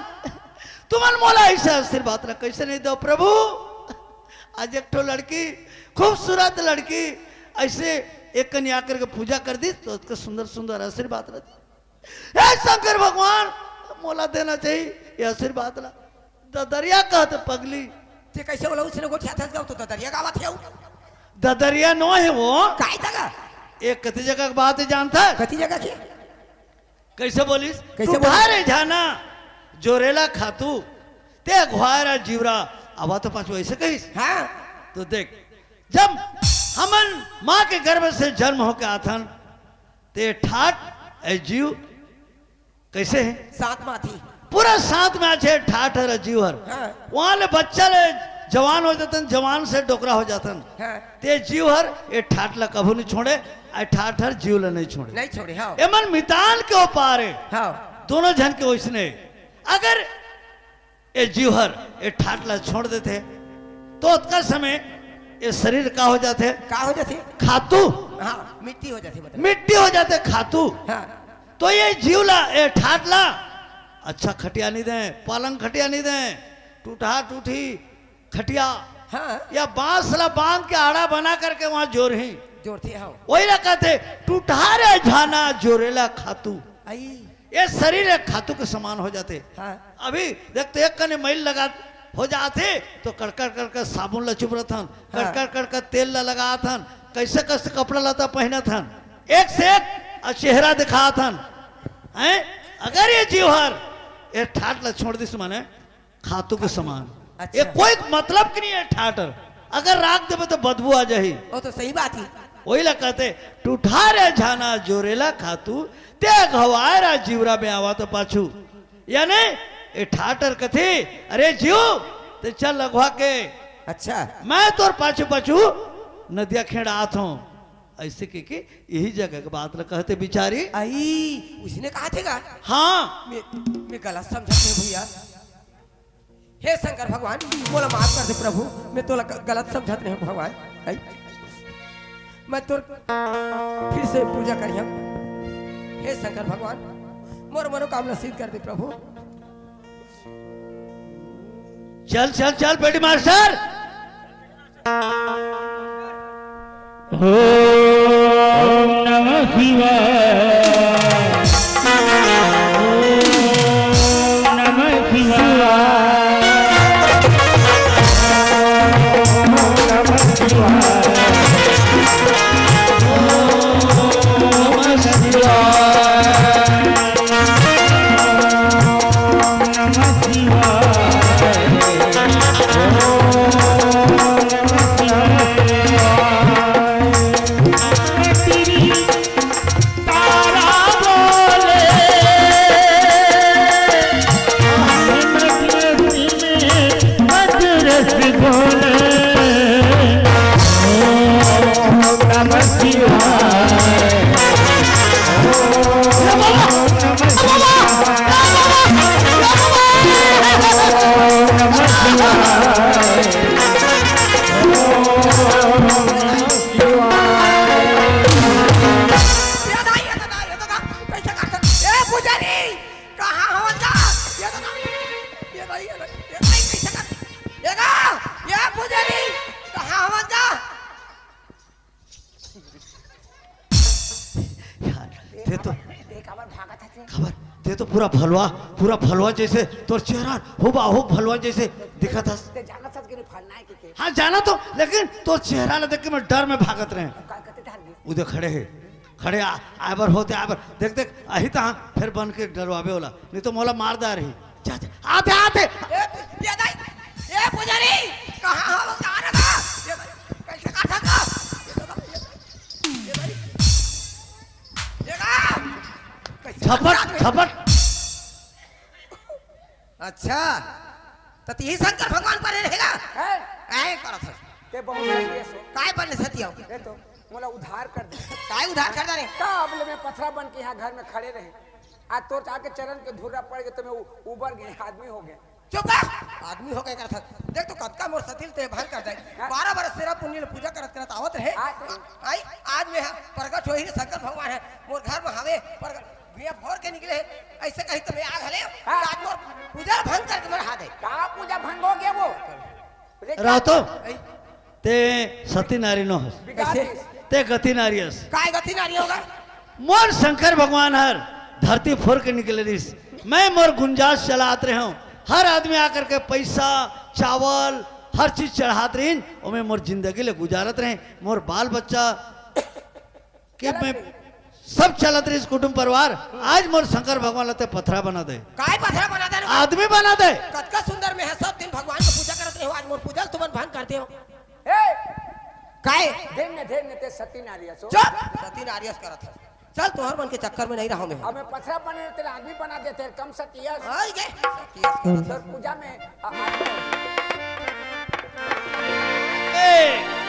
तुमन मोला ऐसा आशीर्वाद ला कैसे नहीं दो प्रभु? आज एक ठो लड़की, खूबसूरत लड़की, ऐसे एक कन्या करके पूजा कर दी, तो उसका सुंदर सुंदर आशीर्वाद ला दी। हे शंकर भगवान, मोला देना चाहिए ये आशीर्वाद ला। ददरिया कहत पगली। ते कैसे बोला उसने गोठिया था तो ददरिया गावत हे। ददरिया नो है वो। काय तक? एक कति जगह के बात जानता है? कति जगह के? कैसे बोलिस? कैसे बोलिस? टूटहा रे झाना, जोरेला खातू, ते अगुवाए रा जीवरा, आवा तो पाछू ऐसे कहिस। हाँ। तो देख, जब हमन माँ के गर्भ से जन्म होके आथन, ते ठाट ए जीव कैसे है? साथ में आथी। पूरा साथ में आथे ठाट हर जीव हर। हाँ। वहाँ ले बच्चा ले जवान हो जाथन, जवान से डोकरा हो जाथन। हाँ। ते जीव हर ए ठाट ला कभू नहीं छोड़े, ए ठाट हर जीव ला नहीं छोड़े। नहीं छोड़े, हाँ। एमन मितान के ओ पार है। हाँ। दोनों झन के ओइसने। अगर ए जीव हर ए ठाट ला छोड़ देथे, तो ओतका समय ए शरीर का हो जाथे? का हो जाथे? खातू। हाँ, मिट्टी हो जाथे मतलब। मिट्टी हो जाथे खातू। हाँ। तो ये जीव ला, ए ठाट ला, अच्छा खटिया नहीं दे, पलंग खटिया नहीं दे, टूटहा टूठी खटिया हाँ। या बांस ला बांध के आड़ा बना करके वहाँ जोरही। जोरथे, हाँ। वही ला कहथे, टूटहा रे झाना जोरेला खातू। आई। ये शरीर एक खातू के समान हो जाथे। हाँ। अभी देख तो एक कने मैल लगा हो जाथे तो कड़कड़ कड़कड़ साबुन ला चुबरथन, हाँ। कड़कड़ कड़कड़ तेल ला लगाथन, कैसे कैसे कपड़ा लता पहनथन, एक से एक अउ चेहरा दिखात हन, हैं? अगर ये जीव हर ये ठाट ला छोड़ दिस, माने खातू के समान। अच्छा। ये कोई मतलब के नहीं है ठाट हर। अगर राख देबे तो बदबू आ जाही। वो तो सही बात ही। वही ला कहते, "टूठा रे झाना जोरेला खातू, ते घवाय रा जीवरा में आवा तो पाछू।" यानी ये ठाट हर कथे, "अरे जीव, ते चल लघवा के।" अच्छा। मैं तोर पाछू पाछू नदिया खेड़ आत हूँ। ऐसे कह के यही जगह के बात ल कहते बिचारी। आई, उसने कहा थे का? हाँ। मैं, मैं गलत समझत नहीं भैया। हे शंकर भगवान, मोला माफ कर दे प्रभु, मैं तोला ग-, गलत समझत नहीं हूँ भगवान। आई, मैं तोर फिर से पूजा करिहूँ। हे शंकर भगवान, मोर मनोकामना सिद्ध कर दे प्रभु। चल, चल, चल, बेटी मास्टर। ओम नमः शिवाय। ओम नमः शिवाय। ओम नमः शिवाय। ओम नमः शिवाय। ये दाई, ये तो ना, ये तो ना, कैसे काटत? ए पुजारी, कहाँ हवन जा? ये तो ना, ये दाई, ये दाई, ये दाई, कैसे काटत? ये गा, ये पुजारी, कहाँ हवन जा? यार, ते तो देख, हमर भागत हथे। खबर, ते तो पूरा भलवा, पूरा भलवा जैसे तोर चेहरा हुबा हुब भलवा जैसे दिखत हस। ते जानत हस कि नहीं फलना है कि के? हाँ, जाना तो, लेकिन तोर चेहरा ला देख के मैं डर में भागत रहे। का कहते धार गिस? उधर खड़े है, खड़े आ, आए बर होते, आए बर। देख, देख, अही तहाँ फिर बन के डरवावे वाला, नहीं तो मोला मार दा रही। जा, जा, आते, आते। ए, ये दाई, ए पुजारी, कहाँ हो? कहाँ रखा? ये दाई, कैसे काटा था? ये दाई, ये दाई, ये दाई। ये दाई, कैसे झपट, काटा था? झपट। अच्छा, त तिही शंकर भगवान पर रहेगा? हैं? ऐ करत हस। ते बहुत सही है सो। काय बने सतिया? ये तो मोला उद्धार कर दे। काय उद्धार कर दे रे? का अब ले मैं पथरा बन के यहाँ घर में खड़े रहे, आज तोर आके चरण के धुर्रा पड़ गए तो मैं उ-, उबर गए, आदमी हो गए। चुप रह, आदमी हो गए करत हस। देख तो कतका मोर सतिल ते भंग कर दे। हाँ। बारह बरस तेरा पुण्य ले पूजा करत करत आवत रहे। हाँ, तो आई, आज मैं यहाँ प्रगट होही रे शंकर भगवान है, मोर घर में हवे प्रगट। भुइयां फोर के निकले हे, ऐसे कही तो मैं आग हले, हाँ। आज मोर पूजा भंग करके मन हाथ है। का पूजा भंग हो गया वो? बोले, रह तो। "ऐ, ते सती नारी नो हस। बिगाड़ कैसे? दिस।" ते गति नारी हस। काय गति नारी होगा? मोर शंकर भगवान हर धरती फोर के निकले रिस। मैं मोर गुंजाश चलात रहे हूँ। हर आदमी आकर के पैसा, चावल, हर चीज चढ़ात रहीन। ओमे मोर जिंदगी ले गुजारत रहे। मोर बाल बच्चा के चलत मैं रही। सब चलत रहिस कुटुंब परिवार, आज मोर शंकर भगवान ला ते पथरा बना दे। काय पथरा बना दे रे? आदमी बना दे। कतका सुंदर मैं ह, सब दिन भगवान के पूजा करत रहे हो, आज मोर पूजा ल तुमन भंग कर दे हो। ए! काय? धन्य, धन्य ते सती नारी असो। चुप! सती नारी अस करत हस। चल, तोहर मन के चक्कर में नहीं रहो मैं। अब मैं पथरा बने तेला आदमी बना देते, कम सती अस। आई गे। सती अस करत हस। पूजा में, आ, आ, ए!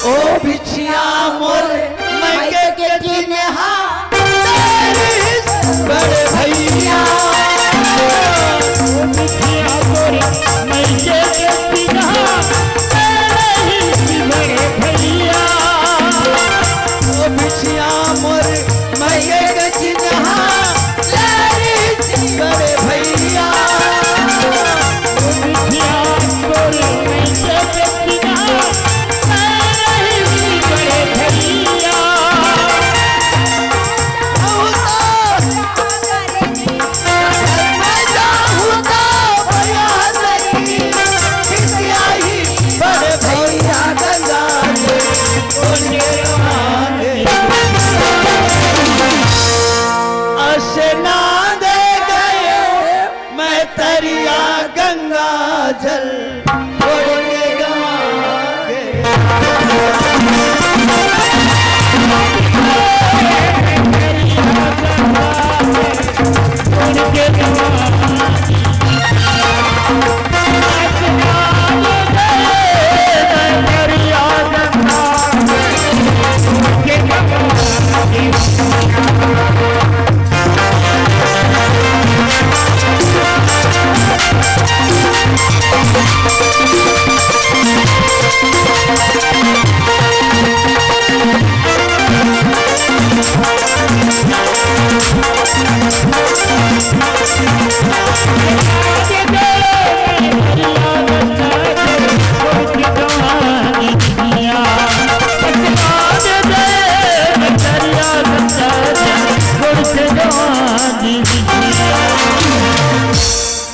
ओ बिछिया मोर मइके के चिन्हा, बड़े भैया। ओ बिछिया मोर मइके के चिन्हा, बड़े भैया। ओ बिछिया मोर मइके के चिन्हा, बड़े भैया। ओ बिछिया मोर मइके के चिन्हा, बड़े भैया। असे ना दे गए मैं तरिया गंगा जल छोड़ के गवा के।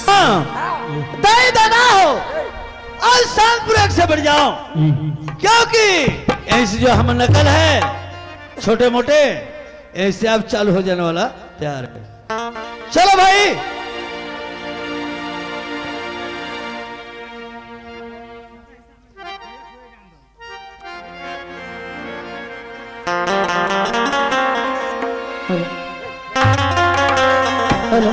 हाँ, दई दना हो, आज शांतपुर एक से बढ़ जाओ, क्योंकि ऐसी जो हम नकल है छोटे मोटे, ऐसे आप चालू हो जाने वाला तैयार है। चलो भाई। हेलो। हेलो।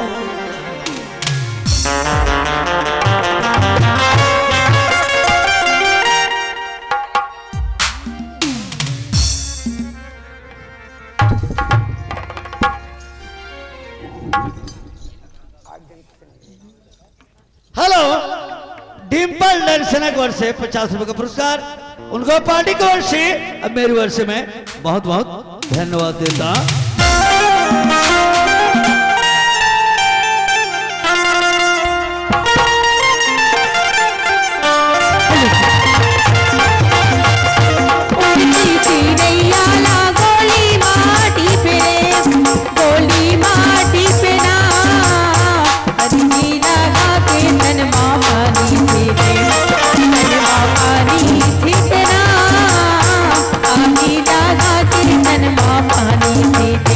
हेलो, डिम्पल दर्शनक ओर से पचास रुपए का पुरस्कार, उनको पार्टी की ओर से, अब मेरी ओर से मैं बहुत बहुत धन्यवाद देता। उड़ती चिड़ैया ला गोली माटी पे रे, गोली माटी पे ना। अरजी लगा के तन मा पानी छिटे, तन मा पानी छिटे ना। आगी लगा के तन मा पानी छिटे।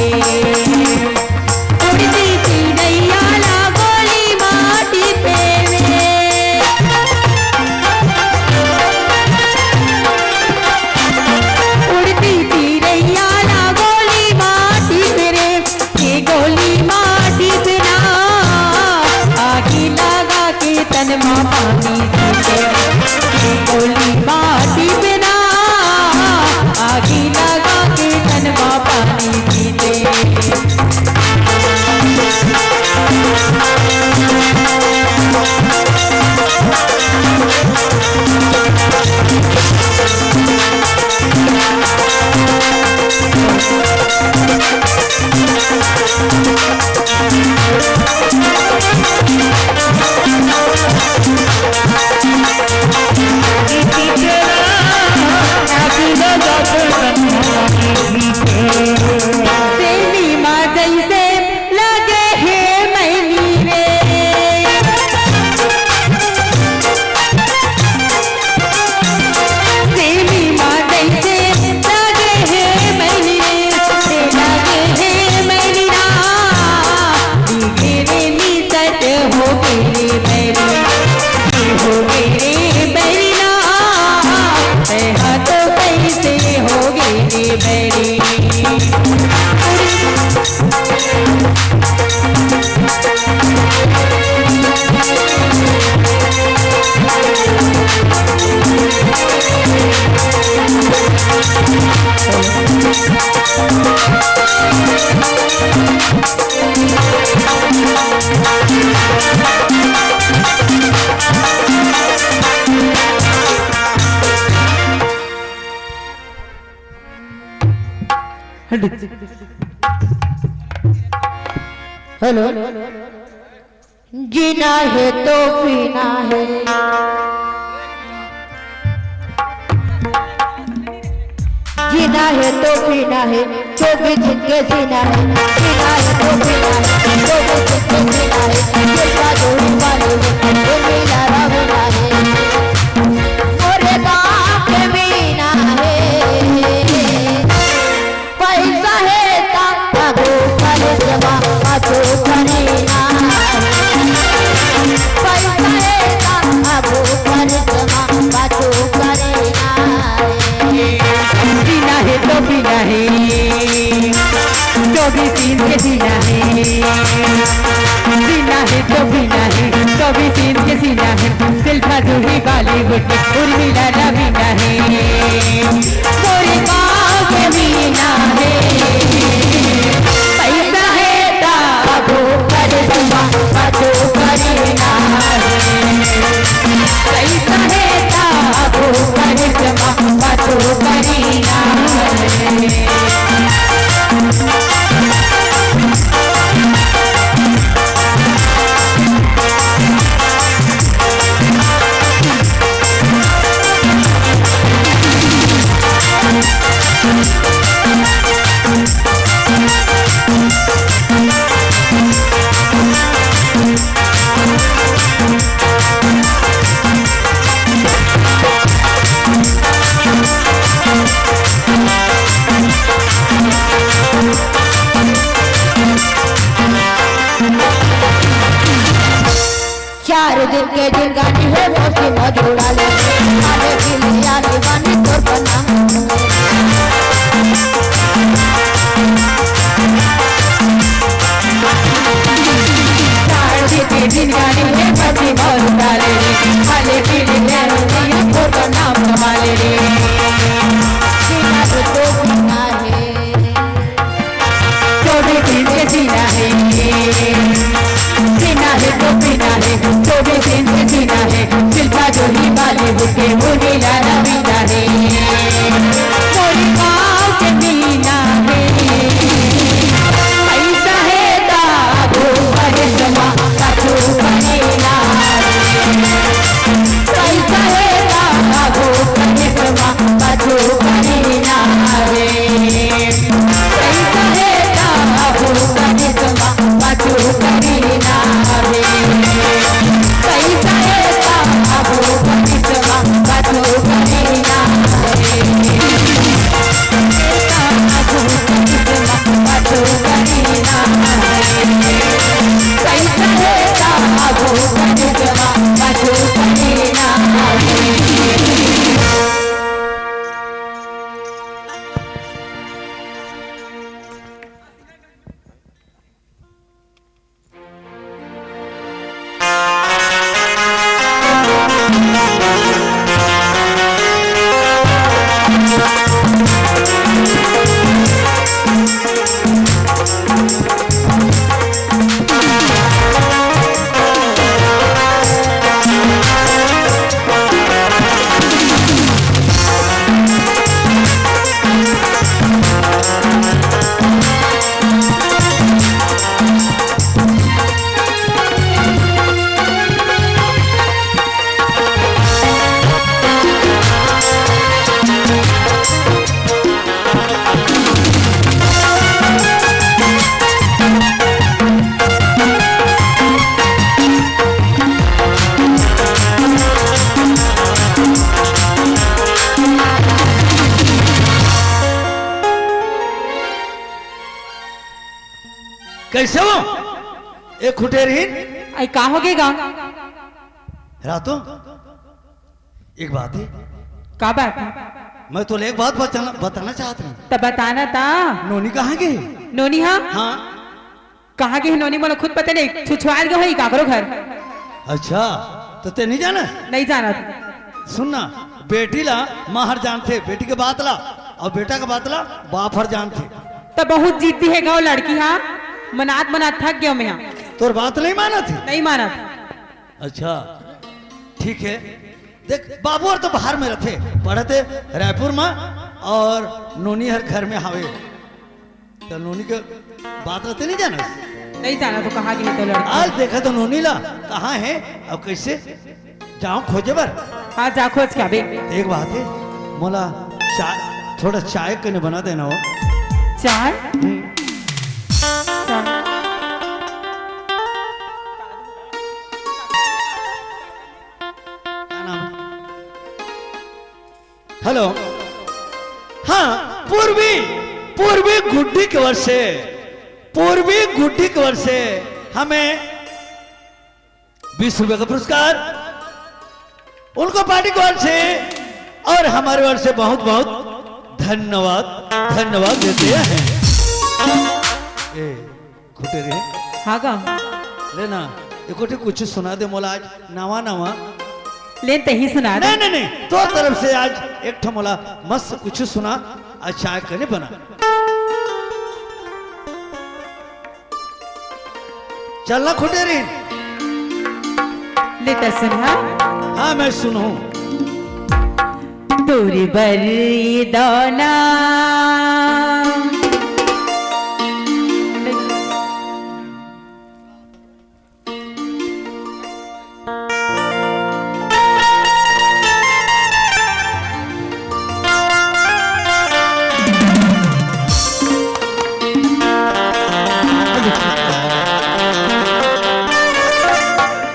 हेलो। जीना हे तो पीना हे, जीना हे तो पीना हे, चौबीस घंटे जीना हे। जीना हे तो पीना हे, चौबीस घंटे जीना हे। ये जादू वाले वो मेरा राहुल हे, मोरे गाँव के मीना हे। पैसा हे ता आगू करिश्मा, पाछू करीना हे। पैसा हे ता आगू करिश्मा, पाछू करीना हे। जीना हे तो पीना हे, चौबीस इंच के सीना हे। जीना हे तो पीना हे, चौबीस इंच के सीना हे। सिल्फा जूही बॉलीवुड के उर्मिला रवीना हे। मोरे गाँव के मीना हे। पैसा हे ता आगू करिश्मा, पाछू करीना हे। पैसा हे ता आगू करिश्मा, पाछू करीना हे। चार दिन के जिंदगानी हे, मौसी मजूरा ले। आले पीले आले बानी तोर प्रणाम। चार दिन के जिंदगानी हे, मौसी मजूरा ले। आले पीले आले बानी तोर प्रणाम कमाले रे। बिना तो बिना हे। चौबीस इंच के सीना हे, सीना हे तो पीना हे, चौबीस इंच के सीना हे, सिल्फा जूही बॉलीवुड के उर्मिला रवीना हे। मोरे गाँव के मीना हे, पैसा हे ता आगू करिश्मा, पाछू करीना हे। पैसा हे ता आगू करिश्मा, पाछू करीना हे। पैसा हे ता आगू करिश्मा, पाछू करीना हे। पैसा हे ता आगू करिश्मा, पाछू करीना हे। कइसे हो? एक खुटेरहीन? आई का होगे गा? रातो, एक बात हे। का बात हे? मैं तोला एक बात बताना, बताना चाहत हूँ। त बताना ता। नोनी कहाँ गे? नोनी हा? हाँ। कहाँ गे हे नोनी, मोला खुद पता नहीं, छुछुआर गे होही काकरो घर। अच्छा, त तैं नहीं जानस? नहीं जानत। सुन ना, बेटी ला माँ हर जानथे, बेटी के बात ला, अउ बेटा के बात ला बाप हर जानथे। त बहुत जिद्दी हे गा लड़की हा, मनात मनात थक गेंव मैं हा। तोर बात नहीं मानत हे? नहीं मानत। अच्छा, ठीक हे। देख, बाबू हर तो बाहर में रथे, पढ़थे रायपुर में, अउ नोनी हर घर में हावे। त नोनी के बात ला तैं नहीं जानस? नहीं जानत हों कहाँ गे हे तो लड़की। आज देखा तो नोनी ला, कहाँ हे अउ कैसे जाओं खोजे बर। हाँ, जा खोज के आबे। एक बात हे, मोला चाय, थोड़ा चाय कने बना देना हो। चाय? हम्म। चाय। का नाम? हेलो, हाँ, पूर्वी, पूर्वी गुड्डी के ओर से, पूर्वी गुड्डी के ओर से हमें बीस रुपए का पुरस्कार, उनको पार्टी की ओर से अउ हमरे ओर से बहुत बहुत धन्यवाद, धन्यवाद देते हैं। ए, खुटेरी। हाँ गा। ले ना, एको ठे कुछ सुना दे मोला आज, नवा नवा। ले तहीं सुना दे। नहीं, नहीं, नहीं, तोर तरफ से आज एक ठो मोला मस्त कुछ सुना, आज चाय कने बना। चल ना खुटेरी। ले त सुन। हाँ, मैं सुनहूँ। तोर बर ये दाना।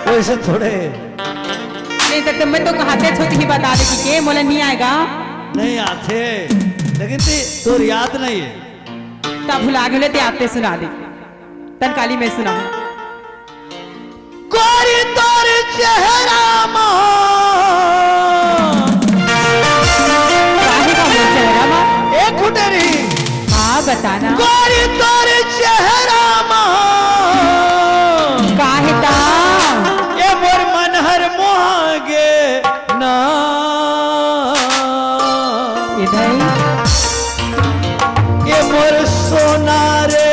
वैसे थोड़े। नहीं तो मैं तो कहाते छोटी ही बता दे कि के मोला नहीं आएगा। नहीं आथे, लेकिन ती तोर याद नहीं है। तब भुला गेले ते आते सुना दे। तन काली मैं सुना। गोरी तोर चेहरा मा। काहे का मोर चेहरा मा? ए खुटेरी। हाँ, बताना। गोरी तोर चेहरा मा। काहे ता? ए मोर मन हर मोहा गे ना। इधर। ए मोर सोना रे।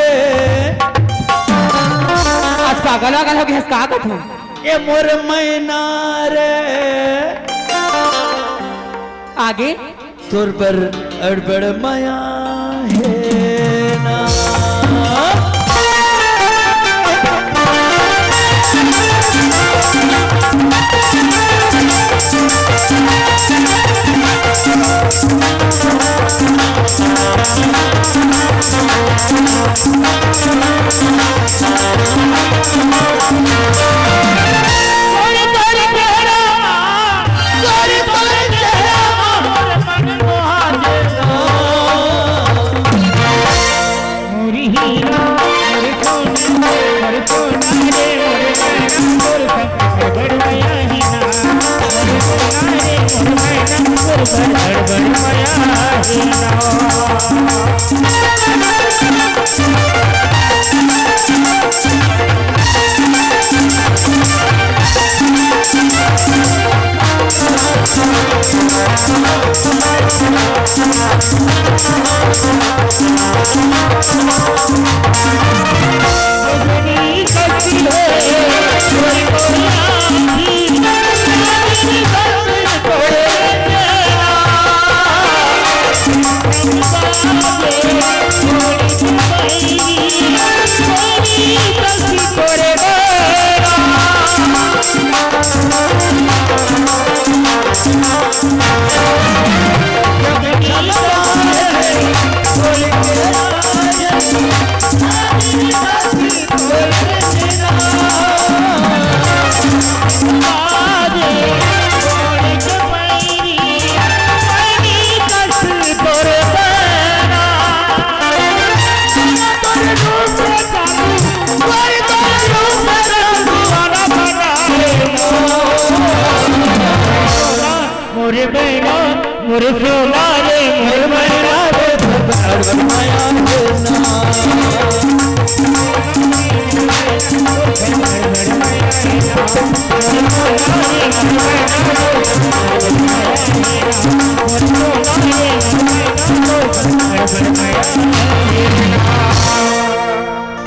आज पागल वागल हो गे हस का कथों? ए मोर मैना रे। आगे? तोर बर अड़बड़ मया हे ना।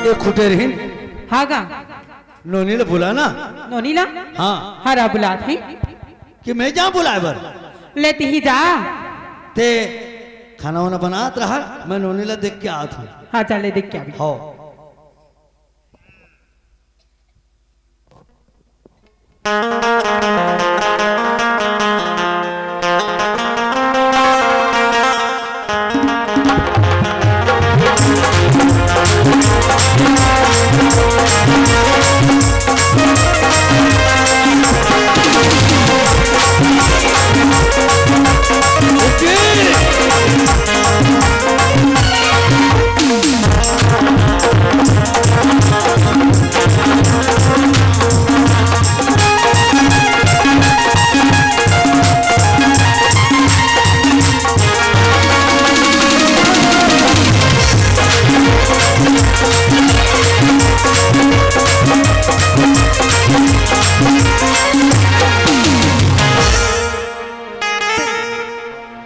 ये खुटेरहिन। हाँ गा। नोनी ला बुला ना। नोनी ला? हाँ। हरा बुलात ही। कि मैं जा बुलाए बर? ले तिही जा। ते खाना वाना बनात रहा, मैं नोनी ला देख के आत हूँ। हाँ, चल ले देख के आबे। हो।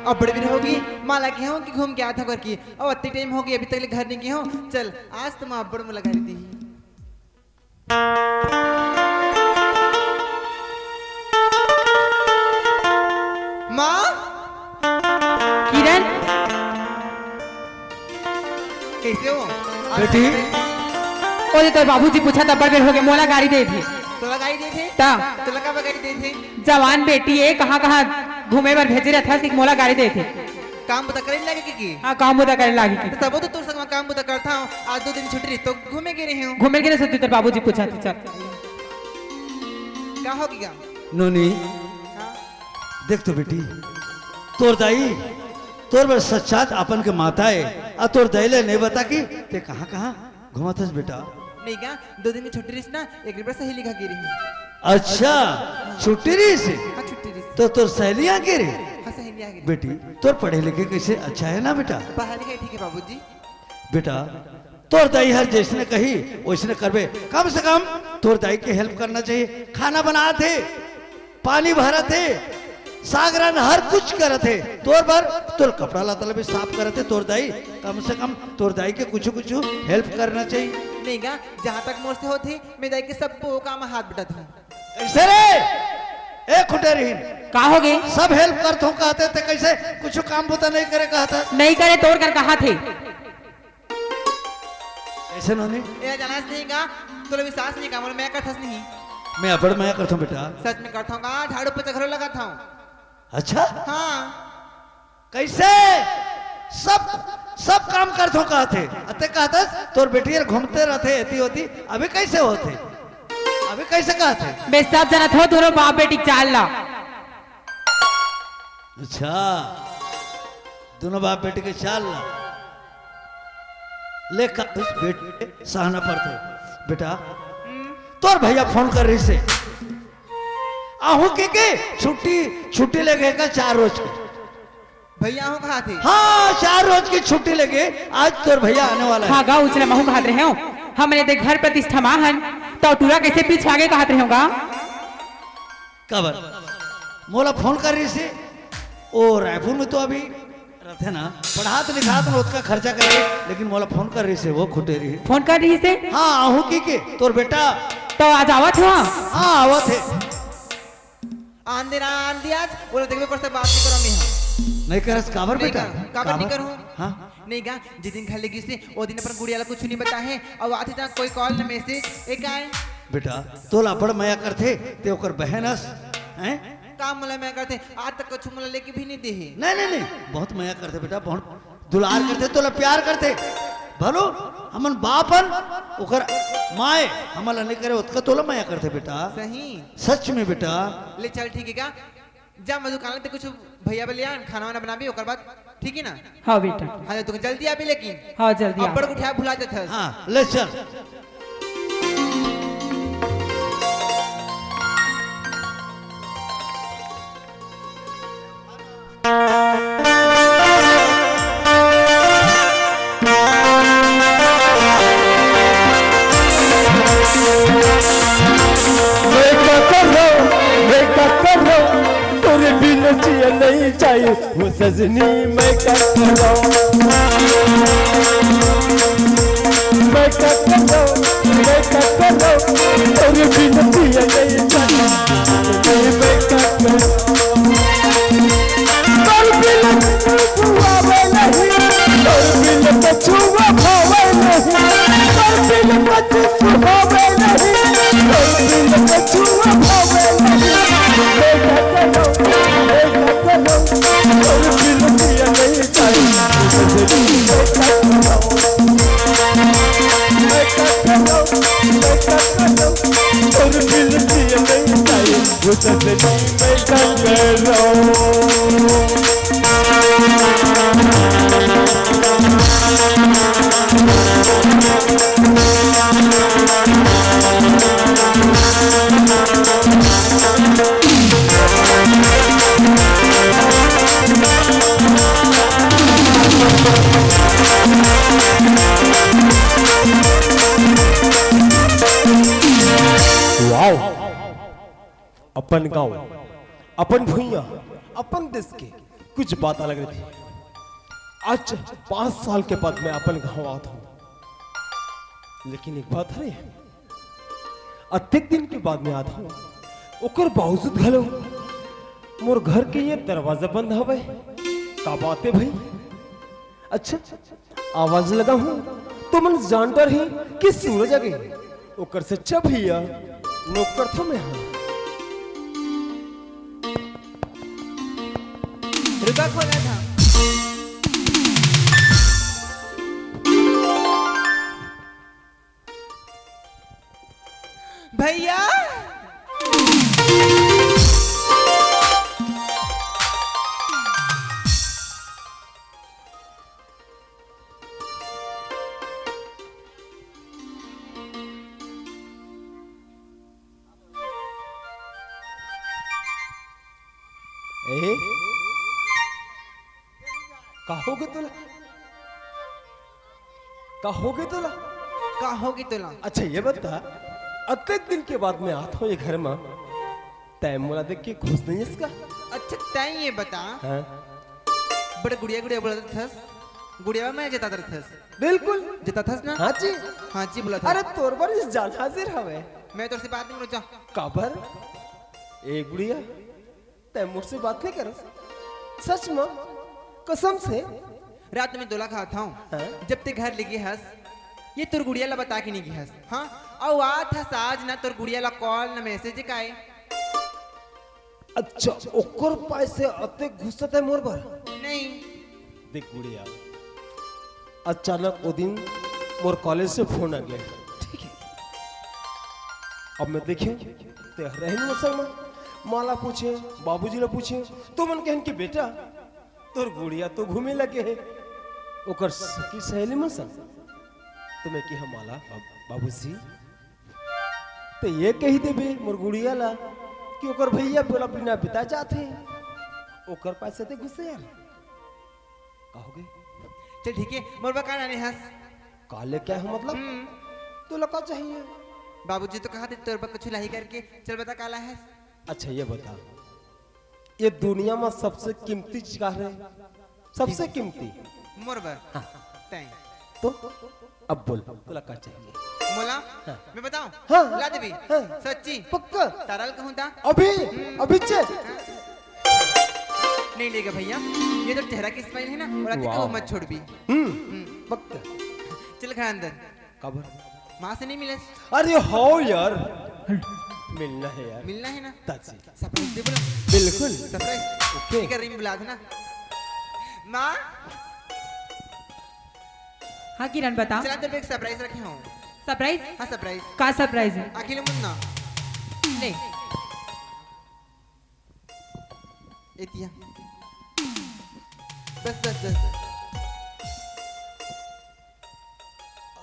अब बड़े दिन होगे, माँ ला कहे हों कि घूम के आत हों करके। अब अत्ती टाइम होगे, अभी तक ले घर नहीं गए हों। चल, आज तो माँ अब्बड़ मुलाकात दी। माँ? किरण? कइसे हो? बेटी। ओ दे, तोर बाबूजी पूछत हे, अब्बड़ बेर होगे, मोला गारी देथे। तोला गारी देथे? त? तोला काबर गारी देथे? जवान बेटी ए, कहाँ-कहाँ घूमे बर भेजे रथस, मोला गारी देथे। काम बुता करे लागे कि? हाँ, काम बुता करे लागे कि? त सबो तो तोर संग म काम बुता करथंव, आज दू दिन छुट्टी रहिस त घूमे गे रहेंव। घूमे गे रहेस त तोर बाबूजी पूछत हे, चल। का होगे गा? नोनी, हाँ? देख तो बेटी, तोर दाई, तोर बर सच्चात अपन के माता ए, अउ तोर दाई ले नइ बता कि ते कहाँ-कहाँ घूमत हस बेटा? नहीं गा, दो दिन के छुट्टी रहिस ना, एक बार सहेली घर गे रहेंव। अच्छा, छुट्टी रहिस? हाँ, छुट्टी रहिस। त तोर सहेली इहाँ गे रहे? हाँ, सहेली इहाँ गे रहे। बेटी, तोर पढ़े लिखे कइसे, अच्छा हे ना बेटा? पढ़ाई लिखाई ठीक हे बाबूजी। बेटा, तोर दाई हर जइसने कही, वइसने करबे। कम से कम तोर दाई के help करना चाहिए। खाना बनात हे, पानी भरत हे, साग रांध हर कुछ करत हे। तोर बर, तोर कपड़ा लत्ता ल भी साफ करत हे तोर दाई। कम से कम तोर दाई के कुछु कुछु help करना चाहिए। नहीं गा, जहाँ तक मोर से होथे, मैं दाई के सबो काम हाथ बटाथंव। कइसे रे? ए खुटेरहिन। का होगे? सब help करथंव कहत हे, ते कइसे कुछु काम बुता नहीं करे कहत हस? नहीं करे, तोर कर कहत हे। कइसे नोनी? ए, जानस नहीं गा, तोला विश्वास नहीं का, मोला मया करथस नहीं। मैं अब्बड़ मया करथंव बेटा। सच में करथंव गा, झाड़ू पोछा घलो लगाथंव। अच्छा? हाँ। कइसे? सब, सब काम करथंव कहत हे। अते कहत हस, तोर बेटी हर घूमते रहिथे एती ओती, अभी कइसे होथे? अभी कइसे कहत हे? बे सब जानत हों, दूनों बाप बेटी के चाल ला। अच्छा, दूनों बाप बेटी के चाल ला। ले का बेटी सहना पड़थे। बेटा, हम्म। तोर भइया फोन करे रहिसे। आहूँ कहिके छुट्टी, छुट्टी लेगे का चार रोज के। भइया आहूँ कहत हे? हाँ, चार रोज के छुट्टी लेगे, आज तोर भइया आने वाला हे। हाँ गा, उछले महूँ कहत रहेंव। हमन ए दे घर प्रतिष्ठा म हन, त टूरा कइसे पीछे आगे कहत रहेंव गा? काबर? मोला फोन करे रहिसे, ओ रायपुर में तो अभी रहिथे ना, पढ़ात लिखात में ओतका खर्चा करे, लेकिन मोला फोन करे रहिसे, ओ खुटेरहिन। फोन करे रहिसे? हाँ, आहूँ कहिके, तोर बेटा। त आज आवत हे? हाँ, आवत हे। आन दे ना, आन दे आज, ओला देखबे पर से बात नहीं करंव मैं। नहीं करस, काबर नहीं बेटा? कर, काबर नहीं करहूँ? हाँ? नहीं गा, जिस दिन घर ले गिस हे, ओ दिन अपन गुड़िया ला कुछु नहीं बताए हे, अउ आथे त कोई call न message, ए काय? बेटा, तोला अब्बड़ मया करथे, ते ओकर बहन अस, हैं? का मोला मया करथे? आज तक कुछु मोला लेके भी नहीं दे हे। नहीं, नहीं, नहीं, बहुत मया करथे बेटा, बहुत दुलार करथे, तोला प्यार करथे। भलो, हमन बाप हन, ओकर माय हमन ला नहीं करे, ओतका तोला मया करथे बेटा। सही? सच में बेटा। ले चल, ठीक हे का? जा मधु, काला ते कुछ भइया बर ले आन, खाना वाना बनाबे, ओकर बाद, ठीक हे ना? हाँ बेटा। हाँ, तो जल्दी आबे लेकिन। हाँ, जल्दी आ। अब्बड़ कुछ भुला जाथस। हाँ, ले चल। जिया नहीं जाए वो सजनी, मैं का करूं, मैं का करूं, मैं का करूं, तोर बिन जिया नहीं जाए, मैं का करूं। तोर बिन बुआवे नहीं, तोर बिन कछुआ भावे नहीं, तोर बिन कछु सुहावे नहीं, तोर बिन कछुआ भावे नहीं। मैं का करूं, मैं का करूं, तोर बिन जिया नहीं जाए, मैं का करूं, मैं का करूं, मैं का करूं, तोर बिन जिया नहीं जाए। वो सजनी मैं का करूं। वाओ, अपन गांव, अपन भुइयां, अपन देश के कुछ बात अलग रहिथे। आज पांच साल के बाद मैं अपन गांव आत हंव, लेकिन एक बात हरे, अतेक दिन के बाद मैं आत हंव, ओकर बावजूद घलो मोर घर के ये दरवाजा बंद हवय। का बात हे भाई? अच्छा, आवाज लगाहूं त मन जान डरही कि सूरज आ गे। ओकर से अच्छा भैया, नोक करथंव मैं हा। रुका, खोला था। भैया। ए? का होगे तोला? का होगे तोला? का होगे तोला? अच्छा, ये बता, अतेक दिन के बाद मैं आत हंव ये घर म, तैं मोला देख के खुश नइ हस का? अच्छा, तैं ये बता, हाँ? बड़े गुड़िया गुड़िया बोलत रथस, गुड़िया में जतात रथस। बिल्कुल। जतात हस ना? हाँ जी। हाँ जी, बोलत हस। अरे, तोर बर इस जान हाजिर हवे। मैं तोर से बात नहीं करूँ, जा। काबर? ए गुड़िया, तैं मोर से बात नहीं करस? सच म? कसम से? रात में दोला खात हंव। हाँ? जब तैं घर ले गे हस, ये तोर गुड़िया ला बता के नहीं गे हस। हाँ? अउ आत हस आज ना तोर गुड़िया ला call ना message काय। अच्छा, ओकर पाय से अतेक गुस्सा तैं मोर बर? नहीं। देख गुड़िया, अचानक ओ दिन मोर college से phone आ गे। ठीक हे। अब मैं देखेंव, तैं हरहे नहीं मोर संग म। माँ ला पूछेंव, बाबूजी ला पूछेंव, त ओ मन कहिन कि बेटा, तोर गुड़िया तो घूमे लगे हे, ओकर सखी सहेली मन संग। त मैं कहेंव माँ ला, "बाब-, बाबूजी, तैं ये कहि देबे मोर गुड़िया ला कि ओकर भैया बोला बिना बिता जात हे, ओकर पास से तैं गुस्सा यार।" का होगे? चल ठीक हे, मोर बर का लाने हस? का लेके आए हो मतलब? हम्म। तोला का चाहिए? बाबूजी तो कहा थे तोर बर कुछ लाही करके, चल बता का लाए हस? अच्छा ये बता, ये दुनिया म सबसे कीमती चीज का हरे? सबसे कीमती। मोर बर? हाँ। तैं। तो अब बोल, तोला का चाहिए? मोला? हाँ। मैं बताऊं? हाँ। ला देबे? हाँ। सच्ची? पक्का? तारा ल कहूं ता? अभी? हम्म। अभी चे? नहीं लेगा भैया, ये तो चेहरा की smile हे ना, ओला वाह। मत छोड़बे। हम्म, हम्म। पक्का। चल घर अंदर। काबर? माँ से नहीं मिले? अरे हो यार, मिलना हे यार। मिलना हे ना? ताजी। Surprise दे बोला। बिल्कुल। Surprise। OK। ठीक हे, रिंग बुला देना। माँ। हाँ किरण, बता। चला, तेरे पे एक surprise रखे हंव। Surprise? हाँ, surprise। का surprise हे? आँखी ले मुन्ना। ले। एतिया। बस, बस, बस।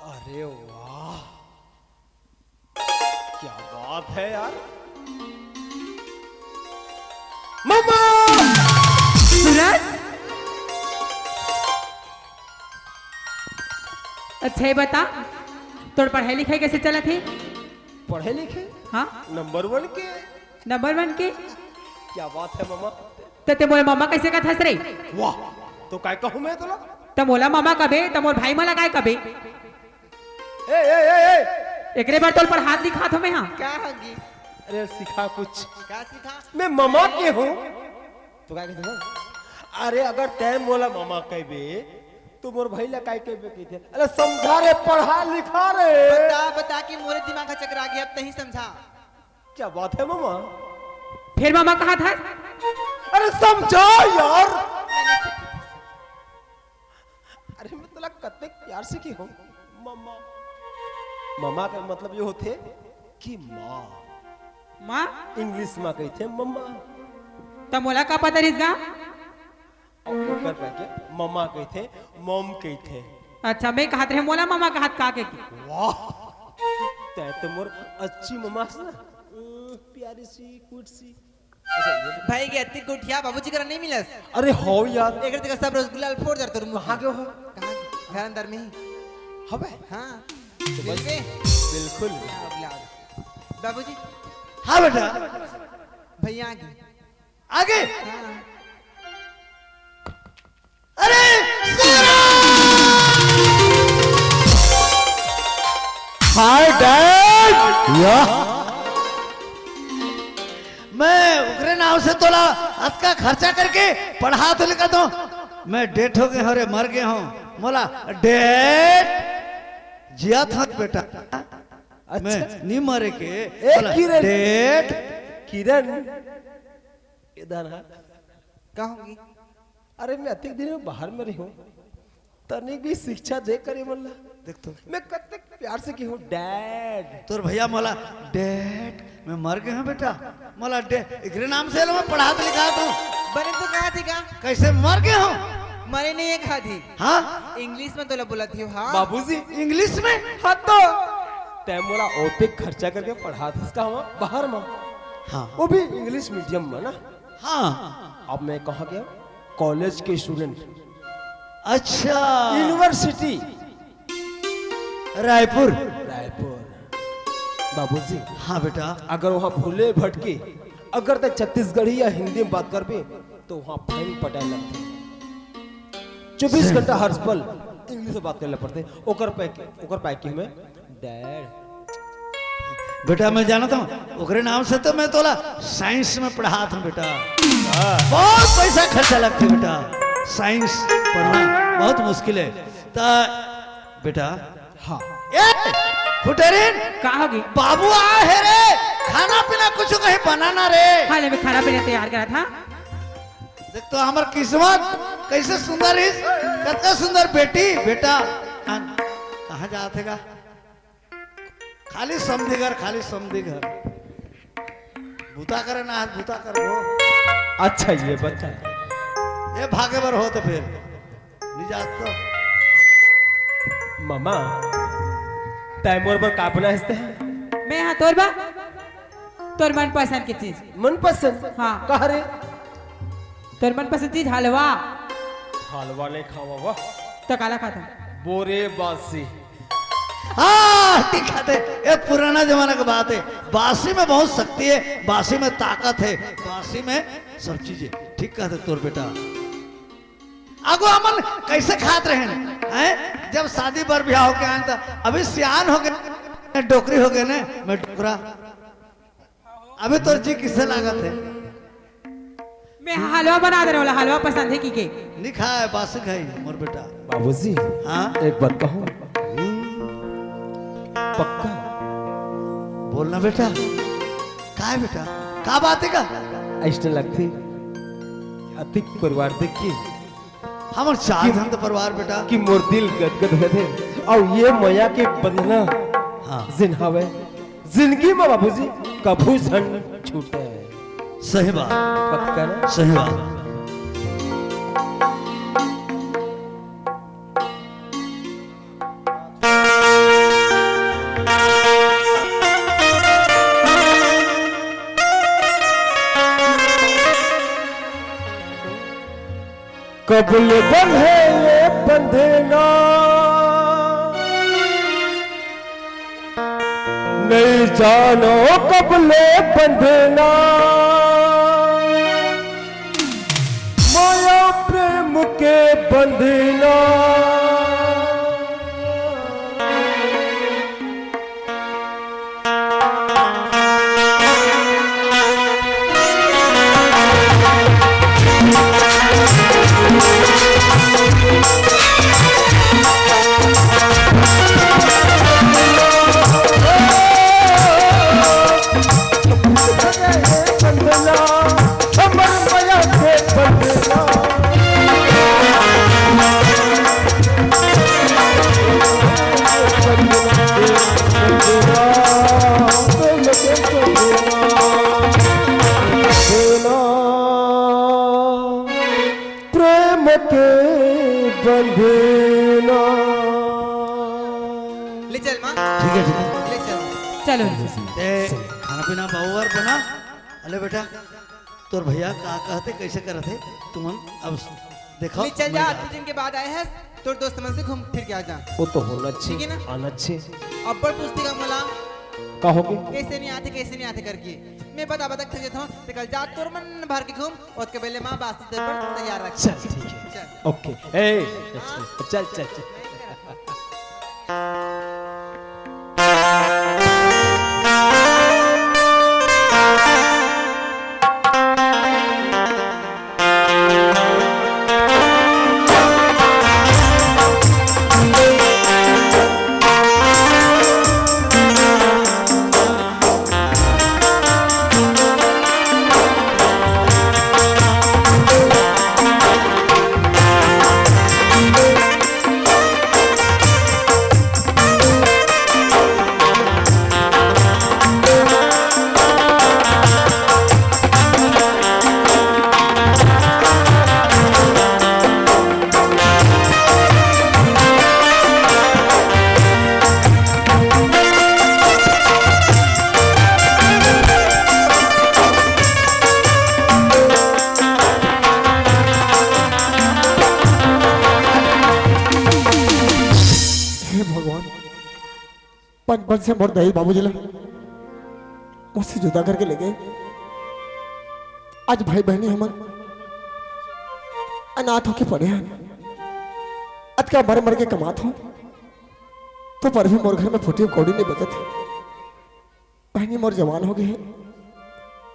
अरे वाह, क्या बात है यार। मम्मा! सूरज, अच्छा ये बता, तोर पढ़ाई लिखाई कैसे चलत हे? पढ़े लिखे? हाँ। Number one के। Number one के? क्या बात है मम्मा। त ते मोला ममा कइसे कथस रे? वाह, तो काय कहूं मैं तोला? त मोला ममा कबे, त मोर भाई मन ला काय कबे? ए, ए, ए, ए! एकरे बर तोल पर हाथ दिखात हो मैं, हां। का होगी? अरे सिखा कुछ। का सिखा? मैं ममा के हूं। तो काय कहिथे? अरे अगर तैं मोला ममा कहिबे, तो मोर भाई ला काय कहिबे कहिथे? अरे समझा रे, पढ़ा लिखा रे। बता, बता कि मोरे दिमाग ह चकरा गे, अब तहीं समझा। क्या बात है ममा? फेर ममा कहत हस? अरे समझा यार। अरे मैं तोला कतेक प्यार से कहे हूं ममा। ममा के मतलब ये होथे कि माँ। माँ? English म कहिथे ममा। त मोला का पता रहिस गा? अउ ओकर बर के ममा कहिथे, मॉम कहिथे। अच्छा, मैं कहत रहे मोला ममा कहत का के। वाह, तैं तो मोर अच्छी ममा हस ना। उम, प्यारी सी, cute सी। अच्छा, ये भाई के अतिक गोठिया बाबूजी करा नहीं मिलस। अरे हो यार। एक जगह सब रसगुल्ला फोड़ जर तोर मुंह। कहाँ के हो? कहाँ के? घर अंदर में ही। हबे? हाँ। तो बस, मिलबे? बिल्कुल। आओ, आओ। बाबूजी। हाँ बेटा। भैया आगे। आगे? हाँ। अरे, सोरा! Hi, Dad! या। मैं ओकरे नाम से तोला अतका खर्चा करके पढ़ात हों लिखात हों। मैं डेथ हो गे हों रे, मर गे हों। मोला डेथ जियात हों बेटा। अच्छा। मैं नी मरे के, ए, बोला, किरण। डेथ। किरण, इधर आ। का होगी? अरे, मैं अतिक दिन में बाहर में रहे हूँ, तनिक भी शिक्षा दे करे मन ला। देख तो। मैं कतेक प्यार से कहे हूँ, Dad। तोर भैया मोला, डेथ, मैं मर गे हों बेटा, मोला डे-, एकरे नाम से ला मैं पढ़ात लिखात हों। बने तो कहा थी का? कइसे मर गे हों? मरे नहीं है कहा थी। हाँ? English में तोला बोलत हंव, हाँ। बाबूजी। English में? हाँ तो। तैं मोला ओतेक खर्चा करके पढ़ात हस का हवा बाहर में? हाँ। वो भी English medium में ना? हाँ। अब मैं कहाँ गया? College के student। अच्छा। University। रायपुर। रायपुर। बाबूजी। हाँ बेटा। अगर वहाँ भूले भटके, अगर तैं छत्तीसगढ़ी या हिंदी में बात करबे, तो वहाँ fine पटाए लगथे। चौबीस घंटा हर पल English में बात करे ला पड़थे। ओकर पाय के, ओकर पाय के हमें Dad। बेटा, मैं जानत हों, ओकरे नाम से तो मैं तोला science में पढ़ात हों बेटा। हाँ। बहुत पैसा खर्चा लगथे बेटा, science पढ़ना बहुत मुश्किल हे। त बेटा, हाँ। ए, खुटेरिन, का होगे? बाबू आए हे रे, खाना पीना कुछ कहीं बनाना रे। हाँ, ले, मैं खाना पीना तैयार करत हों। देख तो हमर किस्मत कइसे सुंदर हे, कतका सुंदर बेटी, बेटा। कहाँ जात हे गा? खाली समधी घर, खाली समधी घर। बुता करे ना, बुता कर वो। अच्छा, ये बच्चा। ये भागे बर हो तो फिर। नहीं जात तो। मामा, तैं मोर बर का बनाए हस ते? मैं हाँ तोर बर, तोर मनपसंद के चीज। मनपसंद? हाँ। का रे? तोर मनपसंद चीज हलवा। हलवा नहीं खावा वाह। तो काला खाता? बोरे बासी। हाँ, ठीक कहत हे। ये पुराना जमाना के बात हे। बासी में बहुत शक्ति हे, बासी में ताकत हे, बासी में सब चीज हे। ठीक कहत हे तोर बेटा। आगू हमन कइसे खात रहेन, हैं? जब शादी बर बिहाव होके आएन त अभी सियान हो गे, डोकरी हो गे ने, मैं डोकरा। अभी तोर जी कइसे लागत हे? मैं हलवा बना दे रहेंव, हलवा पसंद हे कि के? नहीं खाए, बासी खाई, मोर बेटा। बाबूजी, हाँ? एक बात कहूँ? पक्का? बोलना बेटा। का हे बेटा? का बात हे का? अइसने लगथे। अतिक परिवार देख के हमर चार झन तो परिवार बेटा। कि मोर दिल गदगद होथे। अउ ये मया के बंधना हाँ। जेन हवे, जिंदगी में बाबूजी कभू झन छूटे। सही बात। पक्का ना? सही बात। कब ले बंधे ये बंधना, नहीं जानो कब ले बंधना। बंधना। बंधना, हमर मया के बंधना। प्रेम के बंधना। ले चल माँ। ठीक है, ठीक है। ले चल। चलो। ए, खाना पीना बाबू बार बना। अले बेटा, तोर भैया का कहते, कैसे करत हे, तुमन अब देखो। ले चल जा, मैं अतके दिन के बाद आए हस, तोर दोस्त मन से घूम फिर के आ जा। वो तो होना चाहिए, ठीक है ना? आना चाहिए। अब्बड़ पूछती का मोला, का हो गया? कैसे नहीं आते, कैसे नहीं आते करके। मैं बता बता थक जाता हूँ, ते कल जा तोर मन भर के घूम, ओतके बेले माँ बास्ती तेरे पर तैयार रख। चल, ठीक है। चल। ओके। ए, हाँ। चल, चल, चल। हे भगवान, बचपन से मोर दाई बाबूजी ला मोर से जुदा करके ले गए। आज भाई बहनी हमन अनाथ होके पड़े हन। अतका मर मर के कमात हों, तो पर भी मोर घर में फूटी कौड़ी नहीं बचत हे। बहनी मोर जवान हो गए हे,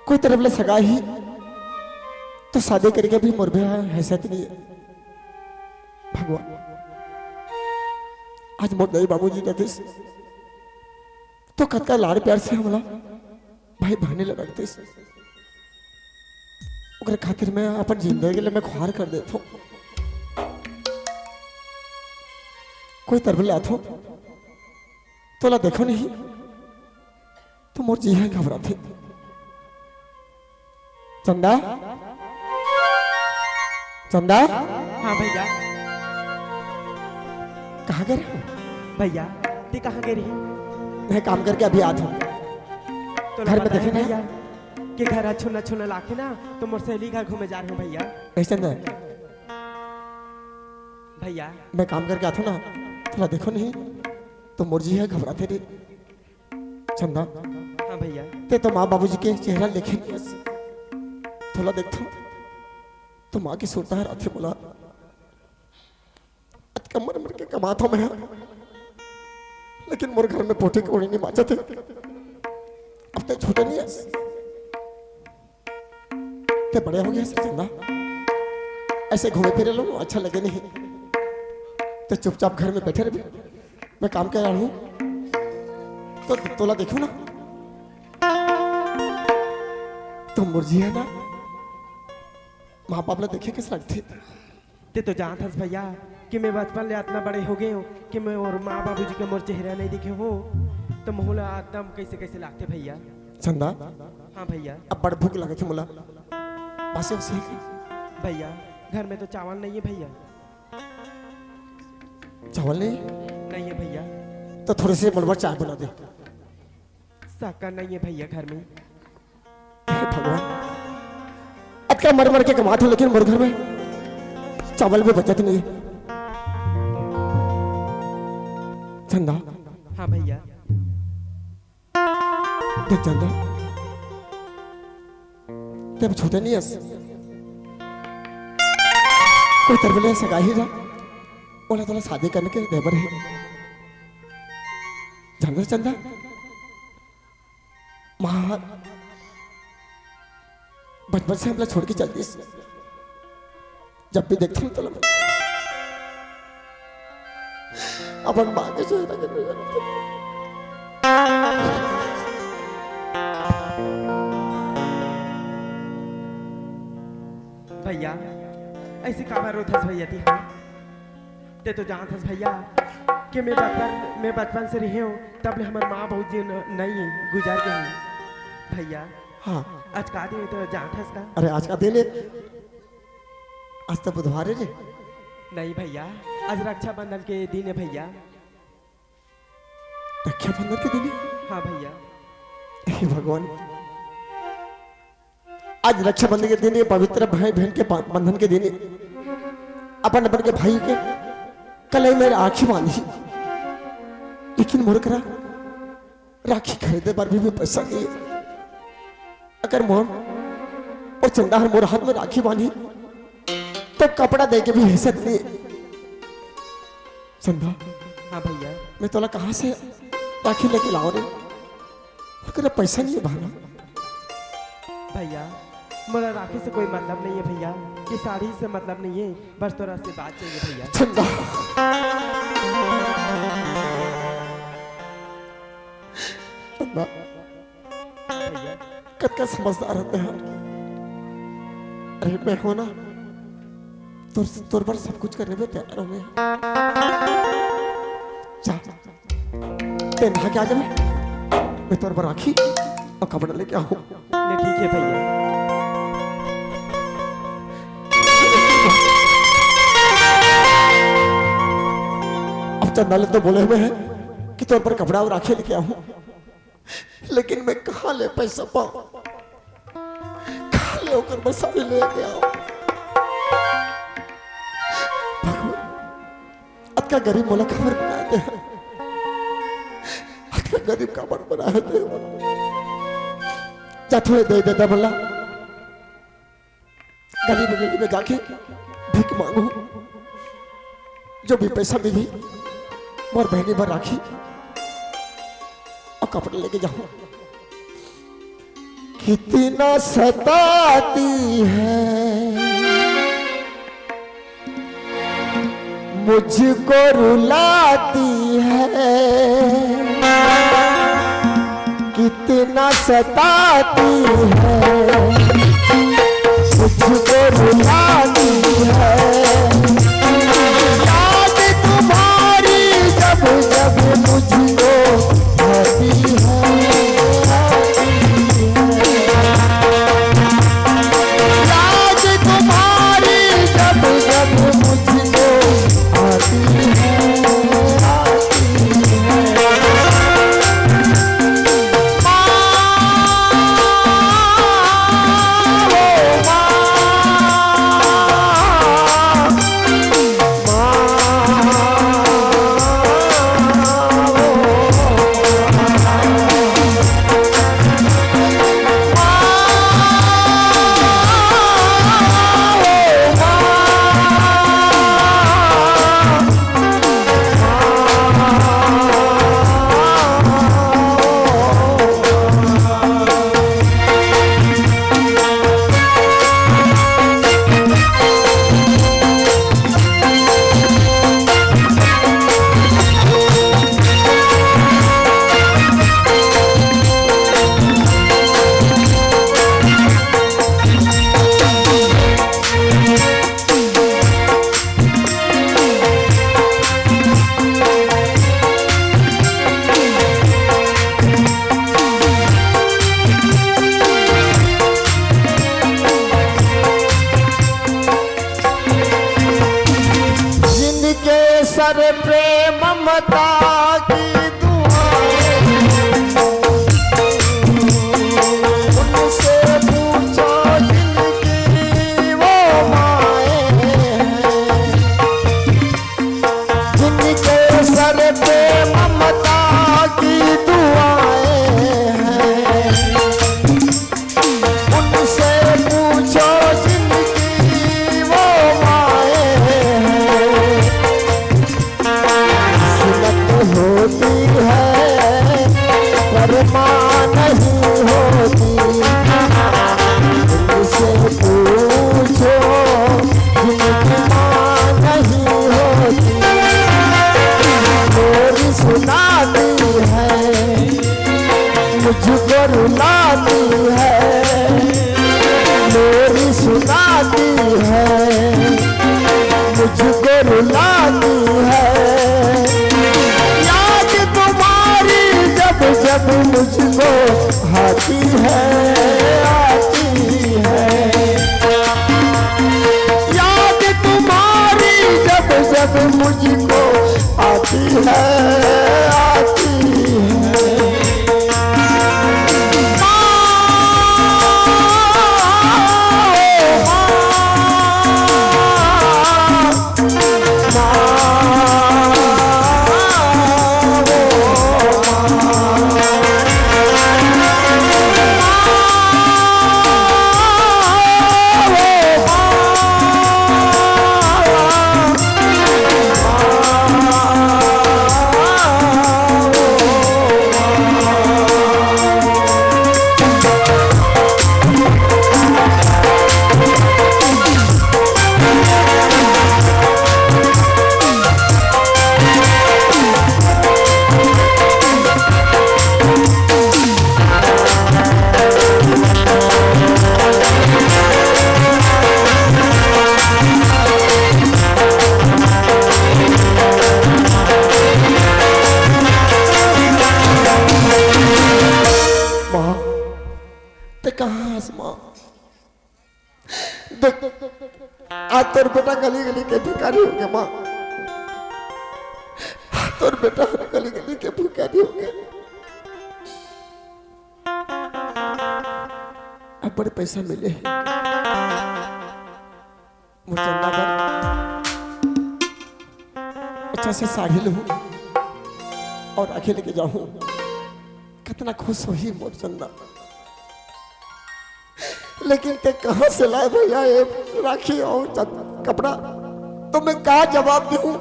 कोई तरफ ले सगा ही तो शादी करके भी मोर भी हैसियत नहीं हे। भगवान, आज मोर दाई बाबूजी रहितिस तो कतका लाड़ प्यार से हमला भाई बहनी ला रखतिस। ओकरे खातिर मैं अपन जिंदगी ला मैं खुवार कर देथों। कोई तरफ ले आथों, तोला देखों नहीं तो मोर जी ह घबराथे। चंदा, चंदा। हाँ भैया। कहाँ गे रहे? भैया, ते कहाँ गे रहे? मैं काम करके अभी आथों। तो घर में देखे ना? भैया, के घर ह छोना छोना लागे ना, तो मोर सहेली घर घूमे जा रहे हों भैया। नहीं चंदा, भैया। मैं काम करके आथों ना, तोला देखों नहीं तो मोर जी ह घबराथे रे। चंदा। हाँ भैया। ते तो माँ बाबूजी के चेहरा देखे नहीं हस। तोला देखथों तो माँ के सुरता हर आथे मोला। अतका मर मर के कमाथों मैं, लेकिन मोर घर में फूटी कौड़ी नहीं बाचत हे। अब ते छूटे नहीं हस। ते बड़े हो गए हस चंदा, ऐसे घूमे फिरे ला अच्छा लगे नहीं। ते चुपचाप घर में बैठे रहे, मैं काम कर रहा हूँ। तो तोला देखों ना, तो मोर जी ह ना, माँ बाप ला देखे कइसे लगथे। ते तो जानत हस भैया कि मैं बचपन ले अतना बड़े हो गए हों कि मैं मोर माँ बाबूजी के मोर चेहरा नहीं देखे हों, तो मोला एकदम कैसे कैसे लागथे भैया। चंदा। हाँ भैया। अब बड़ भूख लगथे मोला। पासे उसे ही। भैया, घर में तो चावल नहीं हे भैया। चावल नहीं? नहीं हे भैया। तो थोड़े से मोला चाय बना दे। शक्कर नहीं हे भैया घर में। हे भगवान, अतका मर मर के कमाथों, लेकिन मोर घर में चावल भी बचत नहीं हे। चंदा। हाँ भैया। देख चंदा, ते अब छूटे नहीं हस। कोई तरह ले सगाई ही रहा, ओला तोला शादी करने के देबर है। जानथस चंदा, माँ बचपन से हमला छोड़ के चल दिस। जब भी देखथंव तोला मैं अपन माँ के चेहरा के नजर आथे। भैया, ऐसे काबर रोथस भैया ती, हाँ? ते तो जानथस भैया कि मैं बचपन, मैं बचपन से रहे हूँ, तब ले हमर माँ बाबूजी न-, नइ गुजर गए हैं। भैया, हाँ। आज का दिन हे तो जानथस का? अरे, आज का दिन हे? आज तो बुधवार हे रे। नहीं भैया, आज रक्षाबंधन के दिन हे भैया। रक्षाबंधन के दिन हे? हाँ भैया। हे भगवान, आज रक्षाबंधन के दिन हे, पवित्र भाई बहन के बा-, बंधन के दिन हे। अपन अपन के भाई के कलाई में राखी बांधी, लेकिन मोर करा राखी खरीदे बर भी, भी पैसा नइ हे। अगर मोर अउ चंदा हर मोर हाथ में राखी बांधी, तो कपड़ा दे के भी हिस्सत नइ हे। चंदा, हाँ भैया। मैं तोला कहाँ से राखी लेके लाओ रे? अगर पैसा नइ हे बहना। भैया, मोला राखी से कोई मतलब नइ हे भैया, कि साड़ी से मतलब नइ हे, बस तोर आशीर्वाद चाहिए भैया। चंदा। चंदा। भैया। कतका समझदार हस ते यार। अरे मैं हंव ना, तोर, तोर बर सब कुछ करे बर तैयार हंव मैं। जा, तें नहा के आ जाबे, मैं तोर बर राखी अउ कपड़ा लेके आहूं। नहीं, ठीक हे भैया। अब चंदा ले तो बोले हुए हंव कि तोर बर कपड़ा अउ राखी लेके आहूं, लेकिन मैं कहाँ ले पैसा पाऊं, कहाँ ले ओकर बर साड़ी लेके आऊं? भगवान, अतका गरीब मोला काबर बनाए दे हस? अतका गरीब काबर बनाए दे हस? जा थोड़े दे दे दे मोला। गली में, गली में जाके भीख मांगहूं, जो भी पैसा मिलही, मोर बहिनी बर राखी अउ कपड़ा लेके जाहूं। कितना सताती है, मुझको रुलाती है, कितना सताती है, मुझको रुलाती है। याद तुम्हारी जब जब मुझको आती है, आती है। याद तुम्हारी जब जब मुझको आती है, आती है। माँ, ओ माँ। है, पर माँ नहीं होती। दिल से पूछो, जिनकी माँ नहीं होती। लोरी सुनाती है, मुझको रुलाती है, लोरी सुनाती है, मुझको रुलाती है। याद तुम्हारी जब जब मुझको आती है, आती है। याद तुम्हारी जब जब मुझको आती है, आती है। माँ, ते कहाँ हस माँ? देख, आज तोर बेटा गली गली के भिखारी हो गया माँ। आज तोर बेटा गली गली के भिखारी हो गया। अब बड़े पैसा मिले हे। मोर चंदा बर अच्छा से साड़ी लूँ अउ राखी लेके जाहूँ। कितना खुश होही मोर चंदा। लेकिन ते कहाँ से लाए भैया ये राखी अउ चंद-, कपड़ा? तो मैं का जवाब दूँ?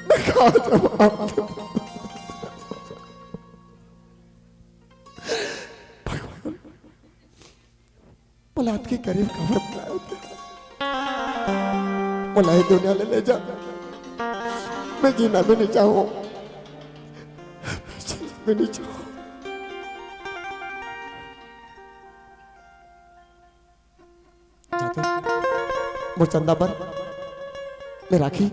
मैं का जवाब दूँ? भगवान, मोला अतके गरीब काबर बनाए होते? मोला ये दुनिया ले, ले जा। मैं जीना भी नहीं चाहूँ। मैं जीना भी नहीं चाहूँ। जा तो मोर चंदा बर मैं राखी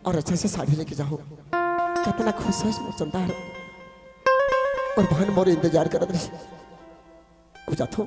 अउ अच्छा से साड़ी लेके जाहूँ। कितना खुश होइस मोर चंदा हर। मोर बहन मोर इंतजार करत रही। अब जाथों।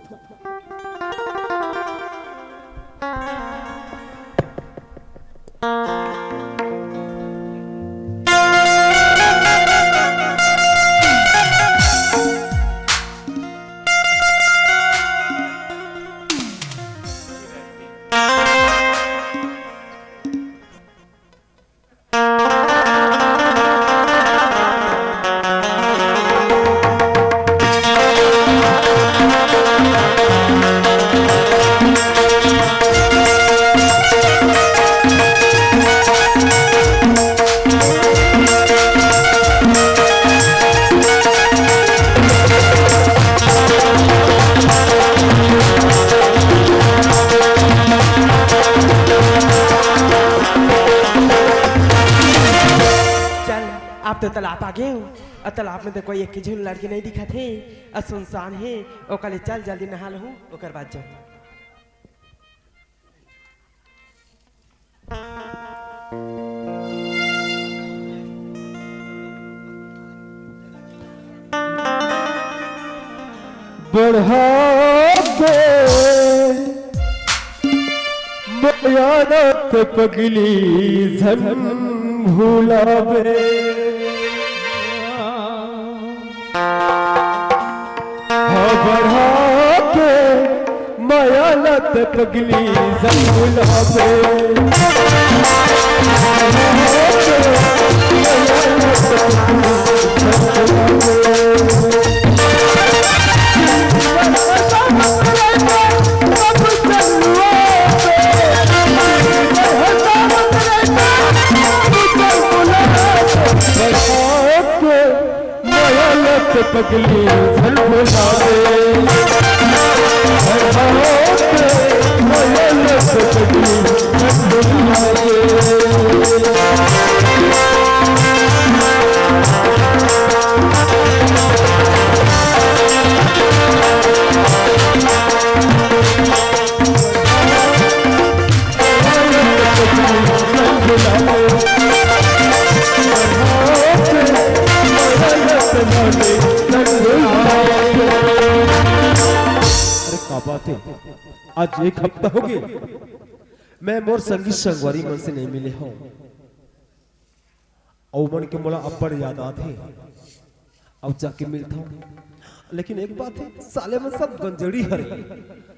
चल, अब तो तालाब आ गेंव। अउ तालाब में तो कोई एक झन लड़की नहीं दिखत हे, अउ सुनसान हे। ओकर ले चल जल्दी नहा लहूँ, ओकर बाद जाहूँ। बढ़ा के मयानत पगली झन भुलाबे। हाँ, बढ़ा के मयानत पगली झन भुलाबे। पगली झन भुलावे, हर बात मया लत पगली झन भुलावे। अरे का बात हे, आज एक हफ्ता हो गे, मैं मोर संगी संगवारी मन से नइ मिले हंव। अउ मन के मोला अब्बड़ याद आथे। अउ जाके मिलथंव। लेकिन एक बात हे, साले मन सब गंजेड़ी हरे।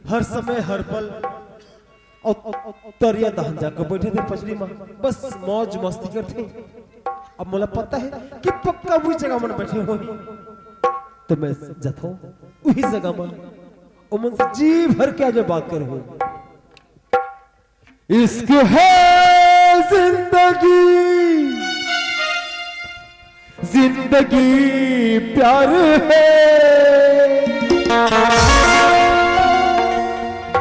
हर समय, हर पल अउ तरिया दहन जाके बइठे रथे पचरी म, बस मौज मस्ती करथे। अब मोला पता हे कि पक्का उही जगह मन बइठे होही। त मैं जाथंव उही जगह म, ओमन से जी भर के आज मैं बात करहूं। इश्क है जिंदगी, जिंदगी प्यार है,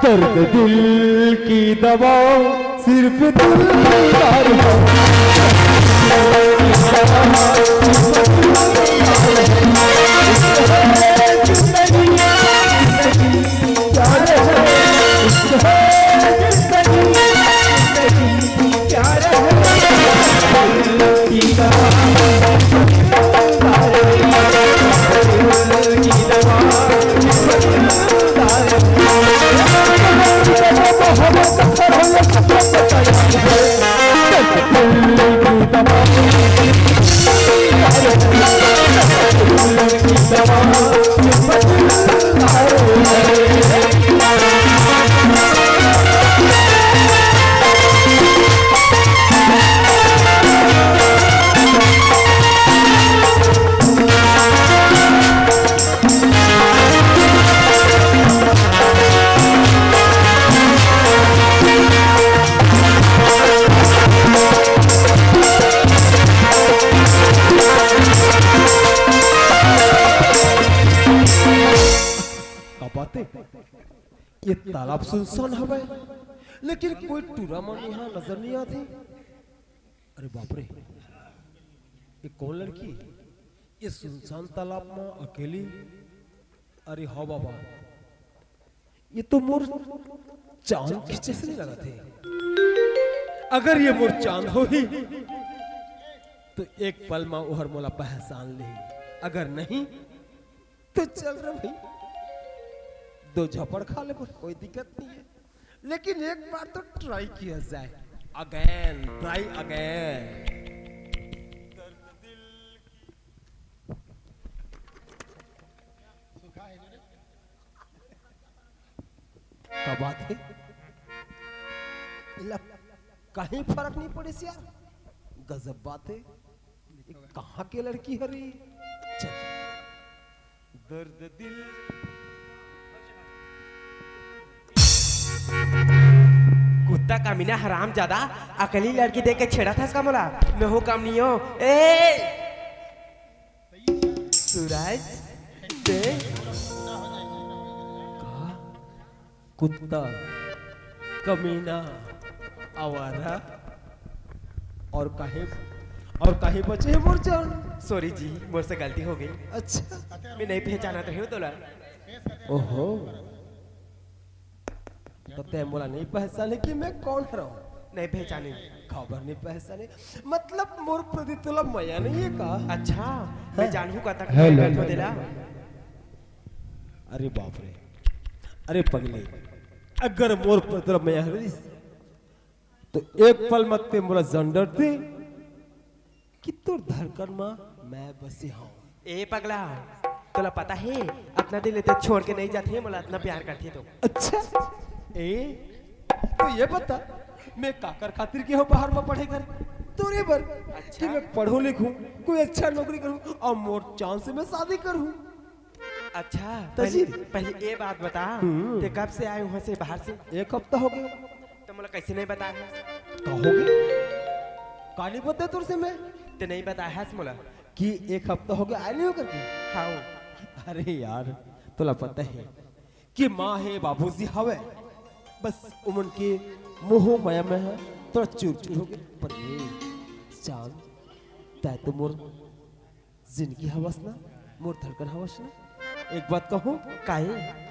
दर्द दिल की दवा सिर्फ दिलदार है। का बात हे? ये तालाब सुनसान हवय, लेकिन कोई टूरा मन यहाँ नजर नहीं आथे। अरे बाप रे, ये कौन लड़की? ये सुनसान तालाब में अकेली? अरे हाँ बाबा, ये तो मोर चांद के जैसे लगथे। अगर ये मोर चांद होही, तो एक पल में ओहर मोला पहचान लेही। अगर नहीं, तो चल रे भाई, दो झपड़ खा ले, कोई दिक्कत नहीं है। लेकिन एक बार तो try किया जाए। Again, try again। का बात हे? इला कहीं फरक नहीं पड़े यार। गजब बात हे। ये कहाँ के लड़की हरे? चल। दर्द दिल। कुत्ता कमीना हरामजादा, अकली लड़की देख के छेड़त हस का मोला? मैं हूँ कम नहीं हूँ। ए! सूरज, ते? का? कुत्ता, कमीना, आवारा, और काहे, और काहे बचे हे मोर जान? Sorry जी, मोर से गलती हो गई। अच्छा। मैं नहीं पहचानत रहेंव तोला। ओहो, तो तैं मोला नहीं पहचाने कि मैं कौन हरंव? नहीं पहचाने। काबर नहीं पहचाने? मतलब मोर प्रति तोला मया नहीं है का? अच्छा, मैं हाँ। जानहूँ का तक हेलो। बैठो देला। अरे बाप रे, अरे पगली, अगर मोर प्रति तोला मया रहिस, तो एक पल म तैं मोला जान डरते कि तोर धड़कन म मैं बसे हंव। ए पगला, तोला पता हे, अतना दिन ले तैं छोड़ के नहीं जाथे, मोला अतना प्यार करथे तो। अच्छा, ए, तो ये बता, मैं काकर खातिर गे हंव बाहर म पढ़े घर? तोरे बर, अच्छा। कि मैं पढ़ूं लिखूं, कोई अच्छा नौकरी करूं और मोर चांद से मैं शादी करूं। अच्छा, त पहले, जी। पहले ये बात बता, हम्म। तैं कब से आए वहां से बाहर से? एक हफ्ता हो गया। तो मोला कैसे नहीं बताया? का हो गया? का नहीं बताया तोर से मैं? तैं नहीं बताया हस मोला। कि एक हफ्ता हो गया आए नहीं हो करके। हाँ। अरे यार, तोला पता है कि माँ है, बाबूजी हवे, बस उमन के मोह माया में है, थोड़ा चूर चूर हो गए। पर ये चांद, तै तो मोर जिंदगी हवस ना, मोर धड़कन हवस ना। एक बात कहूँ, काहे?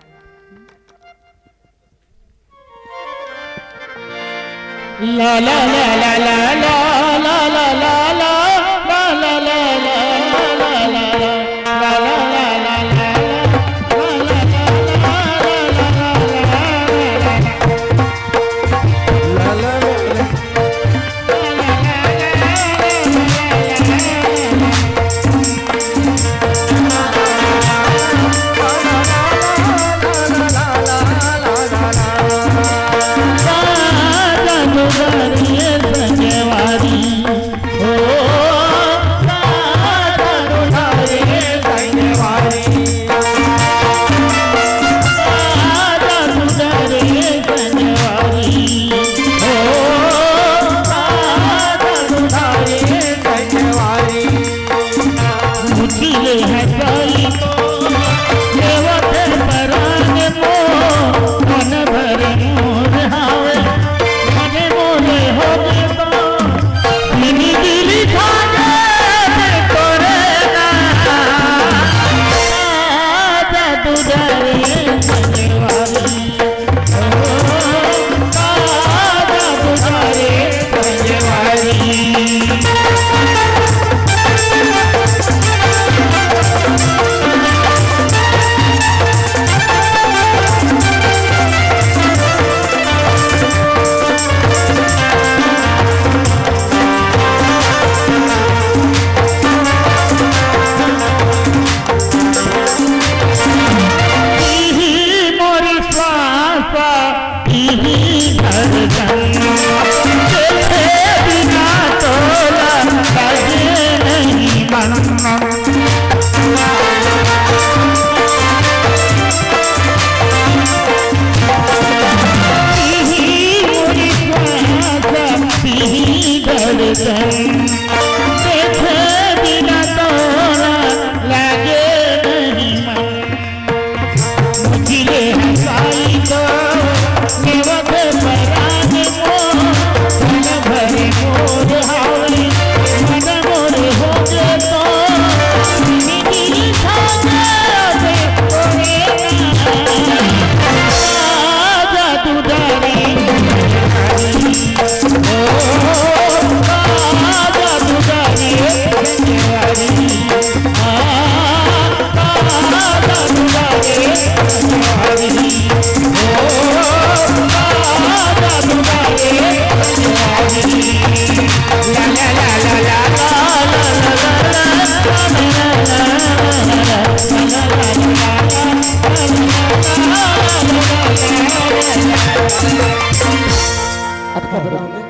अतका बेरा होगे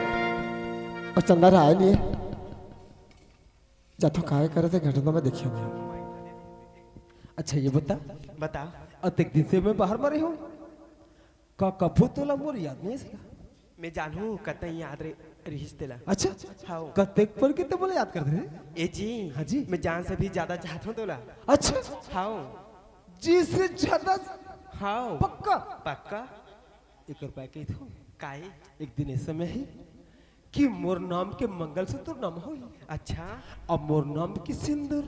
अउ चंदा ह आए नहीं हे। जाथो काय करत हे, घटना में देखिया मैं। अच्छा ये बता, बता। अतेक दिन से मैं बाहर मरे हूँ, का कभू तोला मोर याद नहीं आइस का? मैं जानहूँ कतई याद रे-, रिहिस तेला। अच्छा? हाँ। कतेक पल के ते मोला याद करत रहे? ए जी। हाँ जी। मैं जान से भी ज्यादा चाहत हूँ तोला। अच्छा? हाँ। जी से ज्यादा? हाँ। पक्का? पक्का। एक रुपया के थू। काहे? एक दिन ऐसा में ही कि मोर नाम के मंगलसूत्र तोर नाम होही। अच्छा। अब मोर नाम के सिंदूर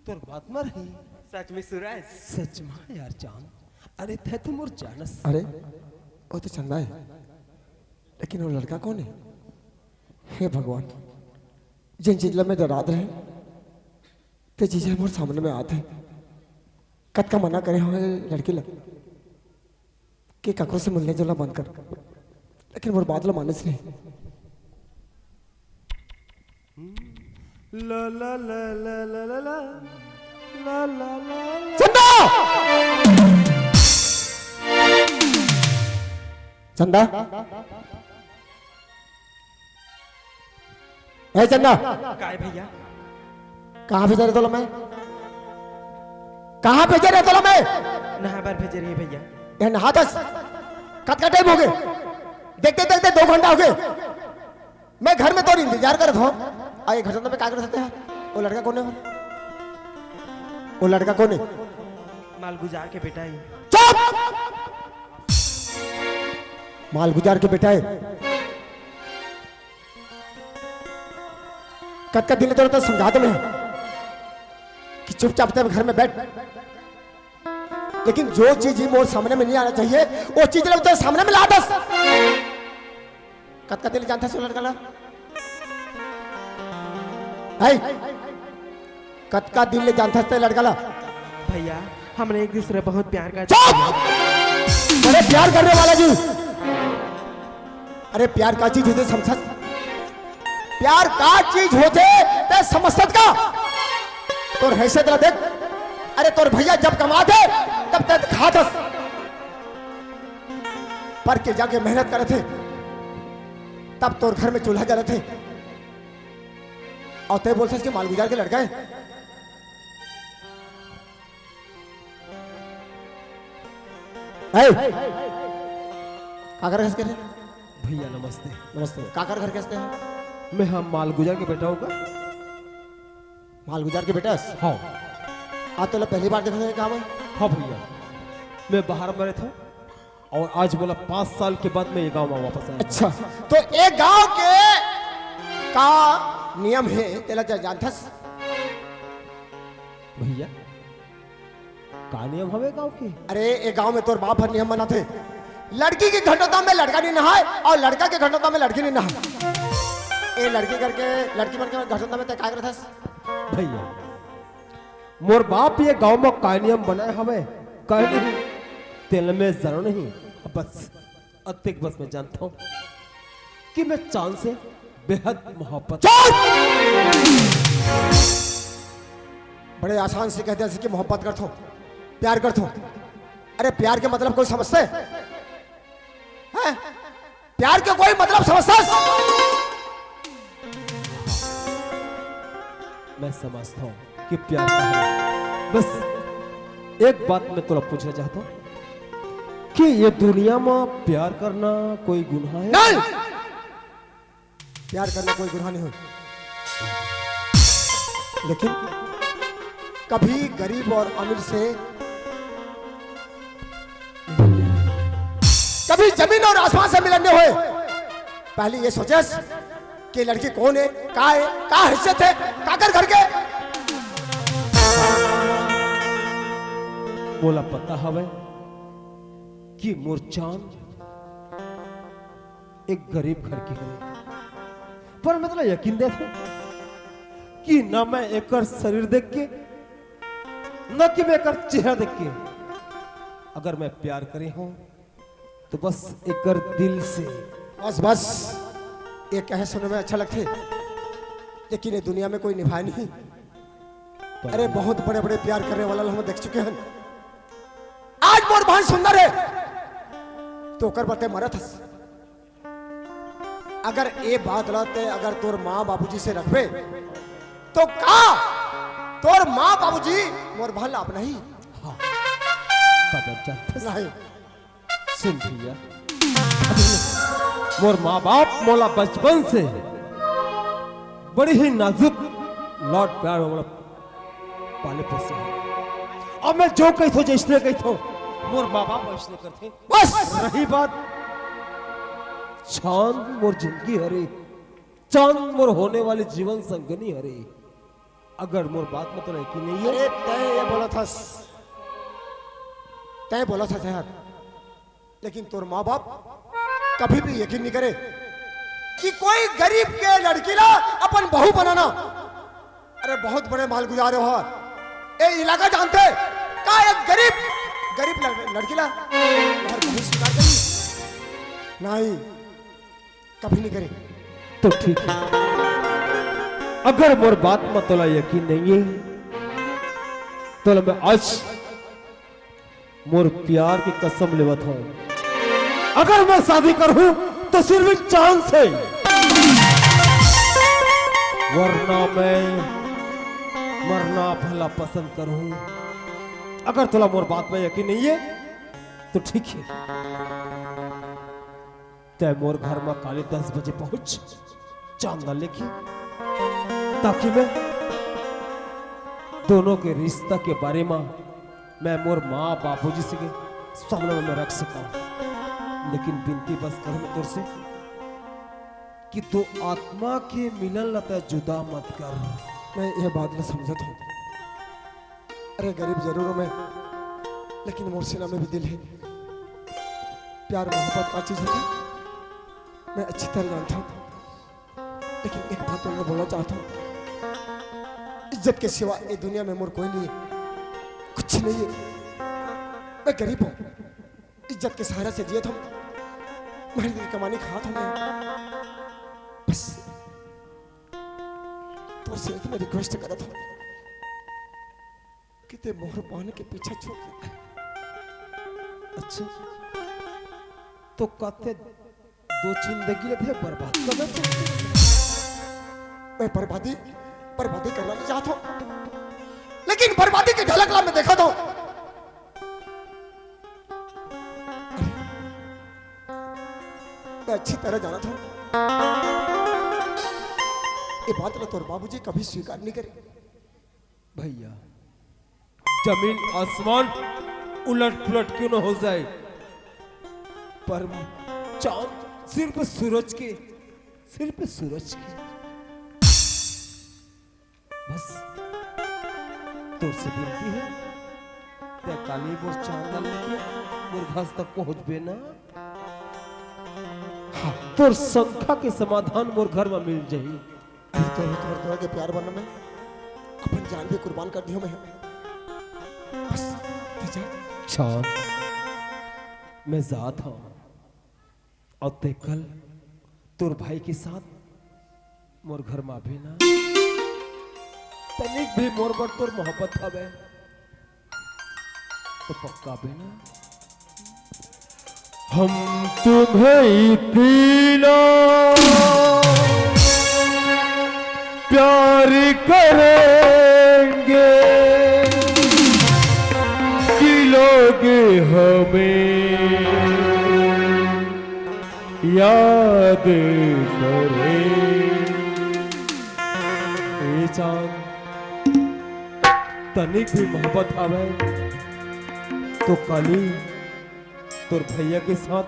तोर बात म रही। सच में सूरज? सच में यार जान। अरे तै तो मोर जानस। अरे, वो तो चंदा है, लेकिन वो लड़का कौन है? हे भगवान, जिन चीज ला मैं डरात रहे, ते चीज मोर सामने में आत हे। कतका मना करे हंव लड़की ला कि काकरो से मिलने जुलना बंद कर, लेकिन मोर बात ला मानिस नहीं। ला, ला, ला, ला, ला, ला, ला। ला, ला, ला, ला। चंदा! चंदा! ए चंदा! काय भैया? कहाँ भेजे रहे तोला मैं? कहाँ भेजे रहे तोला मैं? नहाए बर भेजे रहे भैया। ए नहात हस? कतका टाइम होगे? देखते देखते दो घंटा होगे। मैं घर में तोर इंतजार करत हंव। अउ ये घटना में का कर सकते हैं? वो लड़का कौन है? वो लड़का कौन है? मालगुजार के बेटा है। चुप! मालगुजार के बेटा है। कतका दिन ले तोला समझात हों मैं कि चुपचाप तें घर में बैठ, लेकिन जो चीज ही मोर सामने में नहीं आना चाहिए, वो चीज ला तें सामने में ला दस। कतका दिन ले जानथस वो लड़का ला? है? कतका दिन ले जानथस तें लड़का ला? भैया, हमन एक दूसरे बहुत प्यार करथन। चुप! अरे प्यार करने वाला जी, अरे प्यार का चीज होथे समझथस? प्यार का चीज होथे तें समझथस का? तोर हैसियत ला देख। अरे तोर भैया जब कमाथे तब तें खाथस, पर के जाके मेहनत करथे, तब तोर घर में चूल्हा जलथे, अउ तें बोलथस कि मालगुजार के लड़का है। है? काकर घर के रे? भैया नमस्ते। नमस्ते। काकर घर के हस तें? मैं हा मालगुजार के बेटा हूँ का। मालगुजार के बेटा हस? हाँ। आज तोला पहली बार देखत हों का मैं? हाँ भैया, मैं बाहर में रहथों अउ आज मोला पाँच साल के बाद मैं ये गांव में वापस आया हूँ। अच्छा, तो ये गांव के का नियम हे, तेला जा-, जानथस? भैया, का नियम हवे गांव के? अरे, ये गांव में तोर बाप हर नियम बनाथे, लड़की के घटोत्तम में लड़का नहीं नहाय अउ लड़का के घटोत्तम में लड़की नहीं नहाय। ये लड़की करके, लड़की मन के घटोत्तम में तें काय करथस? भैया, मोर बाप ये गांव में का नियम बनाय हवे, का नहीं, तेला मैं जानों नहीं। बस अतेक बस मैं जानथों कि मैं चांद से बेहद मोहब्बत। चुप! बड़े आसान से कह दे कि मोहब्बत करथों, प्यार करथों। अरे प्यार के मतलब कोई समझथे? हैं? प्यार के कोई मतलब समझथस? मैं समझथों कि प्यार का है। बस एक बात मैं तोला पूछना चाहथों कि ये दुनिया में प्यार करना कोई गुनाह है? नहीं, प्यार करना कोई गुनाह नहीं हो, लेकिन कभी गरीब और अमीर से, कभी जमीन और आसमान से मिलन नहीं होय। पहले ये सोचस कि लड़की कौन है, का है, का हैसियत हे, काकर घर के। मोला पता हवे कि मोर चांद एक गरीब घर के हरे, पर मैं तोला यकीन देथों कि ना मैं एकर शरीर देख के, ना कि मैं एकर चेहरा देख के, अगर मैं प्यार करे हों तो बस एकर दिल से। बस बस, ये कहे सुने में अच्छा लगथे, लेकिन ये दुनिया में कोई निभाय नहीं। अरे बहुत बड़े बड़े प्यार करने वाला ला हम देख चुके हन। आज मोर भाई सुंदर है तो ओकर बर तें मरत हस। अगर ये बात ला तें अगर तोर माँ बाबूजी से रखबे तो का तोर माँ बाबूजी मोर भाई ला अपनाही? हाँ। नहीं। सुन भैया, मोर माँ बाप मोला बचपन से बड़ी ही नाजुक लाड प्यार में मोला पाले पोसे हे। अब मैं जो कहिथों, जैसने कहिथों, मोर माँ बाप वैसने करथे। बस! रही बात, चांद मोर जिंदगी हरे, चांद मोर होने वाली जीवन संगनी हरे। अगर मोर बात में तोला यकीन नहीं है। अरे, तें ये बोलत हस, तें बोलत हस यार, लेकिन तोर माँ बाप कभी भी यकीन नहीं करे कि कोई गरीब के लड़की ला अपन बहू बनाना। अरे, बहुत बड़े मालगुजार हो। ए इलाका जानथे का? एक गरीब, गरीब लड़-, लड़की ला और बहू स्वीकार करी? नहीं, कभी नहीं करे। तो ठीक है, अगर मोर बात में तोला यकीन नहीं है, तोला मैं आज मोर प्यार की कसम लेवत हों, अगर मैं शादी करहूं तो सिर्फ चांद से, वरना मैं मरना भला पसंद करहूं। अगर तोला मोर बात में यकीन नहीं है तो ठीक है, तें मोर घर में काली दस बजे पहुंच, चांद ला लेके, ताकि मैं दोनों के रिश्ता के बारे म मैं मोर माँ बाबूजी से के सामने में रख सकंव, लेकिन बिनती बस करूँ मैं तोर से कि दो आत्मा के मिलन ला तैं जुदा मत कर। मैं ये बात ला समझत हंव। अरे, गरीब जरूर हंव मैं, लेकिन मोर सीना में भी दिल हे। प्यार मोहब्बत का चीज होथे, मैं अच्छी तरह जानत हंव। लेकिन एक बात मैं बोलना चाहत हंव, इज्जत के सिवा ये दुनिया में मोर कोई नहीं हे, कुछ नहीं हे। मैं गरीब हंव, इज्जत के सहारा से जियत हंव, मेहनत के कमानी खात हंव मैं। बस तोर से एक मैं request करत हंव कि तैं मोर बहन के पीछा छोड़ दे। अच्छा, तो का तैं दो जिंदगी ला तैं बर्बाद कर दे? मैं बर्बादी, बर्बादी करना नहीं चाहत हंव, लेकिन बर्बादी के झलक ला मैं देखत हंव। मैं अच्छी तरह जानत हंव, ये बात ला तोर बाबूजी कभी स्वीकार नहीं करे। भैया, जमीन आसमान उलट पुलट क्यों न हो जाए, पर चांद सिर्फ सूरज के, सिर्फ सूरज के। बस तोर से बिनती हे, तैं काली मोर चांद ला लेके मोर घर तक पहुंचबे ना। हाँ, तोर शंका के समाधान मोर घर में मिल जाही। तोर, तोर, तोर के प्यार बर में अपन जान भी कुर्बान कर दिहूं मैं। बस, तैं जा। चांद, मैं जात हंव। अउ तैं कल तोर भाई के साथ मोर घर में आबे ना। तनिक भी मोर बर तोर मोहब्बत हवे तो पक्का आबे ना। हम तुम्हें इतना प्यार करेंगे कि लोग हमें याद करें। ए चांद, तनिक भी मोहब्बत हवे तो काली तोर भैया के साथ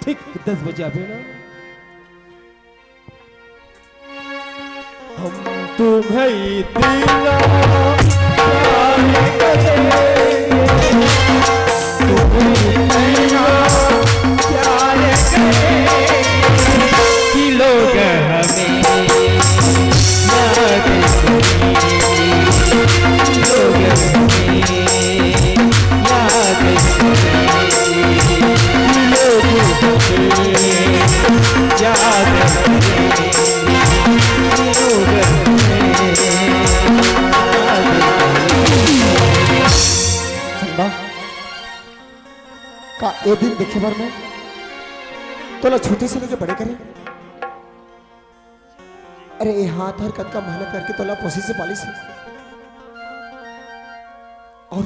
ठीक दस बजे आबे ना। हम तुम्हें इतना प्यार करेंगे, तुम्हें इतना प्यार करेंगे कि लोग हमें याद करेंगे, लोग हमें याद करेंगे, लोग हमें याद करेंगे। चंदा, का ए दिन देखे बर मैं तोला छोटे से लेके बड़े करे? अरे, ए हाथ हर कतका मेहनत करके तोला पोसिस पालिस हे। अउ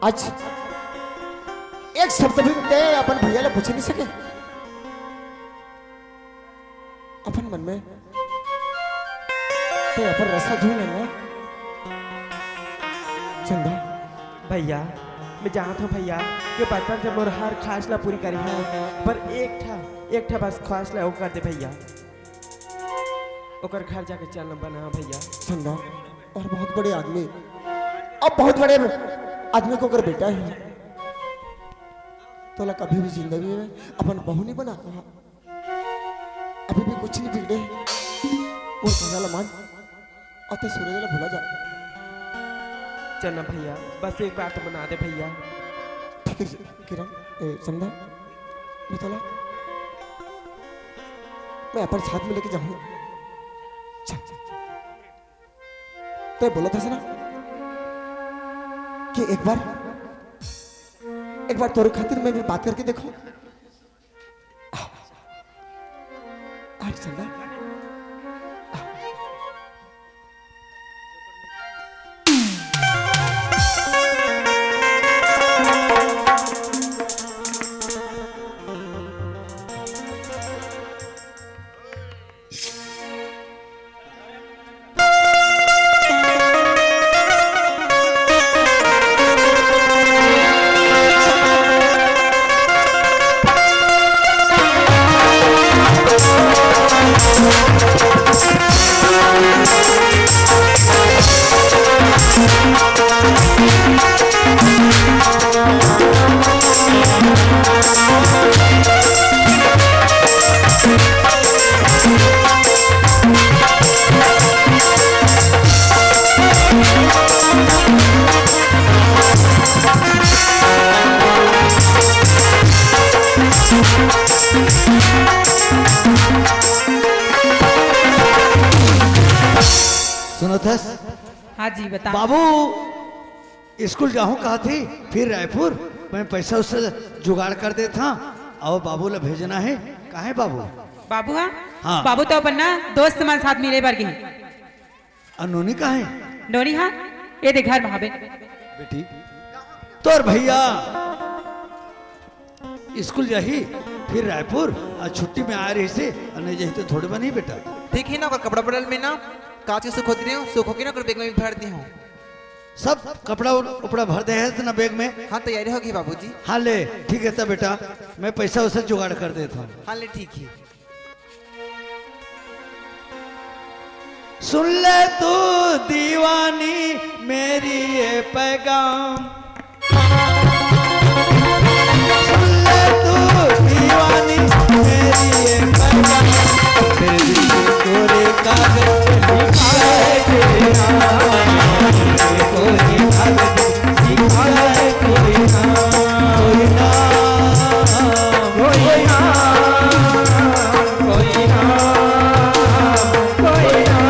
आज एक शब्द भी तैं अपन भैया ला पूछ नहीं सके। अपन मन में तैं अपन रस्सा ढूंढ लेना। चंदा। भैया, मैं जानत हंव भैया कि बचपन से मोर हर ख्वाहिश ला पूरी करे हस, पर एक ठा, एक ठा बस ख्वाहिश ला वो कर दे भैया। ओकर घर जाके चल बना भैया। चंदा, अउ बहुत बड़े आदमी, अब बहुत बड़े आदमी के ओकर बेटा हे, तोला कभी भी जिंदगी में अपन बहू नहीं बना कहा। अभी भी कुछ नहीं बिगड़े हे। मोर कहना ला मान, अउ तैं सूरज ला भुला जा। चल ना भैया, बस एक बार तो मना दे भैया। ठीक हे किरण, ए, चंदा, मैं तोला, मैं अपन साथ में लेके जाहूं। चल, चल, चल। तैं बोलत हस ना कि एक बार, एक बार तोर खातिर मैं भी बात करके देखूं। अरे चंदा। बता। बाबू स्कूल जाहूं कहा थी, फिर रायपुर, मैं पैसा उससे जुगाड़ कर देत हां। अउ बाबू ला भेजना हे। काहे बाबू? बाबू हा? हाँ। बाबू तो अपन ना दोस्त मन साथ मिले बर गे। अउ नोनी कहाँ हे? नोनी हा, ये दे घर में हाबे। बेटी, तोर भैया स्कूल जाही, फिर रायपुर, अउ छुट्टी में आए रहिसे, अउ नहीं जाही तो थोड़े बनी बेटा। ठीक हे ना, ओकर कपड़ा बदल में ना कांच के सुखो दे हूं, सुखो के ना ओकर बैग में भर दे हूं। सब कपड़ा उपड़ा भर दे हे ना बैग में? हाँ, तैयारी हो गई बाबूजी। हाँ ले, ठीक हे त बेटा, मैं पैसा उसे जुगाड़ कर देत हूँ। हाँ ले, ठीक हे। सुन ले तू दीवानी मेरी ये पैगाम, सुन ले तू दीवानी मेरी ये पैगाम, तेरी कोरे कागज पे लिखा है तेरा, तेरे कोरे कागज पे लिखा है कोई नाम, कोई नाम, कोई नाम, कोई नाम।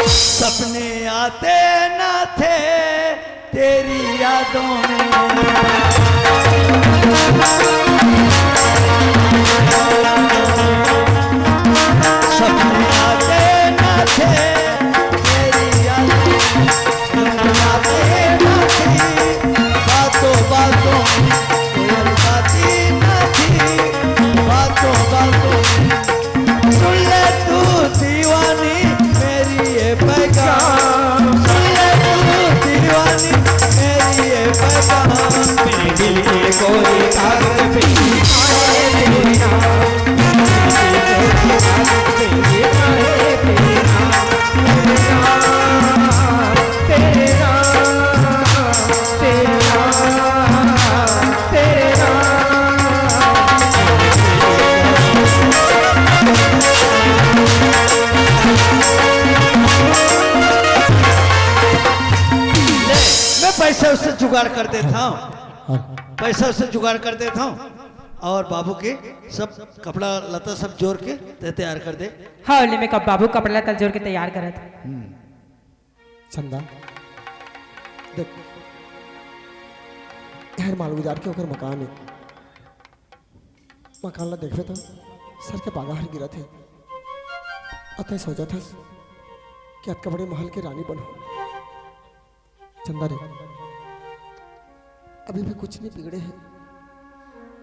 सपने आते ना थे तेरी यादों में, सपने आते ना थे तेरी यादों में, आते ना थी बातों बातों में, कोयल गाती ना थी बातों बातों में। सुन ले तू दीवानी मेरी ये पैगाम, सुन ले तू दीवानी मेरी ये पैगाम। मेरे दिल के कोई कागज पे लिखा है तेरा नाम, मेरे दिल के कोई कागज पे लिखा है तेरा नाम, तेरा नाम, तेरा नाम, तेरा नाम। ले, मैं पैसा उससे जुगाड़ कर देता हूँ। हाँ। पैसा उससे जुगाड़ कर देता हूँ। और बाबू के सब कपड़ा लत्ता सब जोर के ते तैयार कर दे। हाँ, ले मैं कब बाबू कपड़ा लत्ता जोर के तैयार करत हूँ। हम्म। चंदा, देख, हर मालगुजार के ओकर मकान हे। मकान ला देखबे त सर के पागा हर गिरत हे। अतः सोचत हस कि अतका बड़े महल के रानी बनहूं। चंदा रे, अभी भी कुछ नहीं बिगड़े हे।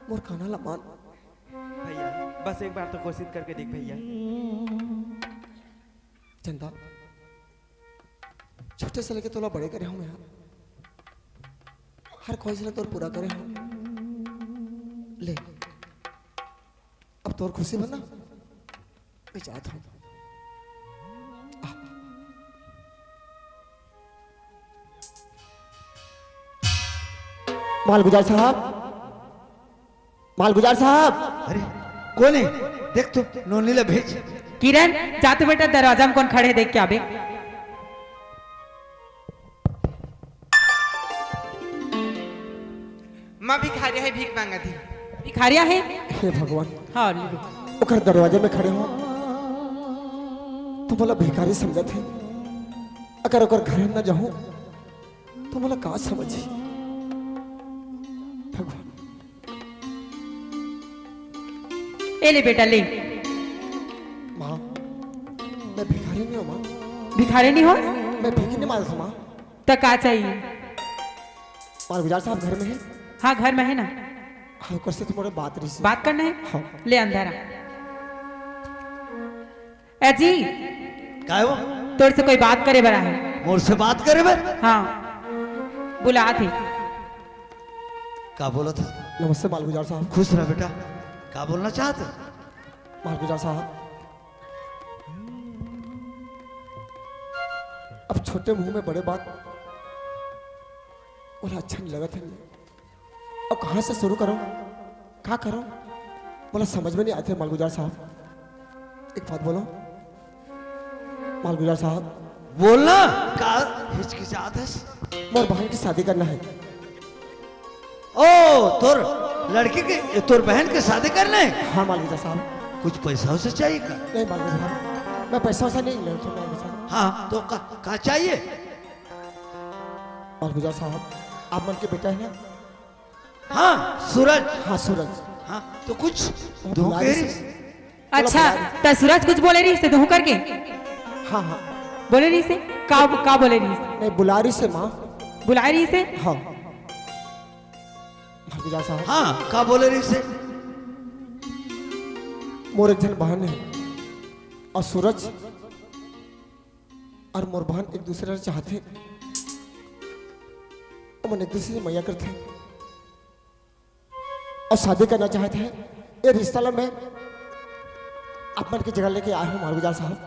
मोर काना ला मान। भैया, बस एक बार तो कोशिश करके देख भैया। चंदा, छोटे से लेके तोला बड़े करे हूँ मैं, हर ख्वाहिश ला तोर पूरा करे हूँ। ले, अब तोर खुशी बना, मैं जात हूँ। आ। मालगुजार साहब, मालगुजार साहब। अरे, कोन हे? देख तो, नोनी ला भेज। किरण, जा तो बेटा, दरवाजा में कोन खड़े हे, देख के आबे। माँ भिखारिया हे, भीख मांगत हे। भिखारिया हे? हे भगवान। हाँ, ले। ओकर दरवाजा में खड़े हो, तो मोला भिखारी समझत हे। अगर ओकर घर न जाहूँ, तो मोला का समझही? भगवान। ए ले बेटा, ले। माँ, मैं भिखारी नहीं हूँ, माँ। भिखारी नहीं हो? मैं भीख नहीं मांगता, माँ। तो का चाहिए? मालगुजार साहब घर में हे? हाँ, घर में हे ना। हाँ, ओकर से तुम्हारे बात रही से। बात करना हे? हाँ। ले अंदर आ। ए जी। काय हो? तोर से कोई बात करे बर आहे। मोर से बात करे बर? हाँ। बुलात हे। का बोलत हे? नमस्ते मालगुजार साहब। खुश रह बेटा। का बोलना चाहत हे? मालगुजार साहब, अब छोटे मुंह में बड़े बात। मोला अच्छा नहीं लगत हे। अब कहाँ से शुरू करूँ, का करूँ, मोला समझ में नहीं आते मालगुजार साहब। एक बात बोलो मालगुजार साहब। बोलना। का हिचकिचात हस? मोर बहन की शादी करना है। ओ, तोर लड़की के, तोर बहन के शादी करना है? हाँ मालगुजार साहब। कुछ पैसा उसे चाहिए का? नहीं मालगुजार साहब, मैं पैसा वैसा नहीं लेता मालगुजार साहब। हाँ, तो का, का चाहिए? मालगुजार साहब, आप मन के बेटा है ना? हाँ, सूरज। हाँ, सूरज। हाँ, तो कुछ वो दुहू बुला कह रही रही से। अच्छा, बुला रही। त सूरज कुछ बोले रही से दुहू करके? हाँ, हाँ। बोले रही से? का, का बोले रही से? नहीं, बुला रही से माँ। बुला रही से? हाँ। मालगुजार साहब। हाँ, का बोले रही से? मोर एक झन बहन है और सूरज और मोर बहन एक दूसरे से चाहते, ओमन एक दूसरे से मया करते और शादी करना चाहते हैं। ये रिश्ता ला मैं अपन के जगह लेके आया हूँ मालगुजार साहब।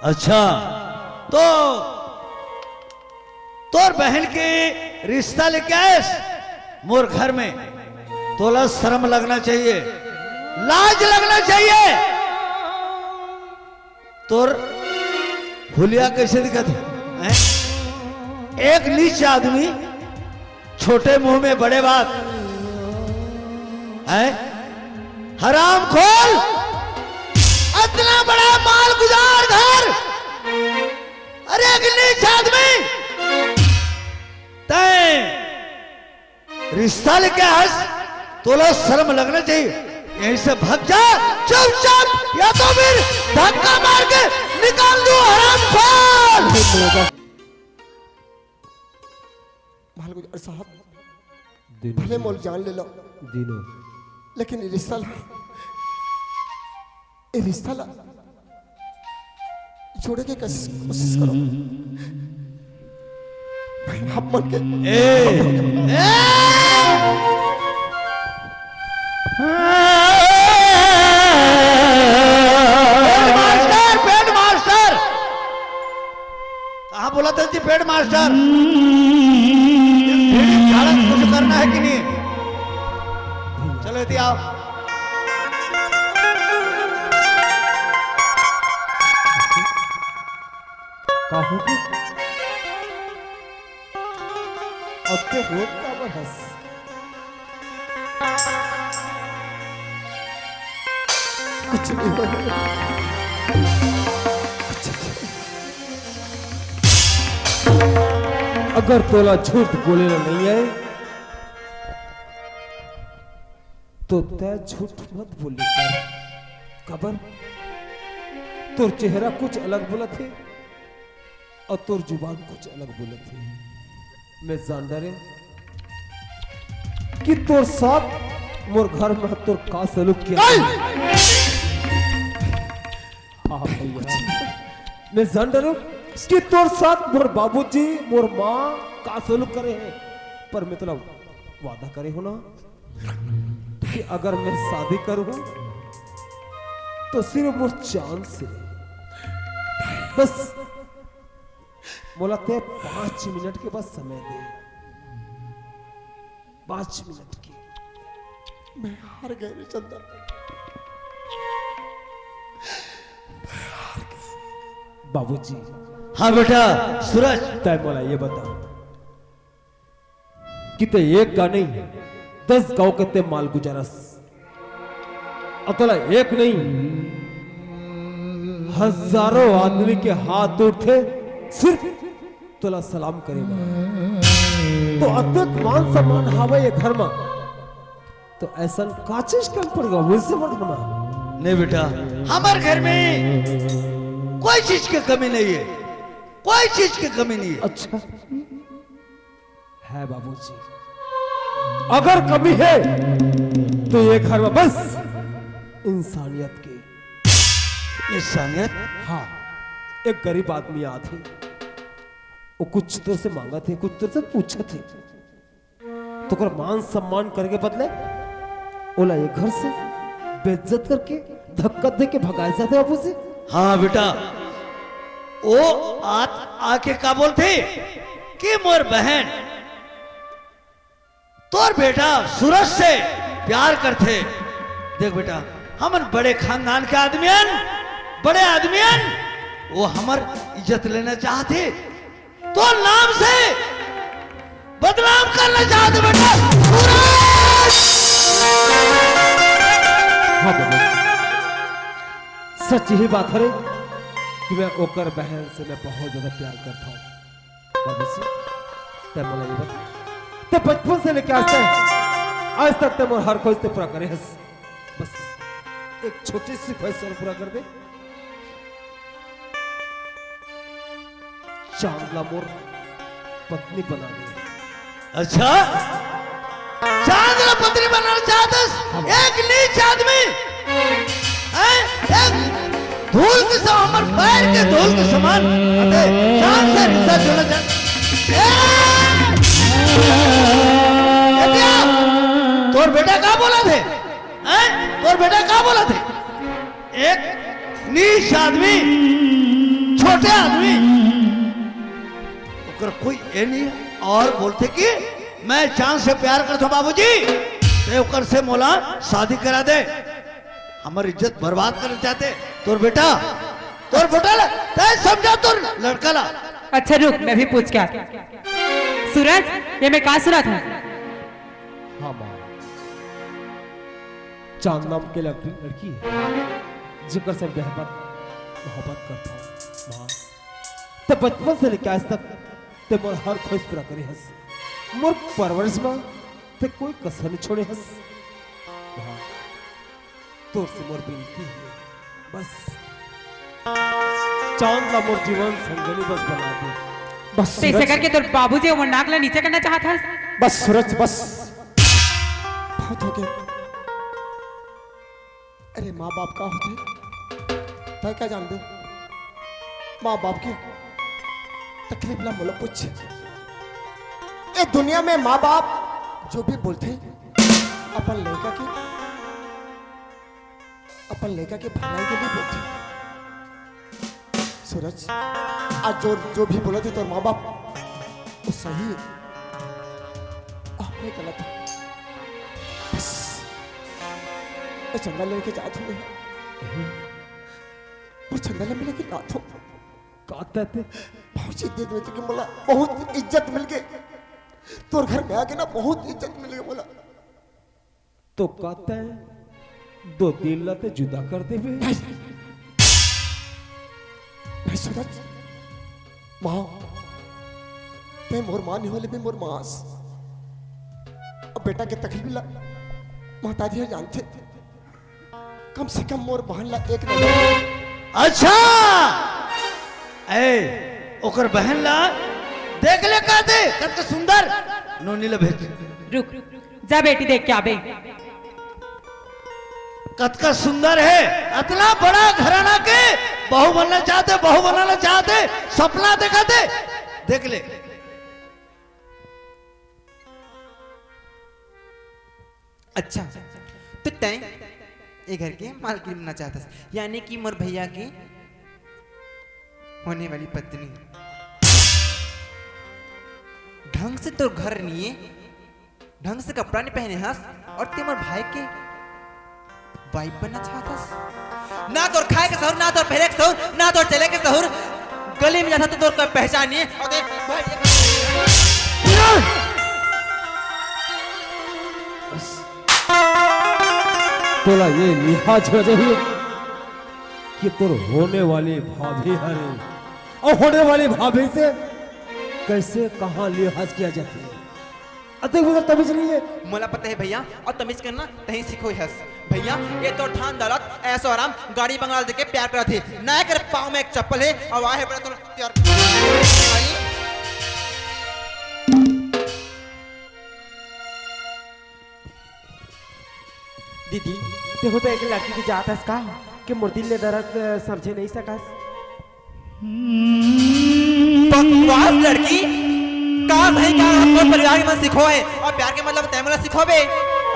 अच्छा, तो तोर बहन के रिश्ता लेके आयस मोर घर में, तोला शर्म लगना चाहिए, लाज लगना चाहिए। तोर हुलिया कैसे दिखत हे, हैं? एक नीच आदमी, छोटे मुंह में बड़े बात, हैं? हराम खोल, इतना बड़ा मालगुजार घर, अरे एक नीच आदमी, तैं रिश्ता लेके आयस, तोला शर्म लगना चाहिए। यहीं से भाग जा चुपचाप, या तो फिर धक्का मार के निकाल दूं, हराम खोल। मालगुजार साहब, दीनू। भले मोर जान ले लो, दीनू। लेकिन ये रिश्ता ला, ये रिश्ता ला जोड़े के कस-, कोशिश करो। आप मन के ए, ए! Headmaster, headmaster! कहाँ बोला था जी हेडमास्टर? झाड़ा कुछ करना है कि नहीं? चलो, इति आओ। का होगे? अब ते रोत काबर हस? कुछ नहीं होय। कुछ नहीं। अगर तोला झूठ बोले ला नहीं आए, तो तै झूठ मत बोले कर। काबर? तोर चेहरा कुछ अलग बोलत हे और तोर जुबान कुछ अलग बोलत हे। मैं जान डरे कि तोर साथ मोर घर में तोर का सलूक किया। नहीं! हाँ, हाँ, भैया। मैं जान डरूं कि तोर साथ मोर बाबूजी, मोर माँ का सलूक करे हैं, पर मैं तोला वादा करे हो ना कि अगर मैं शादी करूं तो सिर्फ मोर चांद से, बस मोला ते पाँच मिनट के बस समय दे। पाँच मिनट के। मैं हार गए रे चंदन। बाबूजी। हाँ बेटा, सूरज। तै मोला ये बता कि ते एक का नहीं, दस गांव के ते मालगुजारस। अउ तोला एक नहीं, हजारों आदमी के हाथ उठथे सिर्फ तोला सलाम करे बर। तो अतेक मान सम्मान हावय ये घर मा, तो अइसन का चीज कम पड़ गे मोर घर मा? नहीं बेटा, हमर घर में कोई चीज के कमी नहीं है, कोई चीज के कमी नहीं है। अच्छा। है बाबूजी, अगर कमी है तो ये घर में बस इंसानियत के। इंसानियत? हाँ, एक गरीब आदमी आथे, वो कुछ तोर से मांगथे, कुछ तोर से पूछथे, तो ओकर मान सम्मान करे के बदले ओला ये घर से बेइज्जत करके, धक्का दे के भगाए जाथे बाबूजी। हाँ बेटा, ओ आत आके का बोलथे कि मोर बहन तोर बेटा सूरज से प्यार करथे। देख बेटा, हमन बड़े खानदान के आदमी हन, बड़े आदमी हन, वो हमर इज्जत लेना चाहथे, तोर नाम से बदनाम करना चाहथे बेटा। सूरज! हाँ बाबू, सच ही बात हरे कि मैं ओकर बहन से मैं बहुत ज्यादा प्यार करता हूँ। बाबूजी, तै मोला ये बता, तै बचपन से लेके आज तक, आज तक तै मोर हर ख्वाहिश तै पूरा करे हस। बस एक छोटी सी ख्वाहिश और पूरा कर दे। चांद ला मोर पत्नी बना दे। अच्छा, चांद ला पत्नी बनाना चाहत हस? हाँ। एक नीच आदमी, हैं? एक धूल के समान, हमर पैर के धूल के समान, अते चांद से रिश्ता जोड़ना चाहत? ए! ए दिया, तोर बेटा का बोलथे? हैं? तोर बेटा का बोलथे? एक नीच आदमी, छोटे आदमी, ओकर कोई ए नहीं है। और बोलथे कि मैं चांद से प्यार करथों बाबूजी, तै ओकर से मोला शादी करा दे। हमर इज्जत बर्बाद करना चाहथे तोर बेटा, तोर बेटा ला, तै समझा तोर लड़का ला। अच्छा रुक, मैं भी पूछ के आती हूँ। सूरज, ये मैं का सुनत हूँ? हाँ माँ, चांद नाम के लड़की, लड़की है, जेकर से बेहद मोहब्बत करता हूँ। माँ, तै बचपन से लेके आज तक तै मोर हर ख्वाहिश पूरा करे हस, मोर परवरिश में तै कोई कसर नहीं छोड़े हस। माँ, तोर से मोर बिनती है, बस चांद ला मोर जीवन संगनी बस बना दे। बस तैसे सूरज। करके तोर बाबूजी मोर नाक ला नीचे करना चाहत हस? बस सूरज, बस। बहुत हो गया। अरे माँ बाप का होथे? तै का जानबे? माँ बाप के तकलीफ ला मोला पूछ। ए दुनिया में माँ बाप जो भी बोलथे अपन लइका के, अपन लइका के भलाई के लिए बोलथे। सूरज, आज जो, जो भी बोलथे तोर माँ बाप, वो सही है। आप नहीं गलत है। बस, मैं चंदा लेके जात हूँ मैं। वो चंदा ले मिले के जात हूँ। का कहते? बहुत इज्जत मिल गई मोला, बहुत इज्जत मिल गई। तोर घर में आके ना बहुत इज्जत मिल गई मोला। तो का तै दो दिल ला तै जुदा कर देबे? नहीं। नहीं सूरज, माँ, तै मोर माँ नहीं होले भी मोर माँ अस। अब बेटा के तकलीफ ला महतारी ह जानथे। कम से कम मोर बहन ला एक नजर। अच्छा, ए, ओकर बहन ला देख ले का दे, कतका सुंदर। नोनी ला भेज। रुक, जा बेटी, देख के आबे। कतका सुंदर है, अतना बड़ा घराना के बहू बनना चाहथे, बहू बनाना चाहथे, सपना देखथे, देख ले। अच्छा, तो तैं ए घर के मालकिन बनना चाहथस, यानी कि मोर भैया के होने वाली पत्नी। ढंग से तोर घर नहीं है, ढंग से कपड़ा नहीं पहने हस, और ते मोर भाई के wife बनना चाहथस। ना तोर खाए के सहूर, ना तोर पहरे के सहूर, ना तोर चले के सहूर। गली में जाथस तो तोर कोई पहचान नहीं है। और देख, भाई, तोला ये लिहाज हो जाही कि तोर होने वाली भाभी हरे, और होने वाली भाभी से कैसे कहाँ लिहाज किया जाथे। अतक भी तमीज नहीं है। मोला पता है भैया, और तमीज करना तहीं सीखो हस। भैया, ये तोर धन दौलत, ऐशो आराम, गाड़ी बंगला देके प्यार करत हे। ना एकर पाँव में एक चप्पल है, और आहे बड़ा तोर प्यार। दीदी, तेहू तो एक लड़की के जात हस का, के मोर दिल ले दर्द, अ, समझे नहीं सकस। बकवास लड़की, का सही का हम तोर परिवार के मन सिखो है, और प्यार के मतलब तैं मोला सिखोबे?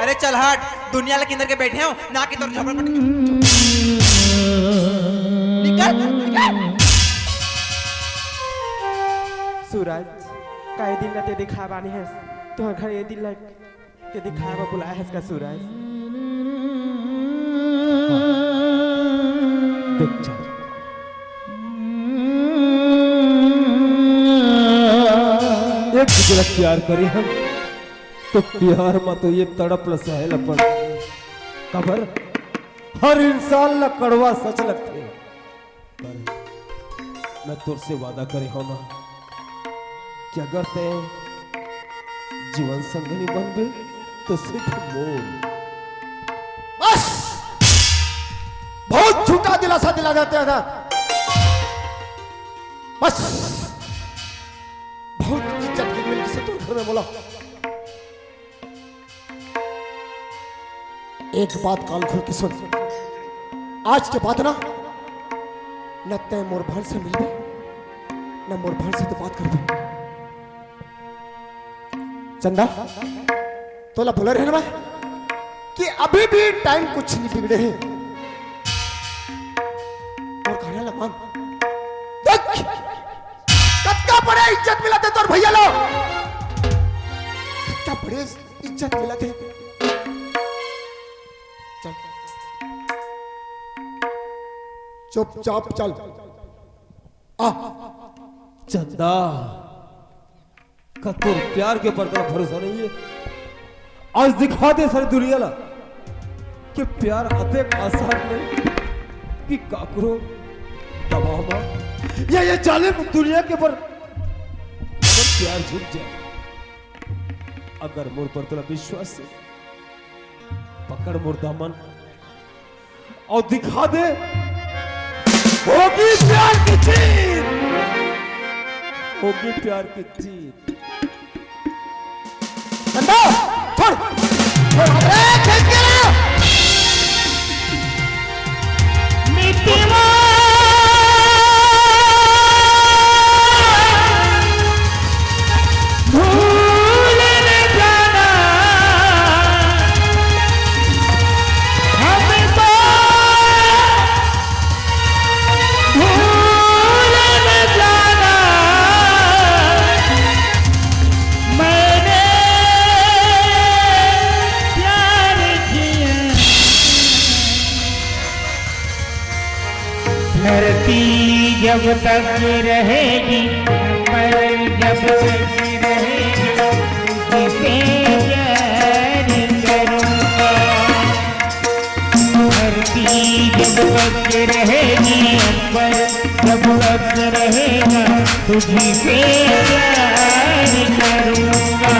अरे चल हट, दुनिया ला किंदर के बैठे हो, ना कि तोर झोपड़पट्टी। निकल, निकल। सूरज, का ए दिन ला ते दिखाए बानी हस? तोहर घर ए दिन ला ते दिखाए बर बुलाए हस का सूरज? देख जा, एक दूसरे ला प्यार करे हन, तो प्यार म तो ये तड़प ल सहे ल पड़थे। काबर? हर इंसान ला कड़वा सच लगथे। पर मैं तोर से वादा करे हंव ना कि अगर तैं जीवन संगनी बनबे तो सिर्फ मोर। बस, बहुत झूठा दिलासा दिला देते हैं ना। बस, बहुत इज्जत गिर मिल किसे तोर घर में बोला। एक बात कान खोल के सुन, आज के बाद ना, न तैं मोर बहन से मिलबे, न मोर बहन से तो बात करबे। चंदा, तोला बोले रहेंव ना मैं कि अभी भी टाइम कुछ नहीं बिगड़े हे। मोर कहना ला मान। देख, कतका बड़े इज्जत मिलथे तोर भैया ला, कतका बड़े इज्जत मिलथे। चल, चुपचाप चल। आ, चंदा, का तोर प्यार के ऊपर तेला भरोसा नहीं हे? आज दिखा दे सारी दुनिया ला कि प्यार अतेक आसान नहीं कि काकरो दबाव म या ये जालिम दुनिया के ऊपर हमर प्यार झुक जाए। अगर मोर पर तेला विश्वास हे, पकड़ मोर दामन अउ दिखा दे, होगी प्यार की जीत, होगी प्यार की जीत। चंदा, छोड़, छोड़, अरे, खींच के ला। मितवा भूल न जाना, हमको भूल न जाना, मैंने प्यार किया। धरती जब तक रहेगी, अंबर जब तक रहेगा, तुझसे प्यार करूंगा। धरती जब तक रहेगी, अंबर जब तक रहेगा, तुझसे प्यार करूंगा।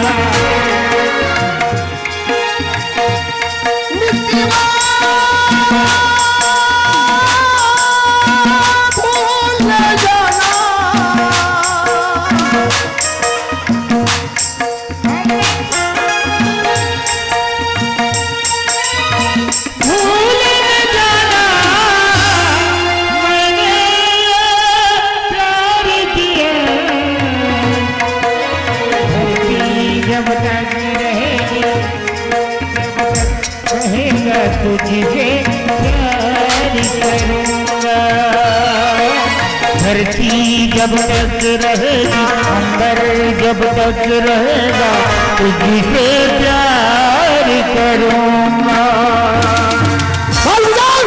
भूल न जाना, मैंने प्यार किया। धरती जब तक रहेगी, जब तक रहेगा, तुझसे प्यार करूंगा। धरती जब तक रहेगी, अंबर जब तक रहेगा, तुझसे प्यार करूंगा। भाई जान,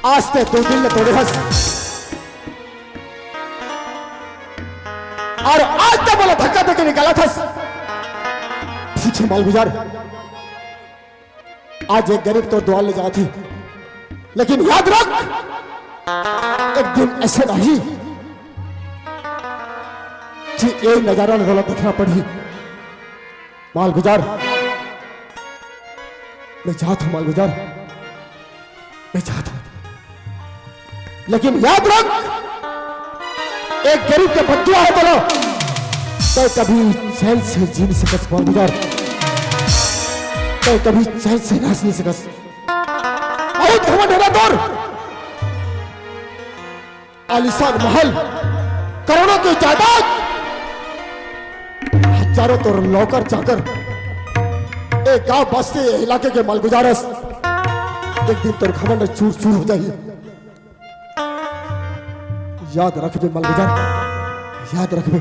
आज ते दो दिल तोड़े हस, अउ आज ते मोला धक्का देके निकालत हस। ठीक हे मालगुजार, आज एक गरीब तोर दुवार ले जात हे, लेकिन याद रख, एक दिन अइसे आही कि ये नजारा ला तोला देखना पड़ही। मालगुजार, मैं जात हंव मालगुजार, मैं जात हंव। लेकिन याद रख, एक गरीब के बद्दुआ हे तोला, तैं कभी चैन से जी नहीं सकस मालगुजार, तैं कभी चैन से रह नहीं सकस। बहुत घमंड हे ना तोर, आलीशान महल, करोड़ों के जायदाद, हजारों तोर नौकर चाकर, ए गांव बस्ती, ए इलाके के मालगुजार हस। एक दिन तोर घमंड चूर चूर हो जाही। याद रखबे मलगजर, याद रखबे।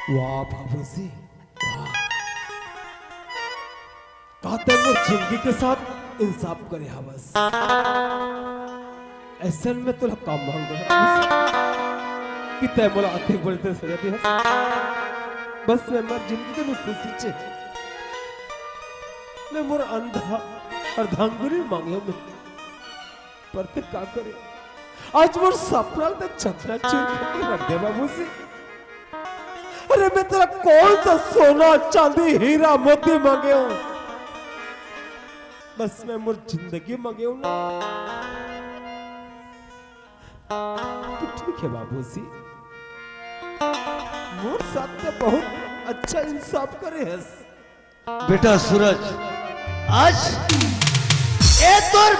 वाह बाबूजी, वाह। का तैं मोर जिंदगी के साथ इंसाफ करे हवस? अइसन में तोला का मांग रहे कि तैं मोला अतेक बड़े से सजा दिहस? बस मैं मोर जिंदगी के में खुशी चाहे। मैं मोर अंधा अर्धांगिनी मांगे हंव मैं। पर तैं का करे? आज मोर सपना ल तैं चकनाचूर करके रख दे बाबूजी। अरे मैं तोला कौन सा सोना, चांदी, हीरा, मोती मांगे हंव? बस मैं मोर जिंदगी मांगे हंव ना। तो ठीक हे बाबूजी, मोर साथ तैं बहुत अच्छा इंसाफ करे हस। बेटा सूरज, आज ए तोर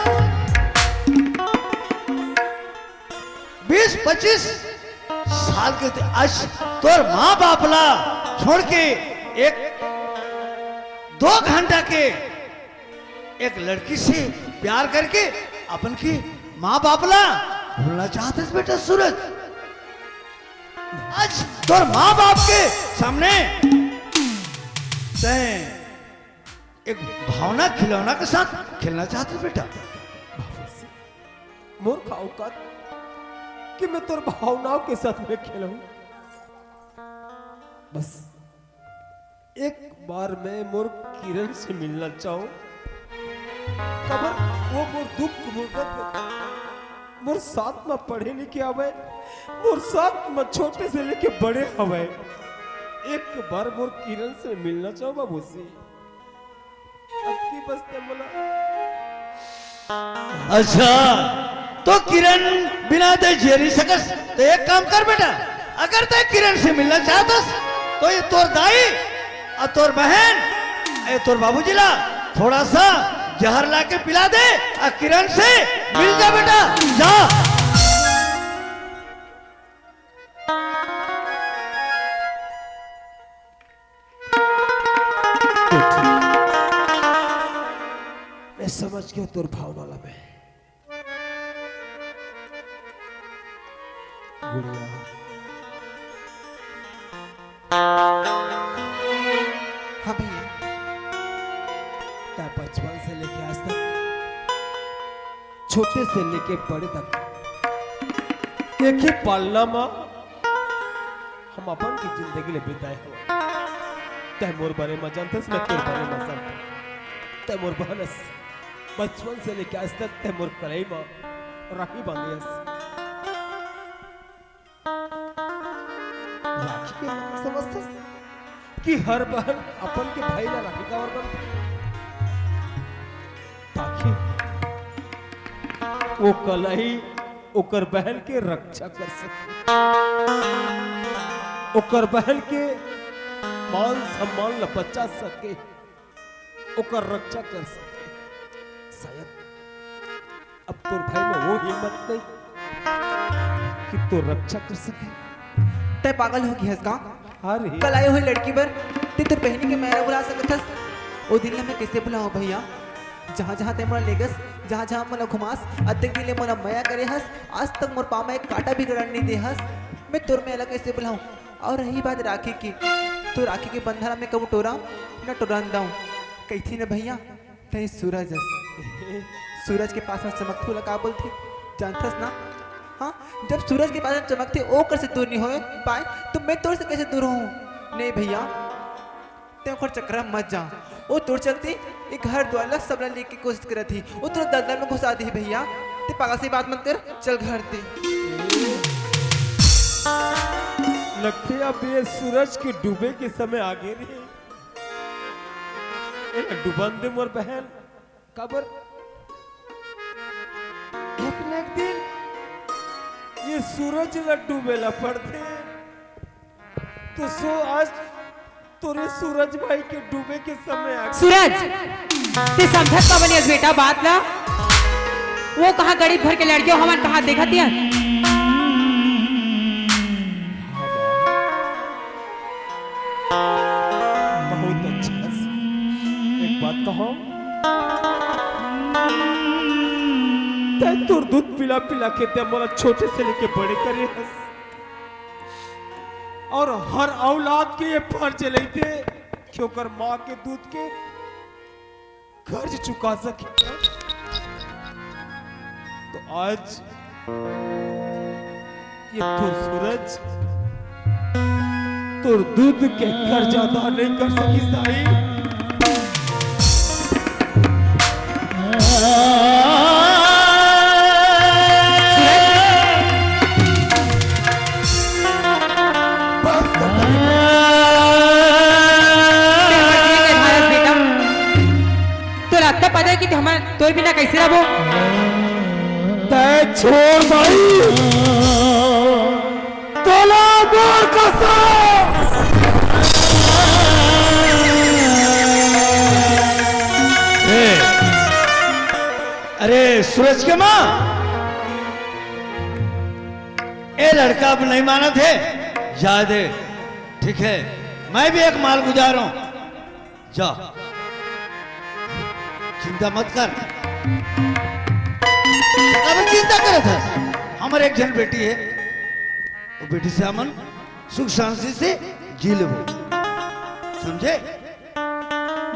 बीस पच्चीस साल के ते-, आज तोर माँ बाप ला छोड़ के एक दो घंटा के एक लड़की से प्यार करके अपन के माँ बाप ला भूलना चाहत हस बेटा सूरज। आज तोर माँ बाप के सामने तैं एक भावना खिलौना के साथ खेलना चाहत हस बेटा। बाबूजी, मोर का औकात कि मैं तोर भावनाओं के साथ में खेलूं? बस एक बार मैं मोर किरण से मिलना चाहूं। काबर वो मोर दुख, मोर दर्द, मोर साथ में पढ़े लिखे हवय, मोर साथ में छोटे से लेके बड़े हवय। एक बार मोर किरण से मिलना चाहूं बाबूजी। अब की बस तैं मोला अच्छा, तो किरण बिना तैं जिय नइ सकस, तो एक काम कर बेटा, अगर तैं किरण से मिलना चाहत हस, तो ये तोर दाई अउ तोर बहन, ए तोर बाबूजी ला थोड़ा सा जहर ला के पिला दे अउ किरण से मिल जा बेटा, जा। मैं समझ गया तोर भावना ला मैं। गुड़िया। हाँ भैया। तैं बचपन से लेके आज तक, छोटे से लेके बड़े तक, एक ही पालना मा हम अपन के जिंदगी ले बिताए हवन। तैं मोर बारे म जानथस, मैं तोर बारे म जानथंव। तैं मोर बहन अस, बचपन से लेके आज तक तैं मोर कलाई म राखी बांधे हस। राखी के मतलब समझथस कि हर बहन अपन के भाई ला राखी काबर बांधथे? ताकि वो कलाई ओकर बहन के रक्षा कर सके, ओकर बहन के मान सम्मान ला बचा सके, ओकर रक्षा कर सके। शायद अब तोर भाई में वो हिम्मत नहीं कि तोर रक्षा कर सके। तैं पागल हो गे हस का? अरे। कल आए हुए लड़की बर तैं तोर बहिनी के मेहरा बुला सकत हस। ओ दिन ला मैं कैसे भुलाऊं भैया? जहाँ जहाँ तैं मोला लेगस, जहाँ जहाँ मोला घुमास, अतेक दिन ले मोला मया करे हस, आज तक मोर पाँव में एक कांटा भी गड़न नहीं दे हस। मैं तोर मेहरा कैसे भुलाऊं? और रही बात राखी की, तो राखी के बंधन ला मैं कबू टोरा न टोरन दऊं। कहिथी न भैया, तैं सूरज अस। सूरज के पास में चमकथे ओला का बोलथे, जानथस ना? हाँ, जब सूरज के पास में चमकथे, ओकर से दूर नहीं होए पाए, तो मैं तोर से कैसे दूर हूँ? नहीं भैया, तैं ओकर चक्कर में मत जा। वो तोर चलते ये घर द्वार ला सबला लेके कोशिश करत ही, वो तोर दलदल में घुसा दे भैया। तैं पागल से बात मत कर, चल घर ते। लगथे अब ये सूरज के डूबे के समय आगे रे। एला डुबन दे मोर बहन, काबर एक न एक दिन ये सूरज ला डूबे ला पड़थे। तो सो आज तोरे सूरज भाई के डूबे के समय आ गे। सूरज, तैं समझत का बनियस बेटा बात ला? वो कहाँ गणित भर के लड़के हो, हमन कहाँ देखत हन? बहुत अच्छा। एक बात कहो, तैं तोर दूध पिला पिला के ते मोला छोटे से लेके बड़े करे हस, और हर औलाद के ये फर्ज रहिथे कि ओकर माँ के दूध के कर्ज चुका सके। तो आज ये तोर सूरज तोर दूध के कर्ज अदा नहीं कर सकिस दाई। तोला अतना पता है कि हमन तोर बिना कैसे रहबो? तै छोड़ भाई, तोला मोर कसम। ए, अरे सूरज के माँ, ए लड़का अब नहीं मानत हे, जाय दे। ठीक है, मैं भी एक मालगुजार हूँ, जा, चिंता मत कर। अब चिंता करत हस, हमर एक झन बेटी है, वो बेटी से हमन सुख शांति से जी लेबो, समझे?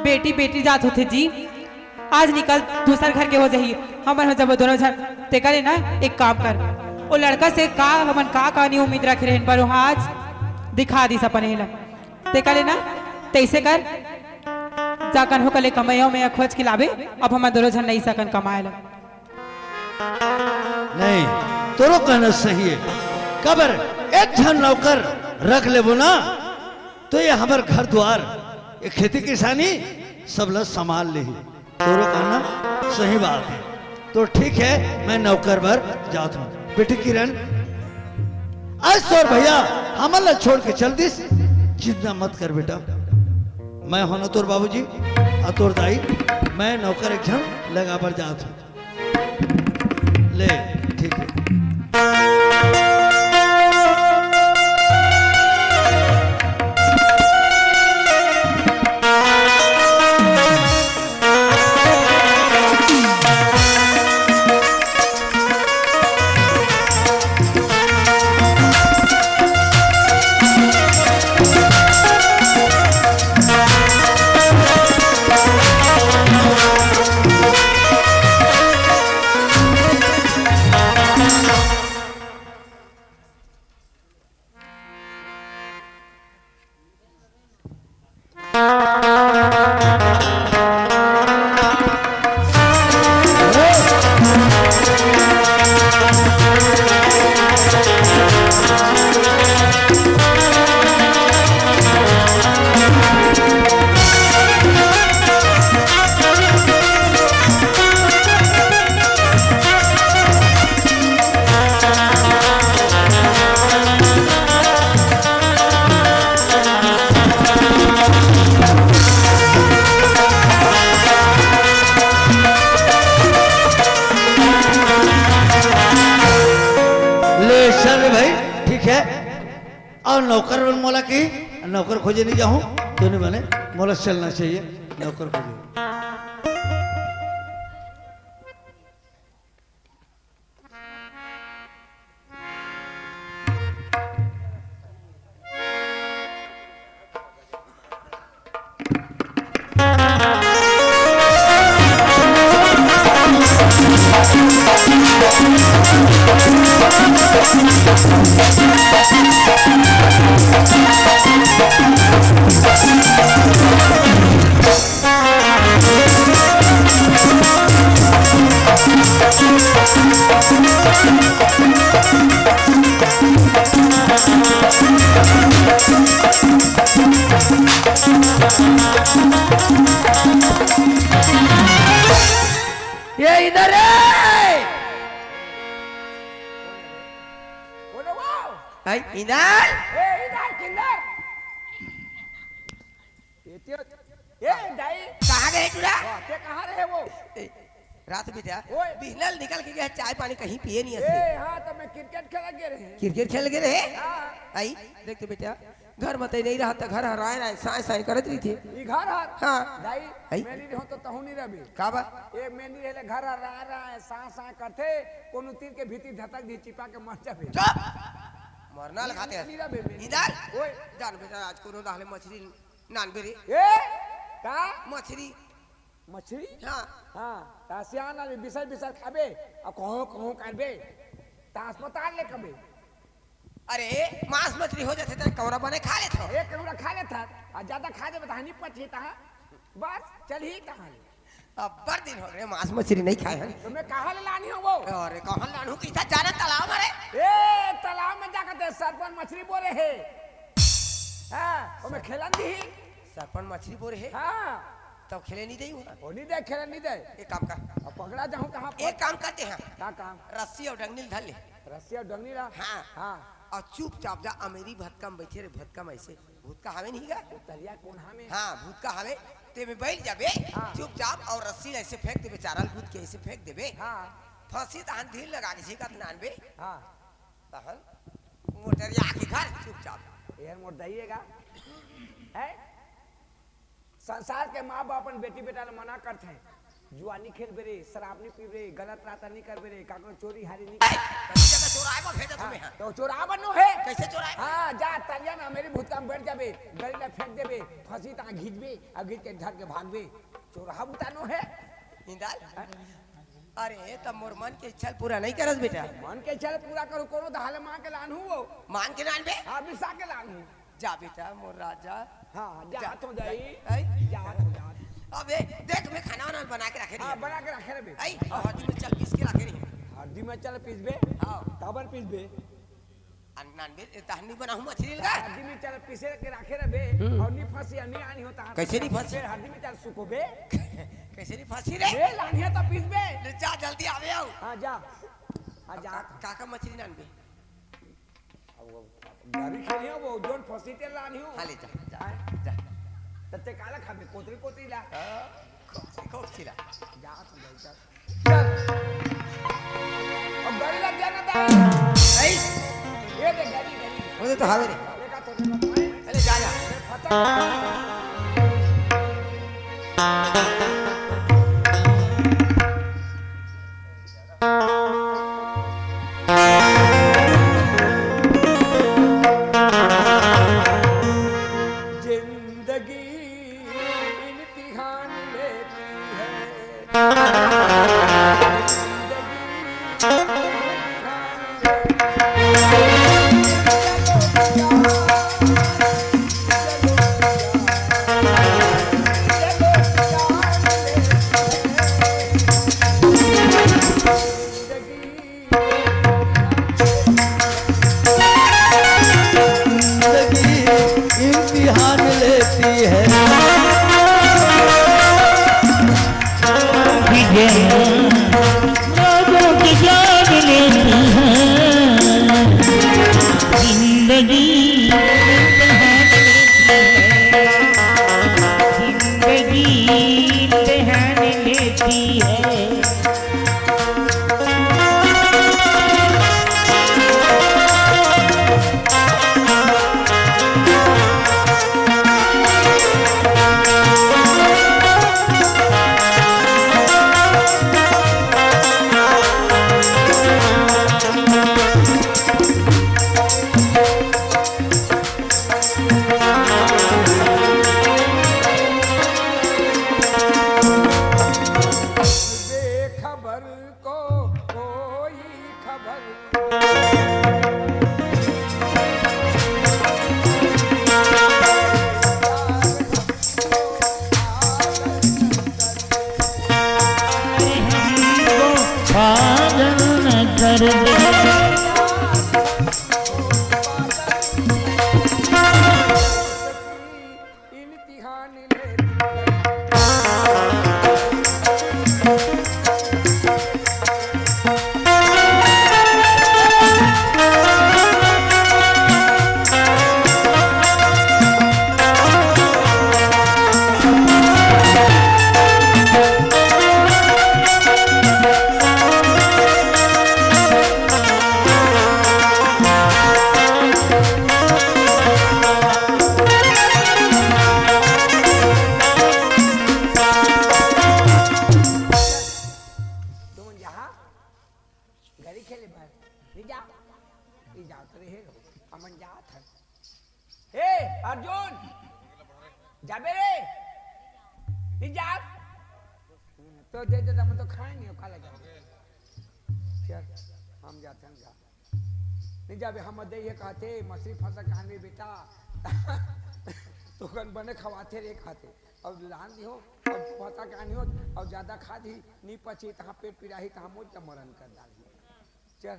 बेटी बेटी जात होथे जी, आज निकल दूसर घर के हो जाही, हमन हो जब दोनों झन। तेकर ले ना एक काम कर, वो लड़का से का हमन का का नहीं उम्मीद रखे रहन, पर वो आज दिखा दिस अपन एला। तेकर ले ना तैसे कर, जाकन हो कले कमाइयो में खोज के लाबे, अब हमन दोनों झन नहीं सकन कमाए ला। नहीं, तोरो कहना सही है। काबर एक झन नौकर रख लेबो ना, तो ये हमर घर द्वार, ये खेती किसानी सब ला संभाल लेही। तोरो कहना सही बात है। तो ठीक है, मैं नौकर बर जात हूँ। बेटी किरण, आज तोर भैया हमन ला छोड़ के चल दिस, चिंता मत कर बेटा, मैं हो ना तोर बाबूजी, आ तोर दाई, मैं नौकर एक झन लगा बर जात हूँ। ले, ठीक है। ले चल रे भाई, ठीक है। अउ नौकर मन मोला की, नौकर खोजे नहीं जाहूँ, तो नहीं बने, मोला चलना चाहिए, नौकर खोजे। ये इधर है। बोलो, वाओ। आई, इधर। ए, इधर, किधर? ए, ते-, ए, दाई। कहाँ गए टूरा? वाह, ते कहाँ रहे वो? ए, रात बेटा, ओए। बिहनल निकल के गया, चाय पानी कहीं पिए नहीं ए, हसे। हाँ, तो मैं क्रिकेट खेले गे रहे। क्रिकेट खेले गे रहे? हाँ। आई, देख तो बेटा, घर में तैं नहीं रहा तो घर ह राय राय साय साय करत रहिथे। ई घर हर? हाँ। दाई, आई? मैं नहीं रहूं तो तहूं नहीं रहबे। का बा? ए, मैं नहीं रहले घर ह राय राय साय साय करथे, कोनो तीर के भीती धतक दी, चिपा के मर जाबे। चुप! मरना ल खाथे। नहीं रहबे मैं। इधर? ओए। जान बेटा, आज कोनो दाहले मछरी नानबे रे। ए, का? मछरी। मछरी? हाँ। हाँ, त सियान आदमी बिसर बिसर खाबे, अउ कहूं कहूं करबे, त अस्पताल ले कबे। अरे, मांस मछरी हो जाथे त कौरा बने खा लेथव। ए, कौरा खा लेथव, अउ ज्यादा खा देबे त हानि पचही तहां, बस, चलही तहां। अब्बड़ दिन हो रे, मांस मछरी नहीं खाए हन। त मैं कहां ले लानहूं वो? अरे, कहां ले लानहूं, कइसे जाने तालाब म रे? ए, तालाब म जाके ते सरपंच मछरी बोरे हे। हाँ, ओमे खेलन दिही। सरपंच मछरी बोरे हे? हाँ। तब खेले नहीं देई उहां? ओ नहीं दे, खेले नहीं दे। एक काम कर। अब पकड़ा जाहूं कहां पर? एक काम करते हैं। का काम? रस्सी अउ डंगनी ल धर ले। रस्सी अउ डंगनी ला? हाँ। हाँ। अउ चुपचाप जा, अमेरी भतका म बइठे रहे, भतका म अइसे। भूतका हवे नहीं गा? वो तरिया कोन हवे? हाँ, भूतका हवे। ते में बइठ जाबे, हाँ। चुपचाप, अउ रस्सी ल अइसे फेंक देबे, चारा ल गूंथ के अइसे फेंक देबे। हाँ। फंसही तहन धीर लगा के झींकत नानबे। हाँ। तहन मोटरिया के घर चुपचाप। यार मोर दाई हे गा। हैं? संसार के माँ बाप अपन बेटी बेटा ल मना करथे, "जुआनी खेलबे रे, शराब नहीं पीबे रे, गलत रास्ता नहीं करबे रे, काकरो चोरी हारी नहीं करबे।" कइसे जगह चोराए बर भेजत हमें, हाँ। त चोराए बर नो हे। कइसे चोराए बर? हाँ, जा तरिया में अमेरी भूतका म बइठ जाबे, गड़ी ला फेंक देबे, फंसही तहां घींचबे, अउ घींच के धर के भागबे। चोरहा बुता नो हे। निंदाल? हाँ? अरे, त मोर मन के इच्छा ल पूरा नहीं करस बेटा। मन के इच्छा ल पूरा करूं, कोनो दाहले मांग के लानहूं वो। मांग के लानबे? हाँ, बिसा के लानहूं। जा बेटा, मोर राजा। हाँ, जा। जा तो दाई। आई? जा तो, जा। अबे, देख, मैं खाना वाना बना के रखे हाँ, रही। बना के रखे रहे बे। आई, अउ हरदी मिर्चा ल पीस के रखे रही। हरदी मिर्चा ल पीसबे? हाँ। काबर पीसबे? अ, नानबे, तहन नहीं बनाहूं मछरी ल गा। हरदी मिर्चा ल पीसे के रखे रहे बे, हम्म। अउ नहीं फंसही, नहीं आनी होता। कइसे नहीं फंसही? फेर हरदी मिर्चा ल सुखोबे। कइसे नहीं फंसही रे? ले लानही त पीसबे। ले जा, जल्दी आबे अउ। हाँ, जा। हाँ, अब जा। का, का, का मछरी नानबे? अब वो गरी खेलियो, वो जोन फंसही ते लानही हो। हाँ, ले जा, जा, हाँ। जा। त ते काला खाबे, कोतरी, कोतरी ला। हाँ, कोतरी, कोतरी ला। जा, तू जा, जा। चल। अब गरी ला जा ना, दा। नहीं। ये दे गरी, गरी। वो तो हवे रे। देखा तो, अरे, जा, जा। ये खत्म। जिंदगी इम्तिहान लेती है। जिंदगी इम्तिहान लेती है। लोगों की जान लेती है। जिंदगी इम्तिहान लेती है। जिंदगी इम्तिहान लेती है। बेखबर को कोई खबर। पागल न कर दे। इम्तिहान लेती है। अरे खेले बर, नहीं जा, नहीं जाओ तो रहे हो, हमन जात हन। ए अर्जुन, जाबे रे, नहीं जात? तो दे दे, हम तो खाए नहीं, काला जाओ। चल, हम जात हन, जा। नहीं जाबे, हम दे ये कहते, मछली फंसा कहानी बेटा। तो कन बने खवाते रे खाते। अब लान दिहो, अब फंसा कहानी हो, अब ज्यादा खा दी, नहीं पची, तहाँ पेट पिराही, तहाँ मोच का मरण कर डाली। चल।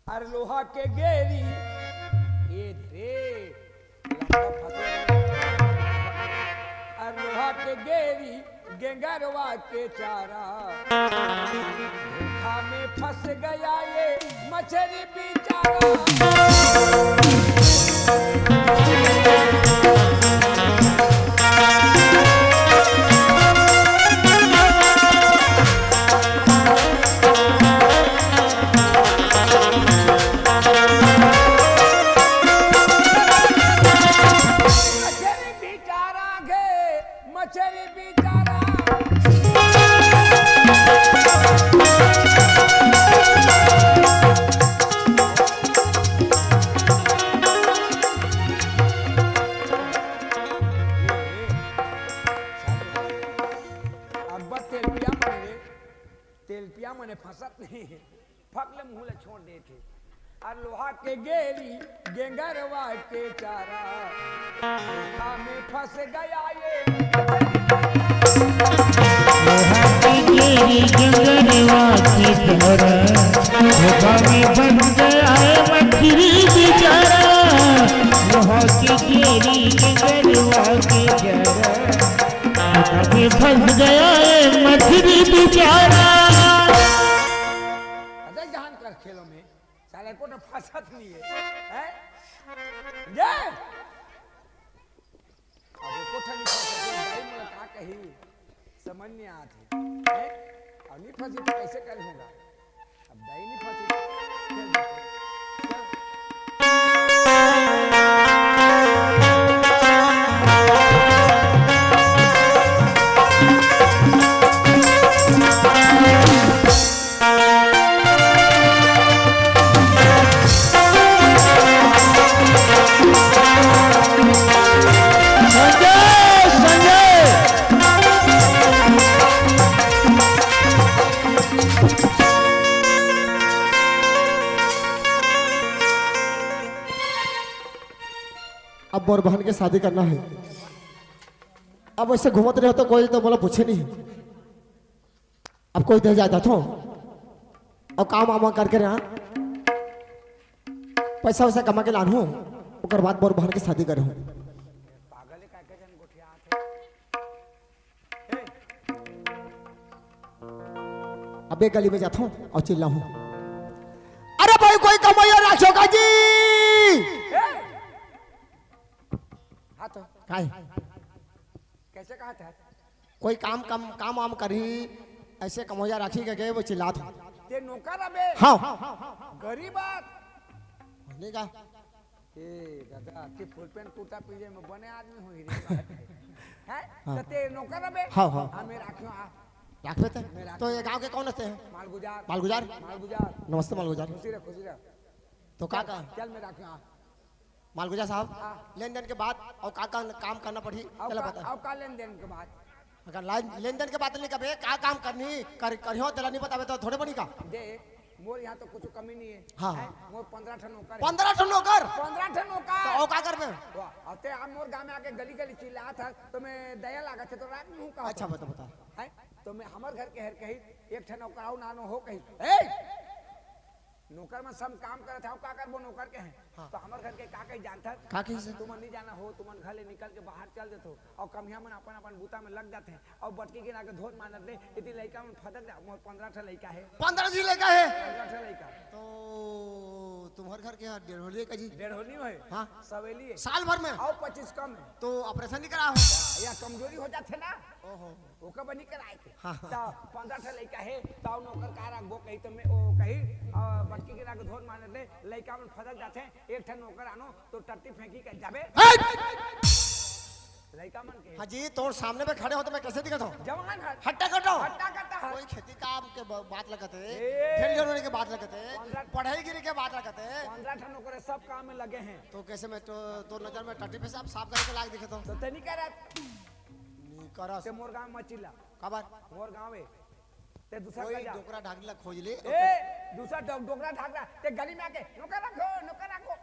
अरे लोहा के गेरी, ए रे, लंबा फंसे। अरे लोहा के गेरी, गेंगरवा के चारा, धोखा में फंस गया ये मछली बेचारा। मछरी बेचारा गे, मछरी बेचारा। अब्बा तेलपिया मने रे, तेलपिया मने फंसत नहीं है। फक ले मुंह ले छोड़ देथे। अउ लोहा के गेरी, गेंगरवा के चारा, धोखा में फंस गया ये। लोहा के गेरी, गेंगरवा के चारा, धोखा में फंस गया ये मछरी बेचारा। लोहा के गेरी, गेंगरवा के चारा, धोखा में फंस गया ये मछरी बेचारा। अजय जहान कर खेलों में। साला एको ठन फंसत नहीं है, हैं? ये? अब एको ठन नहीं फंसत है, दाई मोला का कही, समझ नहीं आत है, हैं? अब नहीं फंसी तो कैसे करे होगा? अब दाई नहीं फंसी तो फिर देखो। चल। संजय, संजय। अब मोर बहन के शादी करना है। अब वैसे घूमत रहे तो कोई तो मोला पूछे नहीं। अब कोई दे जाता तो, अब काम वाम करके ना, पैसा वैसा कमा के लानहूँ, ओकर बाद मोर बहन के शादी करहूँ। अबे गली में जाता हूँ और चिल्लाहूँ, "अरे भाई, कोई कमैया राखियो का जी?" हाँ तो। काय? कैसे कहा था? कोई काम, काम, काम वाम करही, ऐसे कमोया राखी के गए, वो चिल्लात हो। ते नौकर अबे? हाँ। गरीब आद-, नहीं का? ए दादा, ते फुल पैंट कुर्ता पहने में बने आदमी हो ही रे। हैं? हाँ। तो ते नौकर अबे? हाँ, हाँ। हाँ, मैं राखियो आ। राखबे ते? मैं राखियो। तो ये गांव के कौन हते हैं? मालगुजार। मालगुजार? मालगुजार। नमस्ते मालगुजार। खुशी रह, खुशी रह। तो का चल, का? चल मैं राखियो आ। मालगुजा साहब, हाँ। लेन देन के बाद अउ का का काम करना पड़ही, अउ तेला का, बता। अउ का लेन देन के बाद? अगर लाइन, लेन देन के बात नहीं करबे, का काम करनी, कर, करियो, तेला नहीं बताबे तो थोड़े बनी का? देख, मोर यहाँ तो कुछ कमी नहीं है। हाँ, हैं? हाँ। मोर पंद्रह ठन नौकर है। पंद्रह ठन नौकर? पंद्रह ठन नौकर। तो अउ का करबे? वाह, अब ते आप मोर गांव में आके गली गली चिल्लात है, तो मैं दया लागत है, तो रात में हूँ का? अच्छा, बता, बता। हैं? तो मैं हमर घर के हर कही, एक ठन नौकर अउ नानो हो कही। ए! नौकर मन सब काम करत हे, अउ का करबो नौकर के हैं? हाँ। तो हमर घर के का कही जानथस? का कही से? तुमन नहीं जाना हो, तुमन घर ले निकल के बाहर चल देथो, अउ कमिया मन अपन अपन बूता में लग जाथे, अउ बटकी गिना के धोत मानत ले, इति लइका मन फदक जा, मोर पंद्रह ठा लइका हे। पंद्रह जी लइका हे? पंद्रह ठा लइका। तो तुम्हर घर के हा डेढ़ोली का जी? डेढ़ोली हे। हाँ। सवेली हे। साल भर में? अउ पच्चीस कम हे। तो ऑपरेशन नहीं करा हो? या कमजोरी हो जाथे ना। ओहो। ओकर बर नहीं कराए के। हाँ, हाँ। त पंद्रह ठा लइका हे, त नौकर का रखबो कही, त मैं ओ कही, अ, बटकी गिना के धोत मानत ले, लइका मन फदक जाथे, एक ठन नौकर आनो, तो टट्टी फेंकी के जाबे। हट! लइका मन के। हाँ जी, तोर सामने में खड़े हो तो मैं कैसे दिखत हूँ? जवान है। हट्टा कट्टा। हट्टा कट्टा है। कोई खेती काम के ब-, बात लगत है, ए। ढेर ढेर होने के बात लगत है, कौन सा? पढ़ाई गिरी के बात लगत है। कौन सा ठन ओकरे सब काम में लगे हैं। तो कैसे मैं तो, तो नजर में टट्टी पे साफ, साफ करके लाग दिखत हूँ? तो ते नहीं करत। नहीं करस। ते मोर गाँव में चिल्ला। काबर? मोर गाँव है। ते दूसरा कोई का जा। डोकरा ढाकला खोज ले। ए, दूसरा डो-, डोकरा ढाकला। ते गली में आके, "नौकर रखो, नौकर रखो।"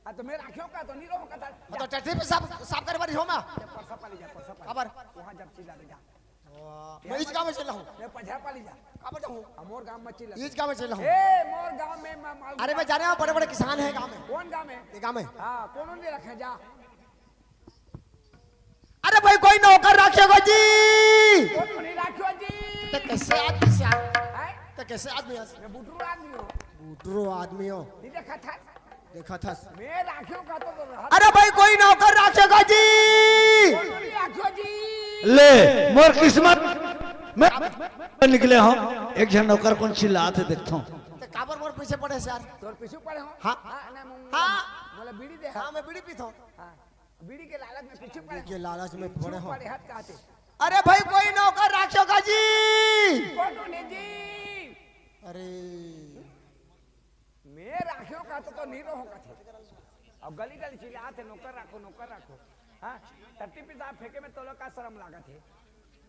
आ, तो मैं राखियों का तो नहीं रहो कथा। हाँ, तो टट्टी पे साफ, साफ करे बर हो मैं। ते परसा पाली जा, परसा पाली। काबर? वहाँ जब चिल्ला दे जा। वाह, मैं इस गाँव में चिल्ला हूँ। मैं पझा पाली जा। काबर जाऊँ? आ, मोर गाँव में चिल्ला। इस गाँव में चिल्ला हूँ। ए, मोर गाँव में मा-, माल अरे, मैं जाने वाला बड़े बड़े किसान है गाँव में। कौन गाँव में? ये गाँव में। हाँ, कौन नहीं रखे जा। अरे भाई, कोई नौकर राखियो जी। कौन नहीं राखियो जी? ते कैसे आदमी से आ-, हैं? ते कैसे आदमी है? मैं बुटरू आदमी हूँ। बुटरू आदमी हो। नहीं देखा था? देखा था। मैं राखियो का तो, तो रहा। अरे भाई, कोई नौकर राखियो जी। कौन नहीं राखियो जी? ले, मोर किस्मत में निकले हो। एक झन नौकर कौन चिल्लात हे, देखता हूँ। ते काबर मोर पीछे पड़े से यार? तोर पीछे पड़े हो? हाँ। हाँ, ना, मुंह-, हाँ। मोला बीड़ी दे। हाँ, मैं बीड़ी पीता हूँ। हाँ। बीड़ी के लालच में पीछू पड़े के हो। लालच में पीछू पड़े हो। पड़े हत कहते। अरे भाई, कोई नौकर राखियो का जी? कौन होने जी? अरे। मैं राखियो का तो, तो नहीं रहो कथे। अब गली गली चिल्लाते, "नौकर राखो, नौकर राखो।" हाँ? टट्टी पेशाब फेंके में तो लोग का शर्म लागत है।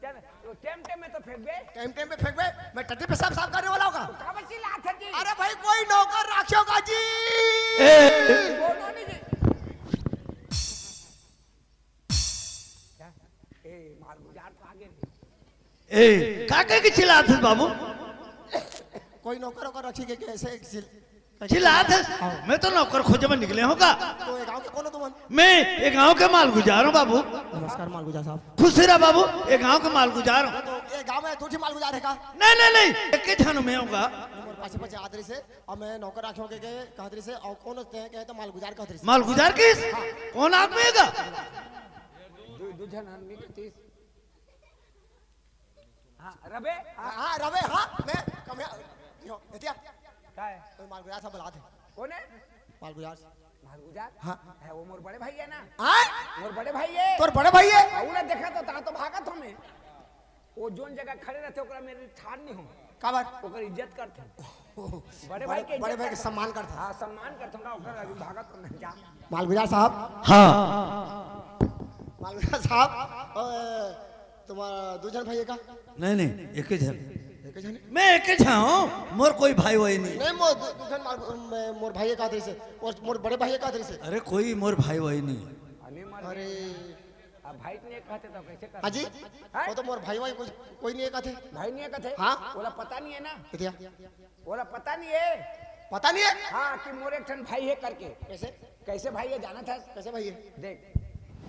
चल, तो टेम टेम में तो फेंकबे। टेम टेम में फेंकबे, मैं टट्टी पेशाब साफ करने वाला होगा। तो काबर चिल्लात है जी? अरे भाई, कोई नौकर राखियो का जी? ए! बोलो नहीं जी। क्या? ए, माल गुजार तो आगे नहीं। ए, का कह के चिल्लात है बाबू? कोई नौकर वोकर रखी के, के ऐसे चिल-, चिल्लात है? हाँ। मैं तो नौकर खोजे में निकले हूँ का? तो ये गांव के कौन हो तुमन? मैं ये गांव के मालगुजार हूँ बाबू। नमस्कार मालगुजार साहब। खुश रह बाबू, ये गांव के मालगुजार हूँ। तो ये गांव में दो ठी मालगुजार है का? नहीं, नहीं, नहीं, एक ही झन में हूँ का। मोर पाछे पाछे आदरी से, और मैं नौकर राखियो के, के कहत रही से, और कौन होते हैं कहे तो मालगुजार कहत रही से। मालगुजार किस? हाँ। कौन आदमी है का? दो, दो झन आदमी के तीस। हाँ, रबे? हाँ, हाँ, रबे, हाँ, मैं, कम या-, यो, एतिया। का है? तो मालगुजार साहब बुला दे। कौन है? मालगुजार। मालगुजार? हाँ। है, वो मोर बड़े भाई है ना? हाँ? मोर बड़े भाई है। तोर बड़े भाई है? आ, उन्हें देखा तो, ता तो भागत हूँ मैं। वो जोन जगह खड़े रहते, ओकरा मेरी ठान नहीं हो। काबर? ओकर इज्जत करते। बड़े भाई के बड़े इज्जत भाई के करते। सम्मान करते। हाँ, सम्मान करते, ओकरा अभी भागत हूँ मैं, जा। मालगुजार साहब। हाँ। मालगुजार साहब, अ, तुम्हारा दो झन भाई है का? नहीं, नहीं, एक ही झन। एक ही झन? मैं एक ही झन हूँ, मोर कोई भाई वही नहीं। नहीं, मोर दो, दो झन माल-, मैं, मोर भाई एक आदरी से, और मोर बड़े भाई एक आदरी से। अरे, कोई मोर भाई वही नहीं। अरे, अब भाई नहीं कहते तो कैसे कर? हाँ जी, हाँ? वो तो मोर भाई वही कुछ, कोई नहीं कहते। भाई नहीं कहते? हाँ। बोला पता नहीं है ना। कितिया? बोला पता नहीं है। पता नहीं है? हाँ, कि मोर एक ठन भाई है करके। कैसे? कैसे भाई है, जानत हस? कैसे भाई है? देख,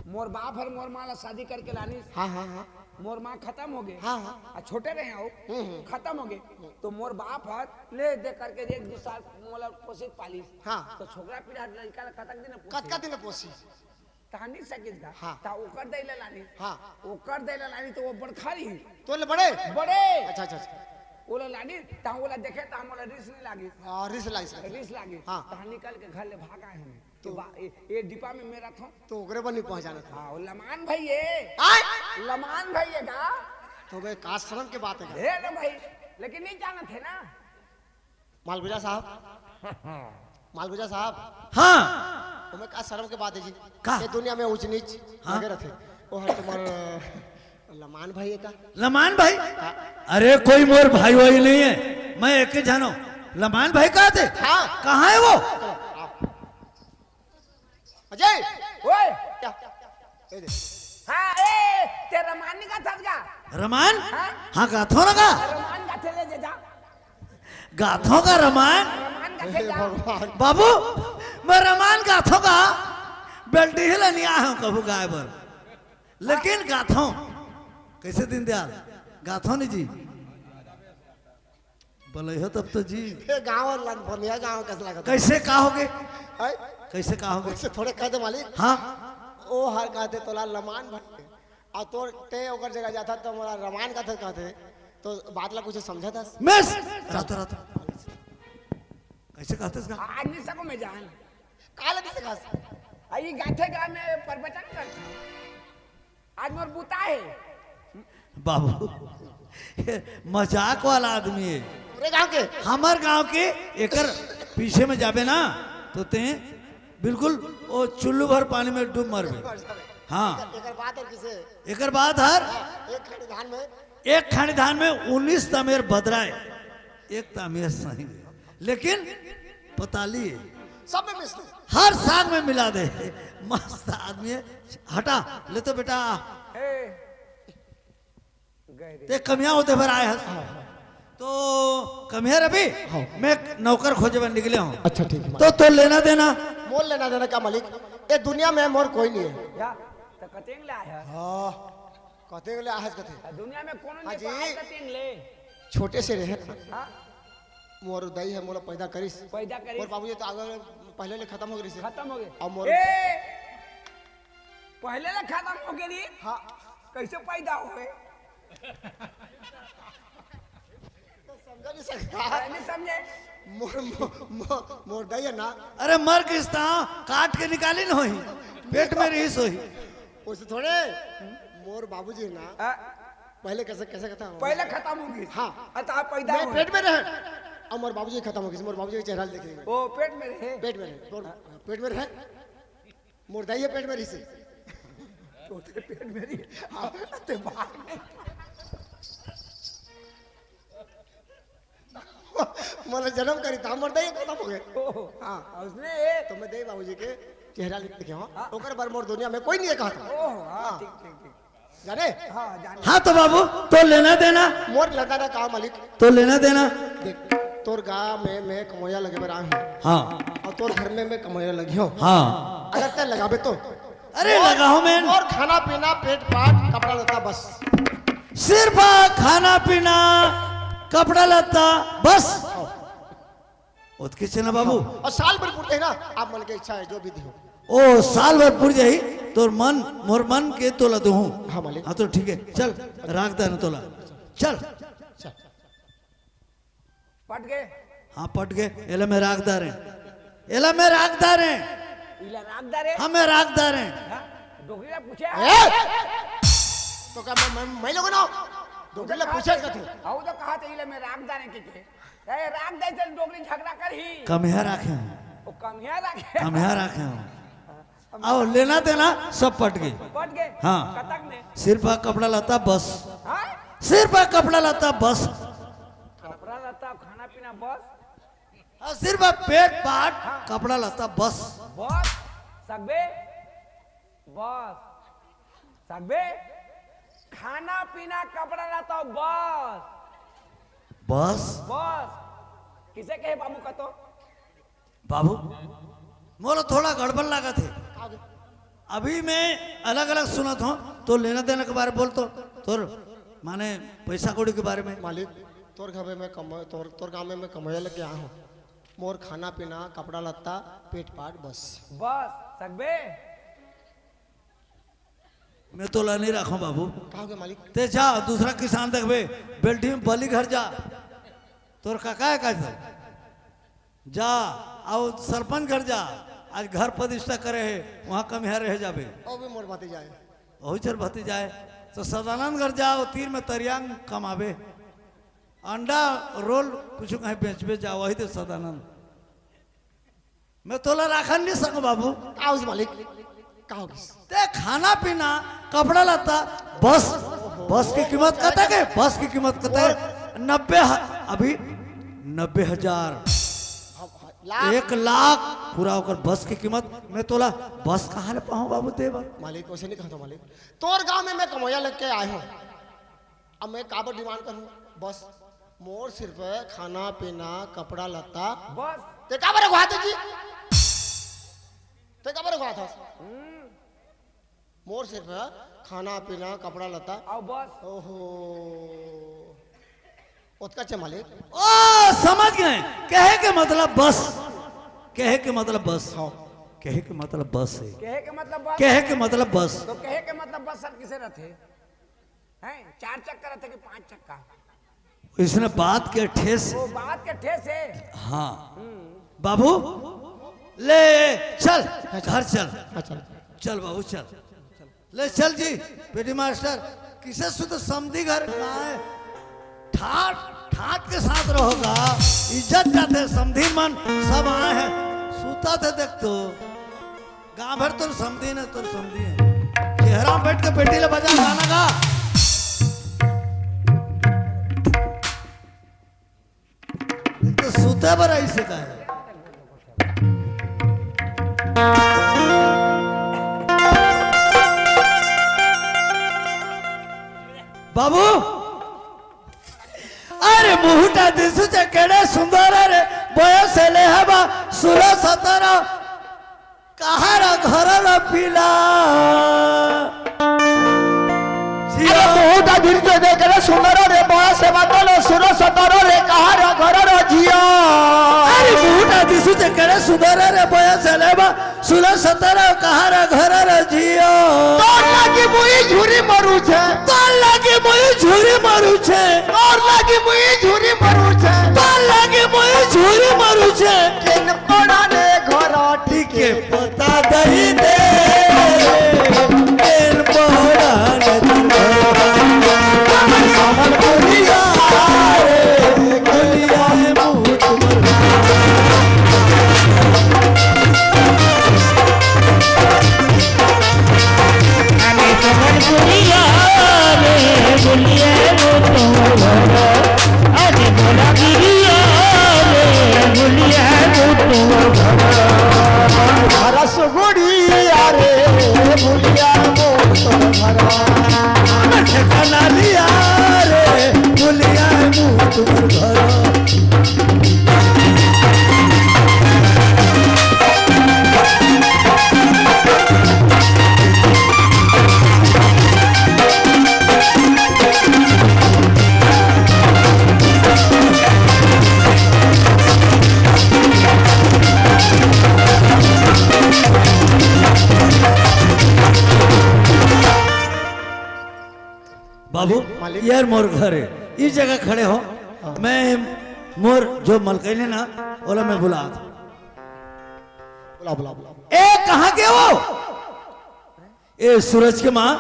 मोर बाप हर मोर माँ ला शादी करके लानिस। हाँ, हाँ, हाँ। मोर माँ खतम हो गे। हाँ, हाँ। आ, छोटे रहे हो। हम्म, हम्म। खतम हो गे। तो मोर बाप हर ले दे करके एक दो साल मोला पोसिस पालिस। हाँ। तो छोकरा पीढ़ा लड़का ला कतक दिन पोसिस? कतका दिन पोसिस? तहां नहीं सकिस गा। हाँ। ता ओकर दई ला लानी। हाँ। ओकर दई ला लानी तो वो बड़खा रही। तो ले बड़े? बड़े। अच्छा, अच्छा, अच्छा। ओला लानी, ता ओला देखे, ता मोला रिस नहीं लागी। हाँ, रिस लागी सर। रिस लागी। हाँ। ता निकल के घर ले भाग आए हमें। तो तो बा-, ए, ए डिब्बा में मेरा था। तो ओकरे बनी पहचाना था। हाँ, वो लमान भाई है। आय? लमान भाई है गा। तो बे, का शर्म के बात है गा? है ना भाई, लेकिन नहीं जानत है ना। मालगुजा साहब, मालगुजा साहब, हाँ। तुम्हें का शर्म के बात है जी? का? ये दुनिया में ऊंच नीच हाँ। लगे रहते। वो हर तुम्हार लमान भाई है का? लमान भाई? हाँ। अरे, कोई मोर भाई वही नहीं है, मैं एक ही जानो। लमान भाई कहा थे? हाँ। कहाँ है वो? चलो, आओ। अजय! ओए! क्या? ये दे। हाँ, ए, ते रमान नहीं गाथस गा? रमान? हाँ? हाँ, गाथो ना गा। रमान गाथे ले जे जा। गाथो का रमान? रमान गाथे हे जा। भगवान। बाबू, मैं रमान गाथो का। बेल्टी ही लनिया हूँ कभू गाय बर। लेकिन गाथो। कैसे दीनदयाल? गाथो नहीं जी। बोले हो तब तो जी। ये गाँव और लन-, बनिया गाँव कैसे लगा? कैसे कहोगे? हैं? कैसे कहोगे? वैसे थोड़े कह दे मालिक। हाँ। ओ हर कहते तोला लमान भाई। और तोर ते ओकर जगह जाता तो मोला रमान कहते, कहते। तो बात ला कुछ समझा था? मिस! रातो, रातो। कैसे कहते इसका? आज नहीं सको मैं जान। काल नहीं सका? आई गाथे गा में प्रवचन करता। आज मोर बुता हे। बाबू, ये मजाक वाला आदमी हे। पूरे गांव के? हमर गांव के। एकर पीछे में जाबे ना, तो ते बिल्कुल वो चुल्लू भर पानी में डूब मरबे। हाँ। एकर बात हर किसे? एकर बात हर हाँ, एक खानी धान में एक खानी धान में उन्नीस तमेर बदराए, एक तमेर सही हे, लेकिन पताली हे। सब में मिस दे। हर साग में मिला दे। मस्त आदमी हे। हटा, ले तो बेटा। ए, गए रे। ते कमिया होते भर आए हस। तो कमिया रवि, हाँ। मैं नौकर खोजे बर निकले हूँ। अच्छा, ठीक है। तो, तो लेना देना। मोर लेना देना का मालिक? ए दुनिया में मोर कोई नहीं है। या, तो कतेंग ले आए हस? हाँ। कतेंग ले आए हस कथे? आ, दुनिया में कोनो हाँ नहीं जी। पाए कतेंग ले। छोटे से रहे। हाँ? मोर दाई हे, मोला पैदा करिस। पैदा करिस। मोर बाबूजी तो आगे पहले ले खत्म हो गए से। खत्म हो गए। अब मोर ए! पहले ले खत्म हो गए रे? हाँ। कैसे पैदा हुए? समझा नहीं सकता। नहीं समझे? मोर, मोर, मोर, मोर दाई हे ना। अरे मर गिस त काट के निकाली न होही, पेट में रहिस होही। वैसे थोड़े, मोर बाबूजी हे ना। हाँ। पहले कैसे, कैसे कहता हूँ? पहले खत्म हो गए। हाँ। अच्छा, आप पैदा मैं हुए। पेट में रहे। अब मोर बाबूजी खत्म हो गए, मोर बाबूजी के चेहरा देखे। ओ, पेट में रहे। पेट में रहे। मोर, पेट में रहे। मोर दाई हे पेट में रहिसे। तो तेरे पेट में रही। हाँ। ते बाहर में। मोला जन्म करी था, मोर दाई हे खत्म हो गए। ओ। हाँ। उसने ये तो मैं दाई बाबूजी के चेहरा देखे हूँ। हाँ। ओकर बर मोर दुनिया में कोई नहीं हे कहा था। ओ, हाँ, हाँ। ठीक, ठीक, ठीक। जाने? हाँ, जाने। हाँ, तो बाबू, तो लेना देना। मोर लेना देना का मालिक? तो लेना देना। देख, तोर गाँव में मैं कमोया लगे बर आए हूँ। हाँ। और तोर घर में मैं कमोया लगे हूँ। हाँ। अगर ते लगाबे तो। अरे, मोर, लगा हूँ मैं। मोर खाना पीना, पेट पाट, कपड़ा लत्ता बस। सिर्फ खाना पीना, कपड़ा लत्ता बस। ओतके से ना बाबू। और साल भर पुरते हे ना, आप मन के इच्छा हे, जो भी दिहो। ओ, साल भर पुर जाही, तोर मन, मोर मन के तोला दूहूँ। हाँ, मालिक। हाँ, तो ठीक हे, चल, राख दारें तोला। चल। चल। पट गए? हाँ, पट गए। एला मैं राख दारें। एला मैं राख दारें। इला राख दारें? हाँ, मैं राख दारें। हाँ, डोकरी ला पूछे? ए! तो का मैं, मैं, मैं लोगों ना? डोकरी ला पूछे का तू? हाँ, वो तो कहा था, इला मैं राख दारें के, के? ए, राख दे चल, डोकरी झगड़ा करही। कम्हिया राखे हंव। ओ, कम्हिया राखे। कम्हिया राखे हंव। अउ लेना देना सब पट गे। पट गे? हाँ। कतक में? सिर्फ कपड़ा लत्ता बस। हाँ? सिर्फ कपड़ा लत्ता बस। कपड़ा लत्ता, खाना पीना बस? हाँ, सिर्फ पेट पाट, हाँ। कपड़ा लत्ता बस। बस? सकबे? बस। सकबे? खाना पीना कपड़ा लत्ता बस। बस? बस। किसे कहे बाबू कतो? बाबू, मोला थोड़ा गड़बड़ लागत हे। अभी मैं अलग-अलग सुनत हंव, तो लेना देना के बारे बोल तो, तोर माने पैसा कौड़ी के बारे में। मालिक, तोर घर में मैं कमा-, तोर, तोर गांव में मैं कमाए लग गया हूँ। मोर खाना पीना, कपड़ा लत्ता, पेट पाट बस। बस, सकबे? मैं तोला नहीं राखों बाबू। कहाँ के मालिक? ते जा, दूसरा किसान देखबे, बेल्टी में बली घर जा। तोर काका हे का सब? जा, अउ सरपंच घर जा, आज घर प्रतिष्ठा करे हे, वहाँ कम्हिया रहे जाबे। ओ भी मोर भतीजा हे। ओही चल भतीजा हे। तो सदानंद घर जा, ओ तीर में तरियांग कमाबे। अंडा रोल कुछ कहीं बेचबे जा, वही दे सदानंद। मैं तोला राखन नहीं सकूं बाबू। का होइस मालिक? का होइस? ते खाना पीना, कपड़ा लत्ता, बस, बस की कीमत कतक हे? बस की कीमत कतक हे? नब्बे ह-, अभी नब्बे हजार। लाख। एक लाख पूरा ओकर बस की कीमत। मैं तोला बस कहाँ ले पाहूं बाबू दे बर? मालिक, वैसे नहीं कहता मालिक। तोर गांव में मैं कमोया लग के आए हंव। अब मैं काबर demand करूं? बस, मोर सिर्फ खाना पीना, कपड़ा लत्ता। बस। ते काबर अगुवात हस जी? ते काबर अगुवात हस? हम्म। मोर सिर्फ खाना पीना, कपड़ा लत्ता। अउ बस। ओहो। ओतका चे मालिक। ओ, समझ गए। कहे के मतलब बस। कहे के मतलब बस। हाँ। कहे के मतलब बस हे। कहे के मतलब बस। कहे के मतलब बस। तो कहे के मतलब बस सर किसे रथे? हैं? चार चक्का रथे कि पांच चक्का? इसने बात के ठेस। वो बात के ठेस हे। हाँ। हम्म। बाबू, ले, चल, घर चल। हाँ, चल। चल बाबू, चल। ले चल जी, पेटी मास्टर, किसे सुत समधी घर गाय ठाट ठाट के साथ रहोगा। इज्जत जाथे, समधी मन सब आए हैं, सुता थे देख तो। गांव भर तोर समधी ने, तोर समधी है। चेहरा में बैठ के पेटी ले बजा गाना गा। एक तो सुते बर ऐसे का है। बाबू, अरे मुहुटा दिसुचे केड़े सुंदर रे, बयस ले हबा सुलो सतरा, कहारा घर रे पीला। अरे मुहुटा दिसुचे केड़े सुंदर रे, बयस ले हबा सुलो सतरा रे, कहारा घर रे जिया। अरे मुहुटा दिसुचे केड़े सुंदर रे, बयस ले हबा सुलो सतरा, कहारा घर रे जिया। तोर लागी मुई झुरी मरू छे। तोर लागी मुई झुरी मरू छे। तोर लागी मुई झुरी मरू छे। तोर लागी मुई झुरी मरू छे। केन पड़ा ने घर टिके पता दई दे। केन पड़ा ने घर टिके पता दई दे। बाबू, मालिक। यार मोर घर है, इस जगह खड़े हो। हाँ। मैं मोर जो मलकई ने ना, ओला मैं बुला। बुला, बुला, बुला। ए, कहाँ के हो? ए सूरज के माँ,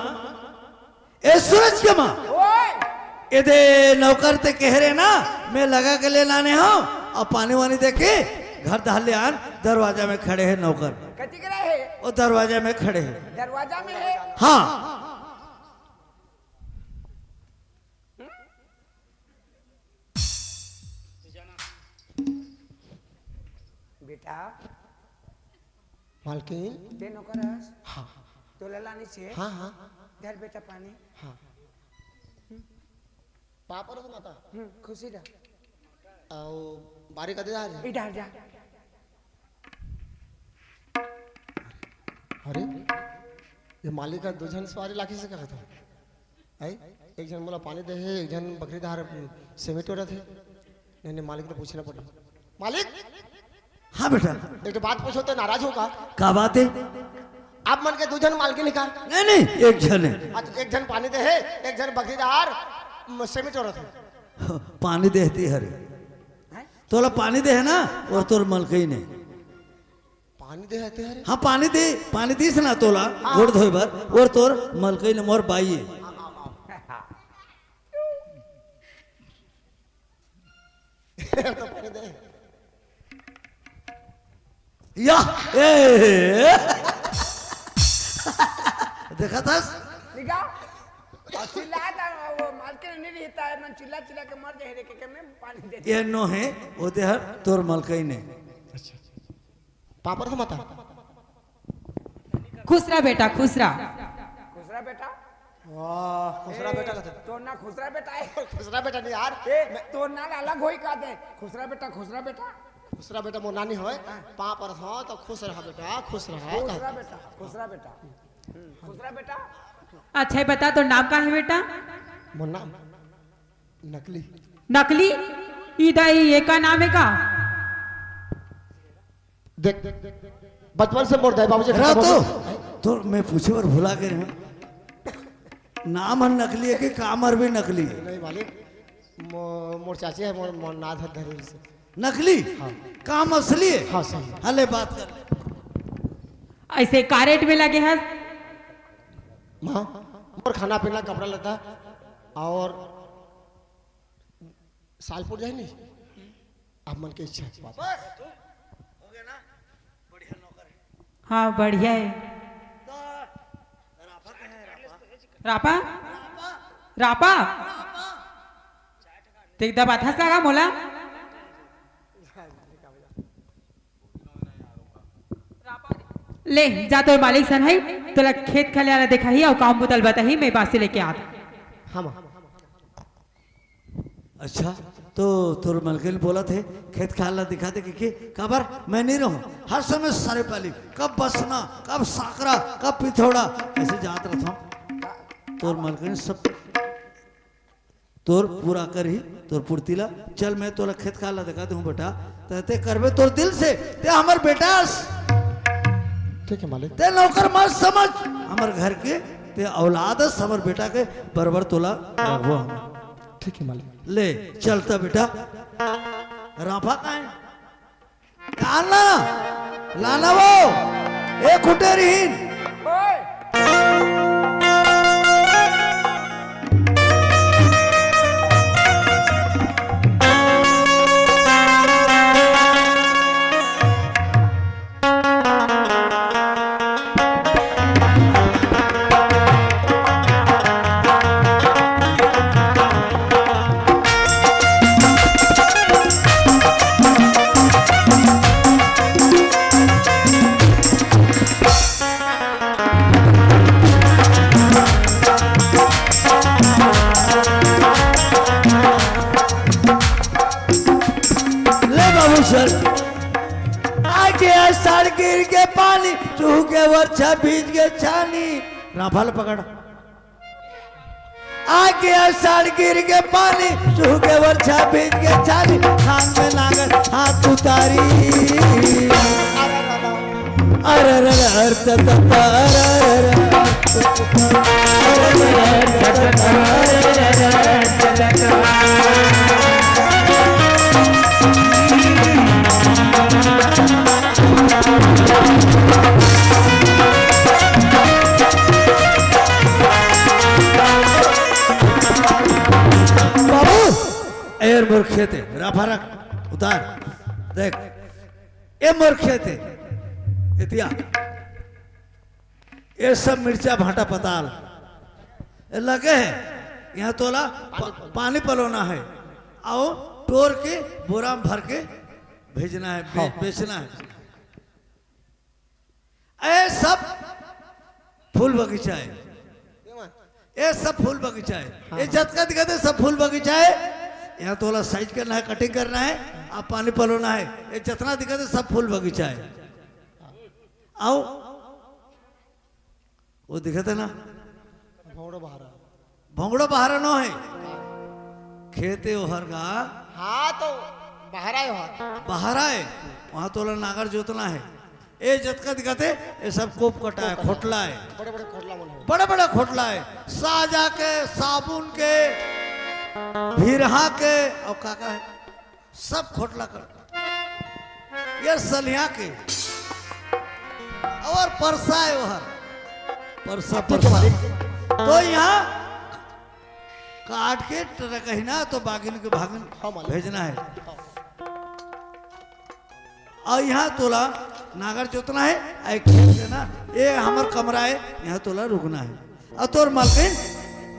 ए सूरज के माँ, ओए! ए दे नौकर ते कह रहे ना, मैं लगा के ले लाने हूँ, अब पानी वानी दे के घर डाल ले आन, दरवाजा में खड़े हैं नौकर। कथी करे है? वो दरवाजा में खड़े हैं। दरवाजा में है? हाँ। बेटा, मालकिन। ते नौकर हस? हाँ। तोला लानी छे? हाँ, हाँ। धर बेटा पानी। हाँ। पाँव परत हँव माता। हम्म, खुशी रह। अउ बारी कदे जा रे? इधर जा। अरे, ये मालिक का दो झन सवारी लाखी से कहत हँव। आई, एक झन मोला पानी दे हे, एक झन बकरी डहर सेमी टोरत हे। नहीं, नहीं, मालिक ले पूछना पड़ही। मालिक! हाँ बेटा। एक ठो बात पूछों तो नाराज हो का? का बात है? आप मन के दू झन मालकिन हे का? नहीं, नहीं, एक झन है। अच्छा, एक झन पानी दे हे, एक झन बकरी डहर, म, सेमी टोरत हे। पानी देहती हरे। हैं? तोला पानी दे हे ना, अउ तोर मलकई ने। पानी दे हे ते हरे? हाँ, पानी दे, पानी दीस ना तोला, हाँ। गोड़ धोए बर, अउ तोर मलकई ने मोर बाई है। तो पानी दे। या, ए। देखा थस? निका? अउ चिल्लात हे, वो मालकिन नहीं रहता है, मन चिल्ला चिल्ला के मर जाए रे, के, के मैं पानी दे। ये नो हे, वो दे हर तोर मलकई ने। अच्छा। पाँव परत हँव माता। खुश रह बेटा, खुश रह। खुश रह बेटा। वाह, खुश रह ए, बेटा कहत हे। तोर ना खुश रह बेटा है। खुश रह बेटा नहीं यार। ए, मैं तोर ना अलग होई का दे। खुश रह बेटा, खुश रह बेटा। खुश रह बेटा, मोर नानी होय। हाँ। पाँव परत हँव तो खुश रह बेटा, खुश रह। खुश रह बेटा, खुश रह बेटा। हम्म, खुश रह बेटा। अच्छा, ये बता, तोर नाम का है बेटा? मोर नाम नकली। नकली? ई दाई, ये का नाम है का? देख, बचपन से मोर दाई बाबूजी रहा खत्म हो तो, गए। तो मैं पूछे बर भुला गे रहेंव। नाम हर नकली है कि काम हर भी नकली है? नहीं मालिक, मो-, मोर चाची है, मोर, मोर नाथ है धरी से। नकली? हाँ। काम असली है? हाँ, सही है। हले बात कर ले। ऐसे का रेट में लगे हस? माँ, मोर खाना पीना, कपड़ा लत्ता और सालपुर जाए नहीं, आप मन के इच्छा है। बस, हो गया ना? बढ़िया नौकर है। हाँ, बढ़िया है। तो रापा कहाँ है, रापा? रापा? रापा? देख, दबाथस का मोला? ले, जा तोर मालिक सन है, तोला खेत खलियान ला देखाही अउ काम बुता ल बताही, मैं बासी लेके आत। हाँ, माँ। अच्छा, तो तोर मलकिन बोलत हे, खेत खार ला दिखा दे, कि, कि, काबर मैं नहीं रहूं, हर समय सरे पाली, कब बसना, कब सांकरा, कब पिथौरा, ऐसे जात रहता हूँ। तोर मलकिन सब तोर पूरा करही, तोर पूर्ति ला। चल, मैं तोला खेत खार ला दिखा दूं बेटा, ते, ते करबे तोर दिल से, ते हमर बेटा अस। ठीक है मालिक। ते नौकर मत समझ, हमर घर के, ते औलाद अस, हमर बेटा के बरोबर तोला रखबो हम। ठीक है मालिक। ले, चलता बेटा। राफा कहाँ है? लाना ना, लाना वो, ए खुटेरहीन। ले बाबू सर, आगे आषाढ़ गिर के पानी, चूह के वर्षा भीज के छानी। राफा ल पकड़। आगे आषाढ़ गिर के पानी, चूह के वर्षा भीज के छानी, खान में नागर हाथ उतारी। अरे, अरे, अरे, अरे, त, त, त, अरे, अरे, अरे, अरे, अरे, अरे, अरे, अरे, अरे, अरे, अरे, बाबू, ए मोर खेत हे, राफा रख, उतार। देख, ए मोर खेत हे, एतिया, ए सब मिर्चा, भांटा, पताल, ए लगे हे। इहाँ तोला पा-, पानी पलोना हे, अउ टोर के बोरा में भर के भेजना हे, बे-, हाँ। बेचना हे। ए सब फूल बगीचा हे। ए सब फूल बगीचा हे। हाँ, ए हाँ। जतका दिखत हे सब फूल बगीचा हे। इहाँ तोला size करना हे, cutting करना हे, अउ पानी पलोना हे। ए जतना दिखत हे सब फूल बगीचा हे। अउ वो दिखत हे ना? भोंगड़ो बहारा। भोंगड़ो बहारा नो हे। खेत हे ओहर गा। हाँ, तो बहारा हे ओहर। बहारा हे, उहाँ तोला नागर जोतना हे। ए जतका दिखत हे, ए सब कोप कटा हे, कोप कटा। खोटला हे। बड़े-बड़े खोटला मन हे। बड़े-बड़े खोटला हे। साजा के, साबुन के, भिरहा के, अउ का का हे? सब खोटला कर। ए सलिया के। अउ परसा हे ओहर। परसा, ठीक हे परसा। मालिक। तो इहाँ काट के टरकही ना तो बागिन के भागिन हाँ, मालिक। भेजना हे। हाँ। अउ इहाँ तोला नागर जोतना हे, अउ खेत हे ना, ए हमर कमरा हे, इहाँ तोला रुकना हे। अउ तोर मालकिन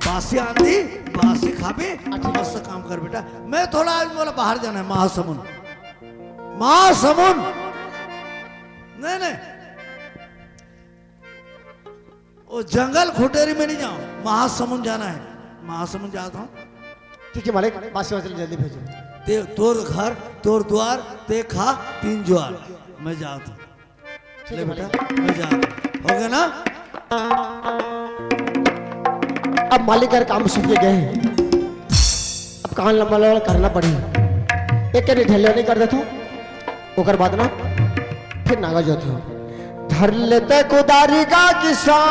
बासी आंधी, बासी खाबे, हाँ, ठीक हे। मस्त काम कर बेटा। मैं थोड़ा आज मोला बाहर जाना हे, महासमुंद। महासमुंद। नहीं, नहीं। वो जंगल खुटेरी में नहीं जाओ, महासमुंद जाना हे, महासमुंद जात हूँ। ठीक हे मालिक, बासी वासी जल्दी भेजो। ते, तोर घर, तोर द्वार, ते खा तीन ज्वार, मैं जात हूँ। ठीक ले हे बेटा, मालिक। मैं जात हूँ। हो गया ना? अब मालिक यार काम सुन के गए हैं। अब कान लंबा लंबा करना पड़ी। एक के ढिल्ला नहीं कर देता हूँ। ओकर बाद ना फिर नागा जोत हो। धर लेते कुदारी का किसान,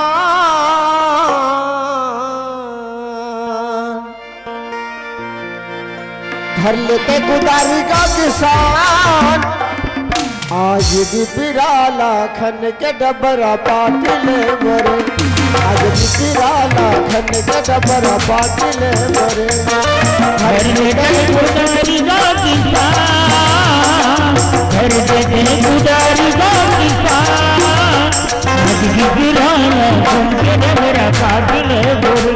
धर लेते कुदारी का किसान, आज भी पिराला खन के डबरा पाट ले मोरे। आज बिसराला खन के डबरा पाटिले मोरे। हर ले गए कुदारी गा किसान, हर ले गए कुदारी गा किसान। आज बिसराला खन के डबरा पाटिले मोरे।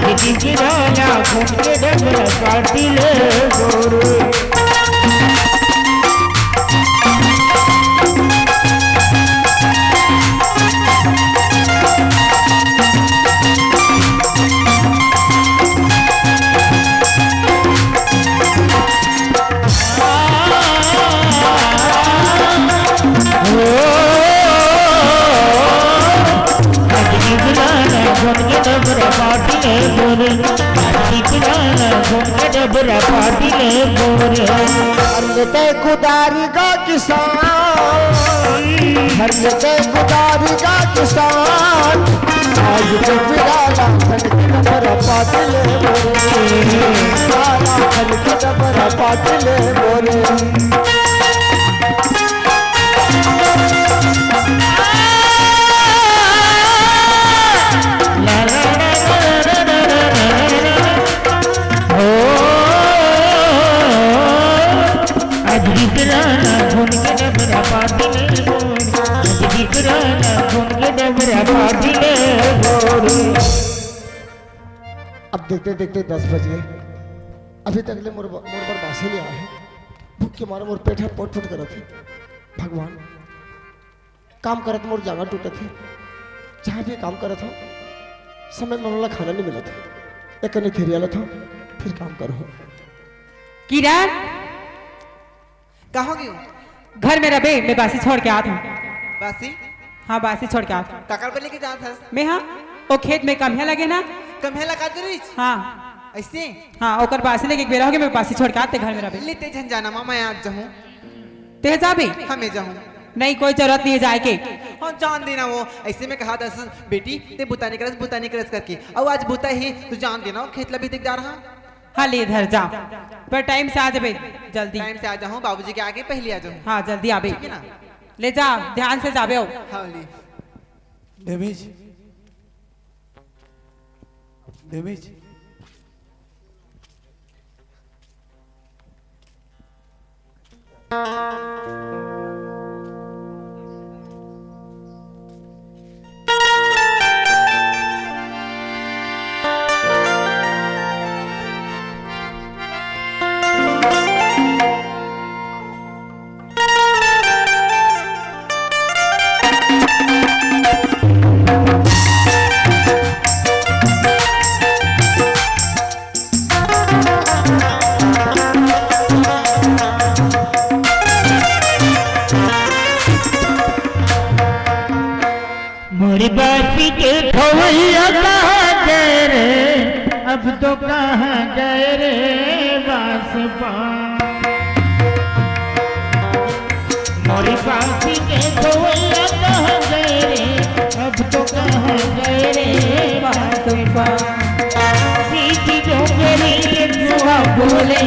आज बिसराला खन के डबरा पाटिले मोरे। हर लेते कुदारी गा किसान, हर लेते कुदारी गा किसान। आज तो बिराला खन के डबरा पाटिले मोरे, बिराला खन के डबरा पाटिले मोरे। अब देखते देखते दस बज गए, अभी तक ले मोर ब-, मोर बर बासी नहीं आया है। भूख के मारे मोर पेट है पोट पोट करत है। भगवान, काम करत मोर जांगर टूटत हे। जहाँ भी काम करत हो, समय में मोला खाना नहीं मिलत हे। एक कनी थेरिया लेत हो, फिर काम करो। किरण, कहाँ गयो? घर में रबे, मैं बासी छोड़ के आत हूँ। बासी? हाँ, बासी छोड़ के आत हूँ। काकर बर लेके जात हस? मैं हाँ, वो खेत में कम्हिया लगे ना। कम्हिया लगा दे रही? हाँ। ऐसे? हाँ, ओकर बासी लेके एक बेरा हो गया, मैं बासी छोड़ के आते घर में रबे। ले ते झन जाना माँ, मैं आज जाहूँ। ते जाबे? हाँ, मैं जाहूँ। नहीं, कोई जरूरत नहीं है जाए के। हाँ, जान देना वो। ऐसे में कहा दस, बेटी, ते बुता नहीं करस, बुता नहीं करस करके। अब आज बुता ही, तू जान देना वो, खेत ला भी देख जा रहा। हाँ, ले इधर जा। पर टाइम से आ जाबे, जल्दी। टाइम से आ जाऊँ, बाबूजी के आगे पहले आ जाऊँ। हाँ, जल्दी आबे। ठीक है ना? ले जा, ध्यान से जाबे हो। हाँ, ले। Davey, Davey. मोर बासी के खवैया कहाँ गए रे, अब तो कहाँ गए रे बांसुपा। मोर बासी के खवैया कहाँ गए रे, अब तो कहाँ गए रे बांसुपा। बीच डोंगरी के सुआ बोले,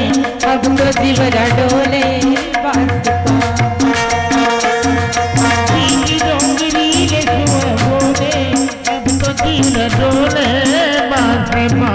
अब तो जीवरा डोले बांसुपा। बीच डोंगरी के सुआ बोले, अब तो जीवरा डोले बांसुपा।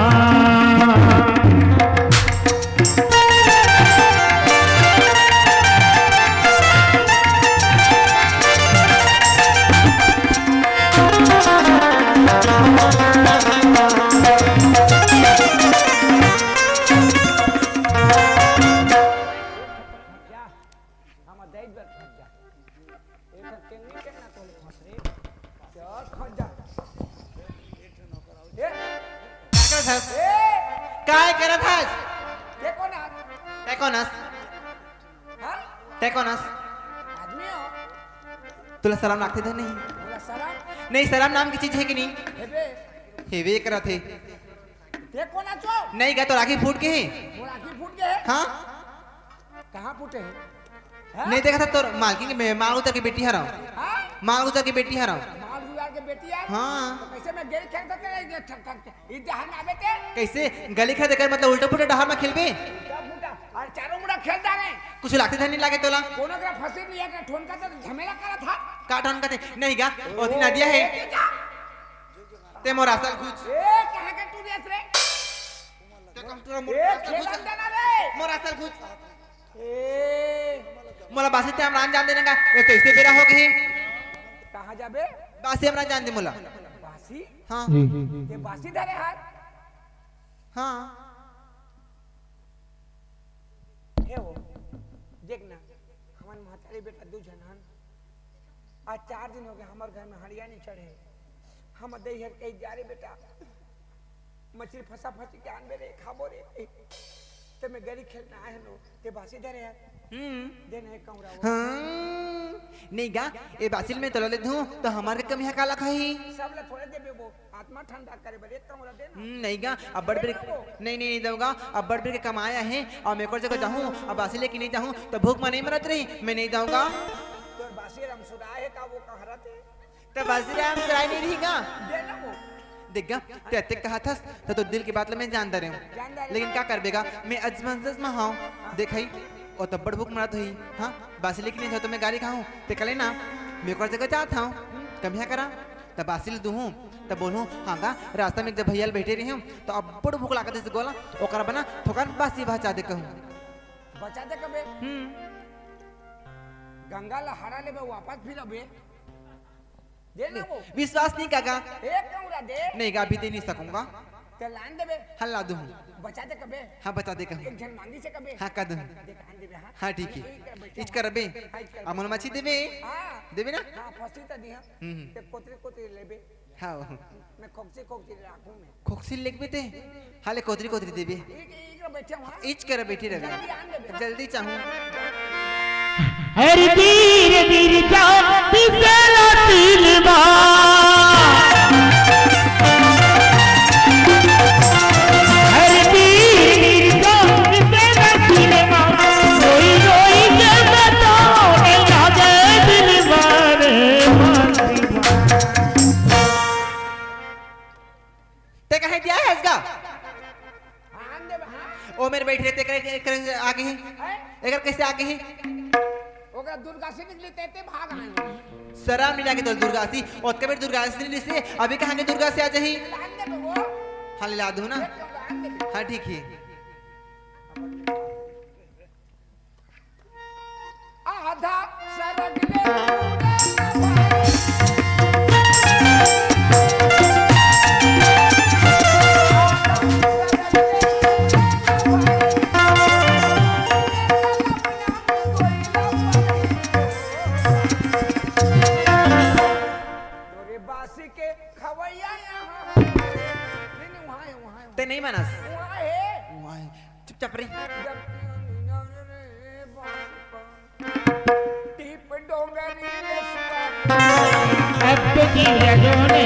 काय करत हस? ते कोन हस? ते कोन हस? हाँ? ते कोन हस? आदमी हो। तुला शरम लागथे धन नहीं? तुला शरम? नहीं, शरम नाम की चीज है कि नहीं? हेबे। हेबे करत हे। ते कोन हस? नहीं गा, तोर आँखी फूट गे हे। मोर आँखी फूट गे हे? हाँ। कहाँ फूटे हे? हाँ? नहीं देखा था तोर मालकिन के, मैं माल उतर के बेटी हरव। हाँ? माल उतर के बेटी हरव। माल उतर के बेटी हरव? हाँ। तो कैसे मैं गेली खेलत हँव, ये ठक, ठक, ये डहर में आबे ते? कैसे गली खेलत कर, मतलब उल्टा पुल्टा डहर में खेलबे? उल्टा पुल्टा, अउ चारों मुड़ा खेल डारे। कुछ लागथे धन नहीं लागे तोला? कोनो करा फंसी नहीं है, का ठोनका तो झमेला करत हस। का ठोनका थे? नहीं गा, ओ दिन नदिया हे। ए, जा। ते मोर असल घुच। ए, कहाँ के टूरियस रे? ते कौन टूरा मोर ए, असल घुच? खेलन देना रे। मोर असल घुच। ए। मोला बासी ते हमरान जान देने का, ये तो इसे बेरा हो गई। कहाँ जाबे? बासी हमरान जान दे मोला। बासी? हाँ। जी। ते बासी धरे हाथ? हाँ। हे वो, देख ना, हमन महतारी बेटा दू झन हन। आज चार दिन हो गए, हमर घर में हंडिया नहीं चढ़े। हम दई हर कही जा रे बेटा, मछली फंसा फंसी के आनबे रे, खाबो रे। ते मैं गरी खेलना आए हन, ते बासी धरे यार। हम्म। दे नहीं कहूँ रहा। हाँ। नहीं गा, ए बासिल में तोला ले दूँ, तो हमार के कमिया काला खाही? सब ला थोड़े देबे वो, आत्मा ठंडा करे बर एक कमरा दे ना। हम्म, नहीं गा, अब्बड़ दे बेर ना वो। नहीं, नहीं, नहीं दूंगा। अब्बड़ बेर के कमाया है, और मैं एक और जगह जाहूँ, अब बासी लेके नहीं जाहूँ, तो भूख में नहीं मरत रही, मैं नहीं दूंगा। तोर बासी राम सुराय है का, वो कहाँ रहते? तो बासी राम सुराय नहीं रही गा। दे ना वो। देख गा, ते अतेक कहा थस, तो तोर दिल की बात ला मैं जानता रहे हूँ। जानता रहे। लेकिन का करबे गा, मैं अजमंजस में हूँ। देख हई, और तब्बड़ भूख मरत हुई, हाँ, बासी लेके नहीं जाओ तो मैं गारी खाऊँ, ते कले ना, मैं एक और जगह जात हूँ, कमिया करा। तब बासी ल दूहूँ, तब बोलूँ, "हाँ गा, रास्ता में एक जब भैया ल बैठे रही हूँ, तो अब्बड़ भूख लागत है गोला, ओकर बना थोकन बासी बचा दे कहूँ।" बचा दे कबे? हम्म। गंगा ला हरा लेबे, वापस फिर अबे। दे ना वो। विश्वास नहीं कागा? एक कौड़ा दे। नहीं गा, अभी दे नहीं सकूंगा। ते लान देबे। हाँ, ला दूँ। बचा दे कबे? हाँ, बचा दे कहूँ। एक झन मांगी से कबे? हाँ, कर दूँ। देख, आन देबे, हाँ? हाँ, ठीक है। इच करबे? हाँ, इच करबे। अमन मछी देबे? हाँ। देबे ना? हाँ, फंसी त दिहा। हम्म, हम्म। ते कोतरी कोतरी लेबे। हाँ। मैं खोकसी खोकसी राखूं मैं। खोकसी लेबे ते? हाले कोतरी कोतरी देबे। एक, एक बैठे वहाँ। इच कर बैठी रहे। जल्दी आन देबे। जल्दी चाहूँ। हर तीर तीर जा पिसला तीन बार। हर तीर तीर जा पिसला तीन बार। रोई रोई के बताओ नहीं लागे दिल बार। ते कहे दिया है इसका? हाँ, आन देबे, हाँ। ओ मेरे बैठ रहे, ते करे, करे आगे ही। हैं? एकर कैसे आगे ही? ओकरा दुर्गा से निकली, ते, ते भाग आए। शराब मिला के तो दुर्गा सी, ओतके बेर दुर्गा से नहीं से, अभी कहाँ के दुर्गा से आ जाही? आन देबे वो। हाँ, ला दूँ ना? एक तो आन देबे। हाँ, ठीक है। आधा सरग ले तूने भाई। तोरे बासी के खवैया यहाँ है। नहीं, नहीं, वहाँ है, वहाँ है, वहाँ। ते नहीं मानस। वहाँ है। वहाँ है। चुपचाप रे। जब टीप डोंगरी ले सुआ। अब तो जीरा डोले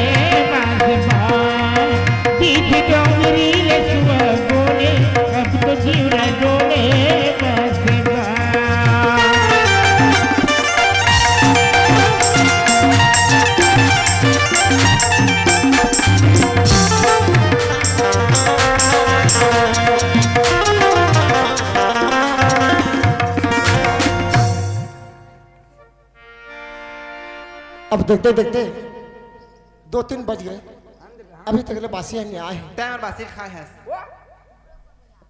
बांसुआ, टीप डोंगरी ले सुआ बोले, अब तो जीरा डोले बांसुआ। अब देखते देखते दो तीन बज गए, अभी तक ले बासी नहीं आए हैं। तैं हमर बासी खाए हस। वो?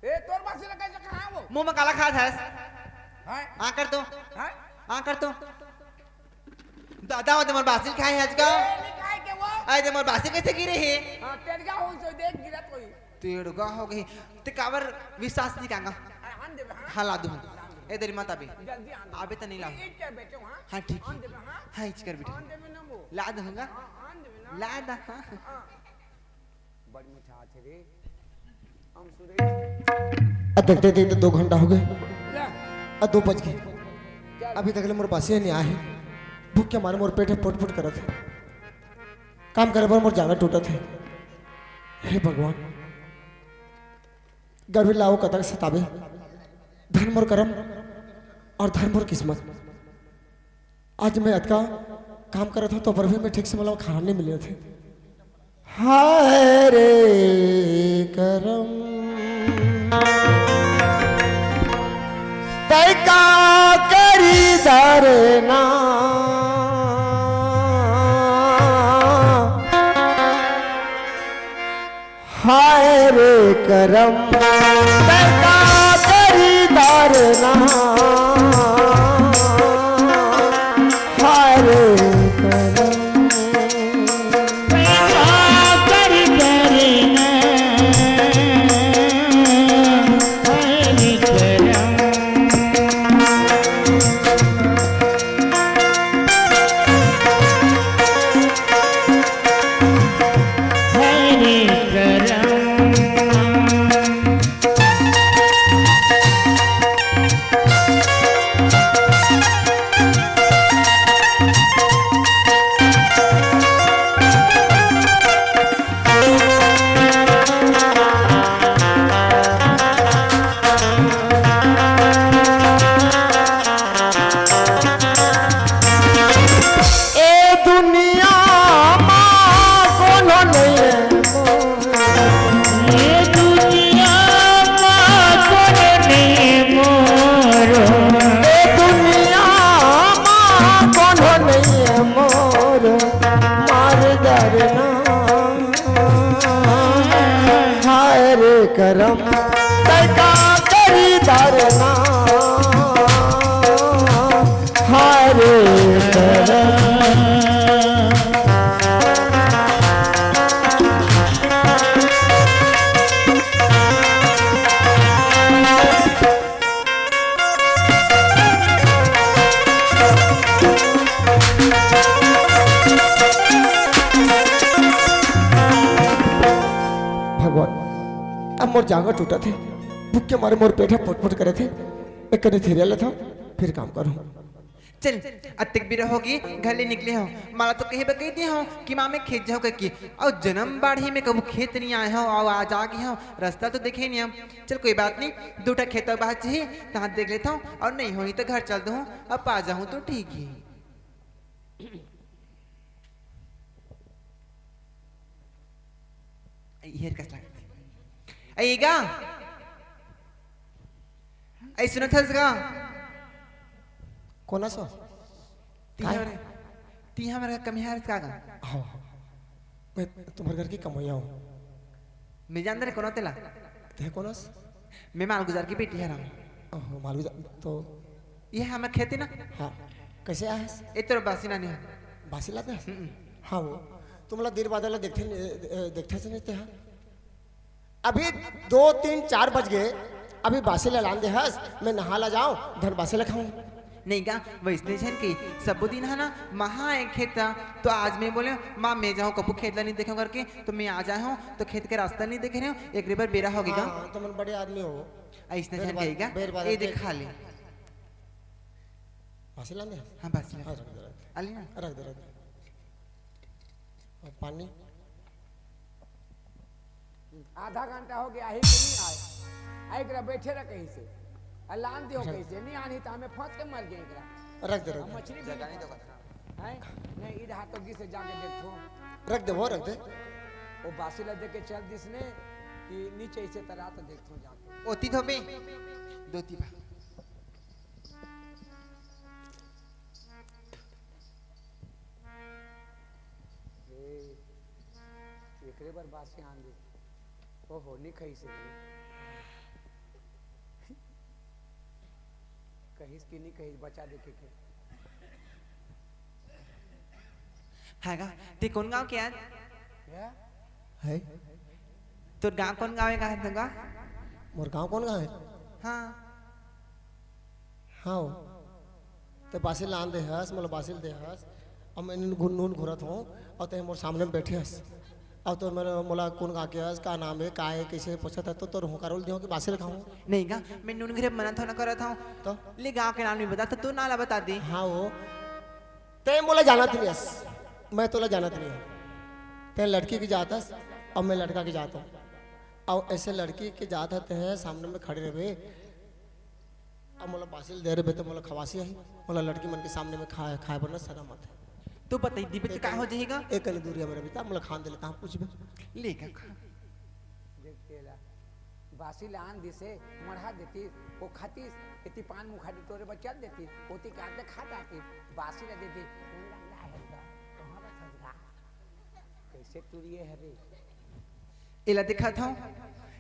ए, तोर बासी ला कैसे खाए वो? मुंह में काला खात हस। हाँ? हाँ कर तो। हाँ? हाँ कर तो। दादा, वो ते मोर बासी खाए हस का? ए, नहीं खाए के वो? अरे, ते मोर बासी कैसे गिरे हे? हाँ, टेड़गा हो तो देख गिरत होई। टेड़गा हो गई। ते काबर विश्वास नहीं कांगा? अरे, आन देबे, हाँ? हाँ, ला दूँ। ए, देरी मत अभी। जल्दी आन दे। अभी तो नहीं लाऊँ। इच कर बैठे वहाँ। हाँ, ठीक है। आन देबे, हाँ? हाँ, इच कर बैठे। आन देबे ना वो। ला दूँगा। हाँ, आन देबे ना। ला दा, हाँ। हाँ। बड़ मीठा आथे रे। हम सुरेश। अब देखते देखते दो घंटा हो गए। ले। अब दो बज गए। चल। अभी तक ले मोर बासी नहीं आए। भूख के मारे मोर पेट है पुट पुट करत है। काम करे बर मोर जांगर टूटत है। हे भगवान, गरवी ला वो कतक सतावे, धन मोर करम और धन मोर किस्मत। आज मैं अतका काम करत हूँ तो पर भी मैं ठीक से मतलब खाना नहीं मिले थे। हाय रे करम, तै का करी धरना। हाय रे करम, तैं का करी दारना। हाय रे करम, तैं का करी दारना। हाय रे करम। हरे करम। ए दुनिया मा कोनो नइये। ए दुनिया मा कोनो नइये मोर। ए दुनिया मा कोनो नइये मोर। मार डरना। हाय रे करम, तैं का करी दारना। हाय रे करम। भगवान, अब मोर जांगर टूटत हे, भूख के मारे मोर पेट ह फुट-फुट करत हे। एक कनी थेरिया लेथव, फिर काम करहूं। चल, अतेक बेरा होगे, घर ले निकले हंव। माला तो कहे बर कहि दे हंव कि माँ मैं खेत जाहूं कहिके। अउ जनम बाढ़ी में कभू खेत नइ आए हंव, अउ आज आ गे हंव, रस्ता तो देखे नइ हंव। चल कोई बात नहीं, दू ठा खेत बाचे हे, तहां देख लेथंव, अउ नइ होही त घर चल दूहूं, अब आ जाहूं तो ठीक हे। ए, हेर कस लागत हे। ए, गा? ए, सुनत हस गा? कोन अस? ती काय? हमर, ती हमर कमिहार का गा? हाँ, हाँ। मैं तुम्हर घर के कमइया हंव। मैं जानत रहें कोन अस तेला। तैं कोन अस? मैं मालगुजार के बेटी हरंव। ओहो, मालगुजार, तो ये हमर खेत हे ना? हाँ, कइसे आए हस? ए तोर बासी लाने हंव। बासी लाने हस? हम्म। हाँ वो, तुमला देर बाद वाला देखथे, ए, ए, देखथे से नहीं ते, हाँ? अभी दो, तीन, चार बज गे, अभी बासी ला लान दे हस, मैं नहा ला जांव, धन बासी ला खाहूं। नहीं गा, वइसने झन के सबो दिन हे ना, माँ आए खेत, तो आज मैं बोलेंव, माँ मैं जाहूं, कभू खेत ला नइ देखेंव करके, तो मैं आ जाहूं, तो खेत के रस्ता नइ देखे रहेंव, एकरे बर बेरा होगे गा। हाँ, तुमन बड़े आदमी हो। अइसने झन के गा, ए देख खा ले। बासी लान दे? हाँ, बासी ला। हाँ, रख दे, रख दे। आ ले ना। रख दे, रख दे। अउ पानी? आधा घंटा होगे, आही कि नइ आए? आए करा, बइठे रह कहीं से। अउ लान दियो कहीं से, नइ आनही त हमें फंस के मर जाए एकरा। रख दे, रख दे। मछली भी जगह नहीं तो बता। हैं? नहीं, इधर तो गिस जाके देखो। रख दे, वो रख दे। वो बासी ला दे के चल दिस ने कि नीचे इसे तरह तो देखो जाके। ओती धोबे, दोती बा। ए, एकरे बर बासी आन दे। ओहो, नी खाइस हे। कहिस कि नी कहिस, बचा दे के, के। हाँ गा, ते कोन गांव के आय? या? है? तोर गांव कोन गांव हे गा, तोर गांव? मोर गांव कोन गांव हे? हाँ। हाँ। ते बासी लान दे हस, मोला बासी दे हस। अब मैं नून घुर-, नून घुरत हंव, अउ ते मोर सामने में बइठे हस। अब तो मोला, मोला कोन गांव के हस, का नाम हे, का हे, कइसे पूछत हस, तो तोर हुंकार ल दिहंव कि बासी ल खाहूं। नहीं गा, मैं नून घुरे मना थोड़ा करत हंव। तो? ले गांव के नाम नइ बता, तो तोर नाम ला बता दे। हाँ वो। ते मोला जानत नइ हस, मैं तोला जानत नइ हंव। ते लड़की के जात हस, अब मैं लड़का के जात हंव। अउ अइसे लड़की के जात हस, ते सामने में खड़े रहिबे, अब मोला बासी ल दे रहिबे त मोला खवासी आही, मोला लड़की मन के सामने में खाए, खाए बर ना सरम आथे। तू बताई दिबे त का हो जाही गा? एक कनी दूरिया में रहिबे त मोला खान दे ले, तहां पूछबे। ले गा खा। देख तेला, बासी ला आन दिसे, मढ़ा देतिस, वो खातिस, एती पान मुखारी टोरे बर चल देतिस, ओती के आते खा जातिस, बासी ला देतिस, कोन ला ला हे गा? कहां रखस गा? कइसे टुरिए हरे? एला देखत हव,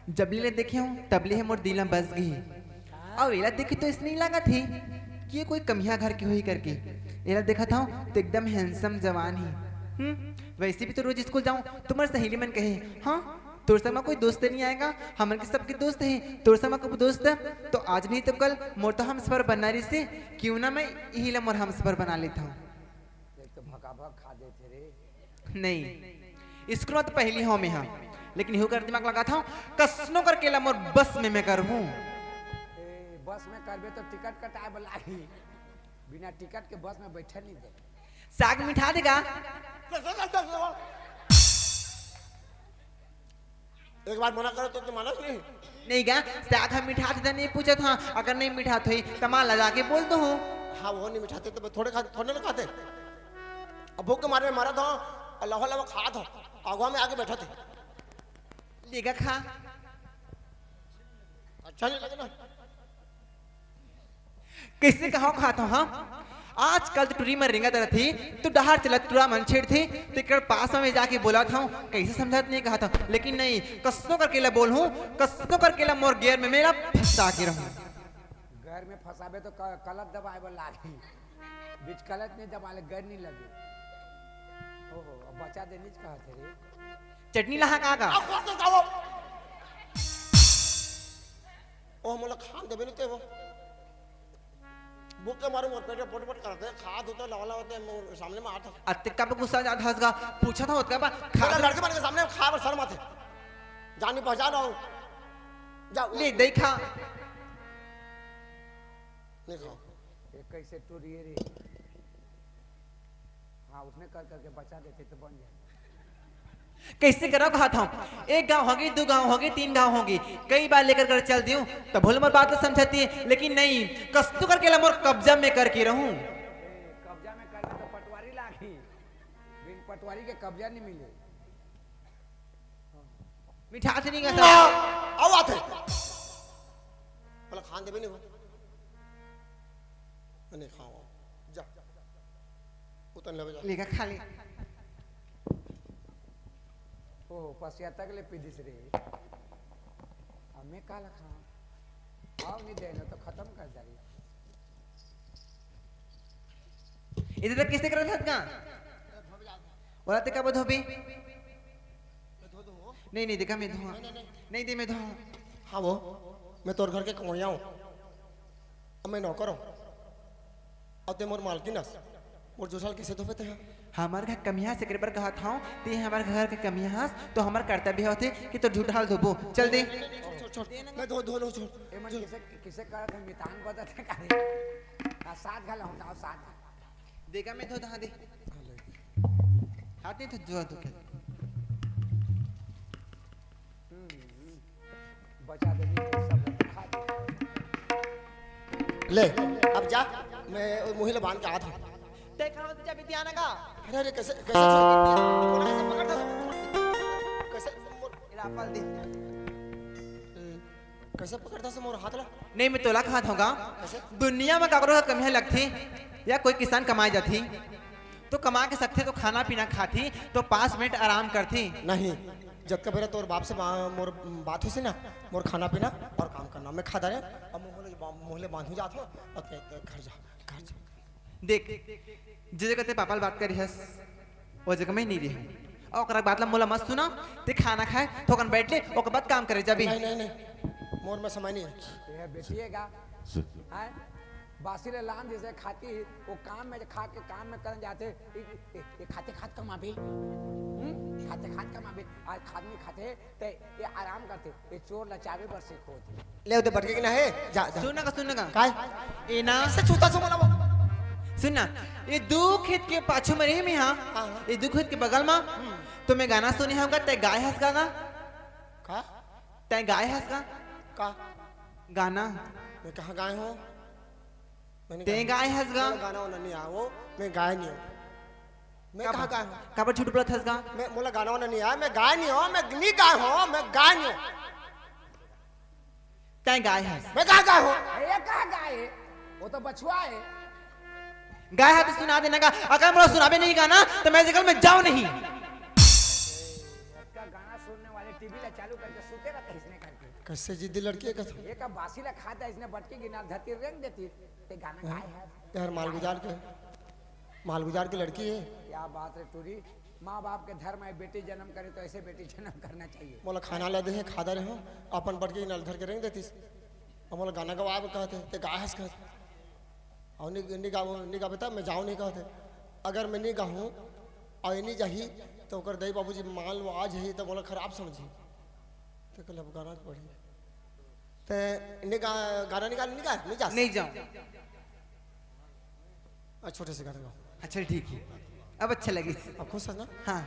जब ले देखे हव, तब ले मोर दिल म बस गई। अउ एला देखे तो अइसे नइ लागत हे कि ये कोई कमिया घर के होही करके। एला देखत हव तो एकदम handsome जवान हे। हम्म, वइसे भी तो रोज स्कूल जावं तो मोर सहेली मन कहे, "हाँ, तोर संग म कोई दोस्त नइ आय गा, हमन के सबके दोस्त हे, तोर संग म कोई दोस्त तो आज नहीं तो कल मोर तो हमसफर बनना रहिसे, क्यों ना मैं इही ला मोर हमसफर बना लेथंव।" एक तो भकाभक खा देथे रे। नहीं, स्कूल में तो पहली हौं मेहा, लेकिन इहू कर दिमाग लगाथंव, कसनो करके ला मोर बस में मैं करहूं। ए, बस में करबे तो टिकट कटाए बर लागही। बिना टिकट के बस में बैठे नहीं दे। साग मिठा देगा। एक बार मना करो तो तैं मानस नहीं। नहीं गा, साग हम मिठाथे त नहीं पूछत हंव, अगर नहीं मिठात होही त मां ला जाके बोल दूहूं। हाँ, वो नहीं मिठाथे त थोड़े खा, थोड़े ना खाथे। अब भूख के मारे मरत हंव, अउ लवा लवा खात हंव, अगवा में आके बैठथे। लेगा खा। अच्छा नहीं लगे ना। कइसे कहां खात हंव, हाँ? आजकल तो टूरी मन रेंगत रथे, तो डहर चलत टूरा मन छेड़थे, तेकर पास में जाके बोलत हंव, कइसे समझात नहीं कहत हंव, लेकिन नहीं, कसनो करके ला बोलहूं, कसनो करके ला मोर गेयर में मैं ला फंसा के रहूं। घर में फंसाबे तो क-, कलच दबाए बर लागही, बीच कलच नहीं दबा ले, गर नहीं लगे। ओहो, अब बचा दे, नहीं कहत हे रे। चटनी लाहा का का? अब कौन तो जाओ? ओ, मोला खान देबे नहीं ते वो। भूख के मारे मोर पेट पोट पोट करथे, खात हों त लवा लवा ते मोर सामने में आत हे। अतेक काबर गुस्सा जात हस गा, पूछत हंव ओतका बा, खा तेरा तो लड़के मन के सामने खाए बर शर्म आथे। जानी पहचान हो। जा, ले, दे खा। नहीं खाओ। ये कैसे टूरी हे रे? हाँ, उसने कर करके बचा देते तो बन जाए। कइसे करव कहत हंव? एक गांव होगे, दू गांव होगे, तीन गांव होगे, कई बार लेकर कर चल दिहूं, तभो ले मोर बात ल समझथे, लेकिन नहीं, कसनो करके ला मोर कब्जा में करके रहूं। ए, कब्जा में करबे तो पटवारी लागही, बिन पटवारी के कब्जा नहीं मिले। मिठाथे नहीं गा। अउ आथे। भला खान देबे नहीं हो। नहीं खाओ। जा। उतन लेबे जा। लेगा खा ले। ओ, पसिया तक ले पी दिस रे। अब मैं काला खांव? अउ नहीं देना तो खतम कर डारी। एदे तक कइसे करत हस गा? ओला ते काबर धोबे? नहीं, नहीं, देखा मैं धोआ। नहीं, नहीं, मैं धोआ। हाँ वो, मैं तोर घर के कमोइया हंव। अब मैं नौकर हंव। अउ ते मोर मालकिन अस। मोर जूठा ल कइसे धोबे ते हा? हमर घर कमिया हस, एकरे बर कहत हंव, ते हमर घर के कमिया हस, तो हमर कर्तव्य होथे कि तोर जूठा ल धोबो। चल दे। छोड़, छोड़, छोड़। मैं धो, धो लूं, छोड़। ए मन किसे, किसे करत हे, मितान बदत हे का रे? आ, साथ घला हंव, आओ साथ। देगा मैं धो, धो दे। हाथ नहीं तो धो, धो के। बचा दे, नहीं तो सब लोग खा दे। ले, अब जा, मैं मुही ले बांध के आत हंव। ते खाना तो चाबी दिया ना का? अरे, अरे, कैसे, कैसे छोड़ के दिया? कौन कैसे पकड़ता है? कैसे मोर-, ये राफल दे। ए, कैसे पकड़ता से मोर हाथ ला? नहीं, मैं तोला कहत हंव गा। कैसे? दुनिया में काकरो का कमिया लगथे या कोई किसान कमाए जाथे, तो कमा के सकथे तो खाना पीना खाथे, तो पाँच मिनट आराम करथे। नहीं, जतका बेरा तोर बाप से बा-, मोर बात होइसे ना, मोर खाना पीना अउ काम करना, मैं खा डारे, अब मुंह ले बा-, मुंह ले बांधू जात हंव, अब ते, ते घर जा, घर जा। देख, जे जगह ते पापा ले बात करे हस, ओ जगह मैं नहीं रहे। अउ ओकरा बात ला मोला मत सुना, ते खाना खाए, थोकन बैठ ले, ओकर बाद काम करे जाबे। नहीं, नहीं, नहीं, मोर में समय नहीं है। ये बेटी हे का? हैं? बासी ले लान जैसे खाती, वो काम में खा के काम में करन जाथे, ये, ये, ये खाते खात कमाबे। हम्म? खाते खात कमाबे, आज खात नहीं खाते, ते ये आराम करथे, ये चोर ला चाबे बर सीखो। ले, ओदे बटके कि ना हे? जा, जा। सुन ना का, सुन ना का। काय? ए ना। से छूता से बोला वो। सुन ना, ये दू खेत के पाछू में रहे मैं, हाँ? हाँ, हाँ। ये दू खेत के बगल में, हम्म। तो मैं गाना सुने हंव गा, ते गाए हस गा गा? का? ते गाए हस गा? का? गाना। मैं कहाँ गाए हंव? मैंने ते गाए हस गा? मोला गाना वाना नहीं आय वो, मैं गाए नहीं हंव। मैं काबर, कहाँ गाए हंव? काबर झूठ बोलत हस गा? मैं, मोला गाना वाना नहीं आय, मैं गाए नहीं हंव, मैं नहीं गाए हंव, मैं गाए नहीं हंव। तैं गाए हस? मैं कहाँ गाए हंव? ये कहाँ गाए हे? वो तो बछवा हे। गाए हस तो सुना देना गा, अगर मोला सुनाबे नहीं गाना, तो मैं जगह में जाऊँ नहीं। इसका गाना सुनने वाले टीवी चालू करके सुते रहता है इसने करके। कैसे जिद्दी लड़की है कसम। एक बासी ला खाता है इसने, बटकी गिनाल धरती रेंग देती। ते गाना गाए है। यार, मालगुजार के, मालगुजार की लड़की है। क्या बात रे टूरी, माँ बाप के धर्म है, बेटी जन्म करे तो ऐसे बेटी जन्म करना चाहिए। मोला खाना ला दे है, खाता रहे हो, अपन बटकी गिनाल धर के रेंग देतीस। अब मोला गाना गवा कहते, ते गाए हस कहते। अउ नी, नी गावो, नी गावे त मैं जाओ नी कहते। अगर मैं नी गाहूँ अउ ये नी जाही, त ओकर दाई बाबूजी मान लो आ जाही, त मोला खराब समझी। त कल अब गाना पड़ी। ते नी गा, गाना नी गा, नी गा, नी जा। नहीं जाऊँ। आ, छोटे से गाना गाओ। अच्छा, ठीक है। अब अच्छा लगे। अब खुश है ना? हाँ,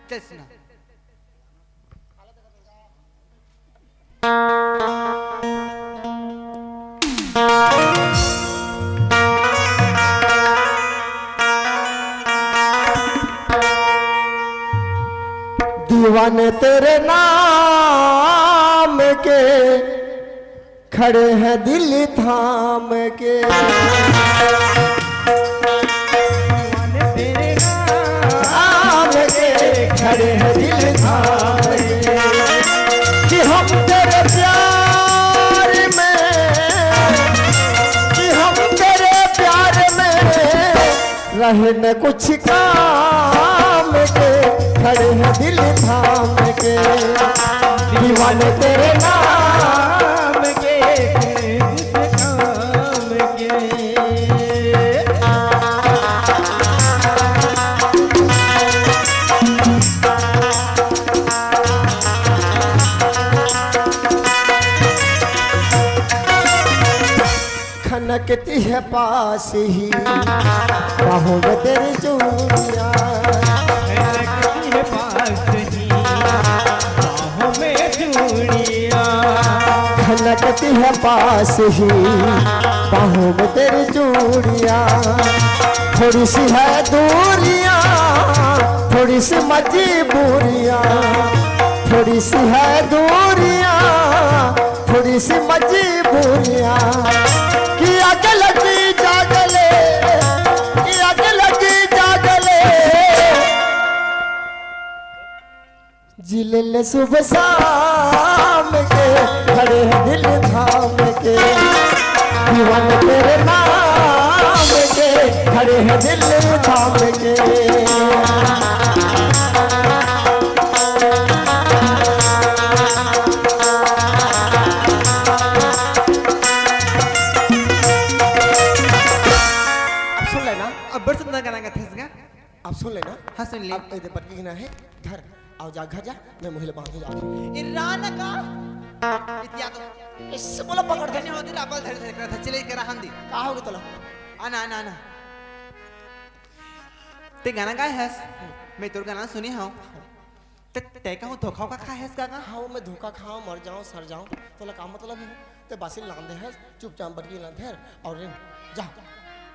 चल सुना। दीवाने तेरे नाम के, खड़े हैं दिल थाम के। दीवाने तेरे नाम के, खड़े हैं दिल थाम के। कि हम तेरे प्यार में, कि हम तेरे प्यार में रहे न कुछ काम के, खड़े हैं दिल थाम के। दीवाने तेरे नाम के, कुछ काम के। खनकती है पास ही बाहों में तेरी चूड़ियाँ। खनकती है पास ही बाहों में चूड़ियाँ। खनकती है पास ही बाहों में तेरी चूड़ियाँ। थोड़ी सी है दूरियाँ, थोड़ी सी मजबूरियाँ, थोड़ी सी है दूरियाँ, थोड़ी सी मजबूरियाँ। कि आग लगी जागले, कि आग लगी जागले, जिले ले सुबह शाम के, खड़े हैं दिल थाम के। दीवाने तेरे नाम के, खड़े हैं दिल थाम के। अब सुन लेना। अब्बड़ सुंदर गाना गाथस गा। अब सुन लेना। हाँ, सुन ले। अब एदे पटकी ना है, धर, अउ जा घर जा, मैं मुँह ले बांध के जात हूँ। ए राना का? इतिया तो इससे बोला पकड़ धने होती ना, अपल धर धर कर था, चले के रहन दी। का होगे तोला? आना, आना, आना। ते गाना गाए हस? मैं तोर गाना सुने हूँ। ते, ते कहूँ धोखा का खाए हस का? हाँ, मैं धोखा खाऊँ, मर जाऊँ, सर जाऊँ, तोला का मतलब है? ते बासी लान दे हस, चुपचाप बटकी ला धर अउ रेंग जा।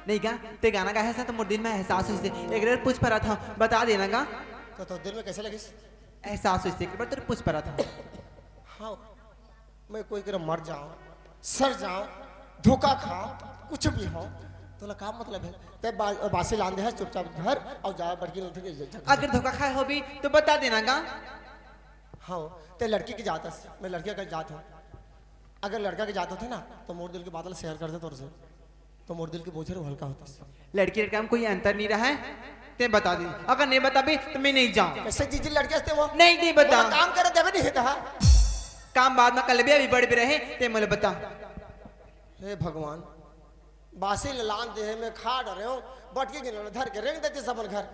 नहीं का, ते गाना गाए हस ना, तो मोर दिल में एहसास होइस हे। एक बार पूछ परत हूँ, बता देना का। तो, तो दिल में कैसे लगिस? एहसास होइस हे, एक बार तोर पूछ परत हूँ। हाँ, मैं कोई करा मर जाऊँ, सर जाऊँ, धोखा खाऊँ, कुछ भी हो, तोला का मतलब है? ते बा-, बासी लान दे हस, चुपचाप धर अउ जा बटकी ला धर के जा, जा। अगर धोखा खाए होबे, तो बता देना का। हाँ, ते लड़की के जात हस, मैं लड़किया के जात हूँ। अगर लड़का के जात होते ना, तो मोर दिल के बात ला share करते तोर से, तो मोर दिल के बोझ हर हल्का होतिस। लड़की लड़का में कोई अंतर नहीं रहा है, ते बता दे। अगर नहीं बताबे, तो मैं नहीं जाऊँ। कैसे जीजी लड़के हस ते वो? नहीं, नहीं बता। मोला काम करे देबे नहीं हेता। काम बाद में कर लेबे, अभी बड़े भी रहे, ते मोला बता। हे भगवान, बासी लान दे हे, मैं खा डरे हूँ, बटकी गिनल धर के रेंग देतिस अपन घर।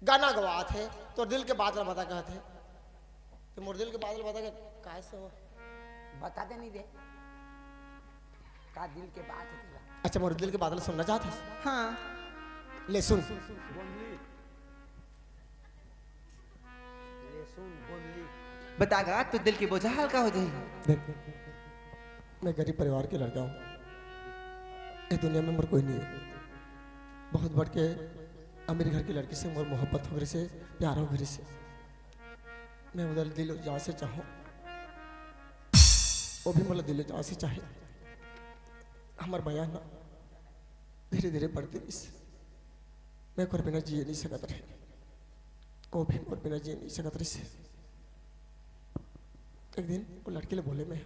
गाना गवात हे, तोर दिल के बात ला बता कहत हे। तो मोर दिल के बात ला बता के काहे से हो? बता दे नहीं दे। का दिल के बात है तेरा? अच्छा, मोर दिल के बात ला सुनना चाहत हस? हाँ। ले सुन। ले सुन, बोंदली। बता गा, तो दिल के बोझा हल्का हो जाही। देख, मैं गरीब परिवार के लड़का हूँ। ये दुनिया में मोर कोई नहीं है। बहुत बढ़ के अमीर घर की लड़की से मोर मोहब्बत हो गई से, प्यार हो गई से। मैं उधर दिल जान से चाहूँ, वो भी मोला दिल जान से चाहे। हमर बयान ना धीरे-धीरे बढ़ते रहिस। मैं ओकर बिना जिए नहीं सकत रहे। वो भी मोर बिना जिए नहीं सकत रहिस। एक दिन वो लड़की ले बोले मैं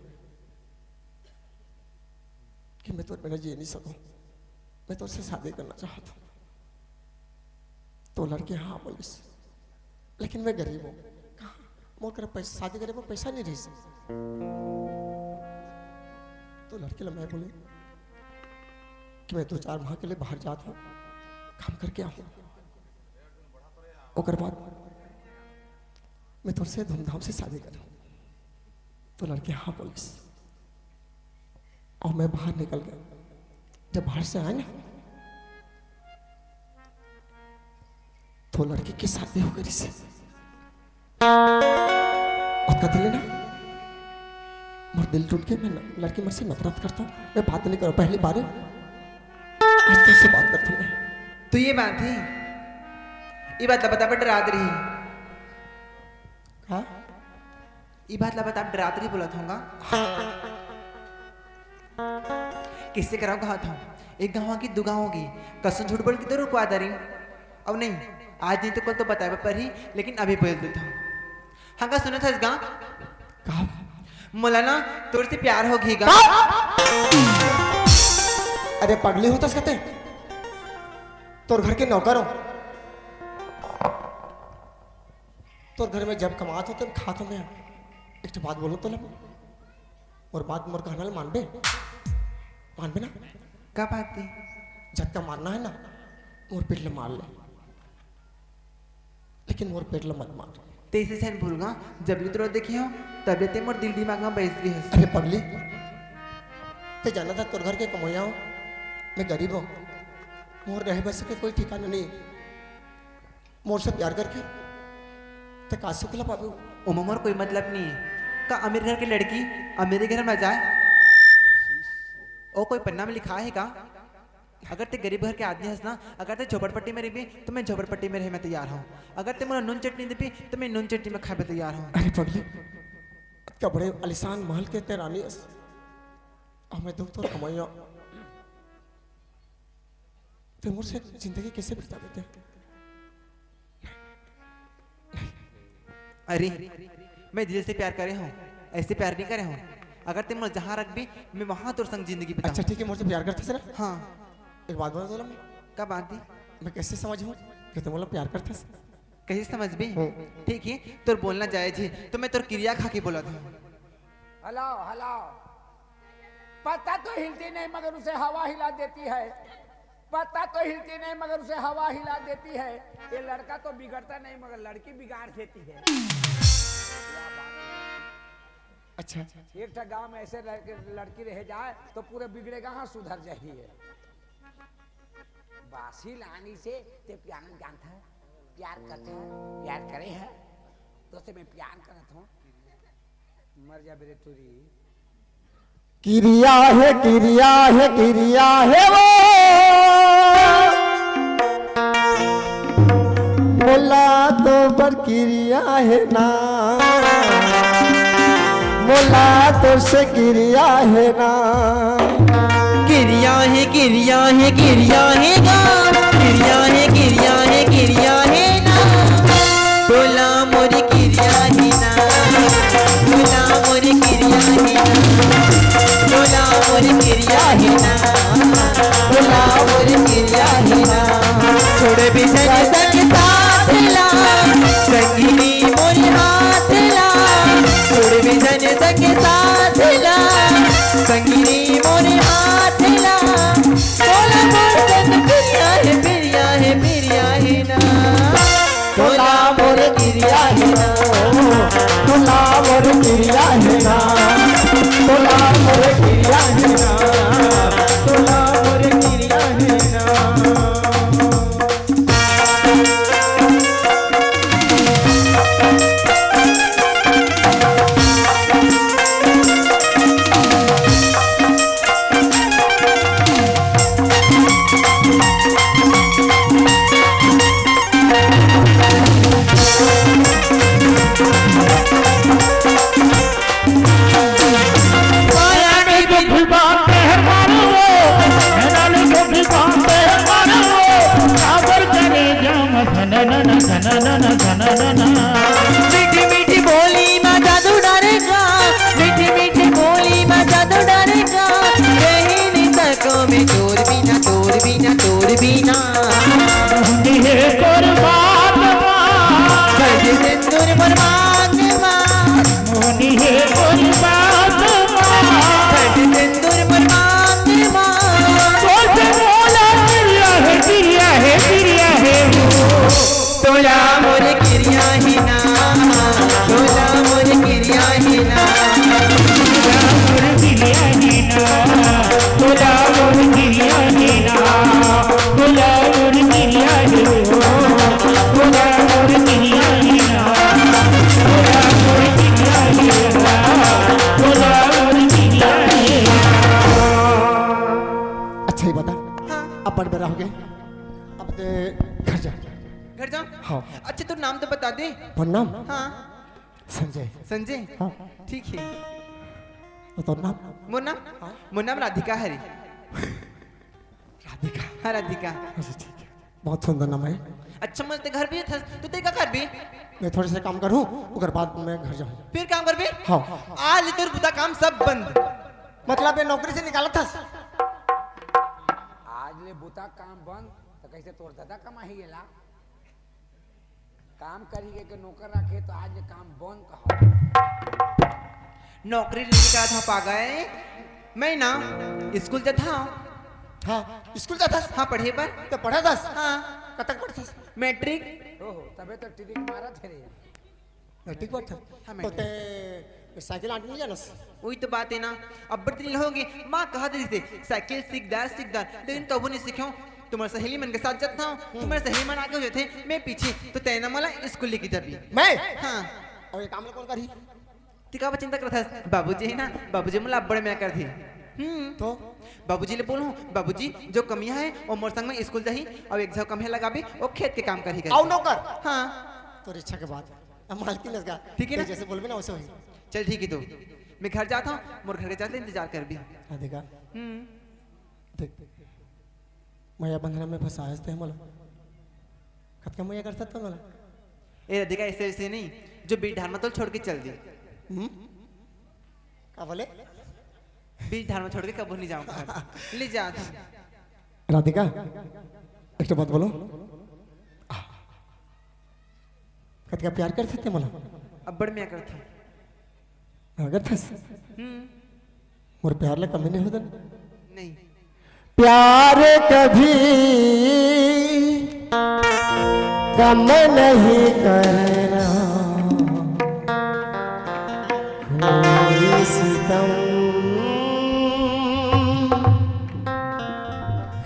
कि मैं तोर बिना जी नहीं सकूं, मैं तोर से शादी करना चाहत हूं। तो लड़की हाँ बोलिस, लेकिन मैं गरीब हूं, कहाँ मोर करा पैसा, शादी करे बर पैसा नहीं रहिस। तो लड़की ला मैं बोले कि मैं दो चार माह के लिए बाहर जात हूं, काम करके आहूं, ओकर बाद मैं तोर से धूमधाम से शादी करहूं। तो लड़की हाँ बोलिस और मैं बाहर निकल गया। जब बाहर से आया ना, तो लड़की के शादी हो गई से। और कथी लेना, मोर दिल टूट के मैं न-, लड़की मन से नफरत करता हूँ। मैं बात नहीं करूँ, पहली बार है, आज तेरे से बात करता हूँ मैं। तो ये बात है, ये बात ला बता, बड़ा डरात रही। हाँ? ये बात ला बता, डरात रही बोलत हूँगा। किससे कराओ कहा था? एक गाँव की, दो गाँव की। कसम झूठ बोल के तो रुकवा दे रही। अब नहीं, आज नहीं तो कल तो बताए पर ही, लेकिन अभी बोल देता हूँ। हाँ, का सुनत हस गा? का? मोला ना तोर से प्यार हो गई गा। अरे पगली होतस कते? तोर घर के नौकर हो। तोर घर में जब कमात हो, तब खात हो मैं। एक ठो बात बोलो तो लब। मोर बात, मोर कहना ल मानबे? मानबे ना? का बात थी? जतका मारना है ना, मोर पेट ल मार ले, लेकिन मोर पेट ल मत मार। तेइसे झन भूल गा, जब ले तोला देखे हो, तब ले ते मोर दिल दिमाग में बैस गए हस। अरे पगली, ते जाना था तोर घर के कमैया हो, मैं गरीब हूँ, मोर रहे बसे के कोई ठिकाना नहीं। मोर से प्यार करके ते का सुख ला पाबे? ओमा मोर कोई मतलब नहीं है। का अमीर घर की लड़की अमीर घर में जाए? ओ कोई पन्ना में लिखा है का? अगर ते गरीब घर के आदमी हस ना, अगर ते झोपड़पट्टी में रहिबे, तो मैं झोपड़पट्टी में रहे में तैयार हूँ। अगर ते मोला नून चटनी देबे, तो मैं नून चटनी में खाए में तैयार हूँ। अरे पगली, का बड़े आलीशान महल के ते रानी हस, हमें दुख तो कमैया। ते मोर से जिंदगी कैसे बिता देते? अरे, मैं दिल से प्यार करे हूँ, ऐसे प्यार नहीं करे हूँ। अगर ते मोला जहाँ रखबे, मैं वहाँ तोर संग जिंदगी बिताऊँ। अच्छा ठीक है, मोर से प्यार करथस ना? हाँ। एक बात बता तोला मैं। का बात थी? मैं कैसे समझ हूँ कि ते मोला प्यार करथस? कैसे समझबे? हम्म। ठीक है, तोर बोलना जायज है, तो मैं तोर किरिया खा के बोलत हूँ। हलाओ, हलाओ। पत्ता तो हिलती नहीं मगर उसे हवा हिला देती है। पत्ता तो हिलती नहीं मगर उसे हवा हिला देती है। ये लड़का तो बिगड़ता नहीं मगर लड़की बिगाड़ देती है। अच्छा। एक ठा गांव में ऐसे लड़के, लड़की रह जाए तो पूरे बिगड़ेगा, हाँ, सुधर जाही है। बासी लानी से ते प्यार जानता है, प्यार करता है, प्यार करे है, तो से मैं प्यार करता हूँ। मर जा बेरे टूरी। किरिया हे, किरिया हे, किरिया हे वो। मोला तो बर किरिया हे ना। मोला तो से किरिया हे ना। किरिया हे, किरिया हे, किरिया हे गा। किरिया हे, किरिया हे, किरिया हे ना। तोला मोर किरिया हे ना, तोला मोर किरिया हे ना, तोला मोर किरिया हे ना, तोला मोर किरिया हे ना। छोड़बे झन संग साथ ला, संगिनी मोर हाथ ला। छोड़बे झन संग साथ ला, संगिनी मोर हाथ ला। तोला मोर संग पिरिया हे, पिरिया हे, पिरिया हे ना। तोला मोर किरिया हे ना, तोला मोर किरिया हे ना, तोला मोर किरिया हे ना, तोला मोर किरिया हे ना। बड़ बेरा हो गए, अब ते घर जा। घर जाऊं? हाँ। अच्छा, तोर नाम तो बता दे। मोर नाम? हाँ। संजय। संजय? हाँ। ठीक है। अउ तोर नाम? मोर नाम? हाँ। मोर नाम राधिका हरे। राधिका? हाँ, राधिका। अच्छा, ठीक है। बहुत सुंदर नाम है। अच्छा, मैं ते घर भी था, तो ते का कर भी? मैं थोड़े से काम करूँ, ओकर बाद मैं घर जाऊँ। फिर काम कर भी? हाँ। आज ले तोर बुता काम सब बंद। मतलब ये नौकरी से निकालत हस? आज ले बुता काम बंद, तो कैसे तोर दादा कमाही गेला? काम करी के, के नौकर रखे, तो आज ले काम बंद कहा। नौकरी नहीं निकालत हूँ पागल, मैं ना स्कूल जात हूँ। हाँ, स्कूल जात हस? हाँ, पढ़े बर। तो पढ़त हस? हाँ। कतक पढ़त हस? मैट्रिक। ओहो, तबे तो टिरिक मारत हे रे। मैट्रिक पढ़त हस? हाँ, तो मैट्रिक। ते साइकिल आंटी नहीं जानस? वही तो बात है ना, अब्बड़ दिन होगे, माँ कहा दे रही थी, "साइकिल सीख दार, सीख दार," लेकिन कबू नहीं सीखो। तुम्हारे सहेली मन के साथ जाता हूँ, तुम्हारे सहेली मन आगे हो जाते, मैं पीछे, तो तैना मला स्कूल लेके जाबी। मैं? हाँ। अउ ये काम ला कौन करही? ती काबर चिंता करत हस? बाबूजी है ना, बाबूजी मोला अब्बड़ मया करथे। हम्म। तो? बाबूजी ले बोलूं, "बाबूजी, जो कमिया है, वो मोर संग में स्कूल जाही, अउ एक झन कमिया लगाबे, वो खेत के काम करही," करके। अउ नौकर? हाँ। तोर इच्छा के बात। अब मालकिन हस का? ठीक है ना? ते जैसे बोलबे ना, वैसे होही। चल ठीक है, तो मैं घर जात हूँ, मोर घर के जात ले इंतजार करबे। हाँ, देखा। हम्म। देख, मया बंधना में फंसायस ते मोला। कतका मया करथस ते मोला। ए, देखा, ऐसे, ऐसे नहीं, जो बीच डहर में तोला छोड़ के चल दी। हम्म? का बोले? बीच डहर में छोड़ के कबू नहीं जाऊँ घर। ले जा। राधिका, एक ठो बात बोलूं। कतका प्यार करथस ते मोला? अब्बड़ मया करथों। हाँ, करथस? हम्म। मोर प्यार ला कमी नहीं होत ना? नहीं। प्यार कभी कम नहीं करना, कोई सितम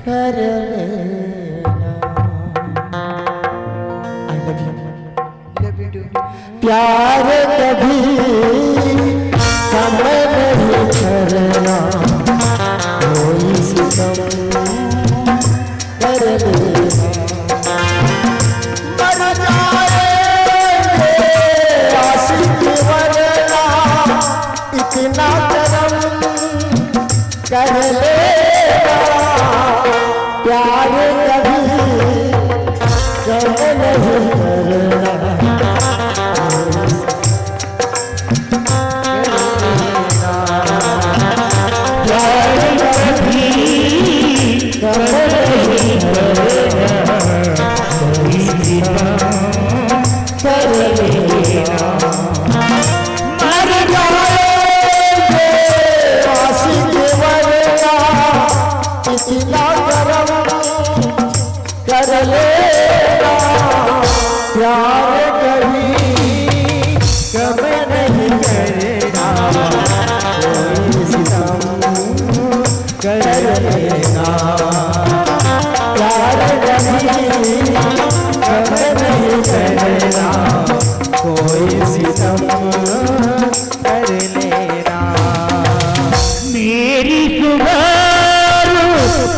कर लेना। I love you। Love you too। प्यार कभी कम नहीं करना, कोई सितम कर लेना। मर जाएंगे आशिक वरना, इतना करम कर लेना, प्यार कभी कम नहीं करना। प्यार कभी कम नहीं करना, कोई सितम कर लेना। मर जाएंगे आशिक वरना, इतना करम कर लेना, प्यार कभी कम नहीं करना, कोई सितम कर लेना, प्यार कभी कम नहीं करना, कोई सितम कर लेना। मेरी सुबह,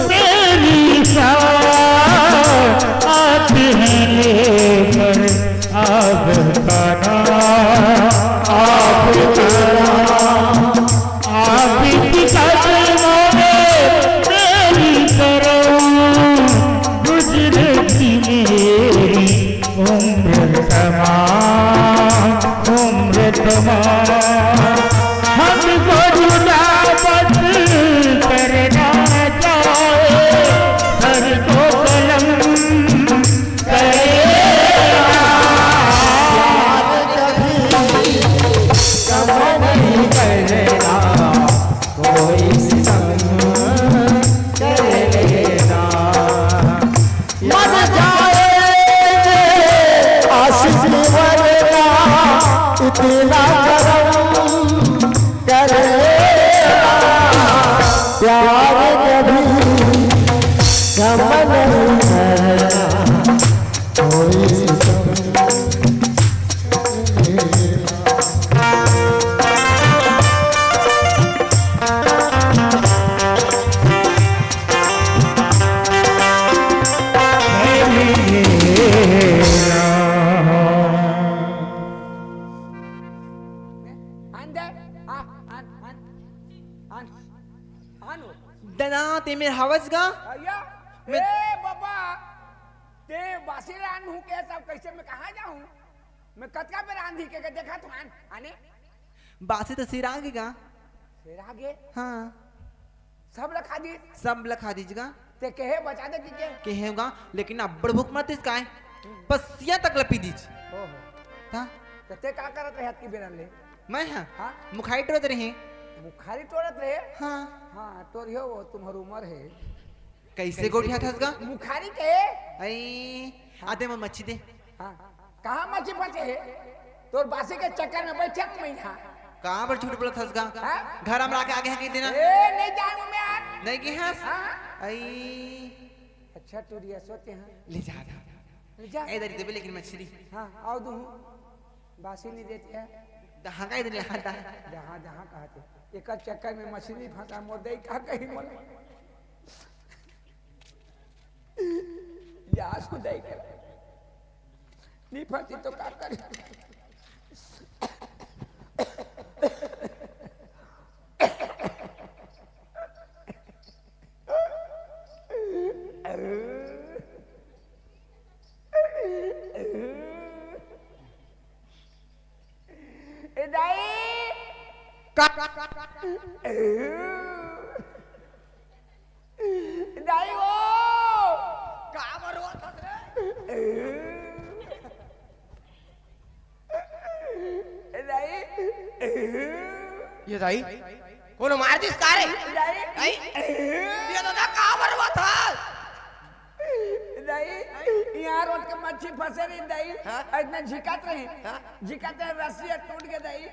मेरी शाम, आप हैं लेकर आपका नाम, आपका नाम। आप इस कदमों में मेरी तरफ गुजरेगी मेरी उम्र। आन, आन वो। ददा, ते मेर हवस गा? अइया, मैं ए बाबा, ते बासी रांधहूं के, तब कैसे मैं कहाँ जाहूं? मैं कतका बेर रांधी के, के देखा तो आन, आने। बासी तो सिरा गे गा। सिरा गे? हाँ। सब ला खा दी? सब ला खा दीज गा। ते केहे बचा दे कि के? केहे गा, लेकिन अब्बड़ भूख मरतिस काय। हम्म। पसिया तक ला पी दीज। ओहो। ता? त ते का करत रहे अतकी बेरन ले? मैं हा? हाँ? मुखारी टोरत रहे। मुखारी टोरत रहे? हाँ। हाँ, टोरिहो वो तुम्हर उमर हे। कैसे गोठियाथस गा? मुखारी के? अई, हाँ। आदे म मच्छी दे। हाँ। कहाँ मच्छी फंसे हे? तोर बासी के चक्कर में बैठे हूँ मैं यहाँ। कहाँ पर झूठ बोलथस गा? हाँ? घर हम लाके आगे हैं कह देना। ए, नहीं जाऊँ मैं आज। नहीं गे हस? हाँ। अई। अच्छा, टूरिया सोते हैं। ले जा, जा। ले जा। ए, दरी देबे लेकिन मछली। हाँ, आओ दूँ। बासी नहीं देते हैं। दहाँ का इधर ले, हाँ, दहाँ। दहाँ, दहाँ कहा थे। एकर चक्कर में मछली फंसा, मोर दई का कहीं मोला। या सुदाई कर। नहीं फंसी तो का कर? ए दाई! का? दाई हो! का बरवा था रे? ए दाई! ये दाई, कोनो मार दिस का रे? दाई! दाई? ये दादा का बरवा था? दाई, यहाँ रोड के मच्छी फंसे रही दाई। हाँ? इतना झिकत रही। हाँ? झिकत रही, रस्सी टूट गई दाई।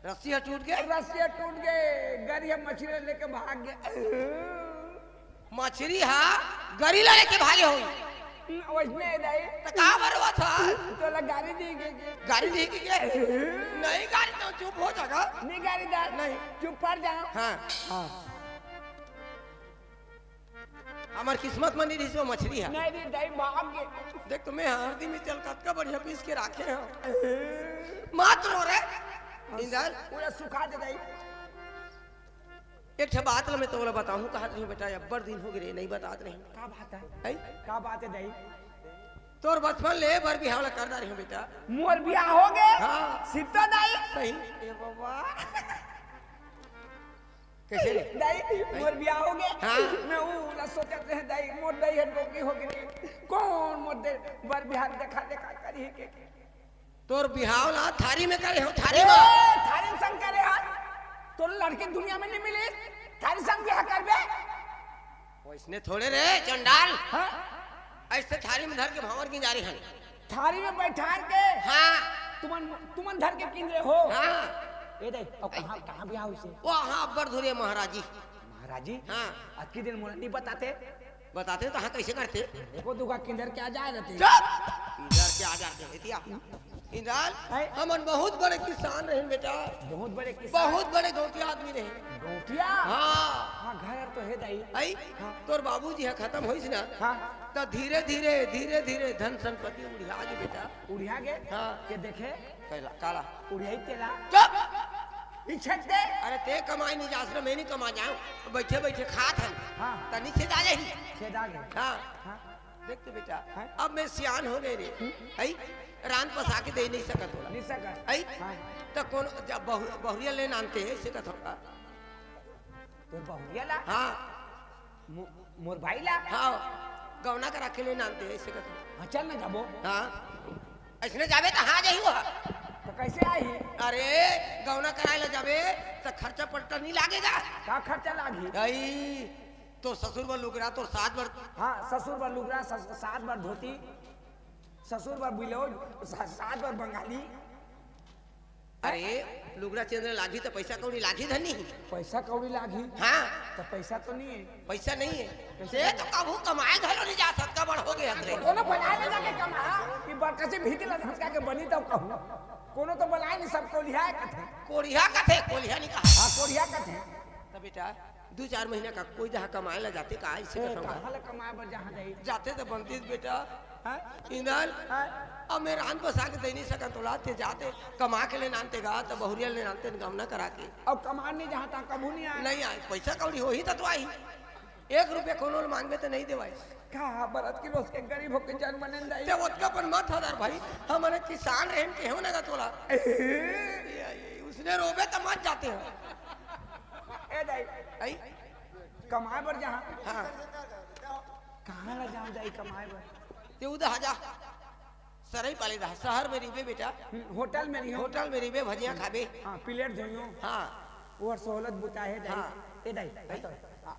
रस्सी टूट गई? रस्सी टूट गई, गरी ह मछली लेके भाग गए। मछली हा गरी ला लेके भागे हो। वैसने दाई। तो का बरवा था? तो ला गारी दी गई। गारी दी गई? नहीं गारी तो चुप हो जागा। नहीं गारी दा। नहीं। चुप पड़ जाओ। हाँ। हाँ। हमर किस्मत म नहीं रहिस वो मछली हा। नहीं रे दाई, भाग गे। देख तो मैं हरदी में चल कतका बढ़िया पीस के राखे हंव। मत रो रे। इंदर। पूरा सुखा दे दाई। एक ठे बात ल मैं तोला बताहूं, कहत रहिहूं बेटा, अब्बड़ दिन हो गे रे, नहीं बतात रहिहूं। का बात है? हैं? का बात है दाई? तोर बचपन ले बर बिहाव ल कर डारे हंव बेटा। मोर बिहाव हो गे? हाँ। सित्तो दाई? सही। ए बाबा। कैसे रे? दाई, मोर बिहाव हो गे। हाँ। मैं उ ला सोचत रहे दाई, मोर दाई हर डोकरी हो गे रे। कौन मोर दे बर बिहाव देखा देखा करी के? तोर बिहाव ला थारी में करे हंव, थारी ए, में। थारी संग करे हंव। तोर लड़की दुनिया में नहीं मिली, थारी संग बिहाव करबे? वैसने थोड़े रे चंडाल। हाँ? ऐसे थारी में धर के भांवर गिंजारे हन। थारी में बैठार के? हाँ। तुमन, तुमन धर के किंजरे हो? हाँ। ए दाई, अब कहाँ, कहाँ बिहाव होइसे? वो हाँ, अब्बड़ धुरिया महाराजी। महाराजी? हाँ। अतकी दिन मोला नहीं बताते? बताते तो हाँ, कैसे करते? देखो, दुगा किंजर के आ जाए रहते। चुप! किंजर के आ जाते हैं, इतिया। इंदर, हैं? हमन बहुत बड़े किसान रहेन बेटा। बहुत बड़े किसान? बहुत बड़े गौंटिया आदमी रहेन। गौंटिया? हाँ। हाँ, घर तो हे दाई। आई? हाँ। तोर बाबूजी ह खतम होइस ना, हाँ। त धीरे धीरे, धीरे धीरे धन संपत्ति उड़िया गे बेटा। उड़िया गे? हाँ। के देखे? कैला, काला। उड़िया ही तेला। चुप! ई छेद दे। अरे ते कमाई नहीं जास ना, मैं नहीं कमा जाऊं। बैठे बैठे खात हन। हाँ। तनी छेद आ जाही। छेद आ गए। हाँ। हाँ। देख तो बेटा, हैं? अब मैं सियान हो गए रे। हम्म। आई? रांध पसा के दे नहीं सकत होला। नहीं सकत। आई? हाँ। तो कौन, जब बहु-, बहुरिया लेन आनते हैं, इसे कथों का। तोर बहुरिया ला? हाँ। मो-, मोर भाई ला? हाँ। गौना करा के लेन आनते हैं, इसे कथों। हाँ, चल ना जाबो। हाँ। ऐसने जाबे तो हाँ जाही वो। तो कैसे आही? अरे, गौना कराए ला जाबे, तो खर्चा पट्टा नहीं लागेगा। का खर्चा लागी? आई, तोर ससुर बर लुगरा, तोर सास बर। हाँ, ससुर बर लुगरा, सस-, सास बर धोती, ससुर बर ब्लाउज, सा-, सास बर बंगाली। अरे, लुगरा चेंदरा लागही त पैसा कौड़ी लागही धनी। पैसा कौड़ी लागही? हाँ। त पैसा तो नहीं है। पैसा नहीं है। पैसा से नहीं। तो कभू कमाए घलो नहीं जा सकता, बड़ हो गया रे। कोनो बनाए ले जाके कमा, कि बड़का से भीत ला धसका के बनी तब कहूँ। कोनो तो बनाए नहीं, सब कोलिहा कथे। कोलिहा कथे, कोलिहा नहीं कहा। हाँ, कोलिहा कथे। त बेटा, दू चार महीना का कोई जहाँ कमाए ला जाते का, ऐसे ए, कथौं का? कहाँ ला कमाए बर जहाँ जाई? जाते तो बनतीस बेटा। हाँ? इंदल, हाँ? अब मैं रांध बसा के दे नहीं सकन तोला, ते जाते कमा के ले नानते गा, तो बहुरिया ले नानते गमना करा के। अब कमा नहीं जहाँ तहाँ कभू नहीं आए। नहीं आए, पैसा कौड़ी होही त तो आही। एक रुपया कोनो ले मांगबे त नहीं देवाई। का बरत के लोग के गरीब होके जन्म लेन दाई। ते ओतका अपन मत हदर भाई, हमने किसान रहन के हो ना गा तोला। ए। ये, ये, उसने रोबे त मत जाते हो। ए दाई, आई? कमाए बर जहाँ। हाँ। कहाँ ला जाऊँ दाई कमाए बर? ते उदा जा। सरई पाले दा, शहर में रहिबे बेटा। हम्म, होटल में रहियो। होटल में रहिबे, भजिया खाबे। हाँ, प्लेट धोइयो। हाँ। वो सहूलत बुता है दाई। हाँ। ए दाई, दाई। तो, आ,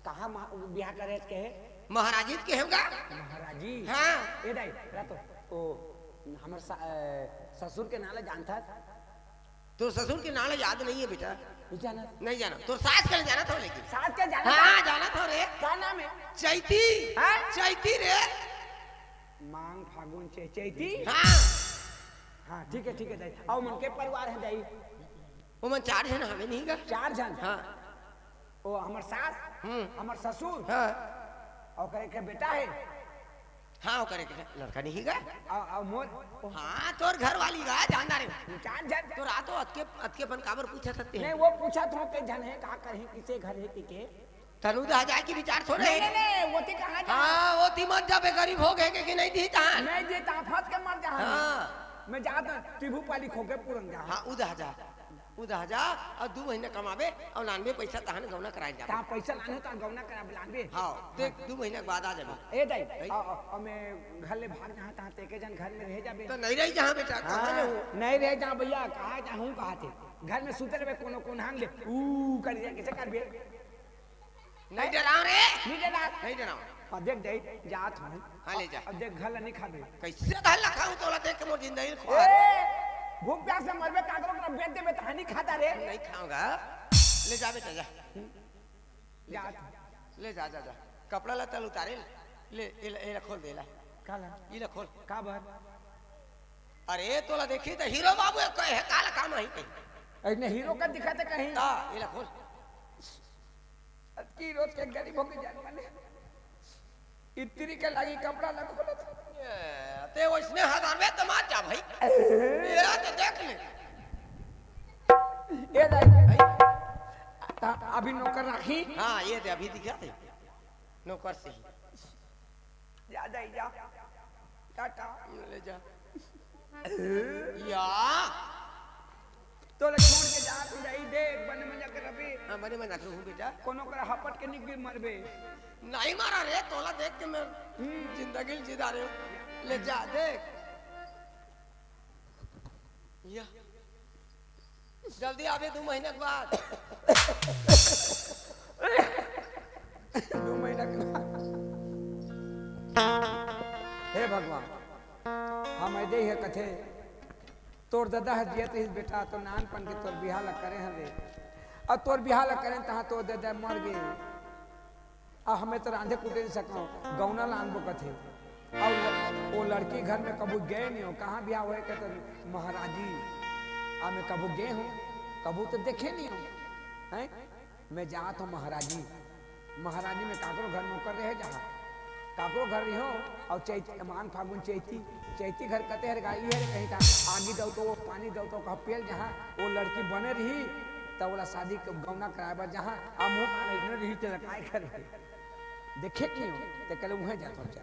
कहाँ मा-, बियाह करे के है? महाराजी के होगा। महाराजी? हाँ। ए दाई, रा तो, ओ, हमर सा-, ए, ससुर के नाला जानथस? तोर ससुर के नाला याद नहीं है बेटा। नहीं जाना। नहीं जाना। तोर सास के जाना था लेकिन। सास के जाना हाँ, था? जाना था रे। का नाम है? चैती। हाँ? चैती रे। मांग फागुन चे-, चैती? हाँ। हाँ, ठीक है, ठीक है दाई। अउ मन के परिवार है दाई? वो मन चार झन हवे नहीं गा? चार झन? हाँ। ओ हमर सास, हम्म। हमर ससुर, हाँ। अउ ओकर एक बेटा है। हाँ, ओकर एक लड़का नहीं गा? अउ, अउ मोर, हाँ, तोर घर वाली गा, जानदार है। चार झन। तोर आ तो अतके, अतके अपन काबर पूछा सकते हैं? नहीं, वो पूछा तो के झन है, का करही, किसे घर है, कि के? तनु दा जाए की विचार थोड़े नहीं, है। नहीं, नहीं, वो ती कहाँ जा? हाँ, वो ती मत जाबे, गरीब हो गए के, कि नहीं दी तहान? नहीं दी, तहां फंस के मर जा। हाँ। मैं जात हूँ, तिभू पाली खो के पूरन जा। हाँ, उदा जा। उदा जा, अउ दू महीना कमाबे, अउ लानबे पैसा तहान गौना कराए जाबे। तहां पैसा लाने तो गौना करा लानबे। हाँ, देख, दू महीना के बाद आ जाबे। ए दाई, भाई। अउ, अउ, अउ मैं घर ले भाग जहाँ तहाँ तेके जन घर में रह जाबे। तो नहीं रही जहाँ बेटा, कहाँ हाँ, रहू? नहीं रह जहाँ भैया, कहाँ जाहूँ, कहाँ थे? घर में सुते रहबे, कोनो कोन्हांग ले, ऊ कर दिया, कैसे करबे? नहीं डराओ रे। नहीं डरा। नहीं डराओ। हाँ, देख, देख, जात हूँ। हाँ, ले जा। अब देख, घर ला नहीं खाबे। कैसे घर ला खाऊं, तोला देख के मोर जिंदगी खोर। ए, भूख प्यास से मरबे, काकरो करा बेच देबे, त नहीं खाता रे। नहीं खाऊंगा। ले जा बेटा, जा। ले जा। जात हूँ। ले जा, जा, जा। कपड़ा लत्ता उतारे, ले, ए ला, ए ला खोल दे ला। का ला? ई ला खोल। का बर? अरे, तोला देखी त हीरो बाबू एक कहे, काला काम है कहीं। अरे, नहीं, हीरो का दिखा थे कहीं। ता, ए ला खोल। अतकी रोज के गरीब होके जान माने। इतरी के लागी कपड़ा ला खोलत। ए, ते वैसने हजार में त मत जा भाई। ए, तो देख ले। ए दाई। भाई। ता अभी नौकर राखी? हाँ, ये दे, अभी दिखा दे। नौकर से ही। जा दाई, जा। टाटा। ले जा। या। तोला छोड़ के जात हूँ दाई, देख, बने मजा कर अभी। हाँ, बने मजा करूँ बेटा। कोनो करा हपट के निक भी मरबे। नहीं मारा रे, तोला देख के मैं हम्म। जिंदगी जी डारे हूँ। ले जा, देख। या। जल्दी आबे, दू महीना के बाद। दू महीना के बाद। हे भगवान, हम दे हे कथे, तोर ददा ह जियत रहिस बेटा, तो नानपन के तोर बिहाव ला करे हन रे। अउ तोर बिहाव ला करेन, तहाँ तोर ददा मर गे। अब हमें तो रांधे कूटे नहीं सकौं, गौना लानबो कथे। अउ ल-, वो लड़की घर में कभू गए नहीं हो, कहाँ बिहाव होए कहते, महाराजी, अब मैं कभू गए हूँ, कभू तो देखे नहीं हूँ, हैं? मैं जात हूँ महाराजी, महाराजी में काकरो घर नौकर रहे जहाँ, काकरो घर रही हो, अउ चैत, मान फागुन चैती, चैती घर कते हर गा, ई हर कहीं का, आगी दऊ तो वो, पानी दऊ तो कह पेल जहाँ, वो लड़की बने रही, तब बोला शादी के गौना कराए बर जहाँ, आ मुँह कान इतने रही ते लकाए घर। देखे कि नहीं हो? ते कहले, "उहें जात हम चल।"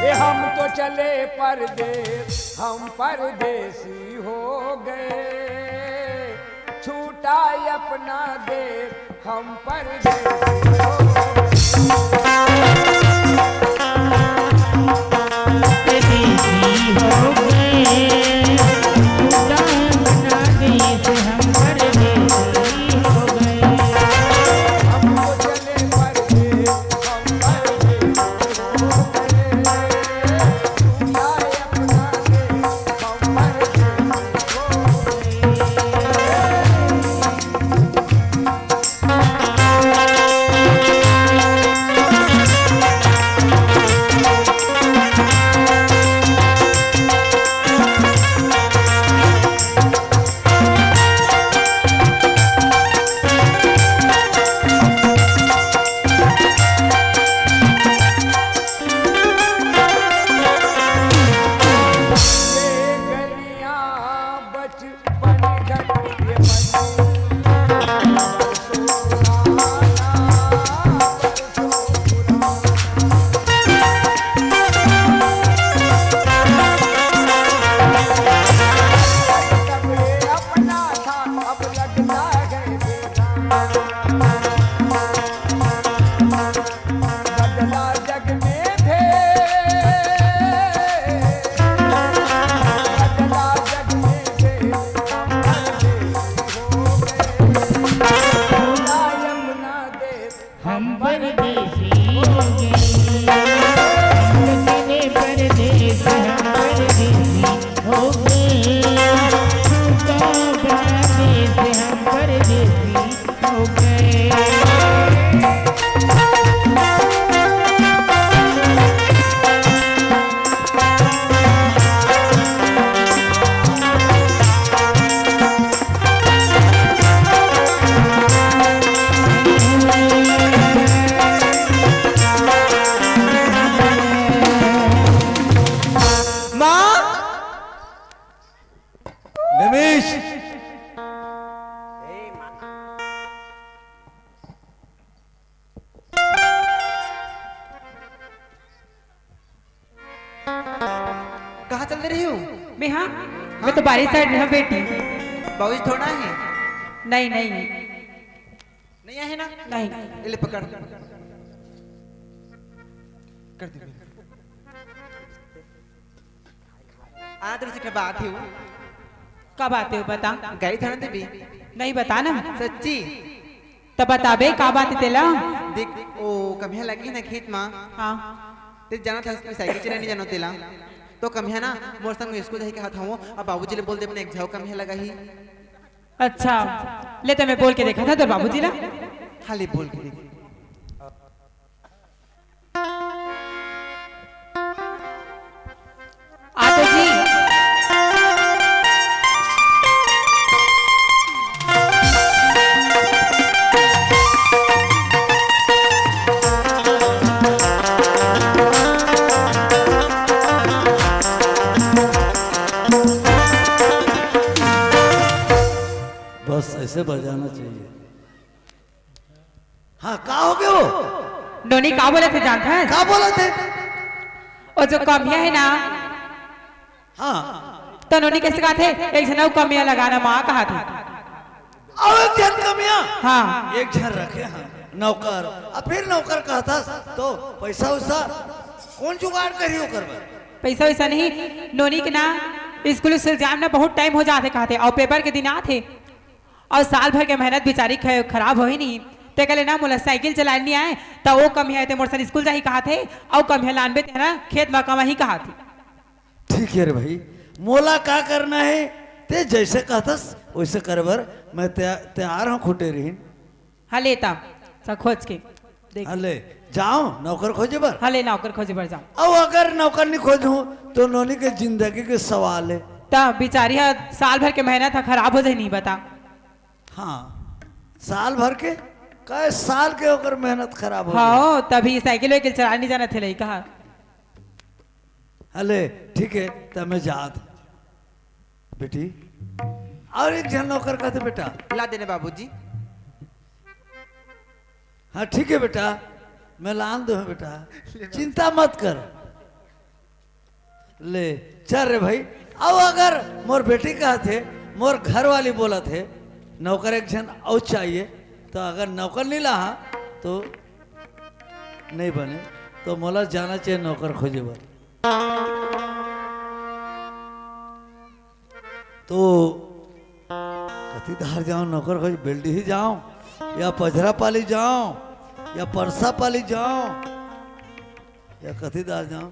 ए, हम तो चले परदेस, हम परदेसी हो गए, छूटा अपना देस, हम परदेसी हो गए। हम परदेसी हो गए, हम चले परदेस, हम परदेसी हो गए। तू तो परदेस, हम परदेसी हो गए। माँ! निमिष! कहाँ चल रही हो? मैं, हाँ, मैं तो बारी side में हूँ बेटी। बाबूजी थोड़ा है? नहीं, नहीं। नहीं आए ना? नहीं। ये ले पकड़। कर दे। आज तुमसे क्या बात है वो? का बात है वो बता? गई था ना देवी? नहीं बता ना। सच्ची? त बताबे का बात हे तेला? देख, ओ कम्हिया लगी ना खेत मा। हाँ। ते जाना था, साइकिल चलानी जानो तेला। तो कम्हिया ना मोर संग स्कूल जाही कहा था वो, अब बाबूजी ले बोल दे, अपने एक झाव कम्हिया लगा ही। अच्छा, ले ते मैं बोल के देखा था तोर बाबूजी ला। हाँ, ले बोल के देख। आतो जी। बस ऐसे बजाना चाहिए। हाँ, का हो गयो? नोनी का बोलत हे जानत हस? का बोलत हे? ओ जो कमिया हे ना, हाँ। त नोनी कइसे कहत हे? एक झन अउ कमिया लगाना माँ कहत हे। अउ एक झन कमिया? हाँ। एक झन रखे हन नौकर, अउ फिर नौकर कहत हस तो पैसा उसा कोन जुगाड़ करही ओकर बर? पैसा वैसा नहीं, नोनी के ना स्कूल उस्कूल जाए म ना बहुत टाइम हो जात हे कहत हे, अउ पेपर के दिन आत हे। अउ साल भर के मेहनत बिचारी ख-, खराब होही नहीं, तेकर ले ना मोला साइकिल चलाए नहीं आए, त ओ कमिया हे ते मोर संग स्कूल जाही कहत हे, अउ कमिया ल आनबे ते ना खेत म कमाही कहत हे। ठीक हे रे भाई, मोला का करना हे, ते जइसे कहथस वइसे करे बर मैं तैया-, तैयार हूँ खुटेरिन। हाँ ले ता, सा खोज के। देख। हाँ ले, जाओ नौकर खोजे बर। हाँ ले, नौकर खोजे बर जाओ। अउ अगर नौकर नहीं खोजहूँ, तो नोनी के जिंदगी के सवाल हे। त बिचारी ह साल भर के मेहनत ह खराब हो जाही नहीं बता। हाँ, साल भर के, कई साल के ओकर मेहनत खराब हो जाही। हाँ, तभी साइकिल वाइकिल चलानी जानत हे लइका ह। अले, ठीक हे, त मैं जात। बेटी, अउ एक झन नौकर कहत हे बेटा। ला देने बाबूजी। हाँ, ठीक हे बेटा, मैं लान दो हूँ बेटा, चिंता मत कर। ले, चल रे भाई। अउ अगर मोर बेटी कहत हे, मोर घर वाली बोलत हे, नौकर एक झन अउ चाहिए, त अगर नौकर नहीं लाहा, तो नहीं बने, तो मोला जाना चाहिए नौकर खोजे बर। तो कति धार जाओ नौकर खोज, बेलडीही जाओ या पझरा पाली जाओ या परसा पाली जाओ या कति धार जाओ?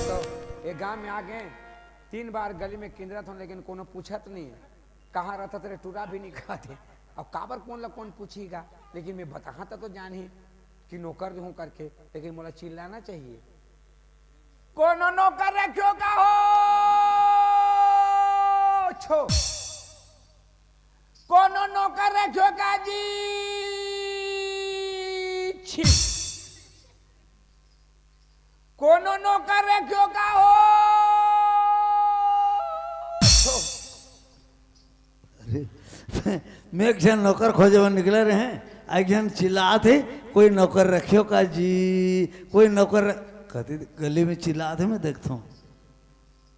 तो ये गांव में आ गए, तीन बार गली में किंदरत हों, लेकिन कोनो पूछत नहीं हे। कहाँ रहत रे टूरा भी नहीं कहत हे। अब काबर कोन ला कोन पूछही गा, लेकिन मैं बताहा त तो जानही कि नौकर हूँ करके, लेकिन मोला चिल्लाना चाहिए। कोनो नौकर रखियो का हो? छो। कोनो नौकर रखियो का जी? छी। एक झन नौकर खोजे बर निकले रहे, एक झन चिल्लात हे, "कोई नौकर रखियो का जी, कोई नौकर र-," कति गली में चिल्लात हे, मैं देखथों।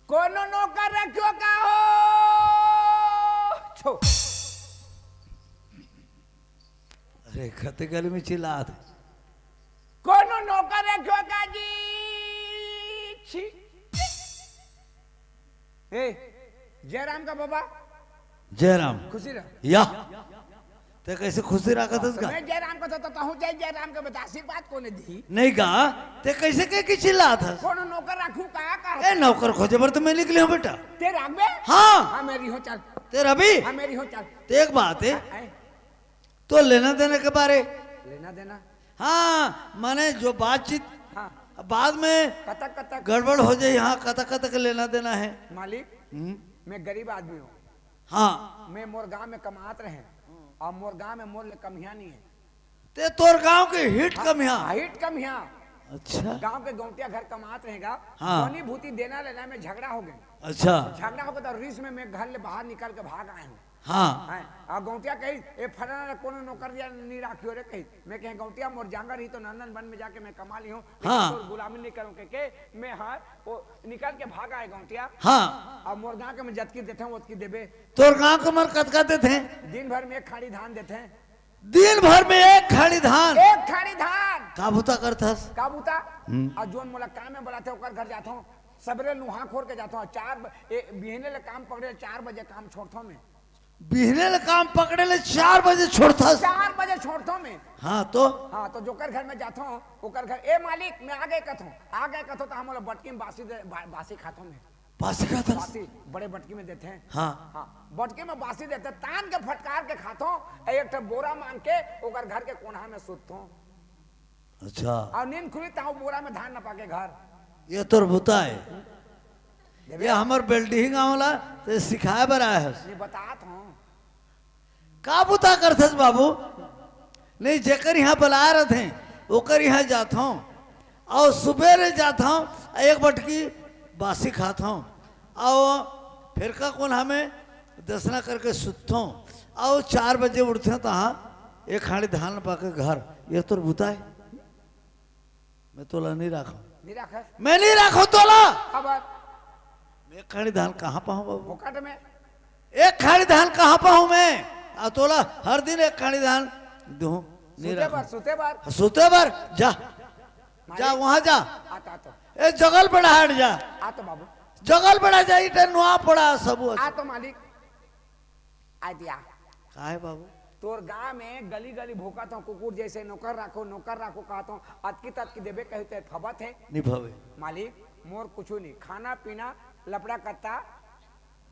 "कोनो नौकर रखियो का हो?" छो। अरे, कति गली में चिल्लात हे। "कोनो नौकर रखियो का जी?" छी। ए, जयराम का बाबा। जयराम। खुशी रह। या। ते कैसे खुशी रखत हस का? मैं जयराम का तो, तो कहूँ जय जयराम के बता, आशीर्वाद कोने दी? नहीं गा, ते कैसे कह के चिल्लात हस? "कोनो नौकर रखूं का, का?" ए, नौकर खोजे बर तो मैं निकले हूँ बेटा। ते राख बे? हाँ। हाँ, मेरी हो चल। ते रवि? हाँ, मेरी हो चल। ते एक बात है, आए। तो लेना देना के बारे। लेना देना। हाँ, माने जो बातचीत हाँ। बाद में कतक कतक। गड़बड़ हो जाए, हाँ, कतक कतक लेना देना है। मालिक, हम्म। मैं गरीब आदमी हूँ। हाँ। मैं मोर गांव में कमात रहे, और मोर गांव में मोर ले कमिया नहीं है। ते तोर गांव के हिट हाँ, कमिया? हाँ, हिट कमिया। अच्छा। गांव के गौंटिया घर कमात रहेगा, हाँ। बनी भूती देना लेना में झगड़ा हो गए। अच्छा। झगड़ा हो गए तो रिस में मैं घर ले बाहर निकल के भाग आए हूँ। हाँ। हैं? आ गौंटिया कही, "ए फलाना ला कोनो नौकर दिया नहीं राखियो रे," कही। मैं कहे, "गौंटिया मोर जांगर ही तो नंदन वन में जाके मैं कमा ली हूँ, लेकिन हाँ। तोर गुलामी नहीं करूँ," के, के मैं हर वो निकल के भाग आए गौंटिया। हाँ। अब मोर गाँव के मैं जतकी देते हूँ, ओतकी देबे। तोर गाँव के मन कतका देते हैं? दिन भर में एक खाड़ी धान देते हैं। दिन भर में एक खाड़ी धान? एक खाड़ी धान। का बुता करथस? का बुता? हम्म। और जोन मोला काम में बुलाते ओकर घर जाता हूँ, सबरे लुहा खोर के जाता हूँ, चार ब-, ए, बिहने ले काम पकड़े, चार बजे काम छोड़ता हूँ मैं। बिहने ले काम पकड़े ले चार बजे छोड़थस? चार बजे छोड़थों मैं। हाँ तो? हाँ, तो जोकर घर में जाथों, ओकर घर, "ए मालिक, मैं आ गए," कथों। "आ गए," कथों, तो हम लोग बटकी में बासी दे, बा-, बासी खाथों मैं। बासी खाथस? बासी, बड़े बटकी में देते हैं। हाँ। हाँ, बटकी में बासी देते, तान के फटकार के खाथों, एक ठो बोरा मांग के ओकर घर के कोनहा में सुतथों। अच्छा। और नींद खुली, ताऊ बोरा में धान नपा के घर। ये तोर बुता है। देवे। ये हमर बेल्डिंग आवला, ते सिखाए बर आए हस। ये बतात हूँ। का बुता करथस बाबू? नहीं, जेकर यहाँ बलाए रथे, ओकर यहाँ जात हूँ। और सुबेरे जात हूँ, एक बटकी बासी खात हूँ। और फिर का कौन हमें दसना करके सुतथों, अउ चार बजे उठथों, तहाँ एक खाड़ी धान पाके घर, ये तोर बुता है? मैं तोला नहीं राखूं। नहीं राखस? मैं नहीं राखूं तोला। काबर? मैं एक खाड़ी धान कहाँ पाऊं बाबू? फोकट में। एक खाड़ी धान कहाँ पाऊं मैं? आ तोला हर दिन एक खाड़ी धान दूं। नहीं सुते राखूं। बर, सुते बर। हाँ, सुते बर, जा। मालिक। जा, वहां जा। आता तो। ए, जगल बड़ा हट जा। आ तो बाबू। जगल बड़ा जा, इटे नुआ पड़ा सबू। आ तो मालिक। आ दिया। काहे बाबू? तोर गांव में गली गली भोंकत हूँ, कुकुर जैसे, "नौकर राखो, नौकर राखो," कहत हूँ, अतकी ततकी देबे कही ते फबत है। नहीं फबे। मालिक, मोर कुछू नहीं, खाना पीना लपड़ा करता।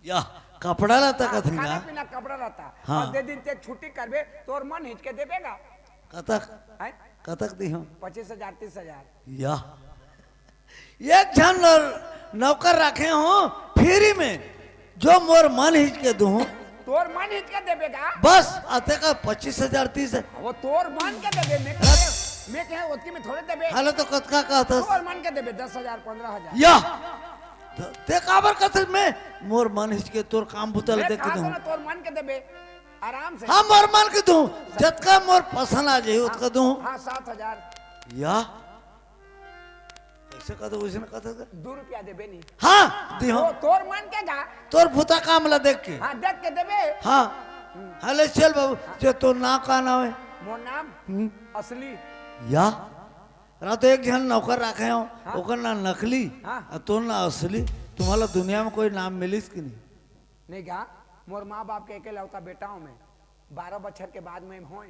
या, कपड़ा लता हाँ, कथी खाना ना? पीना कपड़ा लता। हाँ। और दे दिन ते छुट्टी करबे, तोर मन हिचके देबेगा। कतक? हैं? कतक दी हम? पच्चीस हजार, तीस हजार। या। एक झन नौ-, नौकर राखे हूँ फ्री में, जो मोर मन हिचके दूँ। तोर मन हिचके देबे गा? बस, अते का पच्चीस हजार, तीस है। वो तोर मन के देबे, मैं कहे, मैं कहे ओतकी में थोड़े देबे। हाले तो कतका कहत हस? तोर मन के देबे, दस हजार, पन्द्रह हजार। या। त-, ते काबर कहत हस मैं? मोर मन हिचके तोर काम बुता ले मैं देख के कहा दूँ। था ना, तोर मन के देबे, आराम से। हाँ, मोर मन के दूँ। जतका मोर पसंद आ जाही, ओतका दूँ। हाँ, सात हजार। या। कैसे कहत हस, वैसे ना कहत हस। दू रुपया देबे नहीं। हाँ, दिहो। तो तोर मन के गा। तोर भूता काम ला देख के। हाँ, देख के देबे। हाँ। हम्म। हाँ, ले चल बाबू, हाँ। जे तोर नाम का नाम है? मोर नाम हम्म। असली। या। रा तो एक झन नौकर राखे हो, हाँ। ओकर ना नकली, हाँ। आ तोर ना असली। तुम्हारा दुनिया में कोई नाम मिलिस कि नहीं? नहीं गा, मोर माँ बाप के एकलौता बेटा हूँ मैं। बारह बछर के बाद में होए,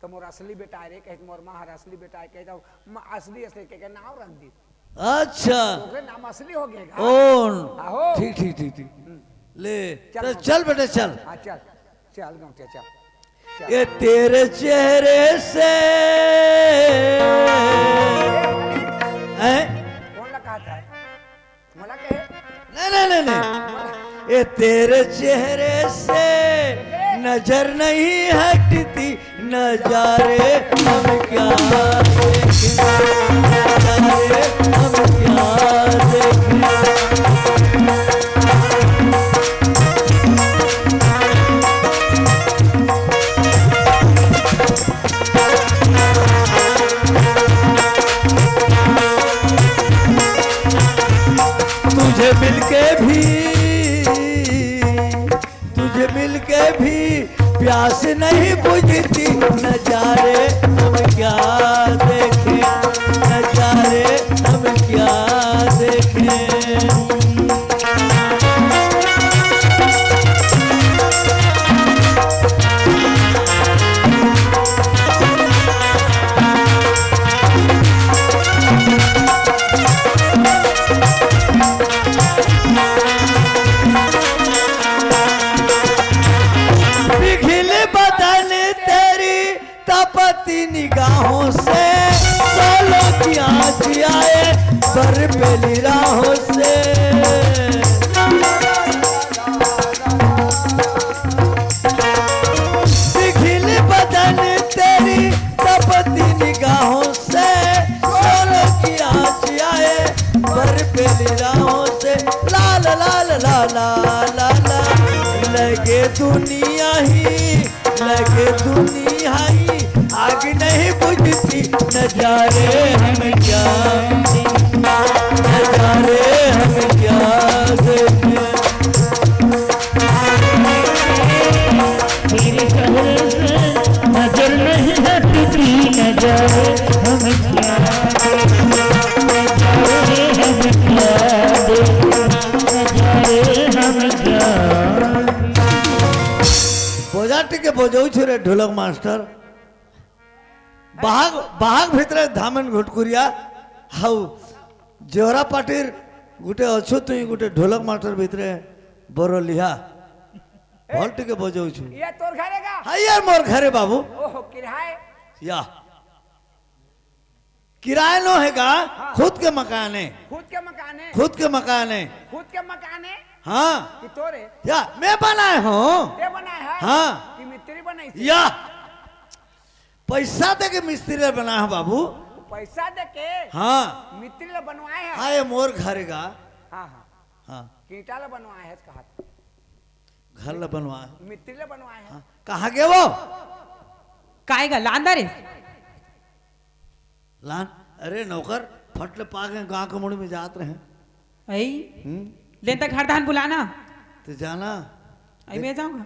तो मोर असली बेटा आए रे, कहे, मोर माँ हर असली बेटा आए, कहे, तो माँ असली, असली कह के नाम रख दी। अच्छा। ओकरे नाम असली हो गए गा। ओन। आहो। ठीक, ठीक, ठीक, ठीक। हम्म। ले, चल, तो चल बेटे, चल। हाँ, चल। चल, गौंटिया, चल। चल। ये तेरे चेहरे से, हैं? कौन लगा था? मोला कहे? नहीं, नहीं, नहीं, नहीं। ये तेरे चेहरे से नजर नहीं हटती, नजारे हम क्या देखें, नजारे हम क्या देखें। प्यास नहीं बुझती, नजारे हम क्या देखें, नजारे हम क्या देखें। पिघल बदन तेरी तपती निगाहों से, सोलों की आँच आए बर्फीली राहों से। पिघल बदन तेरी तपती निगाहों से, सोलों की आँच आए बर्फीली राहों से। ला ला ला ला ला ला ला ला, लगे दुनिया ही, लगे दुनिया ही आग नहीं बुझती। नजारे हम क्या, नजारे हम क्या देखें। तेरे चेहरे से नजर नहीं हटती, नजारे हम क्या, नजारे हम क्या, नजारे हम क्या। बोजा टिके बजौछु रे ढोलक मास्टर। बाहक, बाहक भीतरे धामन घुटकुरिया हौ। जेवरा पाटिर गुटे अछू तुई गुटे ढोलक मास्टर भीतरे बरोलिहा। भल टिके बजौछु। ये तोर घरे का? हाँ, ये मोर घरे बाबू। ओहो, किराए? या। किराए नो हे का? हाँ। खुद के मकान हे। खुद के मकान हे? खुद के मकान हे। खुद के मकान हे? हाँ। कि तोरे? या, मैं बनाए हूँ। ते बनाए है? हाँ। कि मिस्त्री बनाइसे? या। पैसा दे के मिस्त्री ला बनाए हूँ बाबू। पैसा दे के? हाँ। मिस्त्री ला बनवाए है? हाँ, ये मोर घर का। हाँ, हाँ। हाँ। ईंटा ला बनवाए है, कहा था। घर ला बनवाए। मिस्त्री ला बनवाए है। हाँ। कहाँ गे वो? काय गा, लांदा रे? लान, अरे नौकर, फट ले पा गए, गांव के मुड़ में जात रहे। आई? हम्म? लेन तक घर धान बुलाना। तो जाना। आई, मैं जाऊंगा।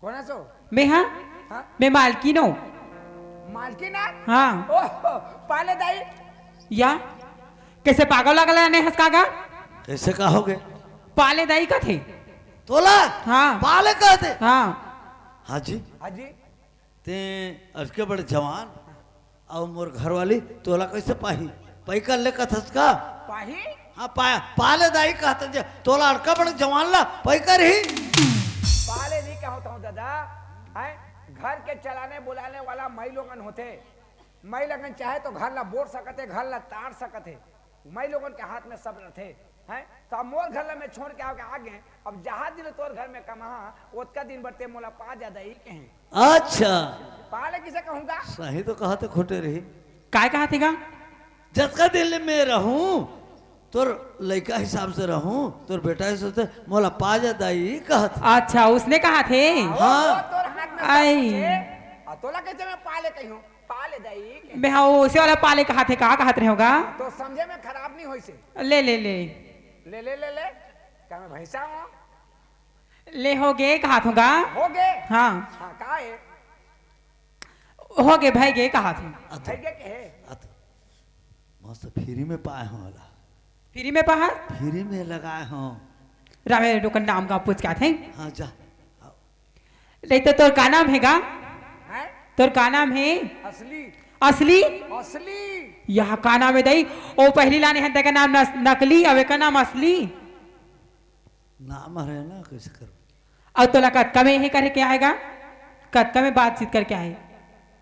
कोन हस ओ? मैं, हाँ? हाँ? मैं मालकिन हूँ। मालकिन हे? हाँ। ओह, पाले दाई। या? कैसे पागल लगला ने हंस का गा? कैसे कहोगे? पाले दाई कथे। तोला? हाँ। पाले कहते? हाँ। हाँ जी। हाँ जी। ते अतके बड़ जवान अउ मोर घरवाली तोला कैसे पाही? पैकर ले कथस का? पाही? हाँ, पा, पाले दाई कहत जे तोला अतका बड़ जवान ला पैकर ही? पाले नहीं कहत हूँ दादा, हैं? घर के चलाने बुलाने वाला मई लोगन होथे। मई लोगन चाहे तो घर ला बोर सकत हे, घर ला तार सकत हे। मई लोगन के हाथ में सब रथे, हैं? तो अब मोर घर ला मैं छोड़ के आके आ गए, अब जहाँ दिन तोर घर में कमाहा, ओतका दिन बर ते मोला पा जा दाई कहे। अच्छा। पाले किसे कहूँगा? सही तो कहत हे, खोटे रही। काय कहत हे गा? जतका दिन ले मैं रहूं, तोर लइका हिसाब से रहूं, तोर बेटा हिसाब से, मोला पा जा दाई कहत हे। अच्छा, उसने कहत हे? हाँ। ओ, तोर हाथ में सब आई। कुछ हे। आ, तोला कैसे मैं पाले कही हूँ? पाले दाई के। बे हाँ, वो उसे वाला पाले कहत हे, का कहत रहे होगा? तो समझे में खराब नहीं होइसे। ले, ले, ले। ले, ले, ले, ले। का मैं भैंसा हूँ? ले हो गे, कहा थोगा? हो गे? हाँ। हाँ, का हे? हो गे, भाई गे, कहा थोगा? अत, भाई गे के हे? अत, मस्त फ्री में पाए हूँ वाला। फ्री में पाहा? फ्री में लगाए हूँ। रामे दुकान नाम का पूछ के आथे। हाँ, जा। नहीं तो तोर का नाम हे गा? हैं? तोर का नाम हे? असली। असली? असली। यह का नाम हे दाई? ओ पहली लाने हन तेका नाम नस-, नकली, अब एका नाम असली। नाम हरे ना, कैसे करूँ? अब तोला कतका में हे करे के आएगा? कतका में बातचीत करके आए?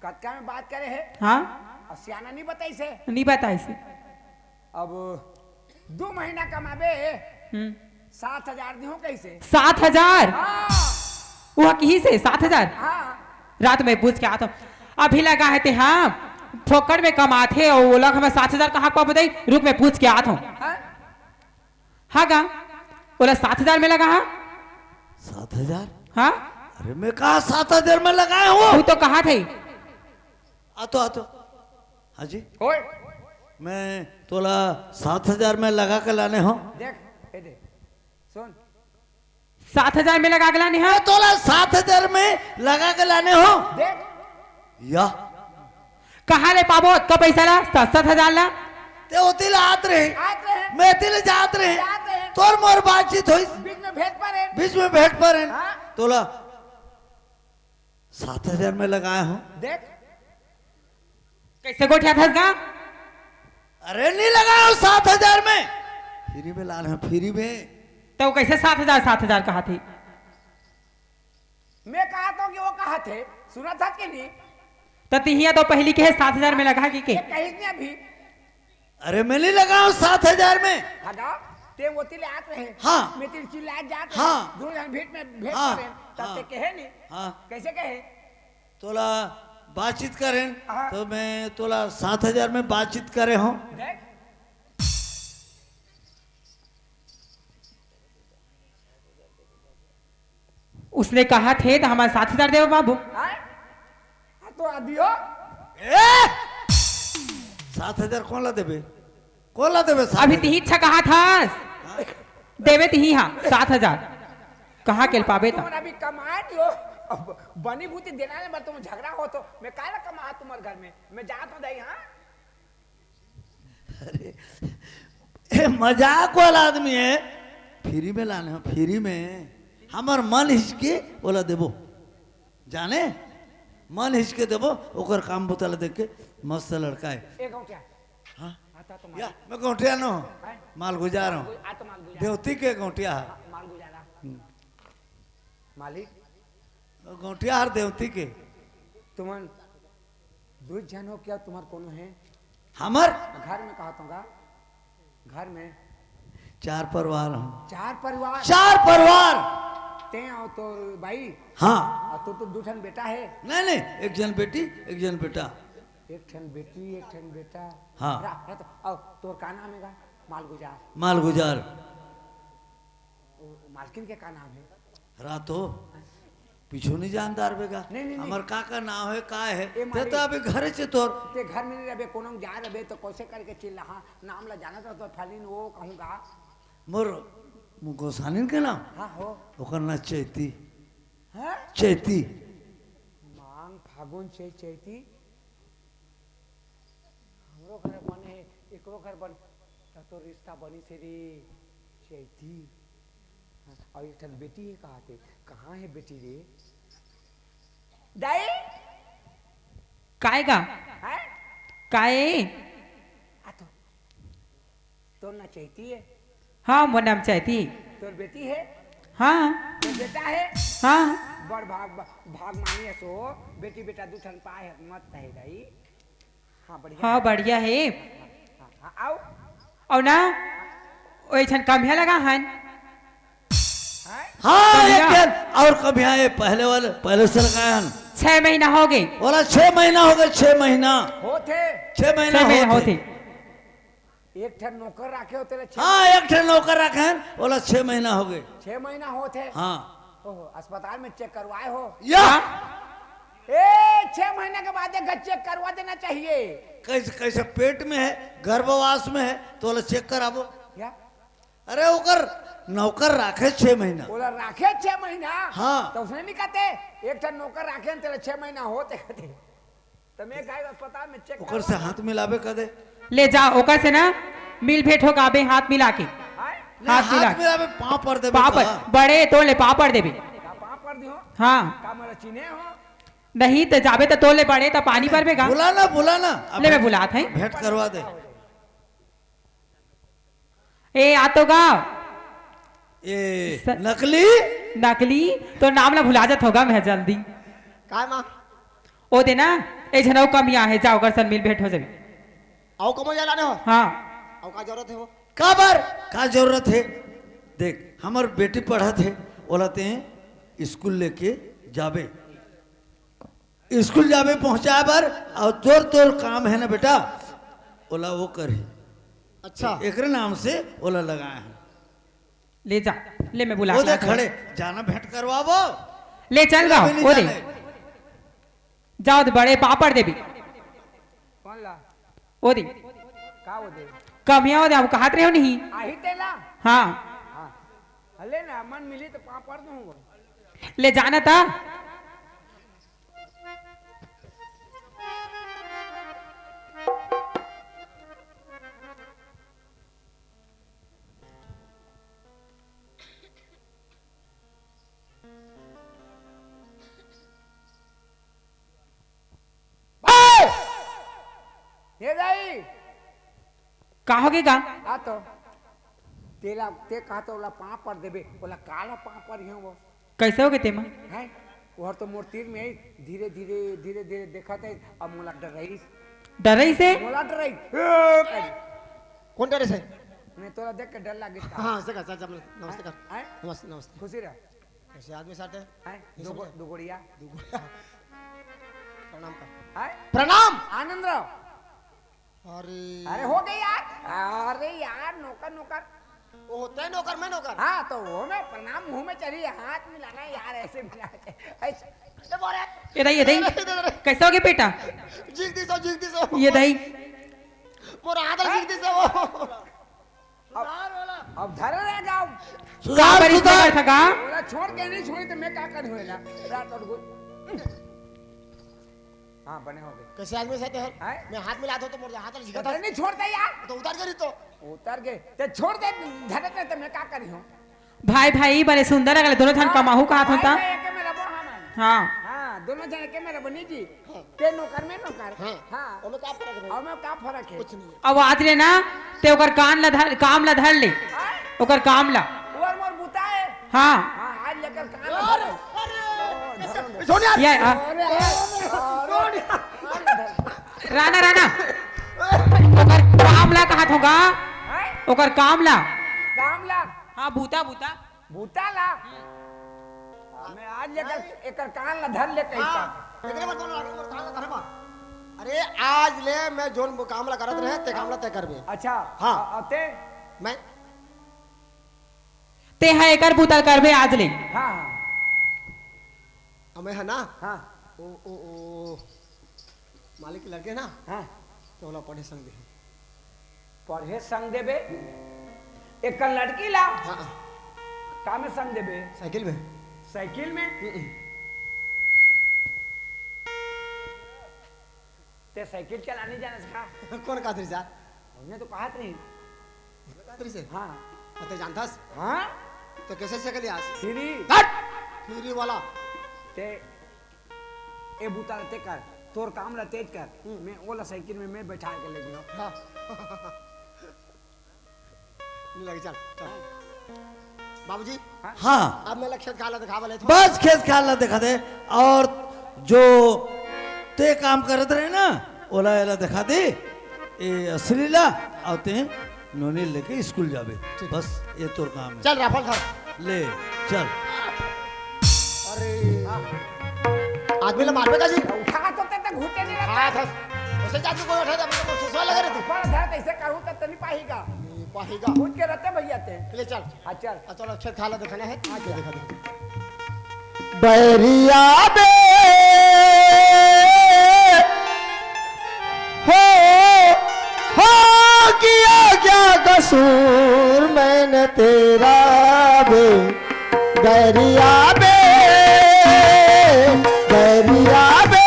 कतका में बात करे हे? हाँ? अब सियाना नहीं बताइसे? नहीं बताइसे। अब दू महीना कमाबे, हम्म। सात हजार दिहूं कहिसे। सात हजार? हाँ। वो कहिसे सात हजार? हाँ। रात में पूछ के आत हूँ। अभी लगा हे ते, हाँ, फोकट में कमाथे, अउ ओला हमें सात हजार कहाँ पाबो दाई? रुक, मैं पूछ के आत हूँ। हाँ? हाँ गा, ओला सात हजार में लगा हा? सात हजार? हाँ? अरे, मैं कहाँ सात हजार में लगाए हूँ? तू तो कहा थे। आ तो, आ तो। हाँ जी। ओए, मैं तोला सात हजार में लगा के लाने हो। देख, ए दे, सुन। सात हजार में लगा के लाने हो? मैं तोला सात हजार में लगा के लाने हो। देख। या। कहाँ ले पाबो तो पैसा ला, सात, सात हजार ला? ते ओती ले आत रहे। आत रहे। मैं एती ले जात रहे। जात रहे। तोर मोर बातचीत होइस। बीच में भेंट परेन। बीच में भेंट परेन। हाँ। तोला सात हजार में लगाए हो। देख। कैसे गोठियाथस गा? अरे नहीं लगाए हो सात हजार में। फ्री में लाने हो, फ्री में। तो कैसे सात हजार, सात हजार कहाथे? मैं कहाथों कि वो कहाथे, सुनथस कि नहीं? तो तिहिया तो पहली कहे सात हजार में लगा के, के? ये कही नहीं अभी। अरे मैं नहीं लगाऊं सात हजार में। लगा, ते ओती ले आत रहे। हाँ। मैं तेरे चिल्लाए जात रहे। हाँ। दो जन भेंट में भेंट हाँ, करें, तब हाँ। ते कहे नहीं। हाँ। कैसे कहे? तोला बातचीत करें, हाँ। तो मैं तोला सात हजार में बातचीत करे हूँ। देख। उसने कहाथे तो हमारे सात हजार देबो बाबू। आय? हाँ तो अदियो। ए! सात हजार कोन ला देबे? कोन ला देबे सात हजार? अभी तिही अच्छा कहाथस। देबे तिही हाँ, सात हजार। कहाँ के पाबे त? तुमन अभी कमाए दियो। अब बनी बूती देना ले, मैं तुम झगड़ा हो तो मैं काला कमा तुम्हारे घर में? मैं जात हूँ दाई, हाँ? अरे, ए, मजाक वाला आदमी है। फ्री में लाने हो, फ्री में। हमर मन हिचके, ओला देबो। जाने? मन हिचके देबो, ओकर काम बुता ला देख के, मस्त लड़का है। ए गौंटिया। हाँ? आता तो या, मालिक। मैं गौंटिया न हूँ। हैं? मालगुजार हूँ। मालगु-, आ तो मालगुजार। देवती के गौंटिया है। हाँ, मालगुजार, हाँ। हम्म। मालिक। गौंटिया हर देवती के। तुमन दू झन हो क्या, तुम्हार कोनो है? हमर? घर में कहा तो गा? घर में? चार परिवार हम। चार परिवार? चार परिवार! ते अउ तोर बाई? हाँ। अउ तोर तो दू ठन बेटा है? नहीं, नहीं, एक जन बेटी, एक जन बेटा। एक ठन बेटी, एक ठन बेटा। हाँ। रा-, रा-, तो, अउ तोर का नाम है गा? मालगुजार। मालगुजार। ओ, मालकिन के का नाम है? रातो, पीछू नहीं जानदार बेगा। नहीं, नहीं, नहीं। हमर का का नाम है, का है? ए, ते मालिक। तो अभी घरे चे तोर। ते घर में नहीं रहबे, कोनो में जा रहबे, तो कैसे करके चिल्ला? हाँ, नाम ला जानत रह तो फलिन वो कहूँगा। मोर, मोर गोसानिन के नाम? हाँ, हो। ओकर नाम चैती। हाँ? चैती। मांग फागुन चै-, चैती। हमरो घर बने हे, एकरो घर बन, त तो रिश्ता बनी से रे, चैती। हाँ, अउ एक ठन बेटी हे, कहाथे, कहाँ हे बेटी रे? दाई? काय गा? हैं? काय? आ तो, तोर ना चैती हे? हाँ, मोर नाम चैती। तोर बेटी हे? हाँ। तोर बेटा हे? हाँ। बड़ भाग, भाग मानी असो, बेटी बेटा दू ठन पाए हे, मत कहे दाई। हाँ, बढ़िया हाँ, हे। बढ़िया हे। हाँ, हाँ, आओ। अउ ना, ओइ झन कमिया लगा हन। हैं? हाँ, कमिया। एक ठन अउ कमिया हे, पहले वाले, पहले से लगाए हन। छह महीना हो गए। बोला, छह महीना हो गए, छह महीना। होथे। छह महीना छह महीना होथे। होथे। एक ठन नौकर राखे होथे ले छह हाँ, महीना। एक ठन नौकर राखे हन, बोला, छह महीना हो गए। छह महीना होथे। हाँ। ओहो, अस्पताल में चेक करवाए हो? या। हाँ। ए, छह महीने के बाद एक बार चेक करवा देना चाहिए। कैसे, कैसे पेट में है, गर्भवास में है, तो ओला चेक कराबो। या। अरे, ओकर नौकर राखे छह महीना। ओला राखे छह महीना? हाँ। तो उसने नहीं कहते, एक ठन नौकर राखे हैं, तेरा छह महीना होते कहते। त मैं गाय अस्पताल में चेक ओकर से करवा हाथ मिलाबे कर दे। ले जा, ओकर से ना मिल भेंट हो गाबे, हाथ मिला के। हाय? ले, हाथ हाथ मिला। मिलाबे, पाँव पर देबे पाँव पर, का? बड़े तो ले पाँव पर देबे। का पाँव पर दिहो? हाँ। का मोला चिन्हे हो? नहीं, त जाबे त तो ले बड़े त पानी पर बेगा। बुला ना, बुला ना। अब ले, मैं बुलात है। भेंट करवा दे। ए, आ तो गा। ए, स-, नकली? नकली? तो नाम ला भुला जात होगा मैं जल्दी। काय माँ? ओ दे ना, ए झन अउ कमिया हे, जा ओकर सन मिल भेंट हो जाबे। अउ कमो जा लाने हो? हाँ। अउ का जरूरत हे वो? काबर? का जरूरत हे? देख, हमर बेटी पढ़त हे, ओला ते स्कूल लेके जाबे। स्कूल जाबे पहुंचाए बर, अउ तोर, तोर काम हे ना बेटा, ओला वो करही। अच्छा। एकरे नाम से ओला लगाए हन। ले जा, ले मैं बुला ओ दे के लात हूँ। खड़े, जाना भेंट करवाबो। ले चल ले गा, भी नहीं ओ दे। जाने। जाओ दे बड़े पाँव पर देबे। कौन ला? ओ दे। का होथे? कमिया होथे, हम कहत रहे हो नहीं। आही तेला? हाँ। हाँ। अले ना, मन मिली तो पाँव पर दूंगा। ले जाना था। ए! ए दाई! का होगे गा? आ तो। तेला, ते कहा तो ओला पाँव पर देबे, ओला काला पाँव पर ही वो। कैसे होगे तेमा? हैं? ओहर तो मोर तीर में ही धीरे, धीरे, धीरे, धीरे देखत हे, अब मोला डराइस। डराइस हे? मोला डराइस। ए, करी। कौन डराइस हे? मैं तोला देख के डर लागे। हाँ, से कर, चल, चल, नमस्ते कर। हैं? नमस्ते, नमस्ते। खुशी रह। कैसे आदमी साथ है? हैं? ये दो सब गो-, है? दो गोड़िया। दो गोड़िया। प्रणाम कर। हैं? प्रणाम। आनंद राव। अरे। अरे हो गई यार। अरे यार, नौकर, नौकर। वो होता है नौकर, मैं नौकर। हाँ, तो वो मैं प्रणाम मुंह में चली, हाथ मिलाना है यार, ऐसे मिला के। ऐसे। ले बोले। ये दाई, ये दाई। इधर, इधर, इधर। कैसा हो गया बेटा? जीक दिस हो, जीक दिस हो। ये दाई। मोर हाथ जीक दिस हो। अब, अब धरे रह जाओ। सुधार, काबर इसमें सुधार। बैठा का? ओला छोड़ के नहीं छोड़ी तो मैं का कर होएला? रात और गुल। हाँ, बने हो गए। कैसे आदमी से तेहर? हैं? मैं हाथ मिला दो तो मोर हाथ लग तो गया। नहीं छोड़ता यार। तो उतार के नहीं तो। उतार के। ते छोड़ दे, धरे ते, ते मैं का करी हूँ? भाई, भाई, बड़े सुंदर लगले, दोनों झन हाँ, कमाहू कहात भाई, होता। भाई, एके में रबो हमन। हाँ। हाँ, दोनों झन एके में रबो, नहीं जी। हाँ। ते नौकर में नौकर। हाँ। हाँ। ओमे का फर्क है? ओमे का फर्क है? कुछ नहीं है। अब आज ले ना, ते ओकर कान ला धर, काम ला धर ले। हाँ? ओकर काम ला। वो मोर बुता है। हाँ। हाँ, आज लेकर कान ला धर ले। अरे, अरे। ओ, धरो, धरो। सुन यार। ये, आ। अरे, अरे, अरे, कान ला धर। राना, राना। ओकर काम ला कहात होगा। हैं? ओकर काम ला। काम ला। हाँ, बूता, बूता। बूता ला। मैं आज लेकर एकर कान ला धर ले कहीं हाँ, का। एकरे बर कोनो लागल मोर कान ला धरे बर। अरे, आज ले मैं जोन काम ला करत रहे, ते काम ला ते करबे। अच्छा। हाँ। अ-, अ, ते? मैं। ते हा एकर बूता करबे आज ले। हाँ, हाँ। अमे है ना? हाँ। ओ, ओ, ओ, मालिक के लड़के ना? हाँ। तो ओला पढ़े संग दे। पढ़े संग देबे? एकर लड़की ला? हाँ। का में संग देबे? साइकिल में। साइकिल में? हम्म। ते साइकिल चलाने जानस का? कौन कहा तेरे साथ? हमने तो कहा नहीं। कहा तेरे से? हाँ। और ते जानथस? हाँ। तो कैसे साइकिल आज? फ्री। हट! फ्री वाला। ते ए बूता ते कर, तोर काम ला तेज कर। हम्म। मैं ओला साइकिल में मैं बैठा के ले गया। हाँ। नहीं लगे, चल, चल। बाबूजी, हाँ? हाँ। अब मैं खेत खार ला दिखावा ले थोड़ा। बस खेत खार ला दिखा दे। और जो ते काम करत रहे ना, ओला एला दिखा दे। ए असली ला, और ते नोनी लेके स्कूल जाबे। ठीक। बस ये तोर काम है। चल राफल धर। ले, चल। अरे। आदमी ला मारबे का जी? उठा तो ते, ते घुटे नहीं रहता। हाँ, बस। उसे जादू को उठा दे, हमको सुसवा लगे रहते। ऊपर धर, ऐसे करूँ तो तनी पाहिगा। नहीं पाहिगा। घुट के रहते भैया ते। ले चल। हाँ, चल। आ, चलो, खेत खार ला दिखाना है। हाँ, ये चल। दिखा दे। बैरिया बे हो, हो गया क्या कसूर मैंने तेरा बे, बैरिया बे, बैरिया बे।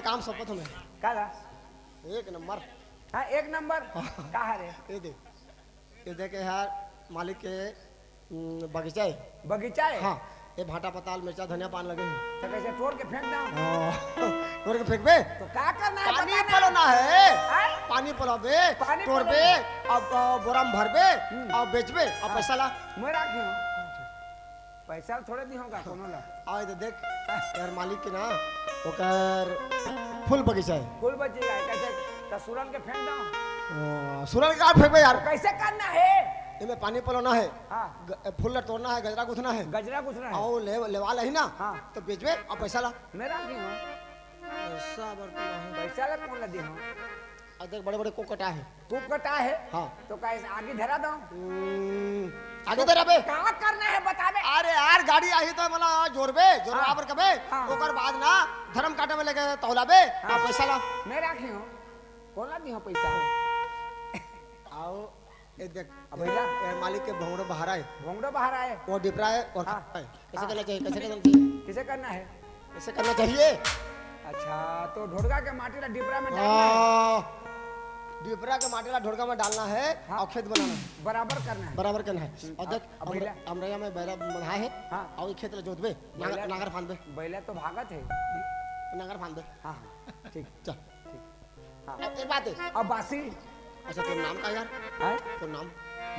काम सौंपत हंव मैं। का ला? एक नंबर। हाँ, एक नंबर। हाँ। का हरे? ये देख, ये देख यार, मालिक के, उम, बगीचा हे। बगीचा हे? हाँ, ये भाटा पताल, मिर्चा, धनिया पान लगे हे। त कइसे, टोर के फेंक दंव? हाँ, टोर के फेंकबे? त का करना हे, पानी पलोना हे। हैं? पानी पलोबे, पानी टोरबे, पलोना। अब, अ, बोरा में भरबे, हम्म। अब बेचबे, अब हाँ। पैसा ला। मैं राखी हंव। पैसा थोड़े दिहंव का कोनो ला। आवे तो देख, यार मालिक के ना, ओकर फूल बगीचा हे। फूल बगीचा हे, कइसे? त सुरन के फेंक दंव। ओ, सुरन के का फेंकबे यार? त कइसे करना हे? एमे पानी पलोना हे, हाँ। ग-, फूल ला तोरना हे, गजरा गुथना हे। गजरा गुथना हे। अउ ले, लेवा लही ना, हाँ। त बेचबे अउ पैसा ला। मैं राखी हंव। पैसा बर तो नहीं। पैसा ला कोन ला दिहंव? अउ देख, बड़े-बड़े कुकटा हे। कुकटा हे? हाँ। त कइसे आगी धरा दंव? हम्म, आगी धराबे? का करना हे बताबे? अरे यार, गाड़ी आही त मोला जोरबे, जोरवा हाँ। बर कबे, हाँ। ओकर बाद ना धरम काटा में लेके तौलाबे, हाँ। अउ पैसा ला। मैं राखी हंव, कोन ला दिहंव पैसा? अउ ए देख, अब भैया। ए मालिक के भोंगड़ो बहारा हे। भोंगड़ो बहारा हे। अउ डिपरा हे, अउ हाँ। खपरा हे। कइसे हाँ। करना चाहिए? कइसे करना चाहिए? कइसे करना हे? कइसे करना चाहिए? अच्छा, त ढोड़गा के माटी ला डिपरा में डालना हे। हाँ, डिपरा के माटी ला ढोड़गा में डालना हे हाँ। अउ खेत बनाना हे। बराबर करना हे। बराबर करना हे। हम्म, अउ देख, अब, अब अमर-, भैया। अमरैया में बैरा बंधा हे हाँ। अउ ये खेत ला जोतबे, नांगर, बैला, नांगर फांदबे। बैला तो भागत हे। नांगर फांदबे। हाँ, हाँ, ठीक। चल। ठीक। हाँ। अब एक बात हे। अब बासी। अच्छा, तोर नाम का यार? हैं? तोर नाम?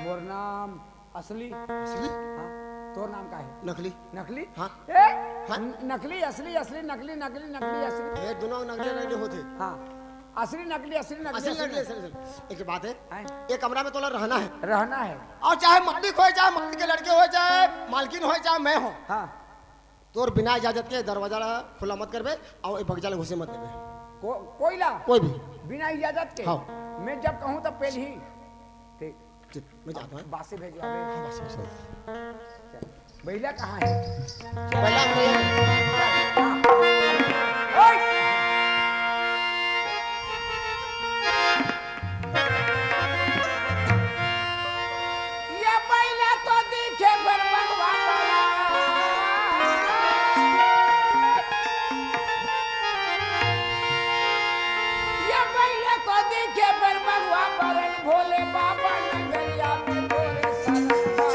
मोर नाम असली। असली? हाँ। तोर नाम का हे? नकली। नकली? हाँ। ए? हाँ। न-, नकली, असली, असली, नकली, नकली, नकली, असली। ए, दोनों नकली, नकली होथे। हाँ। असली, नकली, असली, नकली, असली, असली। नकली, असली, असली। एक बात हे। हैं? एक कमरा में तोला रहना हे। रहना हे। अउ चाहे मालिक होय, चाहे मालिक के लड़के होय, चाहे मालकिन होय, चाहे मैं हों। हाँ। तोर बिना इजाजत के दरवाजा ला खुला मत करबे, अउ ए बगीचा ला घुसे मत देबे। को-, कोई ला? कोई भी। बिना इजाजत के? हाँ। मैं जब कहूँ तब पेलही। ठीक। ठीक, मैं जात हंव। बासी भेजवाबे। हाँ, बासी, बासी। चल। बइला कहाँ हे? बइला हम लोग ओए! ये बइला तो दिखे बर मंगवा पड़ा। ये बइला तो दिखे बर मंगवा पड़न भोले बाबा नगरिया में तोरे सनवा।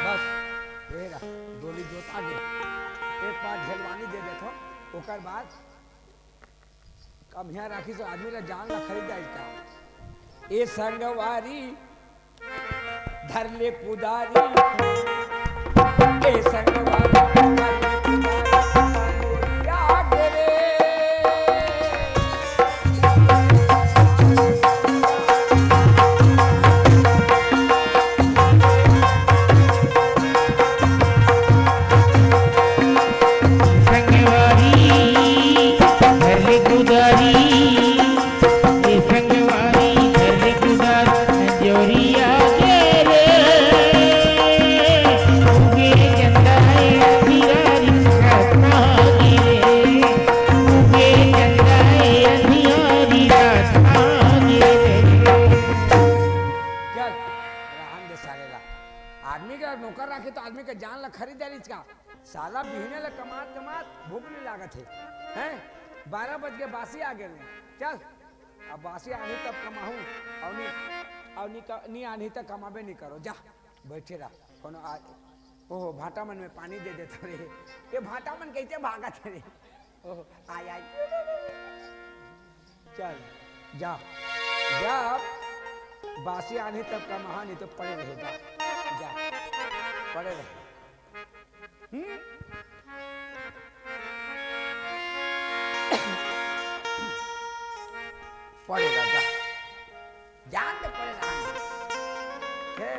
बस, हे रा, डोली जोता गे। एक बार ढेलवानी दे देथो, ओकर बाद कम्हिया राखी से आदमी ला जान ला खरीद जाए का। ए संगवारी, धर ले कुदारी, ए संगवारी, धर ले कुदारी, मोरिया गे रे। संगवारी, धर ले कुदारी, ए संगवारी, धर ले कुदारी, अंजोरिया गे रे, उगे चंदा ए अंधिया जान ला खरीद डारिस का? साला बिहने ला कमात कमात भूख नइ लागत हे, हैं? बारह बज के बासी आ गेल। चल, अब बासी आनही तब कमाहूं, अउ नी, अउ नी क-, नी आनही त कमाबे नइ करो। जा, बइठे रह। कोनो आ, ओहो, भांटा मन में पानी दे देत रे। ये भांटा मन कइसे भागत हे रे? ओहो, आय, आय। चल, जा, जा। बासी आनही तब कमाहा, नइ तो पड़े रहे, जा, जा, पड़े रहे। हम्म? पड़े रह, जा। जान दे, पड़े रह। हे,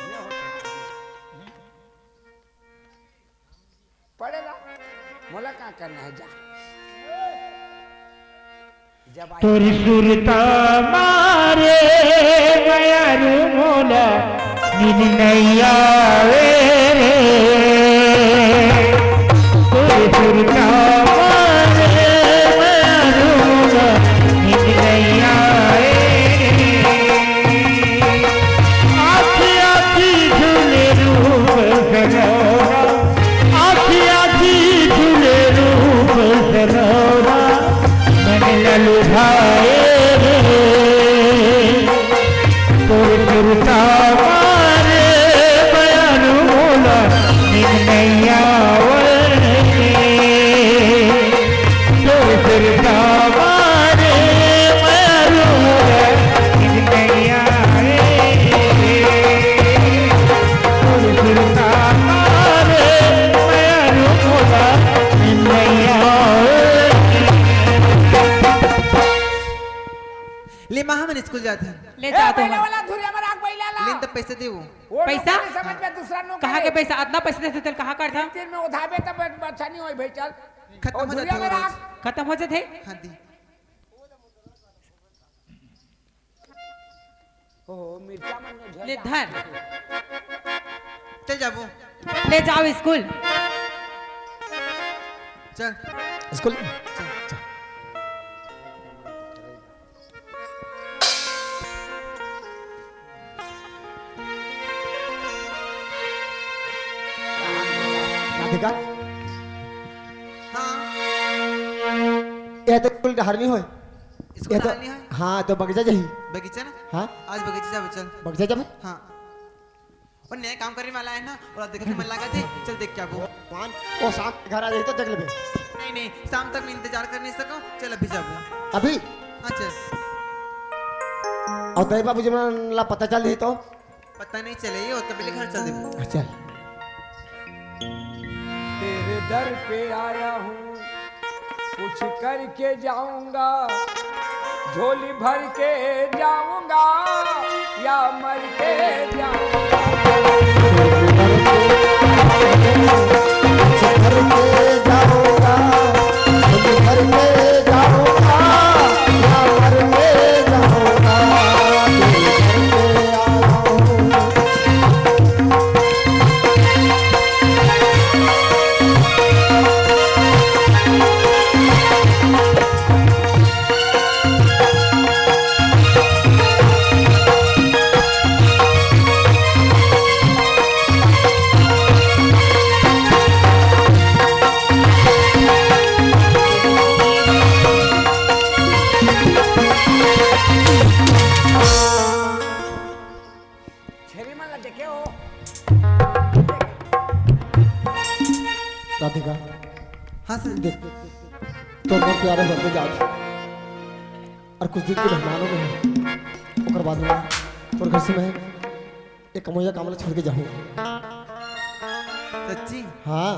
ये होत हे। पड़े रह। मोला का करना हे, जा। जब आई तोर सुरता मारे मयारू मोला नींद नइ आवे रे। तोर सुरता मारे मयारू मोला नींद नइ आवे रे। आँखी आँखी झूले रूप सलोरा, आँखी आँखी झूले रूप सलोरा, मन ललुभाए रे। तोर सुरता मारे मयारू मोला नींद नइ आवे रे। तोर सुरता मारे मयारू मोला नींद नइ आवे रे। तोर सुरता मारे मयारू मोला नींद नइ आवे रे। ले माँ, हमन स्कूल जात हन। ले ए, जा तो पहले मन। वाला धुरिया में राख, पहले ला। ले न त पैसा दे वो। वो पैसा? नौकरी समझ में दूसरा नौकरी। कहाँ के पैसा? अतना पैसा देथे तेल कहाँ करथा? तीन में उधाबे तब अच्छा नहीं होई भाई, चल। खत्म वो हो जाथे धुरिया में वो रोज। राख। खत्म हो जाथे? हाँ दी। ओहो, मिर्चा मन में झोल ले डाल। धर। चल जाबो। ले जाओ स्कूल। चल। स्कूल। चल, चल। राधिका। हाँ। ये तो स्कूल डहर नहीं होय। स्कूल ये तो डहर नहीं होय? हाँ, तो बगीचा जाही। बगीचा ना? हाँ। आज बगीचा जाबे, चल। बगीचा जाबे? हाँ। और नया काम करे वाला है ना, और देखे मन लगा थे, चल देख के आबो। मान, वो शाम के घर आ जाही तो देख लेबे। नहीं, नहीं, शाम तक मैं इंतजार कर नहीं सकूँ, चल अभी जाबो। अभी? हाँ, चल। और दाई बाबूजी मन ला पता चल जाही तो? पता नहीं चले, ये और कभी घर चल देबो। हाँ, चल। तेरे दर पे आया हूँ, कुछ करके जाऊंगा, झोली भर के जाऊंगा या मर के जाऊंगा। कुछ करके जाऊंगा, झोली भर के जाऊंगा या मर के जाऊंगा। तेरे दर पे आया हूँ। छेरी मन ला देखे हो? राधिका। हाँ सर। देख, तो मोर प्यारे घर में जात, और कुछ दिन के मेहमानों में है, ओकर बाद में तोर घर से मैं एक कमैया कामला छोड़ के जाहूँ। सच्ची? हाँ।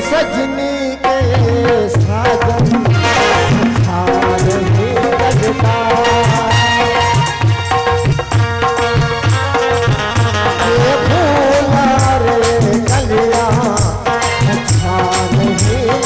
सजनी के साजन अच्छा नहीं लगता। ये फूला रे कलिया अच्छा नहीं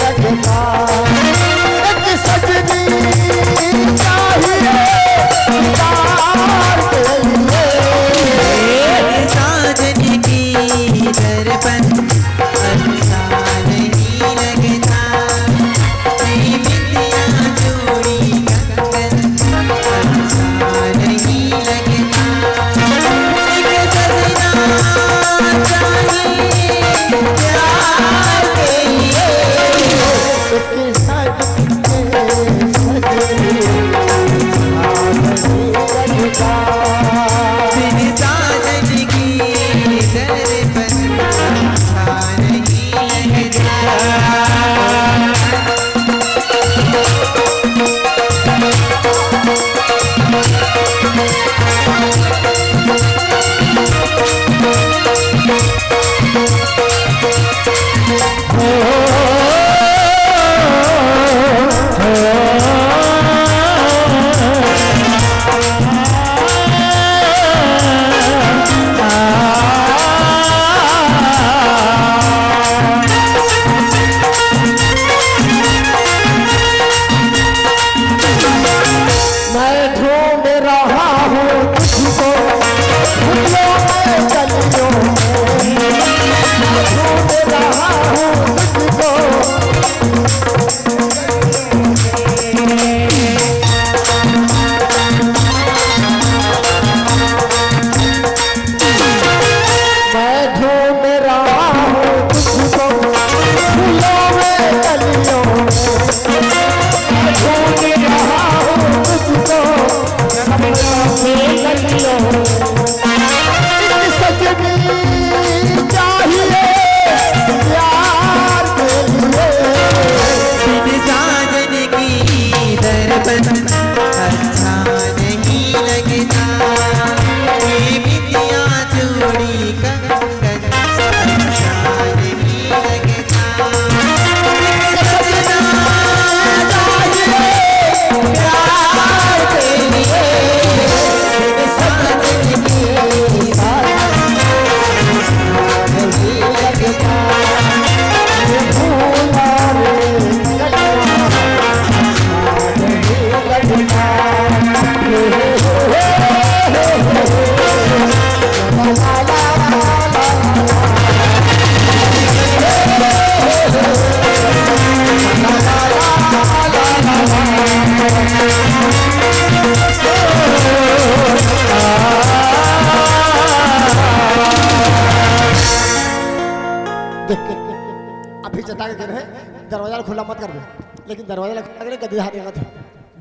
आगे गे रहे, दरवाजा ला खुला मत करबे, लेकिन दरवाजा ला खुला करे, गद्दी हाथ गलत है।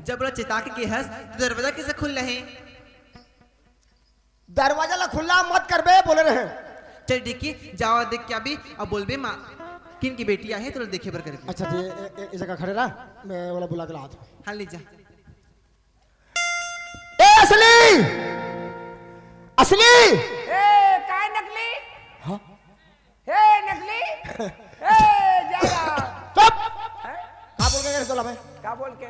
जब ओला चेता के गे हस, तो दरवाजा कैसे खुल रहे? दरवाजा ला खुला मत करबे बोले रहे। चल ठीक है, जावा देख के आबे, अब बोलबे माँ, किन की बेटी आहे, तो देखे बर करके। अच्छा, ये, ए, ए, इस जगह खड़े रहा, मैं वाला बुला के लाता हूँ। हाँ, ले जा। ए, असली! असली! ए, काय नकली? हाँ? ए, नकली? ए, जा रहा। चुप! हैं? का बोल के गए तोला मैं? का बोल के?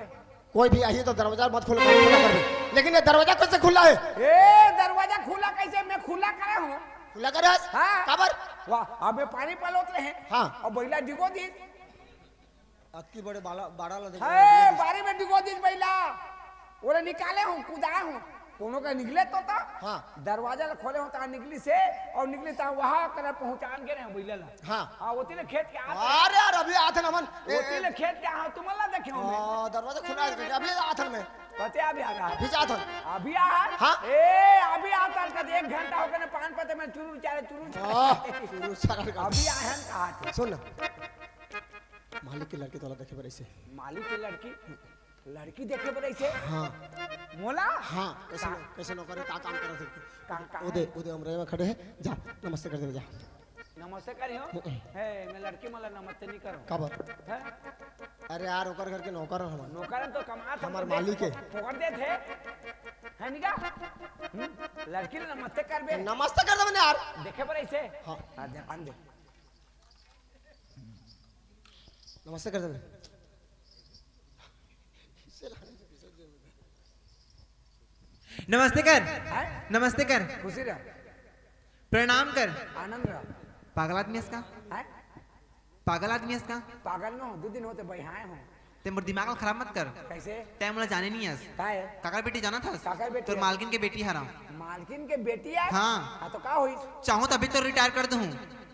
कोई भी आही तो दरवाजा मत खोलो, मत खोला कर दे। लेकिन ये दरवाजा कैसे खुला है? ए, दरवाजा खुला कैसे? मैं खुला करे हूँ। खुला करे हस? हाँ। काबर? वाह, अबे पानी पलोत रहे। हाँ। और बैला डिगो दी। अतकी बड़े बाला, बाड़ा ला देखो, हाँ, बारी में डिगो दिस बैला। ओला निकाले हूँ, कुदाए हूँ। कोनो का निकले तो ता? हाँ। दरवाजा ला खोले हूँ, ता निकली से, और निकली ता वहाँ करे पहुँचान के रहे बैला ला। हाँ। हाँ, ओती ले खेत के आत। अरे यार, अभी आत हन हमन। ए, ओती ले खेत के, हाँ, तुमन ला देखे हूँ मैं। हाँ, दरवाजा खुला है, अभी आत हन मैं। कते अभी आ रहा? अभी जात हन। अभी आ? हाँ। ए, अभी आता कद एक घंटा हो गए ना, पान पत्ते में चुरुर चारे, चुरुर चारे। हाँ, चुरुर चारे का। अभी आए हन कहा थे? सुन ना। मालिक के लड़की तोला देखे बर अइसे। मालिक के लड़की? लड़की देखे बर अइसे? हाँ। मोला? हाँ, कैसे का? नो-, कैसे नौकर है, का काम करत है? का, का ओ दे, है? ओ दे, हमरे में खड़े है, जा, नमस्ते कर दे, जा। नमस्ते करी हो? हम्म। हे, मैं लड़की मन ला नमस्ते नहीं करूँ। काबर? हैं? अरे यार, ओकर घर के नौकर हन हमन। नौकर हन तो कमात हन हमर तो दे, मालिक है। फो-, फोकट देत है। है नी का? हम्म? लड़की ला नमस्ते करबे। नमस्ते कर देबे ना यार। देखे बर अइसे? हाँ। हाँ, दे, आन दे। नमस्ते कर देबे। नमस्ते कर। हैं? नमस्ते कर। खुशी रह। प्रणाम कर। आनंद रह। पागल आदमी हस का? हैं? पागल आदमी हस का? पागल न हो, दू दिन होते बइहाए हो। ते मोर दिमाग ला खराब मत कर। कैसे? तैं मोला जाने नहीं हस। का है? काकर बेटी जानत हस? काकर बेटी तोर है? मालकिन के बेटी हरव। मालकिन के बेटी है? हाँ। हाँ, तो का होइस? चाहूँ तो अभी तो रिटायर कर दूँ।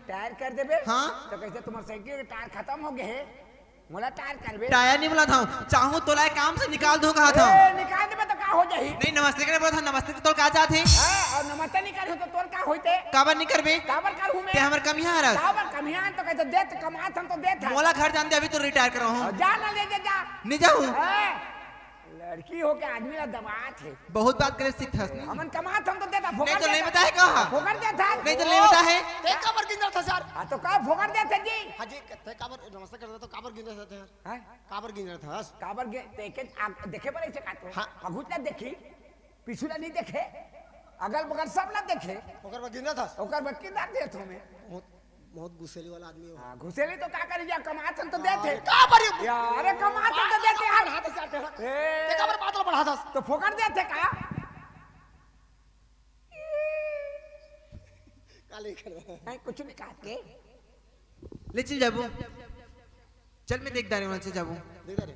टायर कर देबे? हाँ। तो कैसे तुम्हार साइकिल के टायर खत्म हो गए है? मोला टायर करबे? टायर नहीं बोलत हँव, चाहूँ तोला ए काम से निकाल दूँ कहत हँव। ए, निकाल देबे तो का हो जाही? नहीं, नमस्ते करे बोलत हँव, नमस्ते तो तोला का चाहत हे? हाँ, और नमस्ते नहीं करहूँ तो तोर का होइते? काबर नहीं करबे? काबर करहूँ मैं? ते हमर कमिया हरस। काबर कमिया हन तो कहते देत, कमात हन तो देत हन। मोला घर जान दे, अभी तो रिटायर करहूँ। और जा ना, ले जा, जा। नहीं जाहूँ। हाँ। लड़की होके आदमी ला दबात हे। बहुत बात करे सीखथस नहीं। हमन कमात हन तो देत हन, नहीं फोकट तो नहीं देत हन। बताहे कहा। फोकट देत हन। नहीं तो नहीं बताहे। ते काबर गिंजरथस यार? हाँ, तो का फोकट देत हन जी? हाँ जी, ते काबर नमस्ते कर दे तो काबर गिंजरथस यार? हैं? काबर गिंजरथस? काबर गे-, ते के आ-, देखे बर अइसे का तो? हाँ। आगू ला देखी, पीछू ला नहीं देखे, अगल बगल सब ला देखे। ओकर बर गिंजरथस? ओकर बर गिंजर देत हँव मैं। बहुत, बहुत गुसेली वाला आदमी हो। हाँ, गुसेली तो का करी जा, कमात हन तो देत हे। हाँ, काबर ये यार, अरे कमात हन तो देत हे यार। बढ़ाथस यार, तेरा। ए। ते काबर बात ला बढ़ाथस? तो फोकट देत हे का? का ले कर? हैं, कुछ नहीं कहत के। ले चल जाबो। चल मैं देख डारे वहाँ से जाबो। देख डारे।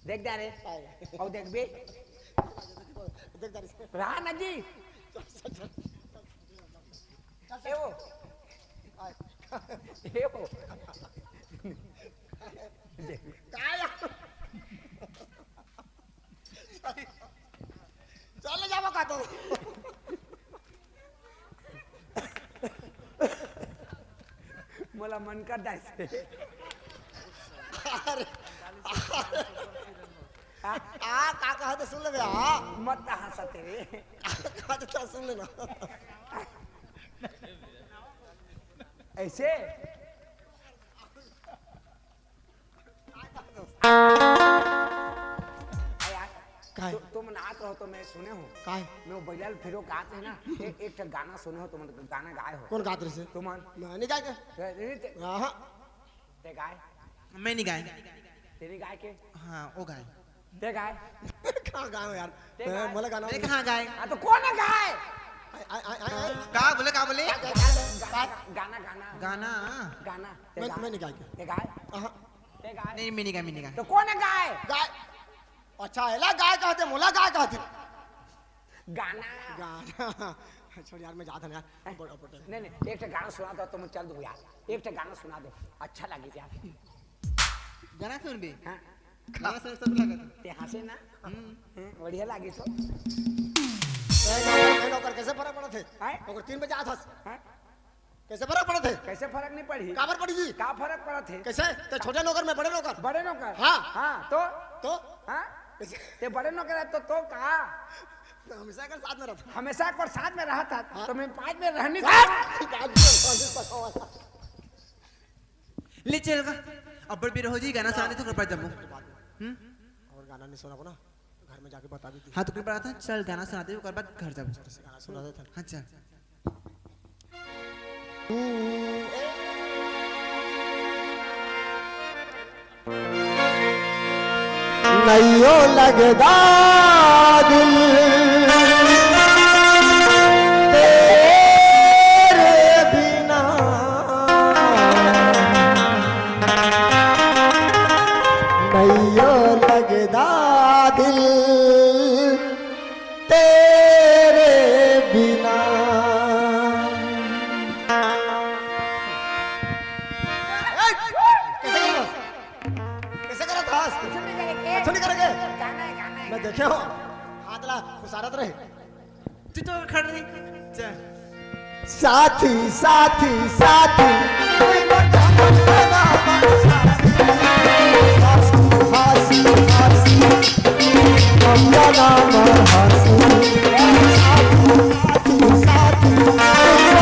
देख डारे। आए। और देखबे। देख डारे। रहा ना जी। चल, चल, चल। ए वो। आए। ए वो। देख। का यार? चल जाबो का तो। मोला मन कर डाइस। अरे, आ, आ, का कहा तो सुन ले बे, हाँ। मत हंसा तेरे। का कहा तो सुन लेना। ऐसे? अरे यार, काय? तु-, तुम नाच रहो तो मैं सुने हूँ। काय? मैं वो बैलाल फिरो गात है ना, ए-, एक ठो गाना सुने हो, तुम गाना गाए हो। कौन गात रहे से? तुम। मैं नहीं गाए के। ते, ते, ते, हाँ। ते गाए। मैं नहीं गाए। तेरी गाए के? हाँ, वो गाए। ते गाए। कहाँ गाए हो यार? ते मैं गाए। बोला गाना मैं नहीं। कहाँ गाए? हाँ, तो कौन है गाए? आय, आय, आय, आय, आय। का बोले, का बोले? गाना, गाना, गाना। गाना? गाना, ते मैं, गाए। मैं नहीं गाए के। ते गाए। हाँ। ते गाय। नहीं, मिनी गाय, मिनी गाय। तो कौन है गाय? गाय। अच्छा, एला गाय कहते, मोला गाय कहते। गाना। गाना। छोड़ यार, मैं जात हँव यार। हैं? बड़ा पटेल। नहीं, नहीं, एक ठे गाना सुना दो, तो मैं चल दूँ यार। एक ठे गाना सुना दो, अच्छा लगी यार। गाना सुनबे? हाँ। गाना सुन सब लगत। ते हँसे ना? हम्म। हम्म, बढ़िया लागी तो। ए, नौकर, ए, नौकर, कैसे फरक पड़त हे? हैं? ओकर तीन बजे आत हस। हैं? कैसे फरक पड़त हे? कैसे फरक नहीं पड़ी? काबर पड़ी जी? का फरक पड़त हे? कैसे? ते छोटे नौकर, मैं बड़े नौकर। बड़े नौकर? हाँ। हाँ, तो? तो? हाँ? कैसे? ते बड़े नौकर है तो, तो का? तो हमेशा कर साथ में रहता। हमेशा कर साथ में रहता, हाँ। तो मैं पाँच में रहनी हाँ। ले चल का, अब्बड़ बेरा हो जी, गाना सुना दे तो घर पर जाबो। हम्म? और गाना नहीं सुना को ना, घर में जाके बता भी दी। हाँ, तो फिर बता, चल गाना सुना दे, ओकर बाद घर जाबो। गाना सुना दे था। हाँ, चल। नैयो लगदा दिल तेरे बिना। नैयो लगदा दिल तेरे बिना। ए, कैसे करत हस? कैसे करत हस? कुछ नहीं करेंगे। अच्छा नहीं करेंगे? गाना है, गाना है। मैं देखे हो, हाथ ला खुसारत रहे। तू तो खड़ रही। चल। साथी, साथी, साथी। हासी, हासी, हासी। अपना नाम हासी। साथी, साथी, साथी।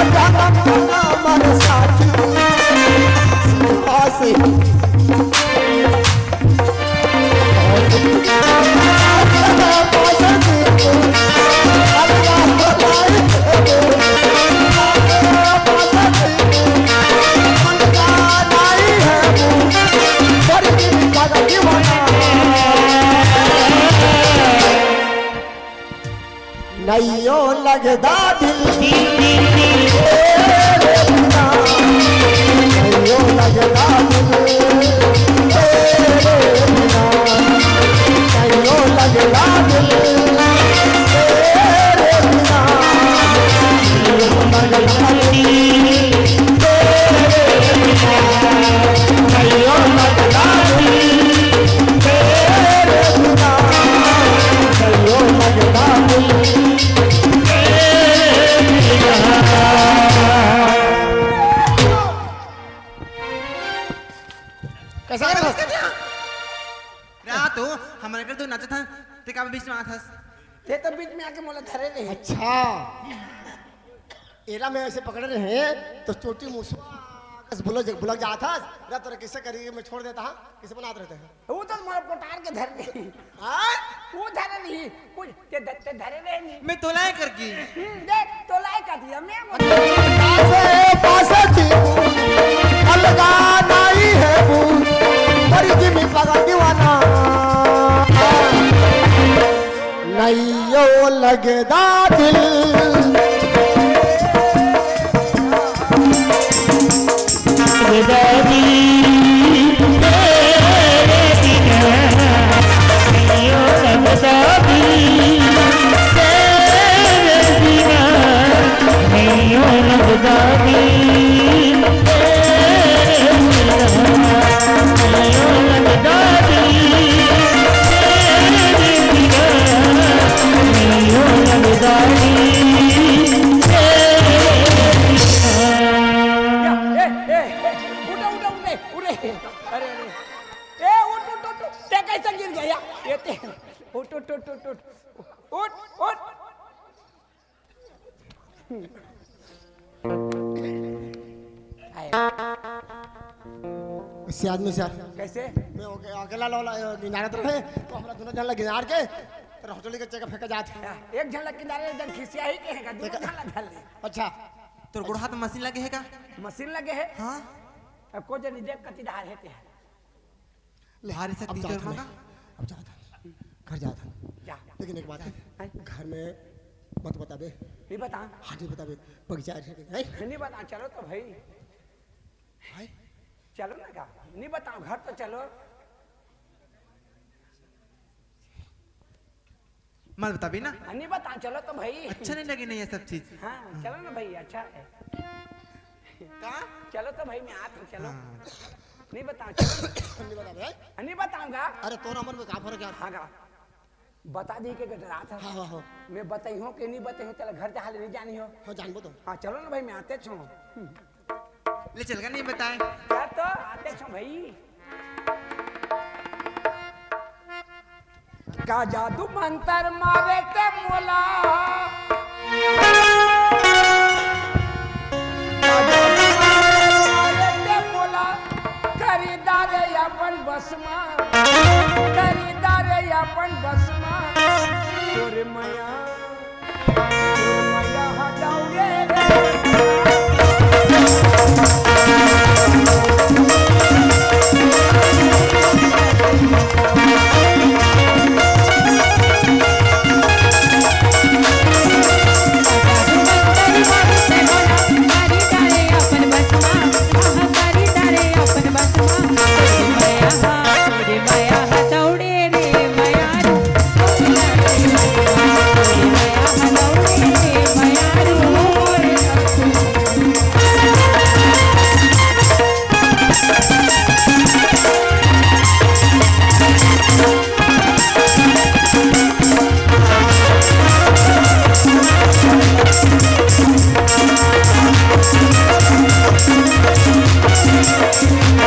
अपना नाम साथी। हासी। नैयो लगदा दिल तेरे बिना, नैयो लगदा दिल तेरे बिना, नैयो लगदा दिल तेरे बिना, नैयो लगदा दिल तेरे बिना, नैयो लगदा दिल तेरे बिना, नैयो लगदा दिल कैसा लगा? रात हो, हमर घर तो नाचत हन, ते का बीच में आथस? ते तो बीच में आके मोला धरे रहे। अच्छा, एला मैं ऐसे पकड़े रहे तो चोटी मुसवा कस बुलक, बुलक जात हस। रा तोरा कैसे करी, मैं छोड़ देता हाँ, कैसे बनात रहते हैं? वो तो मोर पोटार के धर रही। हाँ? वो धर रही। कुछ ते ध-, ते धरे रहे नहीं। मैं तोलाए कर की। हम्म, देख, तोलाए कर दिया मैं। पासे, पासे थी, अलगा नहीं है वो, पर जिमी पगा दीवाना। नैयो लगदा दिल। ए, ए, ए, उठे, उठे, उठे, उठे। अरे, अरे। ए, उठ, उठ, उठ, उठ। ते कैसे गिर गया? ये ते, उठ, उठ, उठ, उठ, उठ। उठ, उठ। आए। सियाज में सियाज। कैसे? मैं अके-, अकेला लौला, अ, गिनारत रहे, तो हमरा दोनों जन ला गिनार के, तेरा होटल के चेक फेंका जात है। हाँ, एक जन ला किनारे, एक जन खिसिया ही कहेगा, दोनों देखा। जन ला धर ले। अच्छा। तोर गोड़ हाथ में मशीन लगे है का? मशीन लगे है? हाँ। अब को जनी देख कति धार है ते। ले, भारी से अब तीतर जात हन, मगा। अब जात हन। घर जात हन। जा। लेकिन एक बात है, हैं? घर में मत बताबे। नहीं बता। हाँ, नहीं बताबे। बगीचा है, हैं? नहीं बता, चलो तो भाई। हाय। चलो ना का? नहीं बताओ, घर तो चलो। मत बताबी ना। हाँ, नहीं बता, चलो तो भाई। अच्छा नहीं लगे नहीं ये सब चीज। हाँ, चलो ना भाई, अच्छा है। का? चलो तो भाई, मैं आत हूँ, चलो। हाँ। नहीं बता, चलो। नहीं बता भाई। नहीं बताऊंगा। अरे, तोर हमर में का फर्क है? हाँ, का? बता दी के डरात है। हाँ, हाँ, हाँ। मैं बताई हूँ कि नहीं बताई हूँ, तेला घर जाले नहीं जानी हो। हाँ, जानबो तो। हाँ, चलो ना भाई, मैं आते छो। ले चल गा, नहीं बताए। क्या तो आते छो भाई। का जादू मंतर मारे ते मोला। का जादू मंतर मारे ते मोला। करी डारे अपन बस मा। करी डारे अपन बस मा। तोरे मया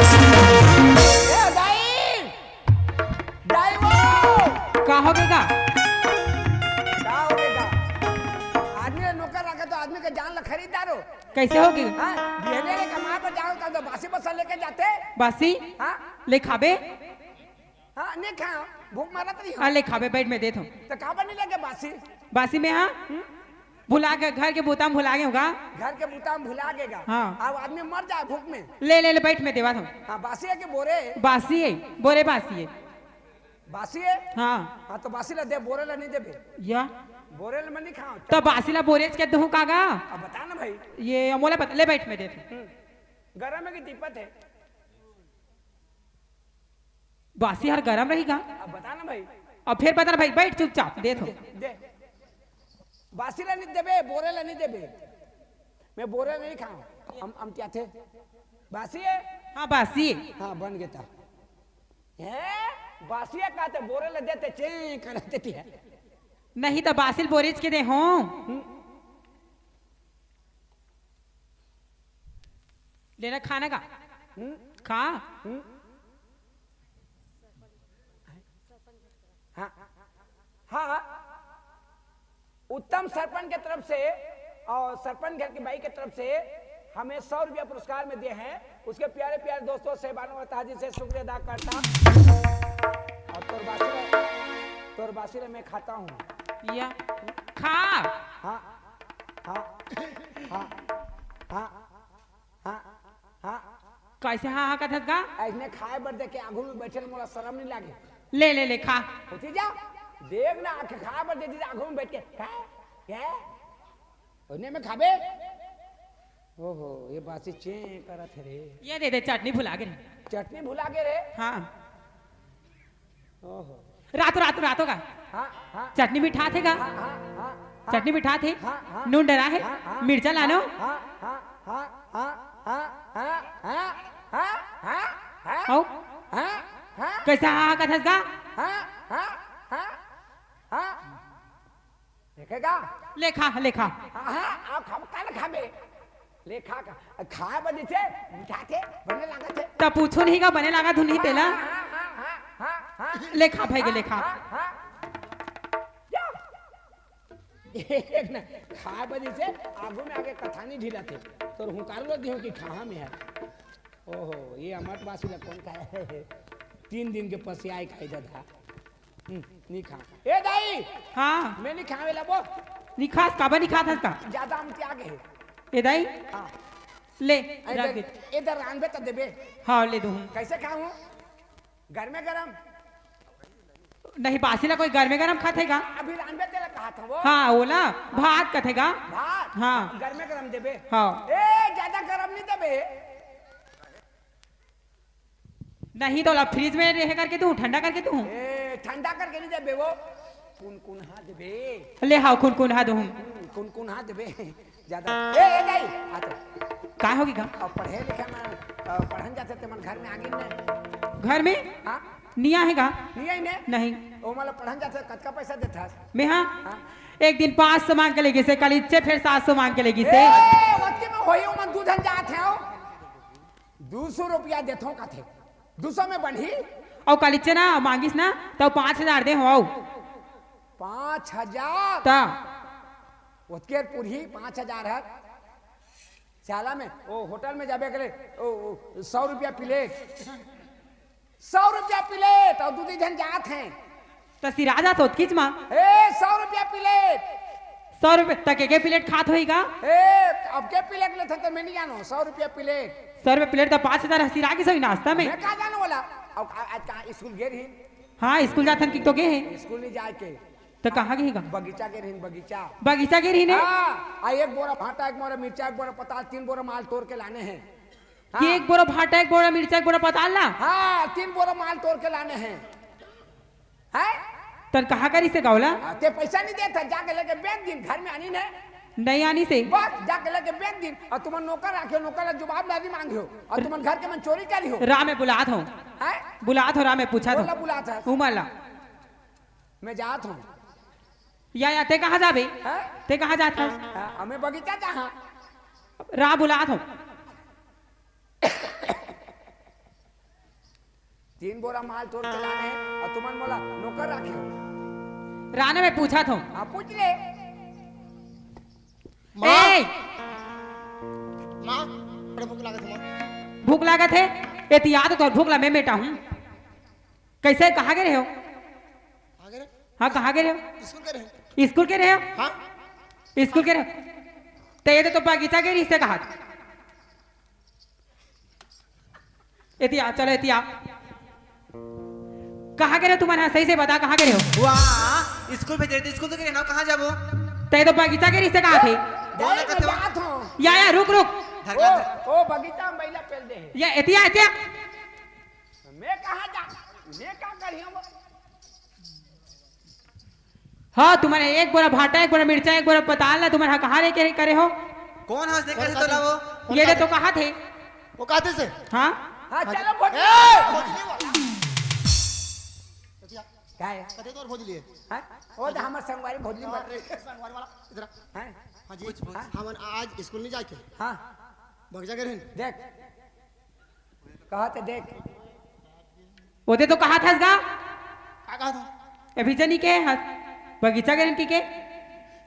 ए दाई, दाई वो। का हो गे गा? का हो गे गा? आदमी ला नौकर रखे तो आदमी के जान ला खरीद डारो। कैसे हो गे? हाँ, बिहने के कमाए पर जाओ तब तो बासी बसा लेके जाते। बासी? हाँ? ले खाबे? हाँ, नहीं खाओ, भूख मारत रही हो। हाँ, ले खाबे, बैठ में देत हूँ। तो काबर नहीं लेके बासी? बासी में हाँ? हम्म? भुला गे, घर के बूता में भुला गे होगा। घर के बूता में भुला गेगा। हाँ। अब आदमी मर जाए भूख में। ले, ले, ले, बैठ में देवा था। हाँ, बासी है कि बोरे? बासी है, बोरे बासी है। बासी है? हाँ। हाँ, तो बासी ला दे, बोरे ला नहीं देबे। या। बोरे ला मैं नहीं खाऊं। तो बासी ला बोरे के दूँ कागा? अब बता ना भाई। ये मोला बता, ले बैठ में देत हूँ। हम्म। गरम है कि दीपत है? बासी हर गरम रही गा। अब बता ना भाई। अब फिर बता ना भाई, बैठ चुपचाप, देत हूँ। दे, दे। बासी ला नहीं देबे, बोरे ला नहीं देबे। मैं बोरे नहीं खाऊं। हम, हम क्या थे? बासी है? हाँ, बासी। हाँ, बन गया था। हैं? बासी है कहते, बोरे ला देते, चे करते थे। नहीं तो बासी ल बोरेच के दे हूँ। हम्म। लेना खाना का? हम्म? खा। हम्म? हाँ। हाँ। उत्तम सरपंच के तरफ से और सरपंच घर की बाई के तरफ से हमें सौ रुपया पुरस्कार में दिए हैं। उसके प्यारे प्यारे दोस्तों, साहिबानों और ताजी से शुक्रिया अदा करता। और तोर बासी ला, तोर बासी ला मैं खाता हूँ। या। खा। हाँ। हाँ। हाँ। हाँ। हाँ, हाँ। कैसे हाँ, हाँ कथस गा? अइसने खाए बर दे के आगू में बैठे ले मोला शरम नहीं लागे? ले, ले, ले, खा। होती जा, देख ना, आके खाए बर दे दी, आगू में बैठ के, "का? क्या?" ओने में खाबे? ओहो, ये बासी चे करत है रे। ये दे दे, चटनी भुला गे रे। चटनी भुला गे रे? हाँ। ओहो। रातो, रातो, रातो का। हाँ, हाँ। चटनी मिठाथे का? हाँ, हाँ, हाँ, हाँ। चटनी मिठाथे? हाँ, हाँ। नून डरा है? हाँ, हाँ। मिर्चा लानो? हाँ, हाँ, हाँ, हाँ। आओ। हाँ, हाँ। कैसा हाँ, हाँ कथस का? हाँ, हाँ, हाँ, हाँ। देखेगा? ले खा, ले खा। हाँ, हाँ, आप हम काल खाबे। ले खा का, खाए बर जैसे मिठाथे, बने लागत है। त पूछो नहीं का बने लागत हूँ नहीं तेला? हाँ, हाँ, हाँ, हाँ, हाँ। ले खा भाई के, ले खा। हाँ, हाँ, हाँ। या। एक ना, खाए बर जैसे आगू में आके कथानी ढीला थे। तोर हुंकारू लग दियो कि कहाँ में है? ओहो, ये अमरवासी ला कौन खाए? तीन दिन के पसियाए खाई ददा। हम्म, नहीं खा। ए दाई! हाँ। मैं नहीं खावे ला वो। नहीं खास, काबर नहीं खात हस का? ज्यादा हम त्याग है। ए दाई? हाँ। ले, ए रख दे, दे। ए दे रांधबे त देबे। हाँ, ले दूँ। कैसे खाऊं? घर में गरम। नहीं, बासी ला कोई घर में गरम खाथे का? अभी रांधबे तेला कहा था वो। हाँ, ओला भात कथे का? भात? हाँ। घर में गरम देबे। हाँ। ए, ज्यादा गरम नहीं देबे। नहीं तो ला फ्रिज में रहे करके दूँ, ठंडा करके दूँ। ए, ठंडा करके नहीं देबे वो, कुनकुना देबे। ले हाव, कुनकुना दूँ। हम्म, कुनकुना देबे। ज्यादा। ए, ए, दाई, आ तो। का होगे गा? अब पढ़े लिखे में, अ, पढ़न जाथे ते मन घर में आगे न। घर में? हाँ। निया हे गा? निया ही ने? नहीं। ओ, मतलब पढ़न जाथे, कतका पैसा देथस? मैं हाँ? हाँ। एक दिन पाँच सौ मांग के ले गिसे, कल इच्छे फिर सात सौ मांग के ले गिसे। ए, ओतके में होही, ओमन दू झन जात हे, ओ। दू सौ रुपया देथों कथे, दू सौ में बनही? अउ कालीच ना मांगिस ना, त पाँच हजार दे हो। पाँच हजार? त ओतके पुरही, पाँच हजार हे। साला में ओ होटल में जाबे करे, ओ, ओ, सौ रुपया प्लेट। सौ रुपया प्लेट अउ दू तीन झन जात हे। त सिरा जात होत किच मा। ए, सौ रुपया प्लेट। सौ रुपया त के, के प्लेट खात होही गा? ए, अब के प्लेट लेथे त मैं नहीं जानो, सौ रुपया प्लेट। सौ रुपया प्लेट त पाँच हजार सिरा के सही नाश्ता में। मैं का जानो वाला। अब आ-, आज कहाँ स्कूल गे रही? हाँ, स्कूल जाथन कि तो गे हे। स्कूल नहीं जाए के। त कहाँ गे हे गा? बगीचा गे रही, बगीचा। बगीचा गे रही ने? हाँ, आ एक बोरा भाटा, एक बोरा मिर्चा, एक बोरा पताल, तीन बोरा माल तोड़ के लाने हे। हाँ। के एक बोरा भाटा, एक बोरा मिर्चा, एक बोरा पताल ला? हाँ, तीन बोरा माल तोड़ के लाने हे। हैं? तन कहाँ करिस हे गा ओला? आ, ते पैसा नहीं देत हे, जाके लेके बेच दिन, घर में आनी ने। नहीं आनिस हे। बस, जाके लेके बेच दिन, अउ तुमन नौकर राखे हो, नौकर ला जवाब नहीं मांगे हो, अउ तुमन घर के मन चोरी करी हो। रा में बुलात हों। हैं? बुलात हों, रा में पूछत हों। बोला बुलात हे। उमर ला। मैं जात हों। या, या, ते कहाँ जाबे? हैं? ते कहाँ जात हस? हाँ, मैं बगीचा जाहूँ। रा बुलात हों। तीन बोरा माल तोड़ के लाने हे, अउ तुमन मोला नौकर राखे हो। रा ना, मैं पूछत हों। हाँ, पूछ ले। माँ। ए! माँ, बड़े भूख लागत हे, माँ। भूख लागत हे? ए, तिया तो तोर भूख ला मैं मेटाहूँ। कैसे, कहाँ गे रहे हो? कहाँ गे रहे? हाँ, कहाँ गे रहे हो? स्कूल गे रहे। स्कूल गे रहे हो? हाँ। स्कूल गे रहे हो? त ये तो, तो बगीचा गे रहिस हे कहा। एती आ, चलो एती आ। कहाँ गे रहे हो तुमन? हाँ, सही से बता, कहाँ गे रहे हो? वाह, स्कूल भेजे रहे तो स्कूल तो गे रहे ना, कहाँ जाबो? त ये तो बगीचा गे रहिस हे कहा थे। बोल ना, कते जात हों। या, या, रुक, रुक। धर ओ, का, धर। ओ, बगीचा में बैला पेल दे हे। या, एती आ, एती आ। मैं कहाँ जा, मैं का करिहूँ? हाँ, तुमन एक बोरा भाटा, एक बोरा मिर्चा, एक बोरा पताल ला तुमन हा कहाँ लेके करे हो? कौन हस देखे कौन से तोला वो? कौन ये दे कहा तो कहा थे। वो कहा थे से? हाँ। हाँ, हाँ चलो, जी। भोजली ए, वाला। भोजली वाला। क्या है? कते तोर भोजली है? हाँ? वो तो हमारे संगवारी भोजली वाला। अरे, संगवारी वाला, इधर आ। हाँ? हाँ जी। पूछ, पूछ। हाँ? हमन आज स्कूल नहीं जाके। हाँ। बगीचा गे रहेन। देख। कहा थे देख। ओदे तो कहा थस गा? का कहा था? अभी जनी के हस, बगीचा गे रहेन कि के?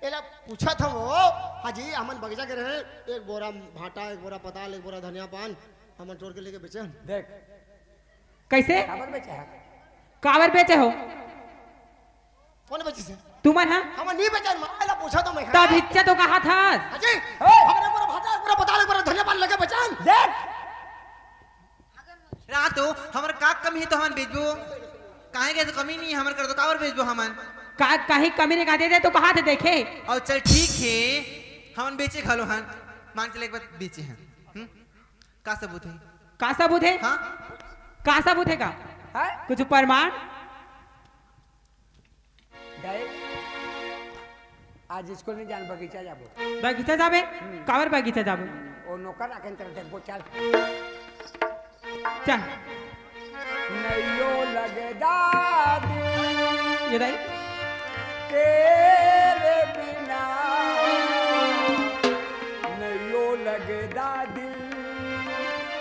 एला पूछत हंव वो। हाँ जी, हमन बगीचा गे रहेन, एक बोरा भाटा, एक बोरा पताल, एक बोरा धनिया पान, हमन टोर के लेके बेचेन। देख। कैसे? काबर बेचे हे? काबर बेचे हो? कोन बेचिस हे? तुमन हा? हमन नहीं बेचन, माँ, एला पूछत हंव मैं। तब इच्छा तो कहा थस। हाँ जी, हमन एक बोरा भाटा, एक बोरा पताल, एक बोरा धनिया पान लेके बेचन। देख। रा तो हमर का कमी हे तो हमन बेचबो? काहे के तो कमी नहीं हे हमर कर, तो काबर बेचबो हमन? का, काहे कमी नहीं का दे दे तो कहा थे देखे? अउ चल ठीक हे, हमन बेचे घलो हन, मान के ले एक बार बेचे हन। हम्म? का सबूत हे? का सबूत हे? हाँ? का सबूत हे का? हाँ? कुछ प्रमाण? दाई, आज स्कूल नहीं जान, बगीचा जाबो। बगीचा जाबे? हम्म। काबर बगीचा जाबो? ओ नौकर राखेन तेला देखबो, चल। चल। नैयो लगदा दिल ये दाई। तेरे बिना। नैयो लगदा दिल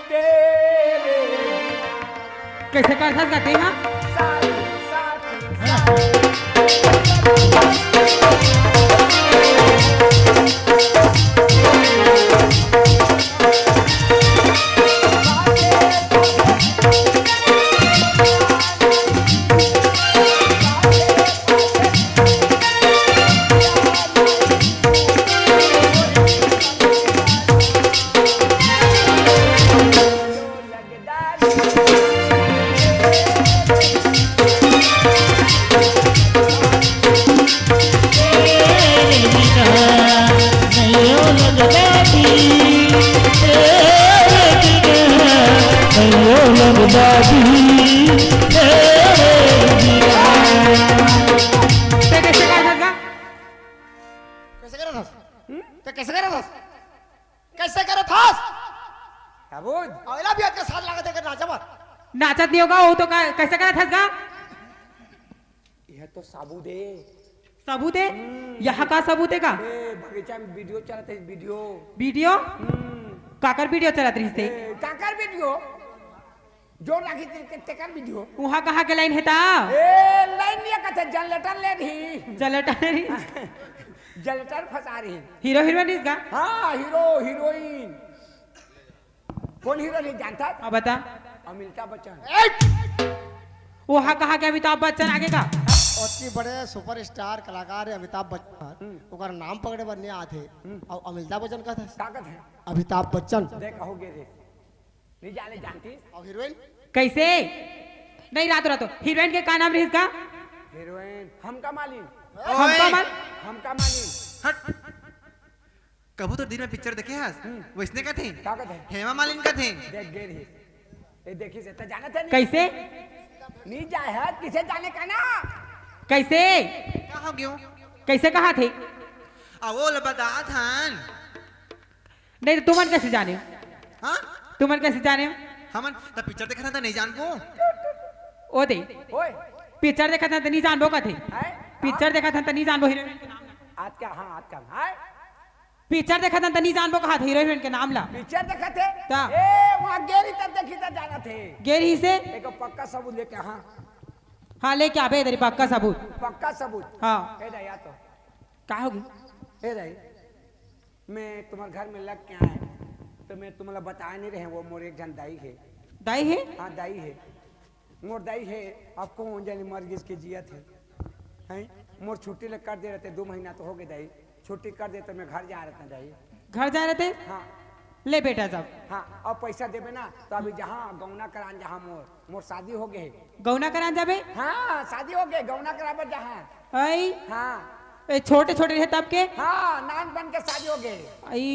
तेरे बिना। कैसे करथस गा ते हा? साथी, साथी, साथी। ते कैसे करत हस गा? कैसे करत हस? हम्म? ते कैसे करत हस? कैसे करत हस? का बोल? अउ एला भी आज के साथ लागत हे कर नाचा मत। नाचत नहीं होगा, वो तो का, कैसे करत हस गा? यह तो सबूत हे। सबूत हे? हम्म। यहाँ का सबूत हे का? ए, बगीचा में वीडियो चलत हे, वीडियो। वीडियो? हम्म। काकर वीडियो चलत रहिस ते? ए, काकर वीडियो? जोर राखी ते, ते, तेकर वीडियो। उहाँ कहाँ के लाइन हे ता? ए, लाइन नइ कथे, जनरेटर ले रही। जनरेटर ले रही? जनरेटर फंसा रही। हीरो हीरोइन रहिस का? हाँ, हीरो, हीरोइन। कोन हीरो नइ जानथा? अब बता। अमिताभ बच्चन। उहाँ कहाँ के अमिताभ बच्चन आगे का? अति बड़े सुपरस्टार कलाकार हे अमिताभ बच्चन। हम्म। ओकर नाम पकड़े बर नइ आथे। हम्म। अउ अमिताभ बच्चन कथे। का कथे? अमिताभ बच्चन। देख, हो गे रे। नइ जाने जानती? अउ हीरोइन? कइसे? नइ, रातो रातो। हीरोइन के का नाम रहिस का? हीरोइन, हमका मालिन। हमका ओए। माल-, हमका मालिन। हट। कभू तो दिन में पिक्चर देखे हस? हम्म। वइसने कथे? का कथे? हेमा मालिन कथे। देख गे रहिस। ए, देखिस, ए त जानत हे नहीं। कइसे? नइ जाए हे, कइसे जाने का ना? कइसे? का हो गयो? कइसे कहाथे? आ, वो ल बतात हन। नइ त तुमन कइसे जाने? हाँ? तुमन कइसे जाने? हमन त पिक्चर देखत हन त नइ जानबो। ओ दे। ओए। पिक्चर देखत हन त नइ जानबो कथे। हैं? पिक्चर देखत हन त नइ जानबो हीरोइन के नाम। आज का, हाँ, आज का, हाँ? पिक्चर देखत हन त नइ जानबो कहाथे हीरो हीरोइन के नाम ला। पिक्चर देखत हे? त? ए, उहाँ गे रहिस त देखिस त जानत हे। गे रहिस हे? एक पक्का सबूत लेके, हाँ। हाँ, लेके आबे इधर पक्का सबूत। पक्का सबूत। हाँ। ए दाई, आ तो। का होगे? ए दाई, मैं तुम्हारे घर में लग के आया, तो मैं तुम्हारा बताए नइ रहेंव, वो मोर एक झन दाई हे। दाई हे? हाँ, दाई हे। मोर दाई हे, अब कोन जाने मर गिस के जियत हे। हैं? मोर छुट्टी ल कर दे रहिते, दू महीना तो हो गे दाई। छुट्टी कर दे त मैं घर जाए रहितेंव दाई। घर जाए रहिते? हाँ। ले बेटा सब। हाँ, अब पइसा देबे ना, त अभी जाहूँ गौना करान जाहूँ मोर, मोर शादी हो गे हे। गौना करान जाबे? हाँ, शादी हो गे, गौना कराबे जाहूँ। अई? हाँ। ए, छोटे छोटे रहे तब के? हाँ, नानपन के शादी हो गे। अई?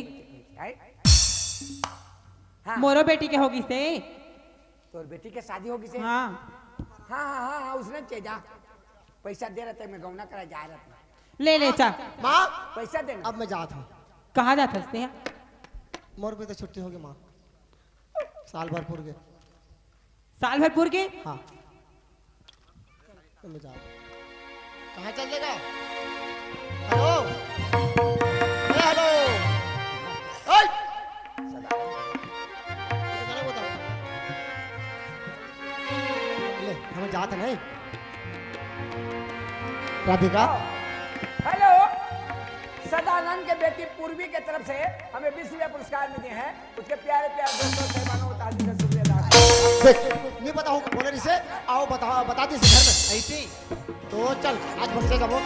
हैं? हाँ। मोरो बेटी के हो गिस हे। तोर बेटी के शादी हो गिस हे? हाँ। हाँ, हाँ, हाँ, हाँ, उसने चेजा। पइसा दे रहिते, मैं गौना करा जाए रहितेंव। ले, ले, चा। माँ, पइसा देना। अब मैं जात हँव। कहाँ जात हस ते? मोर भी तो छुट्टी हो गे माँ, साल भर पुर गे। साल भर पुर गे? हाँ। मैं जात हँव। कहाँ चल देगा? हेलो? ए, हेलो? ओए! ले, हमन जात हन नहीं। राधिका। हेलो, सदानंद के बेटी पूर्वी के तरफ से हमें बीस रुपया पुरस्कार मिले हैं। उसके प्यारे प्यारे दोस्तों, साहिबानों, ताली से शुक्रिया अदा करते हैं। देख, नइ बताहूँ, बोले रहिसे, आओ, बता, बता दीस घर में। अइसे? तो चल, आज भरोसे जाबो।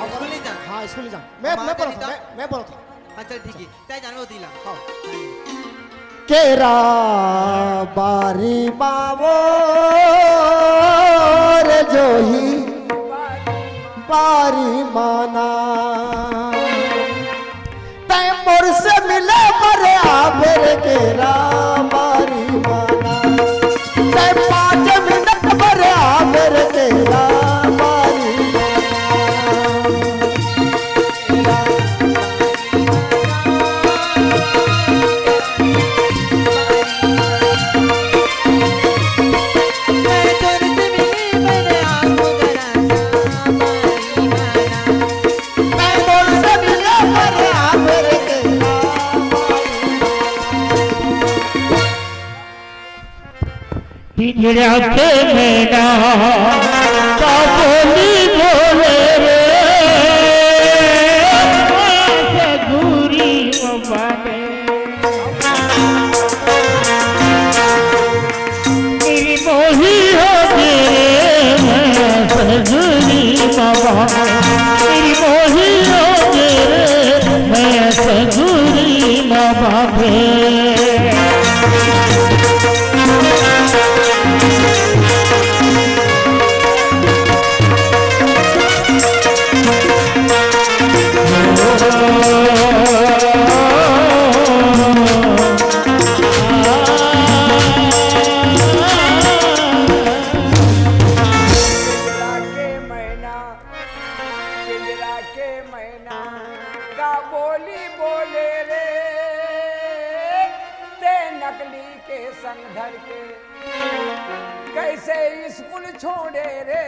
स्कूल नइ जान? हाँ, स्कूल नइ जान। मैं, मैं बोलत हँव, मैं, मैं बोलत हँव। अच्छा, ठीक हे। तैं जानबे ओती ला। हाँ। केरा बारी मावोर जोही बारी माना। तैं मोर से मिले बर आबे रे केरा बारी माना। तैं पाँच मिनट बर आबे रे केरा बारी माना। पिंजरा के मैना का बोली बोले रे, सगुरी मबाने। मेरी मोही हो गे रे, मैं सगुरी मबाने। मेरी मोही हो गे रे, मैं सगुरी मबाने। पिंजरा के मैना, पिंजरा के मैना, का बोली बोले रे, ते नकली के संग धर के कैसे स्कूल छोड़े रे।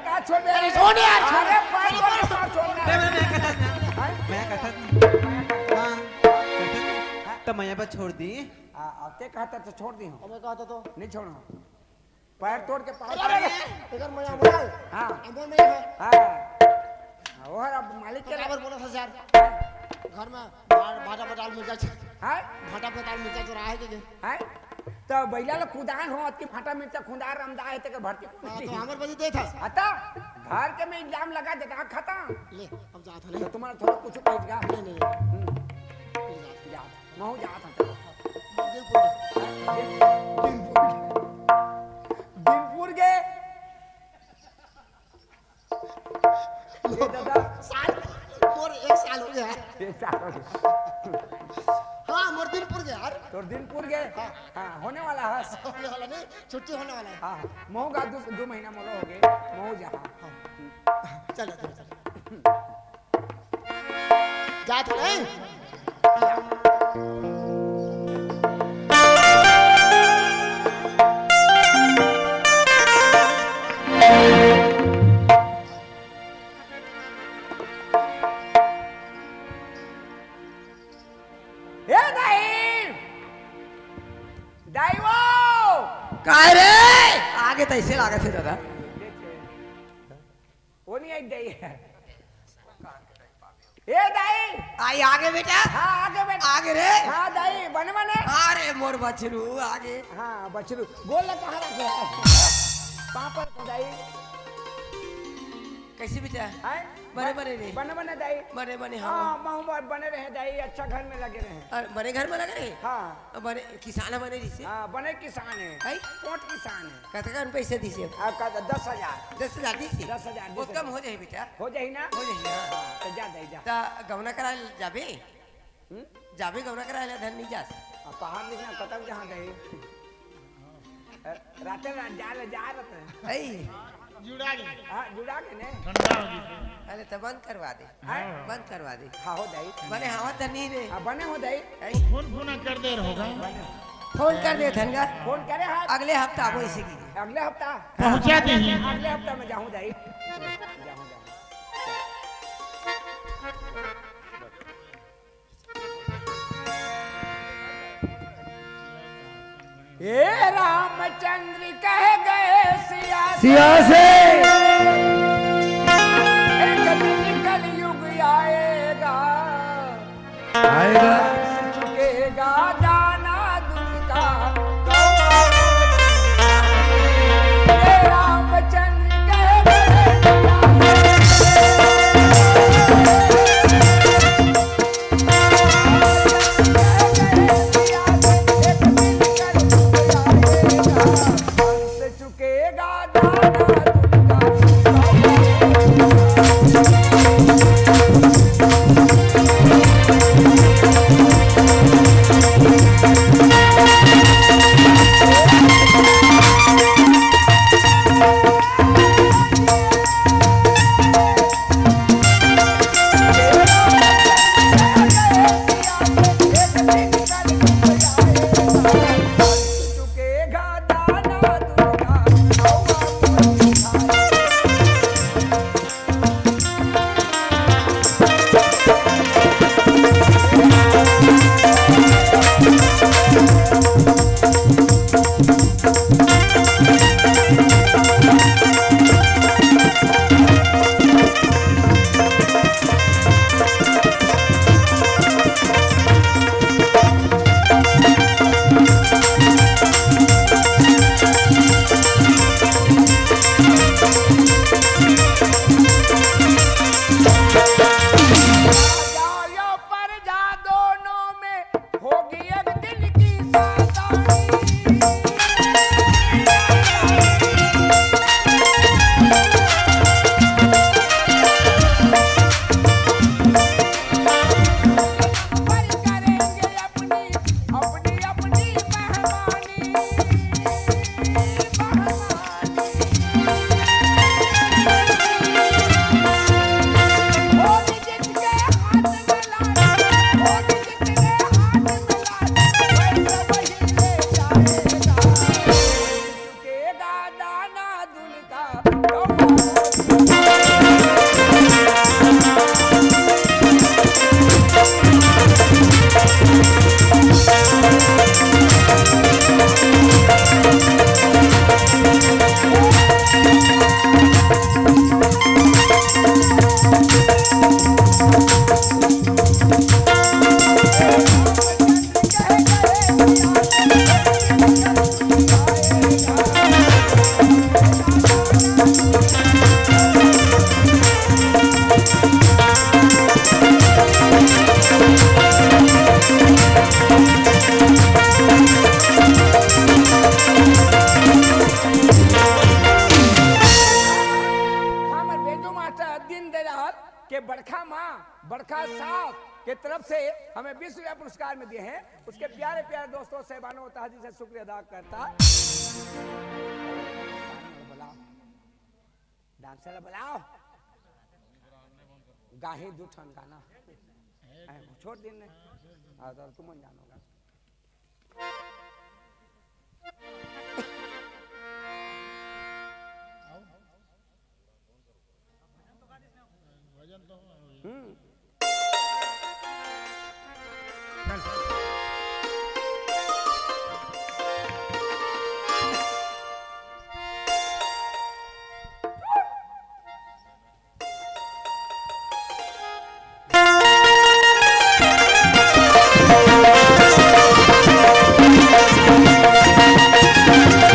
का छोड़ दे? अरे छोड़ यार, छोड़। अरे पैर तोड़ के छोड़, छोड़ ना। मैं, मैं, मैं कहता था। हैं? मैं कहता था। हाँ, कहता था। तो मैं यहाँ पर छोड़ दी। हाँ, अब ते कहता तो छोड़ दी हूँ। अब मैं कहता तो। नहीं छोड़ूँ। पैर तोड़ के पाँव अरे, तोड़ अरे, के। अगर मैं यहाँ बोला, हाँ। अब वो नहीं है। हाँ। हाँ, वो है, अब मालिक के बराबर बोला था यार। घर में भा-, भाटा पताल मिर्चा च-, हाँ? भाटा पताल मिर्चा चुराए के गए। हैं? त बइला ल कुदाए हो, अतकी भाटा मिर्चा खुंदाए रमदाए हे, तेकर भर्ती कोन हाँ, हे? तो हमर बजी देत हस। अता, घर के में इल्जाम लगा देता, हाँ, खतम। ले, अब जात हन। त तुम्हारा थोड़ा कुछ पहुंच गया। नहीं, नहीं, नहीं। हम्म। नहीं जात। जात। महू जात हन, चलो। दिनपुर के। दिनपुर के। दिनपुर के। ए दादा। साल, मोर एक साल हो गया। एक साल हो गया। हाँ, मोर दिनपुर गया यार। तोर दिनपुर गए? हाँ। हाँ, होने वाला है। होने वाला नहीं, छुट्टी होने वाला है। हाँ, हाँ। महू का दो, दो महीना मोलो हो गए, महू जहाँ। हाँ। चलो, चलो, चलो। जात हो नहीं? ए दाई! दाई वो! काय रे? आगे तैसे लागत हे दादा। वो नहीं आई दाई। ए दाई! आई आगे बेटा। हाँ, आगे बेटा। आगे रे। हाँ दाई, बने बने। अरे मोर बछरू, आगे। हाँ, बछरू। बोल ना कहाँ रखे है? पापड़ को दाई। कैसे बेटा? हैं? बने बने रे। बने बने दाई। बने बने, हाँ। हाँ, महू ब-, बने रहे दाई, अच्छा घर में लगे रहे। अरे, बने घर में लगे रहे? हाँ। अब बने किसान ह बने रिहिसे? हाँ, बने किसान हे। हैं? कोट किसान हे। कतका कन पैसा दिसे? आ, का, दस हजार। दस हजार दिसे? दस हजार दिसे। बहुत कम हो जाही बेटा। हो जाही ना? हो जाही, हाँ। हाँ, त जा दाई, जा। त गौना कराए जाबे? हम्म? जाबे गौना कराए ला धन नहीं जास? आ, पहाड़ देखना, कतक जहाँ दाई। राते में जा ले, जा रहते हैं। ऐ। जुड़ा गई। हाँ, जुड़ा के ने। ठंडा हो गई। अरे तो बंद करवा दे। हाँ। बंद करवा दे। हाँ, हो दाई। बने हवा त नहीं रे। हाँ, बने हो दाई। ऐ। फोन फोन कर दे रहोगा। बने। फोन कर दे धनगा। फोन करे हाँ। अगले हफ्ता आबो इसी की। अगले हफ्ता? पहुँचा दे ही। अगले हफ्ता में जाहूँ दाई। जाहूँ, जाहूँ। हे रामचंद्र कह गए सिया से। सिया से। एक दिन कलयुग आएगा। आएगा। झुकेगा दाना दुनका। हे रामचंद्र कह गए सिया से। चुकेगा दाना दुनका। दिन दे रहल के बड़का माँ, बड़का सास के तरफ से हमें बीस रुपया पुरस्कार में दिए हैं। उसके प्यारे प्यारे दोस्तों, साहिबानों, तहे दिल से शुक्रिया अदा करता। बुलाओ, डांसर बुलाओ, गाही दू ठन गाना। छोड़ दिन ने, तुम जानो।